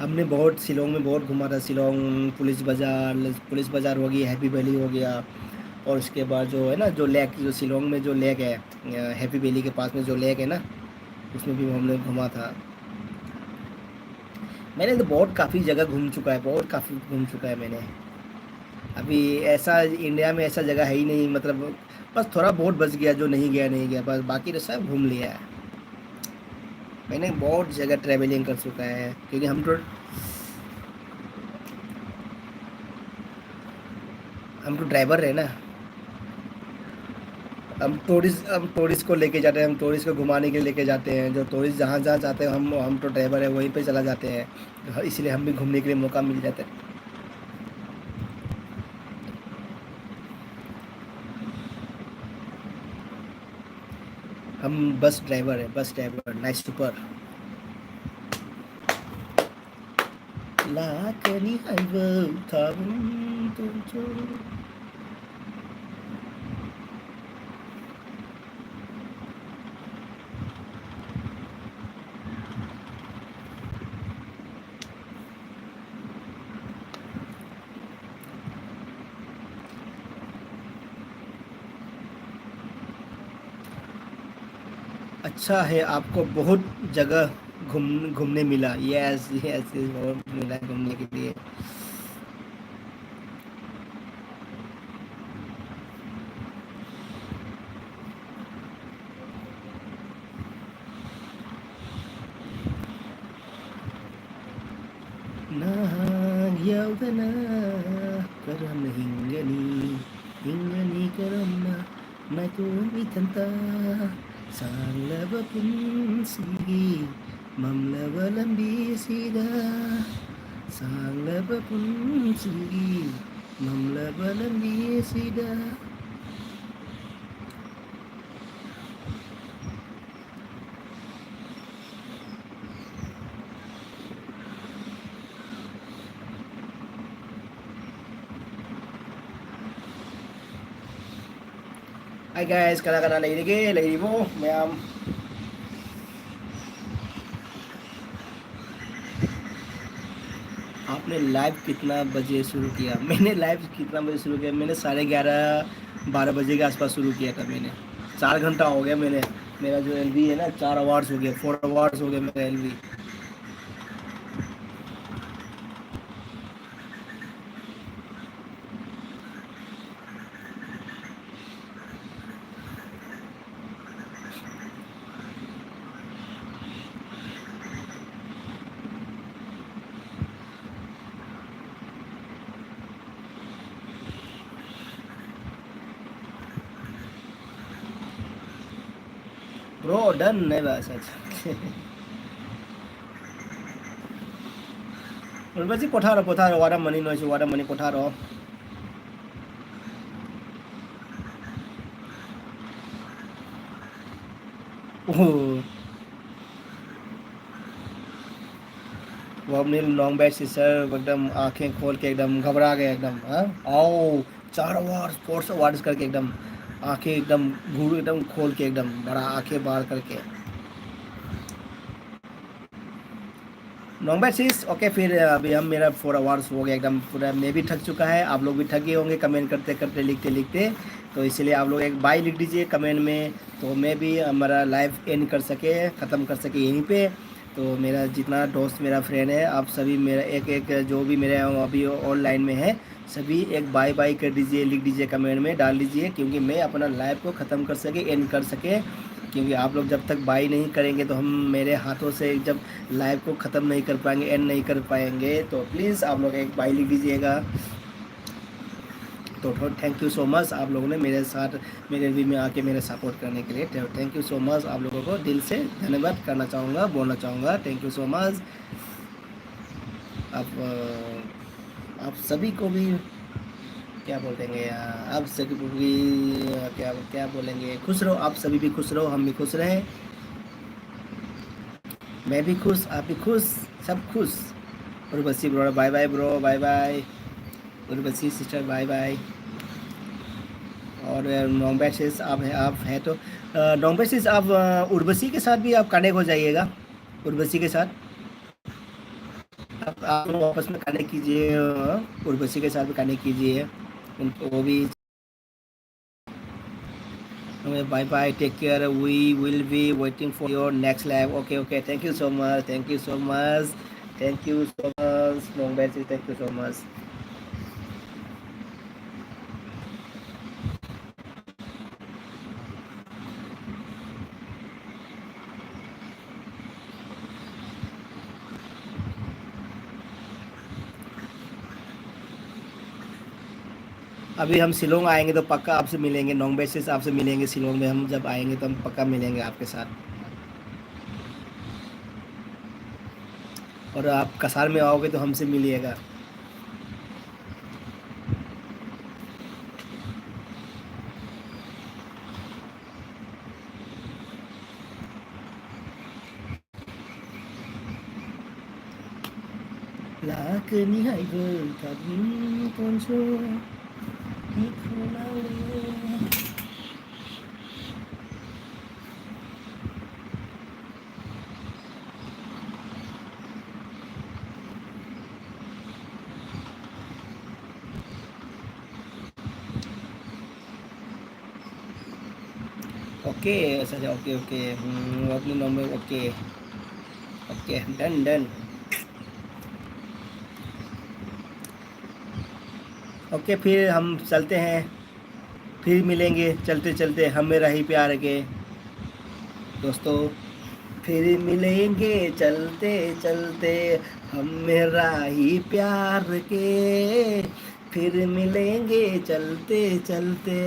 हमने बहुत शिलोंग में बहुत घूमा था. शिलोंग, पुलिस बाजार, पुलिस बाजार हो गई, हैप्पी वैली हो गया, और उसके बाद जो है ना, जो लेक, जो शिलोंग में जो लेक है, हैप्पी वैली के पास में जो लेक है ना, उसमें भी हमने घूमा था. मैंने तो बहुत काफ़ी जगह घूम चुका है, बहुत काफ़ी घूम चुका है मैंने. अभी ऐसा इंडिया में ऐसा जगह है ही नहीं, मतलब बस थोड़ा बहुत बच गया जो नहीं गया, नहीं गया, बस बाकी तो सब घूम लिया है. मैंने बहुत जगह ट्रैवलिंग कर चुका है, क्योंकि हम तो हम तो ड्राइवर है ना. हम टूरिस्ट हम टूरिस्ट को लेके जाते हैं, हम टूरिस्ट को घुमाने के लिए लेके जाते हैं. जो टूरिस्ट जहाँ जहाँ जाते हैं, हम हम तो ड्राइवर है, वहीं पे चला जाते हैं. इसलिए हम भी घूमने के लिए मौका मिल जाता है. हम बस ड्राइवर है, बस ड्राइवर. Nice, super. ꯂꯥꯛꯀꯅꯤ ꯍꯥꯏꯕ ꯊꯥꯕꯨꯝ ꯇꯣꯟꯆꯧ. अच्छा है, आपको बहुत जगह घूम घूमने मिला. यस, यस, यस, बहुत मिला घूमने के लिए. ꯅꯍꯥꯛ ꯌꯥꯎꯗꯅ ꯀꯔꯝꯅ ꯍꯤꯡꯒꯅꯤ? ꯍꯤꯡꯒꯅꯤ ꯀꯔꯝꯅ ꯅꯥꯏꯇꯣꯝ ꯏꯊꯟꯇ? ꯁꯥꯡꯂꯕ ꯄꯨꯟꯁꯤꯒꯤ ꯃꯝꯂꯕ ꯂꯝꯕꯤꯁꯤꯗ, ꯁꯥꯡꯂꯕ ꯄꯨꯟꯁꯤꯒꯤ ꯃꯝꯂꯕ ꯂꯝꯕꯤꯁꯤꯗ. Hi guys, ꯀꯅꯥ ꯀꯅꯥ ꯂꯩꯔꯤꯒꯦ? ꯂꯩꯔꯤꯕꯣ ꯃꯌꯥꯝ? आपने लाइव कितना बजे शुरू किया? मैंने लाइव कितना बजे शुरू किया? मैंने साढ़े ग्यारह, बारह बजे के आसपास शुरू किया था मैंने। चार घंटा हो गया मैंने, मेरा जो एलबी है ना, चार आवर्स हो गया, फोर आवर्स हो गया मेरा एलबी। Bro, done है बस। अच्छा। What about you? ꯄꯣꯊꯥꯔꯣ, ꯄꯣꯊꯥꯔꯣ, ꯋꯥꯔꯝꯃꯅꯤ ꯅꯣꯏꯁꯨ, ꯋꯥꯔꯝꯃꯅꯤ, ꯄꯣꯊꯥꯔꯣ꯫ ओह। स्वप्निल, नॉन्ग बैक सिस्टर, एकदम आंखें खोल के एकदम घबरा गए एकदम, हाँ? आओ, चार आवर्स, फोर आवर्स करके एकदम आंखें एकदम घूर, एकदम खोल के एकदम बड़ा आंखें बाहर करके। नॉन्ग बैक सिस, ओके, फिर अभी हम, मेरा फोर आवर्स हो गया एकदम पूरा, मैं भी थक चुका है, आप लोग भी थक गए होंगे कमेंट करते करते, लिखते लिखते। तो इसलिए आप लोग एक बाय लिख दीजिए कमेंट में, तो मैं भी हमारा लाइव एंड कर सके, ख़त्म कर सके यहीं पे। तो मेरा जितना दोस्त, मेरा फ्रेंड है, आप सभी, मेरा एक एक जो भी मेरे अभी ऑनलाइन में है, सभी एक बाय बाय कर दीजिए, लिख दीजिए कमेंट में, डाल दीजिए, क्योंकि मैं अपना लाइव को ख़त्म कर सके, एंड कर सके। क्योंकि आप लोग जब तक बाय नहीं करेंगे तो हम, मेरे हाथों से जब लाइव को ख़त्म नहीं कर पाएंगे, एंड नहीं कर पाएंगे, तो प्लीज़ आप लोग एक बाय लिख दीजिएगा। तो थैंक यू सो मच, आप लोगों ने मेरे साथ, मेरे भी में आके मेरे सपोर्ट करने के लिए थैंक यू सो मच। आप लोगों को दिल से धन्यवाद करना चाहूँगा, बोलना चाहूँगा, थैंक यू सो मच। आप अ, आप सभी को भी क्या बोलते हैं, अ, आप सभी को भी, अ, क्या, क्या बोलेंगे, खुश रहो, आप सभी भी खुश रहो, हम भी खुश रहें। मैं भी खुश, आप भी खुश, सब खुश। Urvashi bro, bye bye bro, bye bye. Urvashi sister, bye bye. और नॉन्ग बैसेस आप है, आप है तो नॉन्ग बैसेस आप अ, उर्वशी के साथ भी आप कनेक्ट हो जाइएगा। उर्वशी के साथ आप, आप दोनों आपस में कनेक्ट कीजिए। अ, उर्वशी के साथ भी कनेक्ट कीजिए। उनको वो भी, bye bye, take care, we will be waiting for your next live. Okay, okay, thank you so much, thank you so much, thank you so much, नॉन्ग बैसेस, thank you so much. अभी हम शिलोंग आएंगे तो पक्का आपसे मिलेंगे, नॉन्ग बैसेस आपसे मिलेंगे शिलोंग में। हम जब आएंगे तो हम पक्का मिलेंगे आपके साथ। और आप कसार में आओगे तो हमसे मिलिएगा। ꯂꯥꯛꯀꯅꯤ ꯍꯥꯏꯕ ꯊꯥꯕꯜ ꯃꯈꯣꯟꯁꯨ ꯏꯈꯣꯜꯂꯦ꯫ ओके, अच्छा, अच्छा, ओके, ओके। हम्म, अपने number, okay. Okay, done, done. Okay, फिर हम चलते हैं, फिर मिलेंगे चलते चलते हम मेरा ही प्यार के दोस्तों। फिर मिलेंगे चलते चलते हम मेरा ही प्यार के, फिर मिलेंगे चलते चलते।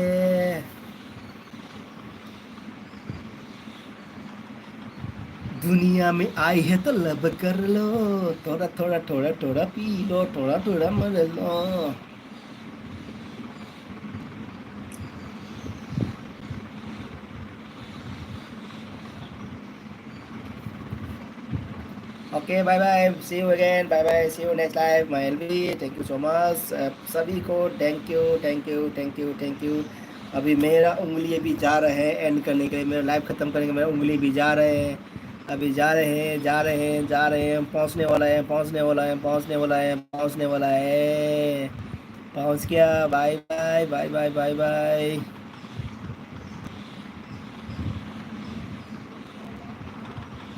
दुनिया में आई है तो लब कर लो, थोड़ा थोड़ा थोड़ा थोड़ा पी लो, थोड़ा थोड़ा मर लो। Okay, bye bye, see you again, bye bye, see you next live, my L V, thank you so much। सभी को thank you, thank you, thank you, thank you। अभी मेरा उंगली अभी जा रहा है एंड करने के लिए, मेरा लाइव खत्म करने के लिए मेरा उंगली भी जा रहे हैं। अभी जा रहे हैं, जा रहे हैं, जा रहे हैं, पहुंचने वाला है, पहुंचने वाला है, पहुंचने वाला है, पहुंचने वाला है, पहुंच गया। Bye bye, bye bye, bye bye.